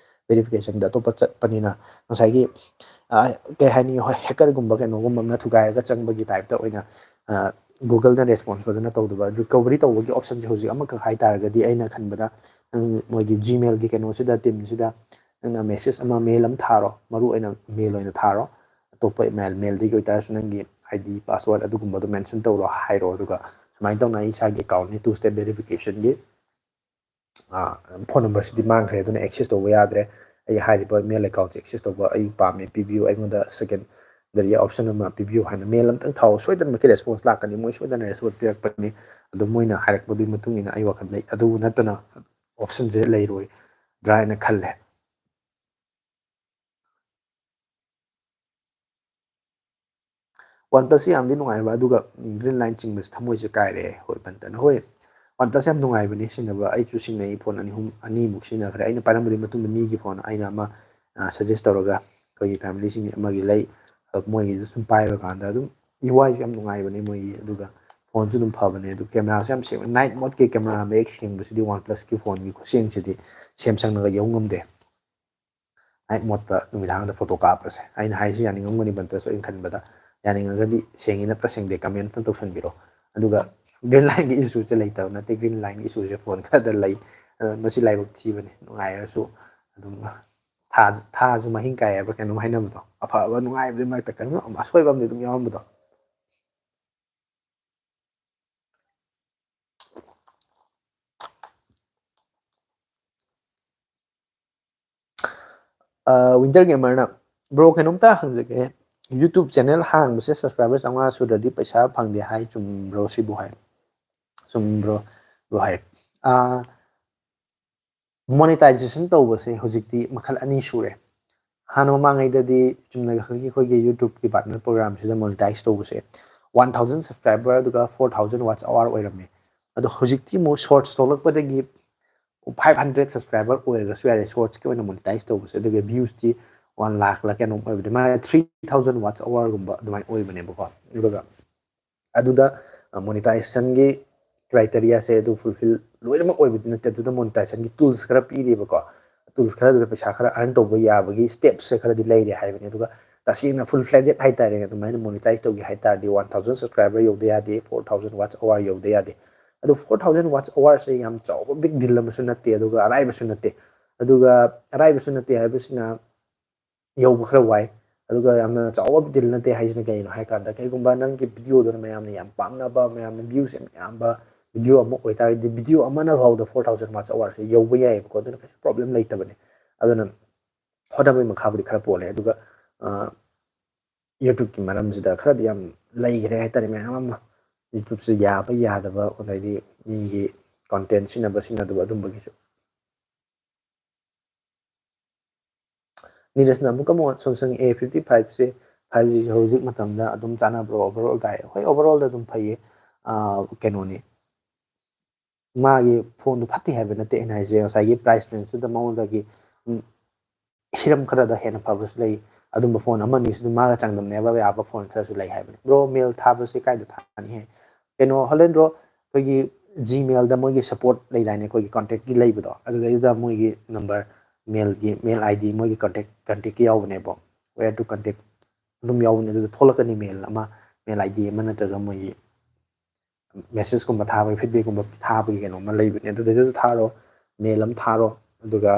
Verificationꯗ ꯑꯇꯣꯞꯄ ꯆꯠꯄꯅꯤꯅ ꯉꯁꯥꯏꯒꯤ, ꯑ, ꯀꯩ ꯍꯥꯏꯅꯤ, ꯍꯣꯏ, hackerꯒꯨꯝꯕ ꯀꯩꯅꯣꯒꯨꯝꯕ ꯑꯃꯅ ꯊꯨꯒꯥꯏꯔꯒ ꯆꯪꯕꯒꯤ typeꯇ ꯑꯣꯏꯅ, ꯑ, Googleꯅ response ꯐꯖꯅ ꯇꯧꯗꯕ꯫ Recovery ꯇꯧꯕꯒꯤ optionꯁꯦ ꯍꯧꯖꯤꯛ ꯑꯃꯈꯛ ꯍꯥꯏ ꯇꯥꯔꯒꯗꯤ ꯑꯩꯅ ꯈꯟꯕꯗ ꯅꯪ ꯃꯣꯏꯒꯤ Gmailꯒꯤ ꯀꯩꯅꯣꯁꯤꯗ, teamꯁꯤꯗ ꯅꯪꯅ message ꯑꯃ, mail ꯑꯃ ꯊꯥꯔꯣ, ꯃꯔꯨ ꯑꯣꯏꯅ mail ꯑꯣꯏꯅ ꯊꯥꯔꯣ꯫ ꯑꯇꯣꯞꯄ email, mailꯗꯒꯤ ꯑꯣꯏꯇꯥꯔꯁꯨ ꯅꯪꯒꯤ ID, password ꯑꯗꯨꯒꯨꯝꯕꯗꯣ mention ꯇꯧꯔꯣ, ꯍꯥꯏꯔꯣ꯫ ꯑꯗꯨꯒ ꯁꯨꯃꯥꯏꯅ ꯇꯧꯅ ꯑꯩ ꯏꯁꯥꯒꯤ accountꯅꯤ, two step verificationꯒꯤ, ꯑ, phone numberꯁꯤꯗꯤ ꯃꯥꯡꯈ꯭ꯔꯦ, ꯑꯗꯨꯅ access ꯇꯧꯕ ꯌꯥꯗ꯭ꯔꯦ꯫ ꯑꯩ ꯍꯥꯏꯔꯤꯕ mail accountꯁꯦ access ꯇꯧꯕ ꯑꯩ ꯄꯥꯝꯃꯦ, ꯄꯤꯕꯤꯌꯨ꯫ ꯑꯩꯉꯣꯟꯗ secondary option ꯑꯃ ꯄꯤꯕꯤꯌꯨ ꯍꯥꯏꯅ mail ꯑꯝꯇꯪ ꯊꯥꯎ꯫ ꯁꯣꯏꯗꯅꯃꯛꯀꯤ response ꯂꯥꯛꯀꯅꯤ, ꯃꯣꯏ ꯁꯣꯏꯗꯅ response ꯄꯤꯔꯛꯄꯅꯤ꯫ ꯑꯗꯨ ꯃꯣꯏꯅ ꯍꯥꯏꯔꯛꯄꯗꯨꯒꯤ ꯃꯇꯨꯡ ꯏꯟꯅ ꯑꯩ ꯋꯥꯈꯜ ꯂꯩ꯫ ꯑꯗꯨ ꯅꯠꯇꯅ optionꯁꯦ ꯂꯩꯔꯣꯏꯗ꯭ꯔꯥ ꯍꯥꯏꯅ ꯈꯜꯂꯦ꯫ OnePlusꯁꯤ ꯌꯥꯝꯗꯤ ꯅꯨꯡꯉꯥꯏꯕ, ꯑꯗꯨꯒ green line ꯆꯤꯡꯕꯁꯤ ꯊꯃꯣꯏꯁꯦ ꯀꯥꯏꯔꯦ꯫ ꯍꯣꯏ, ꯃꯟꯇꯅ꯫ ꯍꯣꯏ, OnePlus ꯌꯥꯝ ꯅꯨꯡꯉꯥꯏꯕꯅꯤ ꯁꯤꯖꯤꯟꯅꯕ꯫ ꯑꯩꯁꯨ ꯁꯤꯖꯤꯟꯅꯩ, phone ꯑꯅꯤ ꯑꯍꯨꯝ, ꯑꯅꯤꯃꯨꯛ ꯁꯤꯖꯤꯟꯅꯈ꯭ꯔꯦ꯫ ꯑꯩꯅ ꯄꯥꯏꯔꯝꯕꯗꯨꯒꯤ ꯃꯇꯨꯡꯗ ꯃꯤꯒꯤ phone ꯑꯩꯅ ꯑꯃ, ꯑ, suggest ꯇꯧꯔꯒ ꯑꯩꯈꯣꯏꯒꯤ familyꯁꯤꯡꯒꯤ ꯑꯃꯒꯤ ꯂꯩ, ꯑ, ꯃꯣꯏꯒꯤꯗ ꯁꯨꯝ ꯄꯥꯏꯕ ꯀꯥꯟꯗ ꯑꯗꯨꯝ UIꯁꯨ ꯌꯥꯝ ꯅꯨꯡꯉꯥꯏꯕꯅꯤ ꯃꯣꯏꯒꯤ, ꯑꯗꯨꯒ ꯐꯣꯟꯁꯨ ꯑꯗꯨꯝ ꯐꯕꯅꯦ꯫ ꯑꯗꯨ ꯀꯦꯃꯦꯔꯥꯁꯨ ꯌꯥꯝ ꯁꯦꯡꯕ, ꯅꯥꯏꯠ ꯃꯣꯠꯀꯤ ꯀꯦꯃꯦꯔꯥ ꯃꯌꯦꯛ ꯁꯦꯡꯕꯁꯤꯗꯤ ꯋꯥꯟ ꯄ꯭ꯂꯁꯀꯤ ꯐꯣꯟꯒꯤ ꯈꯨꯠꯁꯦꯡꯁꯤꯗꯤ ꯁꯦꯝꯁꯪꯅꯒ ꯌꯧ ꯉꯝꯗꯦ꯫ ꯅꯥꯏꯠ ꯃꯣꯠꯇ ꯅꯨꯃꯤꯗꯥꯡꯗ ꯐꯣꯇꯣ ꯀꯥꯞꯄꯁꯦ꯫ ꯑꯩꯅ ꯍꯥꯏꯁꯤ ꯌꯥꯅꯤꯡꯉꯝꯒꯅꯤ ꯕꯟꯇꯁꯨ, ꯑꯩꯅ ꯈꯟꯕꯗ꯫ ꯌꯥꯅꯤꯡꯉꯒꯗꯤ ꯁꯦꯡꯉꯤ ꯅꯠꯇ꯭ꯔꯥ ꯁꯦꯡꯗꯦ comment ꯑꯝꯇ ꯇꯧꯁꯟꯕꯤꯔꯣ꯫ ꯑꯗꯨꯒ green lineꯒꯤ issueꯁꯦ ꯂꯩꯇꯕ ꯅꯠꯇꯦ, green lineꯒꯤ issueꯁꯦ ꯐꯣꯟ ꯈꯔꯗ ꯂꯩ꯫ ꯑ, ꯃꯁꯤ ꯂꯥꯏꯕꯛ ꯊꯤꯕꯅꯤ, ꯅꯨꯡꯉꯥꯏꯔꯁꯨ ꯑꯗꯨꯝ ꯊꯥꯁꯨ, ꯊꯥꯁꯨ ꯃꯍꯤꯡ ꯀꯥꯏ ꯍꯥꯏꯕ꯭ꯔꯥ ꯀꯩꯅꯣꯝ ꯍꯥꯏꯅꯕꯗꯣ, ꯑꯐꯕ ꯅꯨꯡꯉꯥꯏꯕꯗꯨꯒꯤ ꯃꯔꯛꯇ ꯀꯩꯅꯣꯝ ꯑꯁꯣꯏꯕ ꯑꯃꯗꯤ ꯑꯗꯨꯝ ꯌꯥꯎꯔꯝꯕꯗꯣ꯫ ꯋꯤꯟꯇꯔ ꯒꯦꯃꯔꯅ, "ꯕ꯭ꯔꯣ, ꯀꯩꯅꯣꯝꯇ ꯍꯪꯖꯒꯦ, YouTube ꯆꯦꯅꯦꯜ ꯍꯥꯡꯕꯁꯦ ꯁꯕꯁꯀ꯭ꯔꯥꯏꯕꯔ ꯆꯥꯝꯃꯉꯥ ꯁꯨꯗ꯭ꯔꯗꯤ ꯄꯩꯁꯥ ꯐꯪꯗꯦ ꯍꯥꯏ, ꯆꯨꯝꯕ꯭ꯔꯣ ꯁꯤꯕꯨ?" ꯍꯥꯏ꯫ ꯆꯨꯝꯕ꯭ꯔꯣ? Bro hi. ꯑꯥ, ꯃꯣꯅꯤꯇꯥꯏꯖꯦꯁꯟ ꯇꯧꯕꯁꯦ ꯍꯧꯖꯤꯛꯇꯤ ꯃꯈꯜ ꯑꯅꯤ ꯁꯨꯔꯦ꯫ ꯍꯥꯟꯅ ꯃꯃꯥꯡꯉꯩꯗꯗꯤ ꯆꯨꯝꯅꯒꯤ ꯍꯧꯖꯤꯛꯀꯤ ꯑꯩꯈꯣꯏꯒꯤ YouTube ꯀꯤ ꯄꯥꯔꯠꯅꯔ ꯄ꯭ꯔꯣꯒ꯭ꯔꯥꯝꯁꯤꯗ ꯃꯣꯅꯤꯇꯥꯏꯁ ꯇꯧꯕꯁꯦ ꯋꯥꯟ ꯊꯥꯎꯖꯟ ꯁꯕꯁꯀ꯭ꯔꯥꯏꯕꯔ ꯑꯗꯨꯒ ꯐꯣꯔ ꯊꯥꯎꯖꯟ ꯋꯥꯠꯆ ꯑꯋꯥꯔ ꯑꯣꯏꯔꯝꯃꯦ꯫ ꯑꯗꯣ ꯍꯧꯖꯤꯛꯇꯤ ꯑꯃꯨꯛ ꯁꯣꯔꯠꯁ ꯊꯣꯛꯂꯛꯄꯗꯒꯤ ꯐꯥꯏꯚ ꯍꯟꯗ꯭ꯔꯦꯠ ꯁꯕꯁꯀ꯭ꯔꯥꯏꯕꯔ ꯑꯣꯏꯔꯒꯁꯨ ꯌꯥꯔꯦ ꯁꯣꯔꯠꯁꯀꯤ ꯑꯣꯏꯅ ꯃꯣꯅꯤꯇꯥꯏꯁ ꯇꯧꯕꯁꯦ, ꯑꯗꯨꯒ ꯚ꯭ꯌꯨꯁꯇꯤ ꯋꯥꯟ ꯂꯥꯛꯂ ꯀꯩꯅꯣꯝ ꯑꯣꯏꯕꯅꯦ, ꯃꯥꯅ ꯊ꯭ꯔꯤ ꯊꯥꯎꯖꯟ ꯋꯥꯠꯆ ꯑꯋꯥꯔꯒꯨꯝꯕ ꯑꯗꯨꯃꯥꯏꯅ ꯑꯣꯏꯕꯅꯦꯕꯀꯣ꯫ ꯑꯗꯨꯒ ꯑꯗꯨꯗ ꯃꯣꯅꯤꯇꯥꯏꯖꯦꯁꯟꯒꯤ ꯀ꯭ꯔꯥꯏꯇꯦꯔꯤꯌꯥꯁꯦ ꯑꯗꯨ ꯐꯨꯜꯐꯤꯜ ꯂꯣꯏꯅꯃꯛ ꯑꯣꯏꯕꯗꯤ ꯅꯠꯇꯦ, ꯑꯗꯨꯗ ꯃꯣꯅꯤꯇꯥꯏꯖꯦꯁꯟꯒꯤ ꯇꯨꯜꯁ ꯈꯔ ꯄꯤꯔꯤꯕꯀꯣ꯫ ꯇꯨꯜꯁ ꯈꯔꯗꯨꯗ ꯄꯩꯁꯥ ꯈꯔ ꯑꯔꯟ ꯇꯧꯕ ꯌꯥꯕꯒꯤ ꯁ꯭ꯇꯦꯞꯁꯦ ꯈꯔꯗꯤ ꯂꯩꯔꯦ ꯍꯥꯏꯕꯅꯤ꯫ ꯑꯗꯨꯒ ꯇꯁꯦꯡꯅ ꯐꯨꯜ ꯐ꯭ꯂꯦꯖꯦꯠ ꯍꯥꯏꯇꯥꯔꯦ, ꯑꯗꯨꯃꯥꯏꯅ ꯃꯣꯅꯤꯇꯥꯏꯁ ꯇꯧꯒꯦ ꯍꯥꯏꯇꯥꯔꯗꯤ ꯋꯥꯟ ꯊꯥꯎꯖꯟ ꯁꯕꯁꯀ꯭ꯔꯥꯏꯕꯔ ꯌꯧꯗ ꯌꯥꯗꯦ, ꯐꯣꯔ ꯊꯥꯎꯖꯟ ꯋꯥꯠꯆ ꯑꯋꯥꯔ ꯌꯧꯗ ꯌꯥꯗꯦ꯫ ꯑꯗꯣ ꯐꯣꯔ ꯊꯥꯎꯖꯟ ꯋꯥꯠꯆ ꯑꯋꯥꯔꯁꯦ ꯌꯥꯝ ꯆꯥꯎꯕ ꯕꯤꯛ ꯗꯤꯜ ꯑꯃꯁꯨ ꯅꯠꯇꯦ, ꯑꯗꯨꯒ ꯑꯔꯥꯏꯕꯁꯨ ꯅꯠꯇꯦ꯫ ꯑꯗꯨꯒ ꯑꯔꯥꯏꯕꯁꯨ ꯅꯠꯇꯦ ꯍꯥꯏꯕꯁꯤꯅ ꯌꯧꯕ ꯈꯔ ꯋꯥꯏ꯫ ꯑꯗꯨꯒ ꯌꯥꯝꯅ ꯆꯥꯎꯕ ꯗꯤꯜ ꯅꯠꯇꯦ ꯍꯥꯏꯁꯤꯅ ꯀꯩꯒꯤꯅꯣ ꯍꯥꯏ ꯀꯥꯟꯗ, ꯀꯩꯒꯨꯝꯕ ꯅꯪꯒꯤ ꯚꯤꯗꯤꯑꯣꯗꯨꯅ ꯃꯌꯥꯝꯅ ꯌꯥꯝ ꯄꯥꯝꯅꯕ, ꯃꯌꯥꯝꯅ ꯚ꯭ꯌꯨꯁ ꯌꯥꯝ ꯌꯥꯝꯕ ꯚꯤꯗꯤꯑꯣ ꯑꯃ ꯑꯣꯏꯇꯥꯔꯒꯗꯤ, ꯚꯤꯗꯤꯑꯣ ꯑꯃꯅ ꯐꯥꯎꯗ ꯐꯣꯔ ꯊꯥꯎꯖꯟ ꯋꯥꯠꯆ ꯑꯋꯥꯔꯁꯦ ꯌꯧꯕ ꯌꯥꯏꯌꯦꯕꯀꯣ꯫ ꯑꯗꯨꯅ ꯀꯩꯁꯨ ꯄ꯭ꯔꯣꯕ꯭ꯂꯦꯝ ꯂꯩꯇꯕꯅꯦ꯫ ꯑꯗꯨꯅ ꯍꯣꯠꯅꯕꯒꯤ ꯃꯈꯥꯕꯨꯗꯤ ꯈꯔ ꯄꯣꯜꯂꯦ꯫ ꯑꯗꯨꯒ, ꯑ, YouTubeꯀꯤ ꯃꯔꯝꯁꯤꯗ ꯈꯔꯗꯤ ꯌꯥꯝ ꯂꯩꯈ꯭ꯔꯦ ꯍꯥꯏꯇꯥꯔꯦ, ꯃꯌꯥꯝ ꯑꯃ꯫ YouTubeꯁꯦ ꯌꯥꯕ ꯌꯥꯗꯕ, ꯑꯗꯩꯗꯤ ꯃꯤꯒꯤ content ꯁꯤꯖꯤꯟꯅꯕ ꯁꯤꯖꯤꯟꯅꯗꯕ ꯑꯗꯨꯝꯕꯒꯤꯁꯨ꯫ ꯅꯤꯔꯖꯅ ꯑꯃꯨꯛꯀ ꯑꯃꯨꯛ Samsung A fifty fiveꯁꯦ five G ꯍꯧꯖꯤꯛ ꯃꯇꯝꯗ ꯑꯗꯨꯝ ꯆꯥꯟꯅꯕ꯭ꯔꯣ? Overall ꯇꯥꯏ꯫ ꯍꯣꯏ, overallꯗ ꯑꯗꯨꯝ ꯐꯩꯌꯦ꯫ ꯑꯥ, ꯀꯩꯅꯣꯅꯤ, ꯃꯥꯒꯤ ꯐꯣꯟꯗꯨ ꯐꯠꯇꯦ ꯍꯥꯏꯕ ꯅꯠꯇꯦ ꯑꯩꯅ ꯍꯥꯏꯁꯦ, ꯉꯁꯥꯏꯒꯤ price rangeꯇꯨꯗ ꯃꯉꯣꯟꯗꯒꯤ, ꯎꯝ, ꯍꯤꯔꯝ ꯈꯔꯗ ꯍꯦꯟꯅ ꯐꯕꯁꯨ ꯂꯩ꯫ ꯑꯗꯨꯝꯕ ꯐꯣꯟ ꯑꯃꯅꯤꯁꯨ ꯑꯗꯨꯝ ꯃꯥꯒ ꯆꯥꯡꯗꯝꯅꯕ ꯌꯥꯕ ꯐꯣꯟ ꯈꯔꯁꯨ ꯂꯩ ꯍꯥꯏꯕꯅꯤ꯫ Bro, mail ꯊꯥꯕꯁꯦ ꯀꯥꯏꯗ ꯊꯥꯅꯤ ꯍꯥꯏ? ꯀꯩꯅꯣ ꯍꯣꯂꯦꯟꯗ꯭ꯔꯣ, ꯑꯩꯈꯣꯏꯒꯤ ꯖꯤꯃꯦꯜꯗ ꯃꯣꯏꯒꯤ ꯁꯞꯄꯣꯔꯠ ꯂꯩꯗꯥꯏꯅꯦ, ꯑꯩꯈꯣꯏꯒꯤ ꯀꯣꯟꯇꯦꯛꯀꯤ ꯂꯩꯕꯗꯣ, ꯑꯗꯨꯗꯩꯗꯨꯗ ꯃꯣꯏꯒꯤ ꯅꯝꯕꯔ, ꯃꯦꯜꯒꯤ ꯃꯦꯜ ꯑꯥꯏ ꯗꯤ, ꯃꯣꯏꯒꯤ ꯀꯣꯟꯇꯦꯛ ꯀꯣꯟꯇꯦꯛꯀꯤ ꯌꯥꯎꯕꯅꯦꯕ, where to contact ꯑꯗꯨꯝ ꯌꯥꯎꯕꯅꯦ꯫ ꯑꯗꯨꯗ ꯊꯣꯛꯂꯛꯀꯅꯤ ꯃꯦꯜ ꯑꯃ, ꯃꯦꯜ ꯑꯥꯏ ꯗꯤ ꯑꯃ ꯅꯠꯇ꯭ꯔꯒ ꯃꯣꯏꯒꯤ ꯃꯦꯁꯦꯖꯀꯨꯝꯕ ꯊꯥꯕꯒꯤ, ꯐꯤꯗꯕꯦꯛꯀꯨꯝꯕ ꯊꯥꯕꯒꯤ ꯀꯩꯅꯣꯝꯃ ꯂꯩꯕꯅꯦ꯫ ꯑꯗꯨꯗꯩꯗꯨꯗ ꯊꯥꯔꯣ, ꯃꯦꯜ ꯑꯃ ꯊꯥꯔꯣ꯫ ꯑꯗꯨꯒ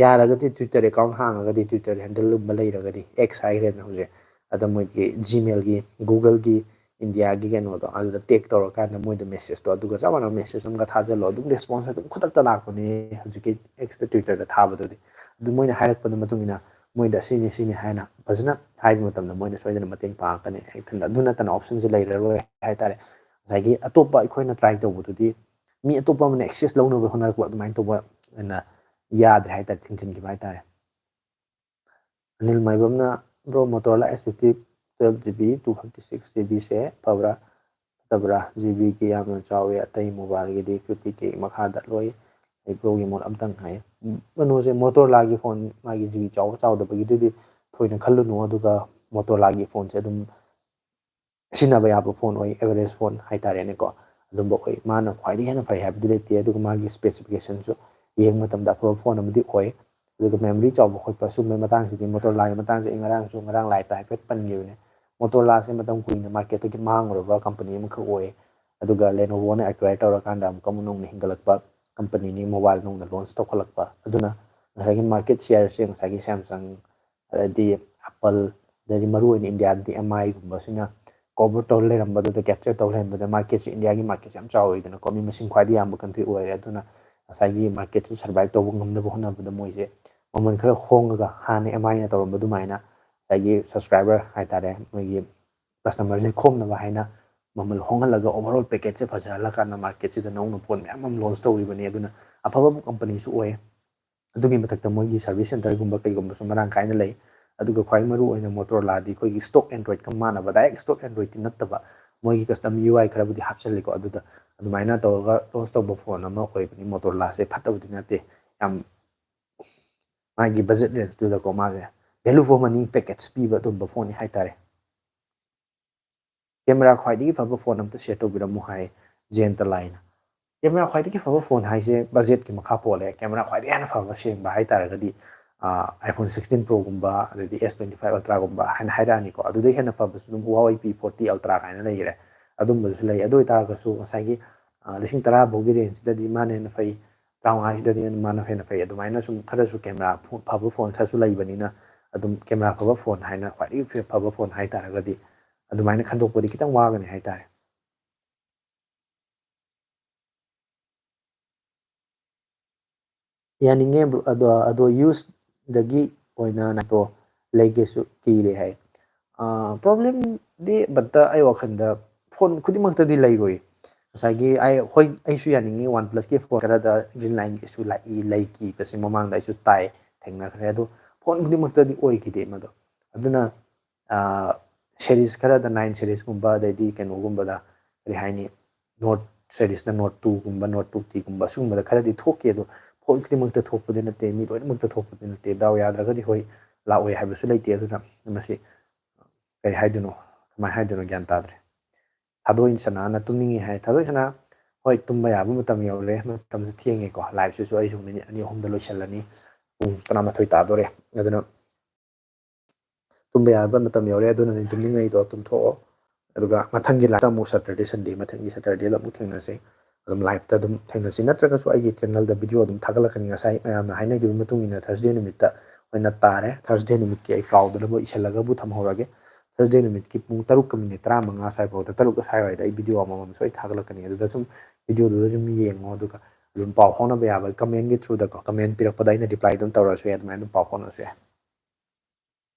ꯌꯥꯔꯒꯗꯤ ꯇ꯭ꯋꯤꯇꯔ ꯑꯦꯀꯥꯎꯟ ꯍꯥꯡꯉꯒꯗꯤ, ꯇ꯭ꯋꯤꯇꯔ ꯍꯦꯟꯗꯜꯒꯨꯝꯕ ꯂꯩꯔꯒꯗꯤ, ꯑꯦꯛꯁ ꯍꯥꯏꯈ꯭ꯔꯦꯅ ꯍꯧꯖꯤꯛ, ꯑꯗ ꯃꯣꯏꯒꯤ ꯖꯤꯃꯦꯜꯒꯤ, ꯒꯨꯒꯜꯒꯤ, ꯏꯟꯗꯤꯌꯥꯒꯤ ꯀꯩꯅꯣꯗꯣ, ꯑꯗꯨꯗ ꯇꯦꯛ ꯇꯧꯔꯀꯥꯟꯗ ꯃꯣꯏꯗ ꯃꯦꯁꯦꯖꯇꯣ, ꯑꯗꯨꯒ ꯆꯞ ꯃꯥꯟꯅꯕ ꯃꯦꯁꯦꯖ ꯑꯃꯒ ꯊꯥꯖꯤꯜꯂꯣ꯫ ꯑꯗꯨꯝ ꯔꯦꯁꯄꯣꯟꯁ ꯑꯗꯨꯝ ꯈꯨꯗꯛꯇ ꯂꯥꯛꯄꯅꯦ ꯍꯧꯖꯤꯛꯀꯤ ꯑꯦꯛꯁꯇ, ꯇ꯭ꯋꯤꯇꯔꯗ ꯊꯥꯕꯗꯨꯗꯤ꯫ ꯑꯗꯨ ꯃꯣꯏꯅ ꯍꯥꯏꯔꯛꯄꯗꯨ ꯃꯇꯨꯡ ꯏꯟꯅ ꯃꯣꯏꯗ ꯁꯤꯅꯤ ꯁꯤꯅꯤ ꯍꯥꯏꯅ ꯐꯖꯅ ꯍꯥꯏꯕ ꯃꯇꯝꯗ ꯃꯣꯏꯅ ꯁꯣꯏꯗꯅ ꯃꯇꯦꯡ ꯄꯥꯡꯉꯛꯀꯅꯤ꯫ ꯍꯦꯛ ꯊꯟꯗ ꯑꯗꯨ ꯅꯠꯇꯅ ꯑꯣꯞꯁꯟꯁꯦ ꯂꯩꯔꯔꯣꯏ ꯍꯥꯏꯇꯥꯔꯦ꯫ ꯉꯁꯥꯏꯒꯤ ꯑꯇꯣꯞꯄ ꯑꯩꯈꯣꯏꯅ ꯇ꯭ꯔꯥꯏ ꯇꯧꯕꯗꯨꯗꯤ ꯃꯤ ꯑꯇꯣꯞꯄ ꯑꯃꯅ ꯑꯦꯛꯁꯦꯁ ꯂꯧꯅꯕ ꯍꯣꯠꯅꯔꯛꯄ ꯑꯗꯨꯃꯥꯏꯅ ꯇꯧꯕ ꯑꯣꯏꯅ ꯌꯥꯗ꯭ꯔꯦ ꯍꯥꯏꯇꯥꯔꯦ, ꯊꯤꯡꯖꯤꯟꯈꯤꯕ ꯍꯥꯏꯇꯥꯔꯦ꯫ Anil ꯃꯥꯏꯕꯝꯅ, "Bro, Motorola S fifty twelve GB, two fifty six GB ꯁꯦ ꯐꯕ꯭ꯔꯥ ꯐꯠꯇꯕ꯭ꯔꯥ? ꯖꯤꯕꯤꯒꯤ ꯌꯥꯝꯅ ꯆꯥꯎꯋꯤ, ꯑꯇꯩ ꯃꯣꯕꯥꯏꯜꯒꯤꯗꯤ fifty K ꯃꯈꯥꯗ ꯂꯣꯏ ꯂꯩꯕ꯭ꯔꯣꯒꯤ ꯃꯣꯠ ꯑꯝꯇꯪ ꯍꯥꯏꯌꯨ"꯫ ꯀꯩꯅꯣꯁꯦ, ꯃꯣꯇꯣꯔꯂꯥꯒꯤ ꯐꯣꯟ, ꯃꯥꯒꯤ ꯖꯤꯕꯤ ꯆꯥꯎꯕ ꯆꯥꯎꯗꯕꯒꯤꯗꯨꯗꯤ ꯊꯣꯏꯅ ꯈꯜꯂꯨꯅꯨ꯫ ꯑꯗꯨꯒ ꯃꯣꯇꯣꯔꯂꯥꯒꯤ ꯐꯣꯟꯁꯦ ꯑꯗꯨꯝ ꯁꯤꯖꯤꯟꯅꯕ ꯌꯥꯕ ꯐꯣꯟ ꯑꯣꯏ, ꯑꯦꯚꯔꯦꯖ ꯐꯣꯟ ꯍꯥꯏꯇꯥꯔꯦꯅꯦꯀꯣ꯫ ꯑꯗꯨꯝꯕ ꯑꯣꯏ꯫ ꯃꯥꯅ ꯈ꯭ꯋꯥꯏꯗꯒꯤ ꯍꯦꯟꯅ ꯐꯩ ꯍꯥꯏꯕꯗꯤ ꯂꯩꯇꯦ, ꯑꯗꯨꯒ ꯃꯥꯒꯤ ꯁ꯭ꯄꯦꯁꯤꯐꯤꯀꯦꯁꯟꯁꯨ ꯌꯦꯡꯕ ꯃꯇꯝꯗ ꯑꯐꯕ ꯐꯣꯟ ꯑꯃꯗꯤ ꯑꯣꯏ꯫ ꯑꯗꯨꯒ ꯃꯦꯃꯣꯔꯤ ꯆꯥꯎꯕ ꯈꯣꯠꯄ ꯁꯨꯝꯕꯒꯤ ꯃꯇꯥꯡꯁꯤꯗꯤ, ꯃꯣꯇꯣꯔꯂꯥꯒꯤ ꯃꯇꯥꯡꯁꯦ ꯑꯩ ꯉꯔꯥꯡꯁꯨ, ꯉꯔꯥꯡ ꯂꯥꯏꯞꯇ ꯍꯥꯏꯐꯦꯠ ꯄꯟꯈꯤꯕꯅꯦ꯫ ꯃꯣꯇꯣꯔꯂꯥꯁꯦ ꯃꯇꯝ ꯀꯨꯏꯅ ꯃꯥꯔꯀꯦꯠꯇꯒꯤ ꯃꯥꯡꯉꯨꯔꯕ ꯀꯝꯄꯅꯤ ꯑꯃꯈꯛ ꯑꯣꯏ꯫ ꯑꯗꯨꯒ ꯂꯦꯅꯣꯚꯣꯅ ꯑꯦꯀ꯭ꯋꯥꯌꯔ ꯇꯧꯔꯀꯥꯟꯗ ꯑꯃꯨꯛꯀ ꯑꯃꯨꯛ ꯅꯧꯅ ꯍꯤꯡꯒꯠꯂꯛꯄ ꯀꯝꯄꯅꯤꯅꯤ, ꯃꯣꯕꯥꯏꯜ ꯅꯧꯅ ꯂꯣꯟꯆ ꯇꯧꯈꯠꯂꯛꯄ꯫ ꯑꯗꯨꯅ ꯉꯁꯥꯏꯒꯤ ꯃꯥꯔꯀꯦꯠ ꯁꯤꯌꯔꯁꯦ ꯉꯁꯥꯏꯒꯤ ꯁꯦꯝꯁꯪ, ꯑꯗꯩꯗꯤ ꯑꯦꯄꯜ, ꯑꯗꯩꯗꯤ ꯃꯔꯨꯑꯣꯏꯅ ꯏꯟꯗꯤꯌꯥꯗꯗꯤ ꯑꯦꯝ ꯑꯥꯏꯒꯨꯝꯕꯁꯤꯅ ꯀꯣꯚꯔ ꯇꯧꯔ ꯂꯩꯔꯝꯕꯗꯨꯗ, ꯀꯦꯞꯆꯔ ꯇꯧꯔ ꯂꯩꯔꯝꯕꯗ, ꯃꯥꯔꯀꯦꯠꯁꯦ, ꯏꯟꯗꯤꯌꯥꯒꯤ ꯃꯥꯔꯀꯦꯠꯁꯦ ꯌꯥꯝ ꯆꯥꯎꯋꯤꯗꯅꯀꯣ, ꯃꯤ ꯃꯁꯤꯡ ꯈ꯭ꯋꯥꯏꯗꯒꯤ ꯌꯥꯝꯕ ꯀꯟꯇ꯭ꯔꯤ ꯑꯣꯏꯔꯦ꯫ ꯑꯗꯨꯅ ꯉꯁꯥꯏꯒꯤ ꯃꯥꯔꯀꯦꯠꯁꯦ ꯁꯔꯚꯥꯏꯚ ꯇꯧꯕ ꯉꯝꯅꯕ ꯍꯣꯠꯅꯕꯗ ꯃꯣꯏꯁꯦ ꯃꯃꯜ ꯈꯔ ꯍꯣꯡꯉꯒ, ꯍꯥꯟꯅ ꯑꯦꯝ ꯑꯥꯏꯅ ꯇꯧꯔꯝꯕ ꯑꯗꯨꯃꯥꯏꯅ ꯉꯁꯥꯏꯒꯤ ꯁꯕꯁꯀ꯭ꯔꯥꯏꯕꯔ ꯍꯥꯏꯇꯥꯔꯦ, ꯃꯣꯏꯒꯤ ꯀꯁꯇꯃꯔꯁꯦ ꯈꯣꯝꯅꯕ ꯍꯥꯏꯅ ꯃꯃꯜ ꯍꯣꯡꯍꯜꯂꯒ, ꯑꯣꯚꯔꯑꯣꯜ ꯄꯦꯀꯦꯠꯁꯦ ꯐꯖꯍꯜꯂꯀꯥꯟꯗ ꯃꯥꯔꯀꯦꯠꯁꯤꯗ ꯅꯧꯅ ꯐꯣꯟ ꯃꯌꯥꯝ ꯑꯃ ꯂꯣꯟꯆ ꯇꯧꯔꯤꯕꯅꯤ꯫ ꯑꯗꯨꯅ ꯑꯐꯕ ꯀꯝꯄꯅꯤꯁꯨ ꯑꯣꯏ꯫ ꯑꯗꯨꯒꯤ ꯃꯊꯛꯇ ꯃꯣꯏꯒꯤ ꯁꯔꯚꯤꯁ ꯁꯦꯟꯇꯔꯒꯨꯝꯕ ꯀꯩꯒꯨꯝꯕꯁꯨ ꯃꯔꯥꯡ ꯀꯥꯏꯅ ꯂꯩ꯫ ꯑꯗꯨꯒ ꯈ꯭ꯋꯥꯏ ꯃꯔꯨ ꯑꯣꯏꯅ ꯃꯣꯇꯣꯔꯣꯂꯥꯗꯤ ꯑꯩꯈꯣꯏꯒꯤ ꯁ꯭ꯇꯣꯛ ꯑꯦꯟꯗ꯭ꯔꯣꯏꯗꯀ ꯃꯥꯟꯅꯕ, ꯗꯥꯏꯔꯦꯛ ꯁ꯭ꯇꯣꯛ ꯑꯦꯟꯗ꯭ꯔꯣꯏꯗꯇꯤ ꯅꯠꯇꯕ, ꯃꯣꯏꯒꯤ ꯀꯁꯇꯝ ꯌꯨ ꯑꯥꯏ ꯈꯔꯕꯨꯗꯤ ꯍꯥꯞꯆꯜꯂꯤꯀꯣ꯫ ꯑꯗꯨꯗ ꯑꯗꯨꯃꯥꯏꯅ ꯇꯧꯔꯒ ꯂꯣꯟꯆ ꯇꯧꯕ ꯐꯣꯟ ꯑꯃ ꯑꯣꯏꯕꯅꯤ꯫ ꯃꯣꯇꯣꯔꯣꯂꯥꯁꯦ ꯐꯠꯇꯕꯗꯤ ꯅꯠꯇꯦ, ꯌꯥꯝ ꯃꯥꯒꯤ ꯕꯖꯦꯠ ꯔꯦꯟꯖꯇꯨꯗꯀꯣ, ꯃꯥꯁꯦ ꯚꯦꯂꯨ ꯐꯣꯔ ꯃꯅꯤ ꯄꯦꯀꯦꯖ ꯄꯤꯕ ꯑꯗꯨꯝꯕ ꯐꯣꯟꯅꯤ ꯍꯥꯏꯇꯥꯔꯦ꯫ ꯀꯦꯃꯦꯔꯥ ꯈ꯭ꯋꯥꯏꯗꯒꯤ ꯐꯕ ꯐꯣꯟ ꯑꯝꯇ ꯁꯤꯌꯔ ꯇꯧꯕꯤꯔꯝꯃꯨ ꯍꯥꯏ ꯖꯦꯟꯇ ꯂꯥꯏꯅ꯫ ꯀꯦꯃꯦꯔꯥ ꯈ꯭ꯋꯥꯏꯗꯒꯤ ꯐꯕ ꯐꯣꯟ ꯍꯥꯏꯁꯦ ꯕꯖꯦꯠꯀꯤ ꯃꯈꯥ ꯄꯣꯜꯂꯦ꯫ ꯀꯦꯃꯦꯔꯥ ꯈ꯭ꯋꯥꯏꯗꯒꯤ ꯍꯦꯟꯅ ꯐꯕ ꯁꯦꯡꯕ ꯍꯥꯏ ꯇꯥꯔꯒꯗꯤ iPhone sixteen Proꯒꯨꯝꯕ, ꯑꯗꯩꯗꯤ S twenty five Ultraꯒꯨꯝꯕ ꯍꯥꯏꯅ ꯍꯥꯏꯔꯛꯑꯅꯤꯀꯣ꯫ ꯑꯗꯨꯗꯩ ꯍꯦꯟꯅ ꯐꯕꯁꯨ ꯑꯗꯨꯝ Huawei P forty Ultra ꯀꯥꯏꯅ ꯂꯩꯈ꯭ꯔꯦ, ꯑꯗꯨꯝꯕꯁꯨ ꯂꯩ꯫ ꯑꯗꯨ ꯑꯣꯏꯇꯥꯔꯒꯁꯨ ꯉꯁꯥꯏꯒꯤ ꯂꯤꯁꯤꯡ ꯇꯔꯥ ꯐꯥꯎꯒꯤ ꯔꯦꯟꯖꯁꯤꯗꯗꯤ ꯃꯥꯅ ꯍꯦꯟꯅ ꯐꯩ, ꯇꯔꯥꯃꯉꯥꯁꯤꯗꯗꯤ ꯃꯥꯅ ꯍꯦꯟꯅ ꯐꯩ꯫ ꯑꯗꯨꯃꯥꯏꯅ ꯁꯨꯝ ꯈꯔꯁꯨ ꯀꯦꯃꯦꯔꯥ ꯐꯕ ꯐꯣꯟ ꯈꯔꯁꯨ ꯂꯩꯕꯅꯤꯅ, ꯑꯗꯨꯝ ꯀꯦꯃꯦꯔꯥ ꯐꯕ ꯐꯣꯟ ꯍꯥꯏꯅ ꯈ꯭ꯋꯥꯏꯗꯒꯤ ꯐꯕ ꯐꯣꯟ ꯍꯥꯏ ꯇꯥꯔꯒꯗꯤ ꯑꯗꯨꯃꯥꯏꯅ ꯈꯟꯗꯣꯛꯄꯗꯤ ꯈꯤꯇꯪ ꯋꯥꯒꯅꯤ ꯍꯥꯏ ꯇꯥꯔꯦ꯫ ꯌꯥꯅꯤꯡꯉꯦ bro, ꯑꯗꯣ, ꯑꯗꯣ ꯌꯨꯁꯇꯒꯤ ꯑꯣꯏꯅ ꯅꯥꯏꯇꯣ ꯂꯩꯒꯦꯁꯨ ꯀꯤꯔꯦ ꯍꯥꯏ꯫ ꯄ꯭ꯔꯣꯕ꯭ꯂꯦꯝꯗꯤ ꯕꯠꯇ ꯑꯩ ꯋꯥꯈꯜꯗ ꯐꯣꯟ ꯈꯨꯗꯤꯡꯃꯛꯇꯗꯤ ꯂꯩꯔꯣꯏ꯫ ꯉꯁꯥꯏꯒꯤ ꯑꯩ, ꯍꯣꯏ, ꯑꯩꯁꯨ ꯌꯥꯅꯤꯡꯉꯤ, ꯋꯥꯟ ꯄ꯭ꯂꯁꯀꯤ ꯐꯣꯟ ꯈꯔꯗ ꯒ꯭ꯔꯤꯟ ꯂꯥꯏꯟꯒꯤꯁꯨ ꯂꯥꯛꯏ, ꯂꯩꯈꯤꯕꯁꯤ ꯃꯃꯥꯡꯗ ꯑꯩꯁꯨ ꯇꯥꯏ, ꯊꯦꯡꯅꯈ꯭ꯔꯦ꯫ ꯑꯗꯣ ꯐꯣꯟ ꯈꯨꯗꯤꯡꯃꯛꯇꯗꯤ ꯑꯣꯏꯈꯤꯗꯦ ꯃꯗꯣ꯫ ꯑꯗꯨꯅ ꯁꯦꯔꯤꯁ ꯈꯔꯗ, ꯅꯥꯏꯟ ꯁꯦꯔꯤꯁꯀꯨꯝꯕ, ꯑꯗꯩꯗꯤ ꯀꯩꯅꯣꯒꯨꯝꯕꯗ, ꯀꯔꯤ ꯍꯥꯏꯅꯤ, ꯅꯣꯠ ꯁꯦꯔꯤꯁꯅ ꯅꯣꯠ ꯇꯨꯒꯨꯝꯕ, ꯅꯣꯠ ꯇꯨ ꯇꯤꯒꯨꯝꯕ, ꯁꯤꯒꯨꯝꯕꯗ ꯈꯔꯗꯤ ꯊꯣꯛꯈꯤ꯫ ꯑꯗꯣ ꯐꯣꯟ ꯈꯨꯗꯤꯡꯃꯛꯇ ꯊꯣꯛꯄꯗꯤ ꯅꯠꯇꯦ, ꯃꯤ ꯂꯣꯏꯅꯃꯛꯇ ꯊꯣꯛꯄꯗꯤ ꯅꯠꯇꯦ꯫ ꯗꯥꯎ ꯌꯥꯗ꯭ꯔꯒꯗꯤ ꯍꯣꯏ ꯂꯥꯛꯑꯣꯏ ꯍꯥꯏꯕꯁꯨ ꯂꯩꯇꯦ꯫ ꯑꯗꯨꯅ ꯃꯁꯤ ꯀꯔꯤ ꯍꯥꯏꯗꯣꯏꯅꯣ, ꯀꯃꯥꯏꯅ ꯍꯥꯏꯗꯣꯏꯅꯣ ꯒ꯭ꯌꯥꯟ ꯇꯥꯗ꯭ꯔꯦ꯫ ꯊꯥꯗꯣꯏ ꯁꯅꯥꯅ ꯇꯨꯝꯅꯤꯡꯉꯤ ꯍꯥꯏ꯫ ꯊꯥꯗꯣꯏ ꯁꯅꯥ, ꯍꯣꯏ, ꯇꯨꯝꯕ ꯌꯥꯕ ꯃꯇꯝ ꯌꯧꯔꯦ, ꯃꯇꯝꯁꯨ ꯊꯦꯡꯉꯦꯀꯣ꯫ ꯂꯥꯏꯞꯁꯤꯁꯨ ꯑꯩꯁꯨ ꯃꯤꯅꯤꯠ ꯑꯅꯤ ꯑꯍꯨꯝꯗ ꯂꯣꯏꯁꯤꯜꯂꯅꯤ, ꯄꯨꯡ ꯇꯔꯥꯃꯥꯊꯣꯏ ꯇꯥꯗꯣꯔꯦ꯫ ꯑꯗꯨꯅ ꯇꯨꯝꯕ ꯌꯥꯕ ꯃꯇꯝ ꯌꯧꯔꯦ, ꯑꯗꯨꯅ ꯅꯪ ꯇꯨꯝꯅꯤꯡꯉꯩꯗꯣ ꯇꯨꯝꯊꯣꯛꯑꯣ꯫ ꯑꯗꯨꯒ ꯃꯊꯪꯒꯤ ꯂꯥꯏꯞꯇ ꯑꯃꯨꯛ Saturday, Sunday, ꯃꯊꯪꯒꯤ Saturdayꯗ ꯑꯃꯨꯛ ꯊꯦꯡꯅꯁꯤ꯫ ꯑꯗꯨꯝ ꯂꯥꯏꯞꯇ ꯑꯗꯨꯝ ꯊꯦꯡꯅꯁꯤ, ꯅꯠꯇ꯭ꯔꯒꯁꯨ ꯑꯩꯒꯤ ꯆꯦꯅꯦꯜꯗ ꯚꯤꯗꯤꯑꯣ ꯑꯗꯨꯝ ꯊꯥꯒꯠꯂꯛꯀꯅꯤ꯫ ꯉꯁꯥꯏ ꯃꯌꯥꯝꯅ ꯍꯥꯏꯅꯈꯤꯕ ꯃꯇꯨꯡ ꯏꯟꯅ Thursday ꯅꯨꯃꯤꯠꯇ ꯑꯣꯏꯅ ꯇꯥꯔꯦ꯫ Thursday ꯅꯨꯃꯤꯠꯀꯤ ꯑꯩ ꯀꯥꯎꯗꯅꯕ ꯏꯁꯤꯜꯂꯒꯕꯨ ꯊꯝꯍꯧꯔꯒꯦ꯫ Thursday ꯅꯨꯃꯤꯠꯀꯤ ꯄꯨꯡ ꯇꯔꯨꯛꯀ ꯃꯤꯅꯤꯠ ꯇꯔꯥꯃꯉꯥ ꯁ꯭ꯋꯥꯏꯐꯥꯎꯗ, ꯇꯔꯨꯛ ꯁ꯭ꯋꯥꯏꯋꯥꯏꯗ ꯑꯩ ꯚꯤꯗꯤꯑꯣ ꯑꯃꯃꯝ ꯁꯣꯏ ꯊꯥꯒꯠꯂꯛꯀꯅꯤ꯫ ꯑꯗꯨꯗ ꯁꯨꯝ ꯚꯤꯗꯤꯑꯣꯗꯨꯗ ꯁꯨꯝ ꯌꯦꯡꯉꯣ, ꯑꯗꯨꯒ ꯑꯗꯨꯝ ꯄꯥꯎ ꯐꯥꯎꯅꯕ ꯌꯥꯕ comment ꯀꯤ through ꯗꯀꯣ, comment ꯄꯤꯔꯛꯄꯗ ꯑꯩꯅ reply ꯑꯗꯨꯝ ꯇꯧꯔꯛꯑꯁꯨ ꯌꯥꯏ, ꯑꯗꯨꯃꯥꯏꯅ ꯑꯗꯨꯝ ꯄꯥꯎ ꯐꯥꯎꯅꯔꯁꯨ ꯌꯥꯏ꯫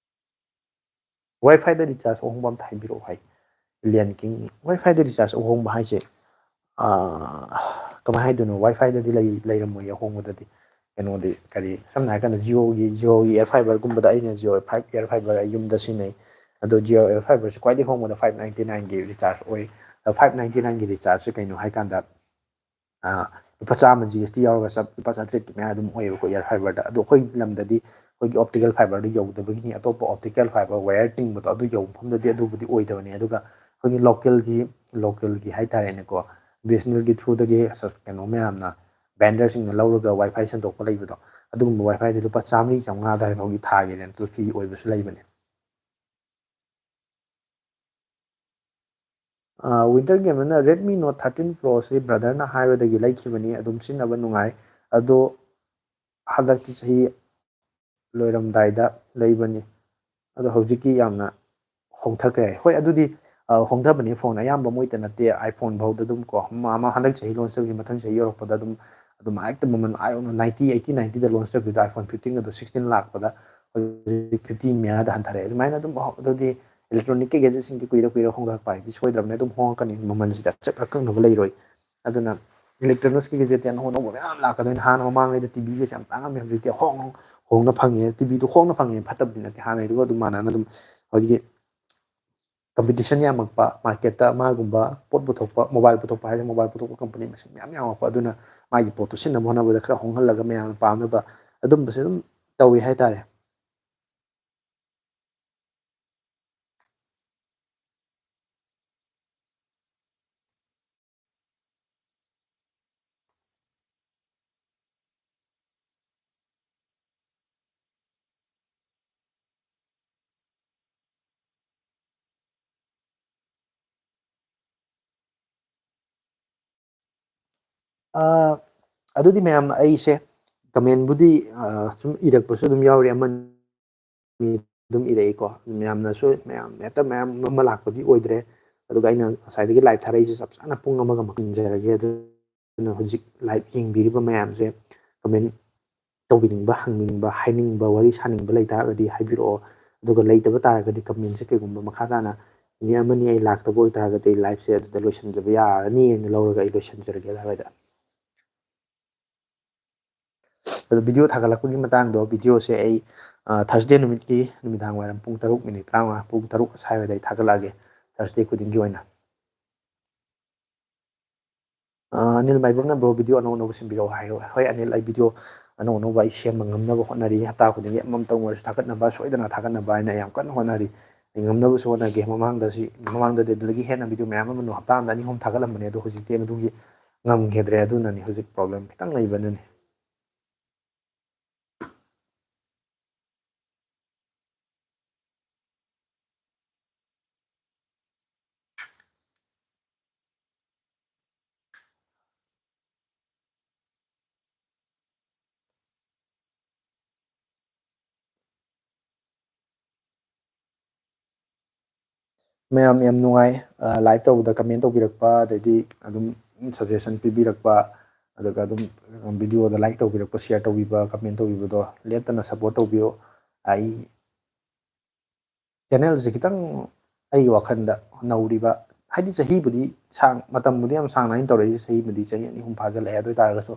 WiFi ꯗ recharge ꯑꯍꯣꯡꯕ ꯑꯝꯇ ꯍꯥꯏꯕꯤꯔꯛꯑꯣ ꯍꯥꯏ Alien King꯫ WiFi ꯗ recharge ꯑꯍꯣꯡꯕ ꯍꯥꯏꯁꯦ, ꯑꯥ, ꯀꯃꯥꯏꯅ ꯍꯥꯏꯗꯣꯏꯅꯣ? WiFi ꯗꯗꯤ ꯂꯩ-, ꯂꯩꯔꯝꯃꯣꯏ ꯑꯍꯣꯡꯕꯗꯗꯤ꯫ ꯀꯩꯅꯣꯗꯤ ꯀꯔꯤ, ꯁꯝꯅ ꯍꯥꯏꯔꯀꯥꯟꯗ Jio ꯒꯤ, Jio ꯒꯤ Air Fiber ꯒꯨꯝꯕꯗ, ꯑꯩꯅ Jio fiber, Air Fiber ꯑꯩ ꯌꯨꯝꯗ ꯁꯤꯖꯤꯟꯅꯩ꯫ ꯑꯗꯣ Jio Air Fiber ꯁꯦ ꯈ꯭ꯋꯥꯏꯗꯒꯤ ꯍꯣꯡꯕꯗ five ninety nine ꯒꯤ recharge ꯑꯣꯏ꯫ ꯑꯗꯣ five ninety nine ꯒꯤ recharge ꯁꯦ ꯀꯩꯅꯣ ꯍꯥꯏꯀꯥꯟꯗ, ꯑꯥ, ꯂꯨꯄꯥ ꯆꯥꯝꯃ G S T ꯌꯥꯎꯔꯒ ꯆꯞ, ꯂꯨꯄꯥ ꯆꯥꯇ꯭ꯔꯦꯠꯀꯤ ꯃꯌꯥ ꯑꯗꯨꯝ ꯑꯣꯏꯌꯦꯕꯀꯣ, Air Fiber ꯗ꯫ ꯑꯗꯣ ꯑꯩꯈꯣꯏ ꯂꯝꯗꯗꯤ ꯑꯩꯈꯣꯏꯒꯤ optical fiber ꯗꯨ ꯌꯧꯗꯕꯒꯤꯅꯤ, ꯑꯇꯣꯞꯄ optical fiber wire ꯇꯤꯡꯕꯗꯣ ꯑꯗꯨ ꯌꯧꯕ ꯃꯐꯝꯗꯗꯤ ꯑꯗꯨꯕꯨꯗꯤ ꯑꯣꯏꯗꯕꯅꯤ꯫ ꯑꯗꯨꯒ ꯑꯩꯈꯣꯏꯒꯤ ꯂꯣꯀꯦꯜꯒꯤ ꯂꯣꯀꯦꯜꯒꯤ ꯍꯥꯏꯇꯥꯔꯦꯅꯦꯀꯣ, ꯕꯤ ꯑꯦꯁ ꯑꯦꯟ ꯑꯦꯜꯒꯤ ꯊ꯭ꯔꯨꯗꯒꯤ ꯀꯩꯅꯣ ꯃꯌꯥꯝꯅ ꯚꯦꯟꯗꯔꯁꯤꯡꯅ ꯂꯧꯔꯒ ꯋꯥꯏ ꯐꯥꯏ ꯁꯟꯗꯣꯛꯄ ꯂꯩꯕꯗꯣ, ꯑꯗꯨꯒꯨꯝꯕ ꯋꯥꯏ ꯐꯥꯏꯗꯤ ꯂꯨꯄꯥ ꯆꯥꯝꯃꯔꯤ ꯆꯥꯝꯃꯉꯥ ꯑꯗꯨꯋꯥꯏ ꯐꯥꯎꯒꯤ ꯊꯥꯒꯤ ꯔꯦꯟꯇꯦꯜ ꯐꯤ ꯑꯣꯏꯕꯁꯨ ꯂꯩꯕꯅꯦ꯫ ꯋꯤꯟꯇꯔ ꯒꯦꯃꯔꯅ Redmi Note thirteen Pro ꯑꯁꯤ ꯕ꯭ꯔꯗꯔꯅ ꯍꯥꯏꯕꯗꯒꯤ ꯂꯩꯈꯤꯕꯅꯤ, ꯑꯗꯨꯝ ꯁꯤꯖꯤꯟꯅꯕ ꯅꯨꯡꯉꯥꯏ, ꯑꯗꯣ ꯍꯟꯗꯛꯀꯤ ꯆꯍꯤ ꯂꯣꯏꯔꯝꯗꯥꯏꯗ ꯂꯩꯕꯅꯤ꯫ ꯑꯗꯣ ꯍꯧꯖꯤꯛꯀꯤ ꯌꯥꯝꯅ ꯍꯣꯡꯊꯈ꯭ꯔꯦ꯫ ꯍꯣꯏ, ꯑꯗꯨꯗꯤ ꯍꯣꯡꯊꯕꯅꯤ, ꯐꯣꯟ ꯑꯌꯥꯝꯕ ꯃꯣꯏꯇ ꯅꯠꯇꯦ, ꯑꯥꯏꯐꯣꯟ ꯐꯥꯎꯗ ꯑꯗꯨꯝ ꯀꯣ, ꯑꯃ ꯑꯃ ꯍꯟꯗꯛ ꯆꯍꯤ ꯂꯣꯟꯁ ꯇꯧꯈꯤ, ꯃꯊꯪ ꯆꯍꯤ ꯌꯧꯔꯛꯄꯗ ꯑꯗꯨꯝ ꯑꯗꯨꯝ ꯍꯦꯛꯇ ꯃꯃꯜ ꯑꯥ ꯌꯧꯅ ꯅꯥꯏꯟꯇꯤ, ꯑꯩꯠꯇꯤ, ꯅꯥꯏꯟꯇꯤꯗ ꯂꯣꯟꯁ ꯇꯧꯈꯤꯕꯗ iPhone fifteen ꯑꯗꯣ sixteen ꯂꯥꯛꯄꯗ ꯍꯧꯖꯤꯛ ꯐꯤꯐꯇꯤ ꯃꯌꯥꯗ ꯍꯟꯊꯔꯛꯑꯦ꯫ ꯑꯗꯨꯃꯥꯏꯅ ꯑꯗꯨꯝ ꯑꯗꯨꯗꯤ ꯏꯂꯦꯛꯇ꯭ꯔꯣꯅꯤꯛꯀꯤ ꯒꯦꯖꯦꯠꯁꯤꯡꯗꯤ ꯀꯨꯏꯔ ꯀꯨꯏꯔ ꯍꯣꯡꯊꯔꯛꯄ ꯍꯥꯏꯗꯤ ꯁꯣꯏꯗ꯭ꯔꯕꯅꯤ, ꯑꯗꯨꯝ ꯍꯣꯡꯉꯛꯀꯅꯤ, ꯃꯃꯜꯁꯤꯗ ꯑꯆꯛ ꯑꯀꯛꯅꯕ ꯂꯩꯔꯣꯏ꯫ ꯑꯗꯨꯅ ꯏꯂꯦꯛꯇ꯭ꯔꯣꯅꯤꯛꯁꯀꯤ ꯒꯦꯖꯦꯠꯇꯤ ꯑꯅꯧ ꯑꯅꯧꯕ ꯃꯌꯥꯝ ꯂꯥꯛꯀꯗꯣꯏꯅꯤ꯫ ꯍꯥꯟꯅ ꯃꯃꯥꯡꯉꯩꯗ ꯇꯤꯚꯤꯒꯁꯦ ꯌꯥꯝ ꯇꯥꯡꯉꯝꯃꯦ, ꯍꯧꯖꯤꯛꯇꯤ ꯍꯣꯡ ꯍꯣꯡꯅ ꯐꯪꯉꯦ꯫ ꯇꯤꯚꯤꯗꯨ ꯍꯣꯡꯅ ꯐꯪꯉꯦ ꯐꯠꯇꯕꯗꯤ ꯅꯠꯇꯦ, ꯍꯥꯟꯅꯩꯗꯨꯒ ꯑꯗꯨꯝ ꯃꯥꯟꯅꯅ ꯑꯗꯨꯝ ꯍꯧꯖꯤꯛꯀꯤ ꯀꯝꯄꯤꯇꯤꯁꯟ ꯌꯥꯝꯃꯛꯄ, ꯃꯥꯔꯀꯦꯠꯇ ꯃꯥꯒꯨꯝꯕ ꯄꯣꯠ ꯄꯨꯊꯣꯛꯄ, ꯃꯣꯕꯥꯏꯜ ꯄꯨꯊꯣꯛꯄ ꯍꯥꯏꯔꯁꯦ, ꯃꯣꯕꯥꯏꯜ ꯄꯨꯊꯣꯛꯄ ꯀꯝꯄꯅꯤ ꯃꯁꯤꯡ ꯃꯌꯥꯝ ꯌꯥꯝꯃꯛꯄ, ꯑꯗꯨꯅ ꯃꯥꯒꯤ ꯄꯣꯠꯇꯨ ꯁꯤꯠꯅꯕ ꯍꯣꯠꯅꯕꯗ ꯈꯔ ꯍꯣꯡꯍꯜꯂꯒ ꯃꯌꯥꯝꯅ ꯄꯥꯝꯅꯕ ꯑꯗꯨꯝꯕꯁꯦ ꯑꯗꯨꯝ ꯇꯧꯏ ꯍꯥꯏꯇꯥꯔꯦ꯫ ꯑ, ꯑꯗꯨꯗꯤ ꯃꯌꯥꯝ, ꯑꯩꯁꯦ ꯀꯃꯦꯟꯕꯨꯗꯤ, ꯑ, ꯁꯨꯝ ꯏꯔꯛꯄꯁꯨ ꯑꯗꯨꯝ ꯌꯥꯎꯔꯤ, ꯑꯃꯅꯤ ꯑꯗꯨꯝ ꯏꯔꯛꯏꯀꯣ꯫ ꯃꯌꯥꯝꯅꯁꯨ, ꯃꯌꯥꯝ ꯍꯦꯛꯇ ꯃꯌꯥꯝ ꯑꯃ ꯂꯥꯛꯄꯗꯤ ꯑꯣꯏꯗ꯭ꯔꯦ꯫ ꯑꯗꯨꯒ ꯑꯩꯅ ꯉꯁꯥꯏꯗꯒꯤ ꯂꯥꯏꯚ ꯊꯥꯔꯛꯏꯁꯦ ꯆꯞ ꯆꯥꯅ ꯄꯨꯡ ꯑꯃꯒ ꯃꯈꯨꯟꯖꯔꯒꯦ꯫ ꯑꯗꯨꯅ ꯍꯧꯖꯤꯛ ꯂꯥꯏꯚ ꯌꯦꯡꯕꯤꯔꯤꯕ ꯃꯌꯥꯝꯁꯦ ꯀꯃꯦꯟ ꯇꯧꯕꯤꯅꯤꯡꯕ, ꯍꯪꯕꯤꯅꯤꯡꯕ, ꯍꯥꯏꯅꯤꯡꯕ, ꯋꯥꯔꯤ ꯁꯥꯅꯤꯡꯕ ꯂꯩ ꯇꯥꯔꯒꯗꯤ ꯍꯥꯏꯕꯤꯔꯛꯑꯣ꯫ ꯑꯗꯨꯒ ꯂꯩꯇꯕ ꯇꯥꯔꯒꯗꯤ ꯀꯃꯦꯟꯁꯦ ꯀꯩꯒꯨꯝꯕ ꯃꯈꯥ ꯇꯥꯅ ꯃꯤ ꯑꯃꯅꯤ ꯑꯩ ꯂꯥꯛꯇꯕ ꯑꯣꯏꯇꯥꯔꯒꯗꯤ ꯑꯩ ꯂꯥꯏꯚꯁꯦ ꯑꯗꯨꯗ ꯂꯣꯏꯁꯤꯟꯖꯕ ꯌꯥꯔꯅꯤ ꯍꯥꯏꯅ ꯂꯧꯔꯒ ꯑꯩ ꯂꯣꯏꯁꯤꯟꯖꯔꯒꯦ ꯑꯗꯨꯋꯥꯏꯗ꯫ ꯑꯗꯣ ꯚꯤꯗꯤꯑꯣ ꯊꯥꯒꯠꯂꯛꯄꯒꯤ ꯃꯇꯥꯡꯗꯣ, ꯚꯤꯗꯤꯑꯣꯁꯦ ꯑꯩ, ꯑ, ꯊꯔꯁꯗꯦ ꯅꯨꯃꯤꯠꯀꯤ ꯅꯨꯃꯤꯗꯥꯡ ꯋꯥꯏꯔꯝ ꯄꯨꯡ ꯇꯔꯨꯛ ꯃꯤꯅꯤꯠ ꯇꯔꯥꯃꯉꯥ, ꯄꯨꯡ ꯇꯔꯨꯛ ꯑꯁ꯭ꯋꯥꯏꯗ ꯑꯩ ꯊꯥꯒꯠꯂꯛꯑꯒꯦ, ꯊꯔꯁꯗꯦ ꯈꯨꯗꯤꯡꯒꯤ ꯑꯣꯏꯅ꯫ ꯑ, ꯑꯅꯤꯜ ꯃꯥꯏꯕꯝꯅ, "Bro, ꯚꯤꯗꯤꯑꯣ ꯑꯅꯧ ꯑꯅꯧꯕ ꯁꯦꯝꯕꯤꯔꯛꯑꯣ" ꯍꯥꯏꯔꯣ꯫ ꯍꯣꯏ ꯑꯅꯤꯜ, ꯑꯩ ꯚꯤꯗꯤꯑꯣ ꯑꯅꯧ ꯑꯅꯧꯕ ꯑꯩ ꯁꯦꯝꯕ ꯉꯝꯅꯕ ꯍꯣꯠꯅꯔꯤ, ꯍꯞꯇꯥ ꯈꯨꯗꯤꯡꯒꯤ ꯑꯃꯃꯝꯇꯪ ꯑꯣꯏꯔꯁꯨ ꯊꯥꯒꯠꯅꯕ, ꯁꯣꯏꯗꯅ ꯊꯥꯒꯠꯅꯕ ꯍꯥꯏꯅ ꯑꯩ ꯌꯥꯝ ꯀꯟꯅ ꯍꯣꯠꯅꯔꯤ꯫ ꯑꯩ ꯉꯝꯅꯕꯁꯨ ꯍꯣꯠꯅꯒꯦ꯫ ꯃꯃꯥꯡꯗ ꯁꯤ, ꯃꯃꯥꯡꯗꯗꯤ ꯑꯗꯨꯗꯒꯤ ꯍꯦꯟꯅ video ꯃꯌꯥꯝ ꯑꯃ ꯍꯞꯇꯥ ꯑꯃꯗ ꯑꯅꯤ ꯑꯍꯨꯝ ꯊꯥꯒꯠꯂꯝꯕꯅꯦ, ꯑꯗꯣ ꯍꯧꯖꯤꯛꯇꯤ ꯃꯗꯨꯒꯤ ꯉꯝꯈꯤꯗ꯭ꯔꯦ꯫ ꯑꯗꯨꯅꯅꯤ ꯍꯧꯖꯤꯛ problem ꯈꯤꯇꯪ ꯂꯩꯕꯅꯅꯤ꯫ ꯃꯌꯥꯝ ꯌꯥꯝ ꯅꯨꯡꯉꯥꯏ, ꯑ, live ꯇꯧꯕꯗ comment ꯇꯧꯕꯤꯔꯛꯄ, ꯑꯗꯩꯗꯤ ꯑꯗꯨꯝ suggestion ꯄꯤꯕꯤꯔꯛꯄ, ꯑꯗꯨꯒ ꯑꯗꯨꯝ videoꯗ like ꯇꯧꯕꯤꯔꯛꯄ, share ꯇꯧꯕꯤꯕ, comment ꯇꯧꯕꯤꯕꯗꯣ ꯂꯦꯞꯇꯅ support ꯇꯧꯕꯤꯌꯨ꯫ ꯑꯩ channelꯁꯦ ꯈꯤꯇꯪ ꯑꯩꯒꯤ ꯋꯥꯈꯜꯗ ꯅꯧꯔꯤꯕ, ꯍꯥꯏꯗꯤ ꯆꯍꯤꯕꯨꯗꯤ ꯁꯥꯡ-, ꯃꯇꯝꯕꯨꯗꯤ ꯌꯥꯝ ꯁꯥꯡꯅ ꯑꯩꯅ ꯇꯧꯔꯛꯏꯁꯦ, ꯆꯍꯤꯕꯨꯗꯤ ꯆꯍꯤ ꯑꯅꯤ ꯑꯍꯨꯝ ꯐꯥꯖꯤꯜꯂꯛꯑꯦ꯫ ꯑꯗꯨ ꯑꯣꯏ ꯇꯥꯔꯒꯁꯨ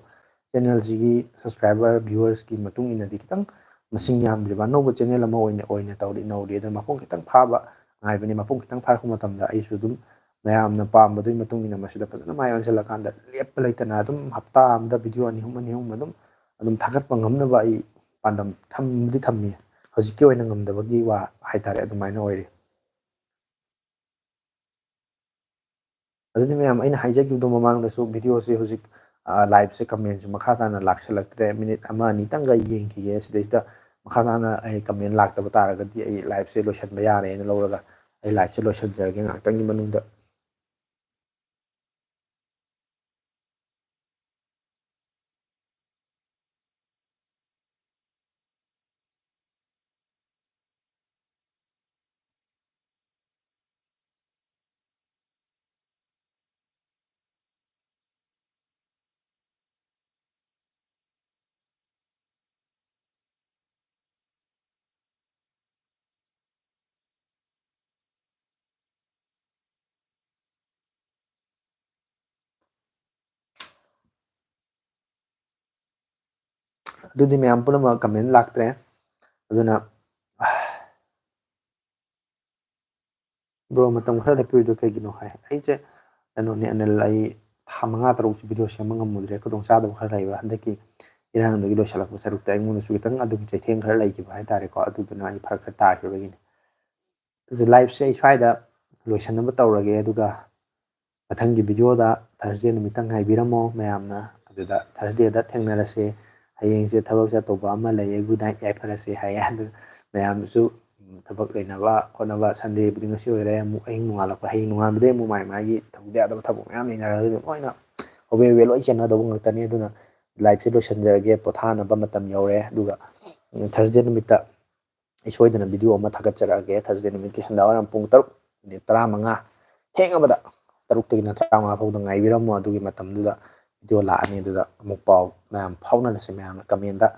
channelꯁꯤꯒꯤ subscriber, viewersꯀꯤ ꯃꯇꯨꯡ ꯏꯟꯅꯗꯤ ꯈꯤꯇꯪ ꯃꯁꯤꯡ ꯌꯥꯝꯗ꯭ꯔꯤꯕ ꯑꯅꯧꯕ channel ꯑꯃ ꯑꯣꯏꯅ, ꯑꯣꯏꯅ ꯇꯧꯔꯤ, ꯅꯧꯔꯤ꯫ ꯑꯗꯨꯅ ꯃꯄꯨꯡ ꯈꯤꯇꯪ ꯐꯥꯕ ꯉꯥꯏꯕꯅꯤ꯫ ꯃꯄꯨꯡ ꯈꯤꯇꯪ ꯐꯥꯔꯛꯄ ꯃꯇꯝꯗ ꯑꯩꯁꯨ ꯑꯗꯨꯝ ꯃꯌꯥꯝꯅ ꯄꯥꯝꯕꯗꯨꯒꯤ ꯃꯇꯨꯡ ꯏꯟꯅ ꯃꯁꯤꯗ ꯐꯖꯅ ꯃꯥꯏ ꯑꯣꯟꯁꯤꯜꯂꯀꯥꯟꯗ ꯂꯦꯞꯄ ꯂꯩꯇꯅ ꯑꯗꯨꯝ ꯍꯞꯇꯥ ꯑꯃꯗ video ꯑꯅꯤ ꯑꯍꯨꯝ, ꯑꯅꯤ ꯑꯍꯨꯝ ꯑꯗꯨꯝ, ꯑꯗꯨꯝ ꯊꯥꯒꯠꯄ ꯉꯝꯅꯕ ꯑꯩ ꯄꯥꯟꯗꯝ ꯊꯝꯕꯨꯗꯤ ꯊꯝꯃꯤ꯫ ꯍꯧꯖꯤꯛꯀꯤ ꯑꯣꯏꯅ ꯉꯝꯗꯕꯒꯤ ꯋꯥ ꯍꯥꯏꯇꯥꯔꯦ, ꯑꯗꯨꯃꯥꯏꯅ ꯑꯣꯏꯔꯤ꯫ ꯑꯗꯨꯅꯤ ꯃꯌꯥꯝ, ꯑꯩꯅ ꯍꯥꯏꯖꯈꯤꯕꯗꯣ ꯃꯃꯥꯡꯗꯁꯨ, videoꯁꯦ ꯍꯧꯖꯤꯛ, ꯑ, liveꯁꯦ commentꯁꯨ ꯃꯈꯥ ꯇꯥꯅ ꯂꯥꯛꯁꯜꯂꯛꯇ꯭ꯔꯦ꯫ Minute ꯑꯃ ꯑꯅꯤꯇꯪꯒ ꯌꯦꯡꯈꯤꯒꯦ꯫ ꯁꯤꯗꯩꯁꯤꯗ ꯃꯈꯥ ꯇꯥꯅ ꯑꯩ comment ꯂꯥꯛꯇꯕ ꯇꯥꯔꯒꯗꯤ ꯑꯩ liveꯁꯦ ꯂꯣꯏꯁꯤꯟꯕ ꯌꯥꯔꯦꯅ ꯂꯧꯔꯒ ꯑꯩ liveꯁꯦ ꯂꯣꯏꯁꯤꯟꯖꯔꯒꯦ ꯉꯥꯏꯍꯥꯛꯇꯪꯒꯤ ꯃꯅꯨꯡꯗ꯫ ꯑꯗꯨꯗꯤ ꯃꯌꯥꯝ ꯄꯨꯝꯅꯃꯛ comment ꯂꯥꯛꯇ꯭ꯔꯦ꯫ ꯑꯗꯨꯅ, "Bro, ꯃꯇꯝ ꯈꯔ ꯂꯦꯞꯄꯤꯔꯤꯗꯣ ꯀꯩꯒꯤꯅꯣ?" ꯍꯥꯏ꯫ ꯑꯩꯁꯦ ꯀꯩꯅꯣꯅꯦ, ꯑꯅꯤꯜ, ꯑꯩ ꯊꯥ ꯃꯉꯥ ꯇꯔꯨꯛꯁꯤ video ꯁꯦꯝꯕ ꯉꯝꯃꯨꯗ꯭ꯔꯦ, ꯈꯨꯗꯣꯡꯆꯥꯗꯕ ꯈꯔ ꯂꯩꯕ꯫ ꯍꯟꯗꯛꯀꯤ ꯏꯔꯥꯡꯗꯨꯒꯤ ꯂꯣꯏꯁꯤꯜꯂꯛꯄ ꯁꯔꯨꯛꯇ ꯑꯩꯉꯣꯟꯗꯁꯨ ꯈꯤꯇꯪ ꯑꯗꯨꯒꯤ ꯆꯩꯊꯦꯡ ꯈꯔ ꯂꯩꯈꯤꯕ ꯍꯥꯏꯇꯥꯔꯦꯀꯣ, ꯑꯗꯨꯗꯨꯅ ꯑꯩ ꯐꯔꯛ ꯈꯔ ꯇꯥꯈꯤꯕꯒꯤꯅꯤ꯫ ꯑꯗꯨ liveꯁꯦ ꯑꯩ ꯁ꯭ꯋꯥꯏꯗ ꯂꯣꯏꯁꯟꯅꯕ ꯇꯧꯔꯒꯦ, ꯑꯗꯨꯒ ꯃꯊꯪꯒꯤ videoꯗ Thursday ꯅꯨꯃꯤꯠꯇ ꯉꯥꯏꯕꯤꯔꯝꯃꯣ ꯃꯌꯥꯝꯅ꯫ ꯑꯗꯨꯗ Thursdayꯗ ꯊꯦꯡꯅꯔꯁꯦ꯫ ꯍꯌꯦꯡꯁꯦ ꯊꯕꯛ ꯆꯠꯇꯧꯕ ꯑꯃ ꯂꯩꯌꯦ, good night ꯌꯥꯏꯐꯔꯁꯦ ꯍꯥꯏꯌꯦ꯫ ꯑꯗꯨ ꯃꯌꯥꯝꯁꯨ, ꯎꯝ, ꯊꯕꯛ ꯂꯩꯅꯕ ꯈꯣꯠꯅꯕ, Sundayꯕꯨꯗꯤ ꯉꯁꯤ ꯑꯣꯏꯔꯦ, ꯑꯃꯨꯛ ꯑꯍꯤꯡ ꯅꯣꯡꯉꯥꯜꯂꯛꯄ, ꯍꯌꯦꯡ ꯅꯣꯡꯉꯥꯟꯕꯗꯩ ꯑꯃꯨꯛ ꯃꯥꯏ ꯃꯥꯒꯤ ꯇꯧꯗ ꯌꯥꯗꯕ ꯊꯕꯛ ꯃꯌꯥꯝ ꯂꯩꯅꯔꯒ ꯑꯗꯨꯝ ꯂꯣꯏꯅ ꯍꯣꯕꯦ ꯍꯣꯕꯦ ꯂꯣꯏ ꯆꯦꯟꯅꯗꯧꯕ ꯉꯥꯛꯇꯅꯤ꯫ ꯑꯗꯨꯅ liveꯁꯦ ꯂꯣꯏꯁꯤꯟꯖꯔꯒꯦ, ꯄꯣꯊꯥꯅꯕ ꯃꯇꯝ ꯌꯧꯔꯦ꯫ ꯑꯗꯨꯒ, ꯎꯝ, Thursday ꯅꯨꯃꯤꯠꯇ ꯑꯩ ꯁꯣꯏꯗꯅ video ꯑꯃ ꯊꯥꯒꯠꯆꯔꯛꯑꯒꯦ꯫ Thursday ꯅꯨꯃꯤꯠꯀꯤ ꯁꯟꯗꯥꯋꯥꯏꯔꯝ ꯄꯨꯡ ꯇꯔꯨꯛ, minute ꯇꯔꯥꯃꯉꯥ, ꯊꯦꯡꯉꯕꯗ ꯇꯔꯨꯛꯇꯒꯤꯅ ꯇꯔꯥꯃꯉꯥ ꯐꯥꯎꯗ ꯉꯥꯏꯕꯤꯔꯝꯃꯣ꯫ ꯑꯗꯨꯒꯤ ꯃꯇꯝꯗꯨꯗ video ꯂꯥꯛꯑꯅꯤ, ꯑꯗꯨꯗ ꯑꯃꯨꯛ ꯄꯥꯎ ꯃꯌꯥꯝ ꯐꯥꯎꯅꯔꯁꯤ꯫ ꯃꯌꯥꯝꯅ commentꯗ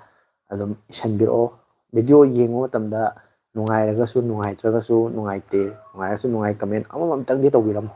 ꯑꯗꯨꯝ ꯏꯁꯟꯕꯤꯔꯛꯑꯣ꯫ Video ꯌꯦꯡꯕ ꯃꯇꯝꯗ ꯅꯨꯡꯉꯥꯏꯔꯒꯁꯨ, ꯅꯨꯡꯉꯥꯏꯇ꯭ꯔꯒꯁꯨ, ꯅꯨꯡꯉꯥꯏꯇꯦ, ꯅꯨꯡꯉꯥꯏꯔꯁꯨ ꯅꯨꯡꯉꯥꯏ, comment ꯑꯃꯃꯝꯇꯪꯗꯤ ꯇꯧꯕꯤꯔꯝꯃꯣ꯫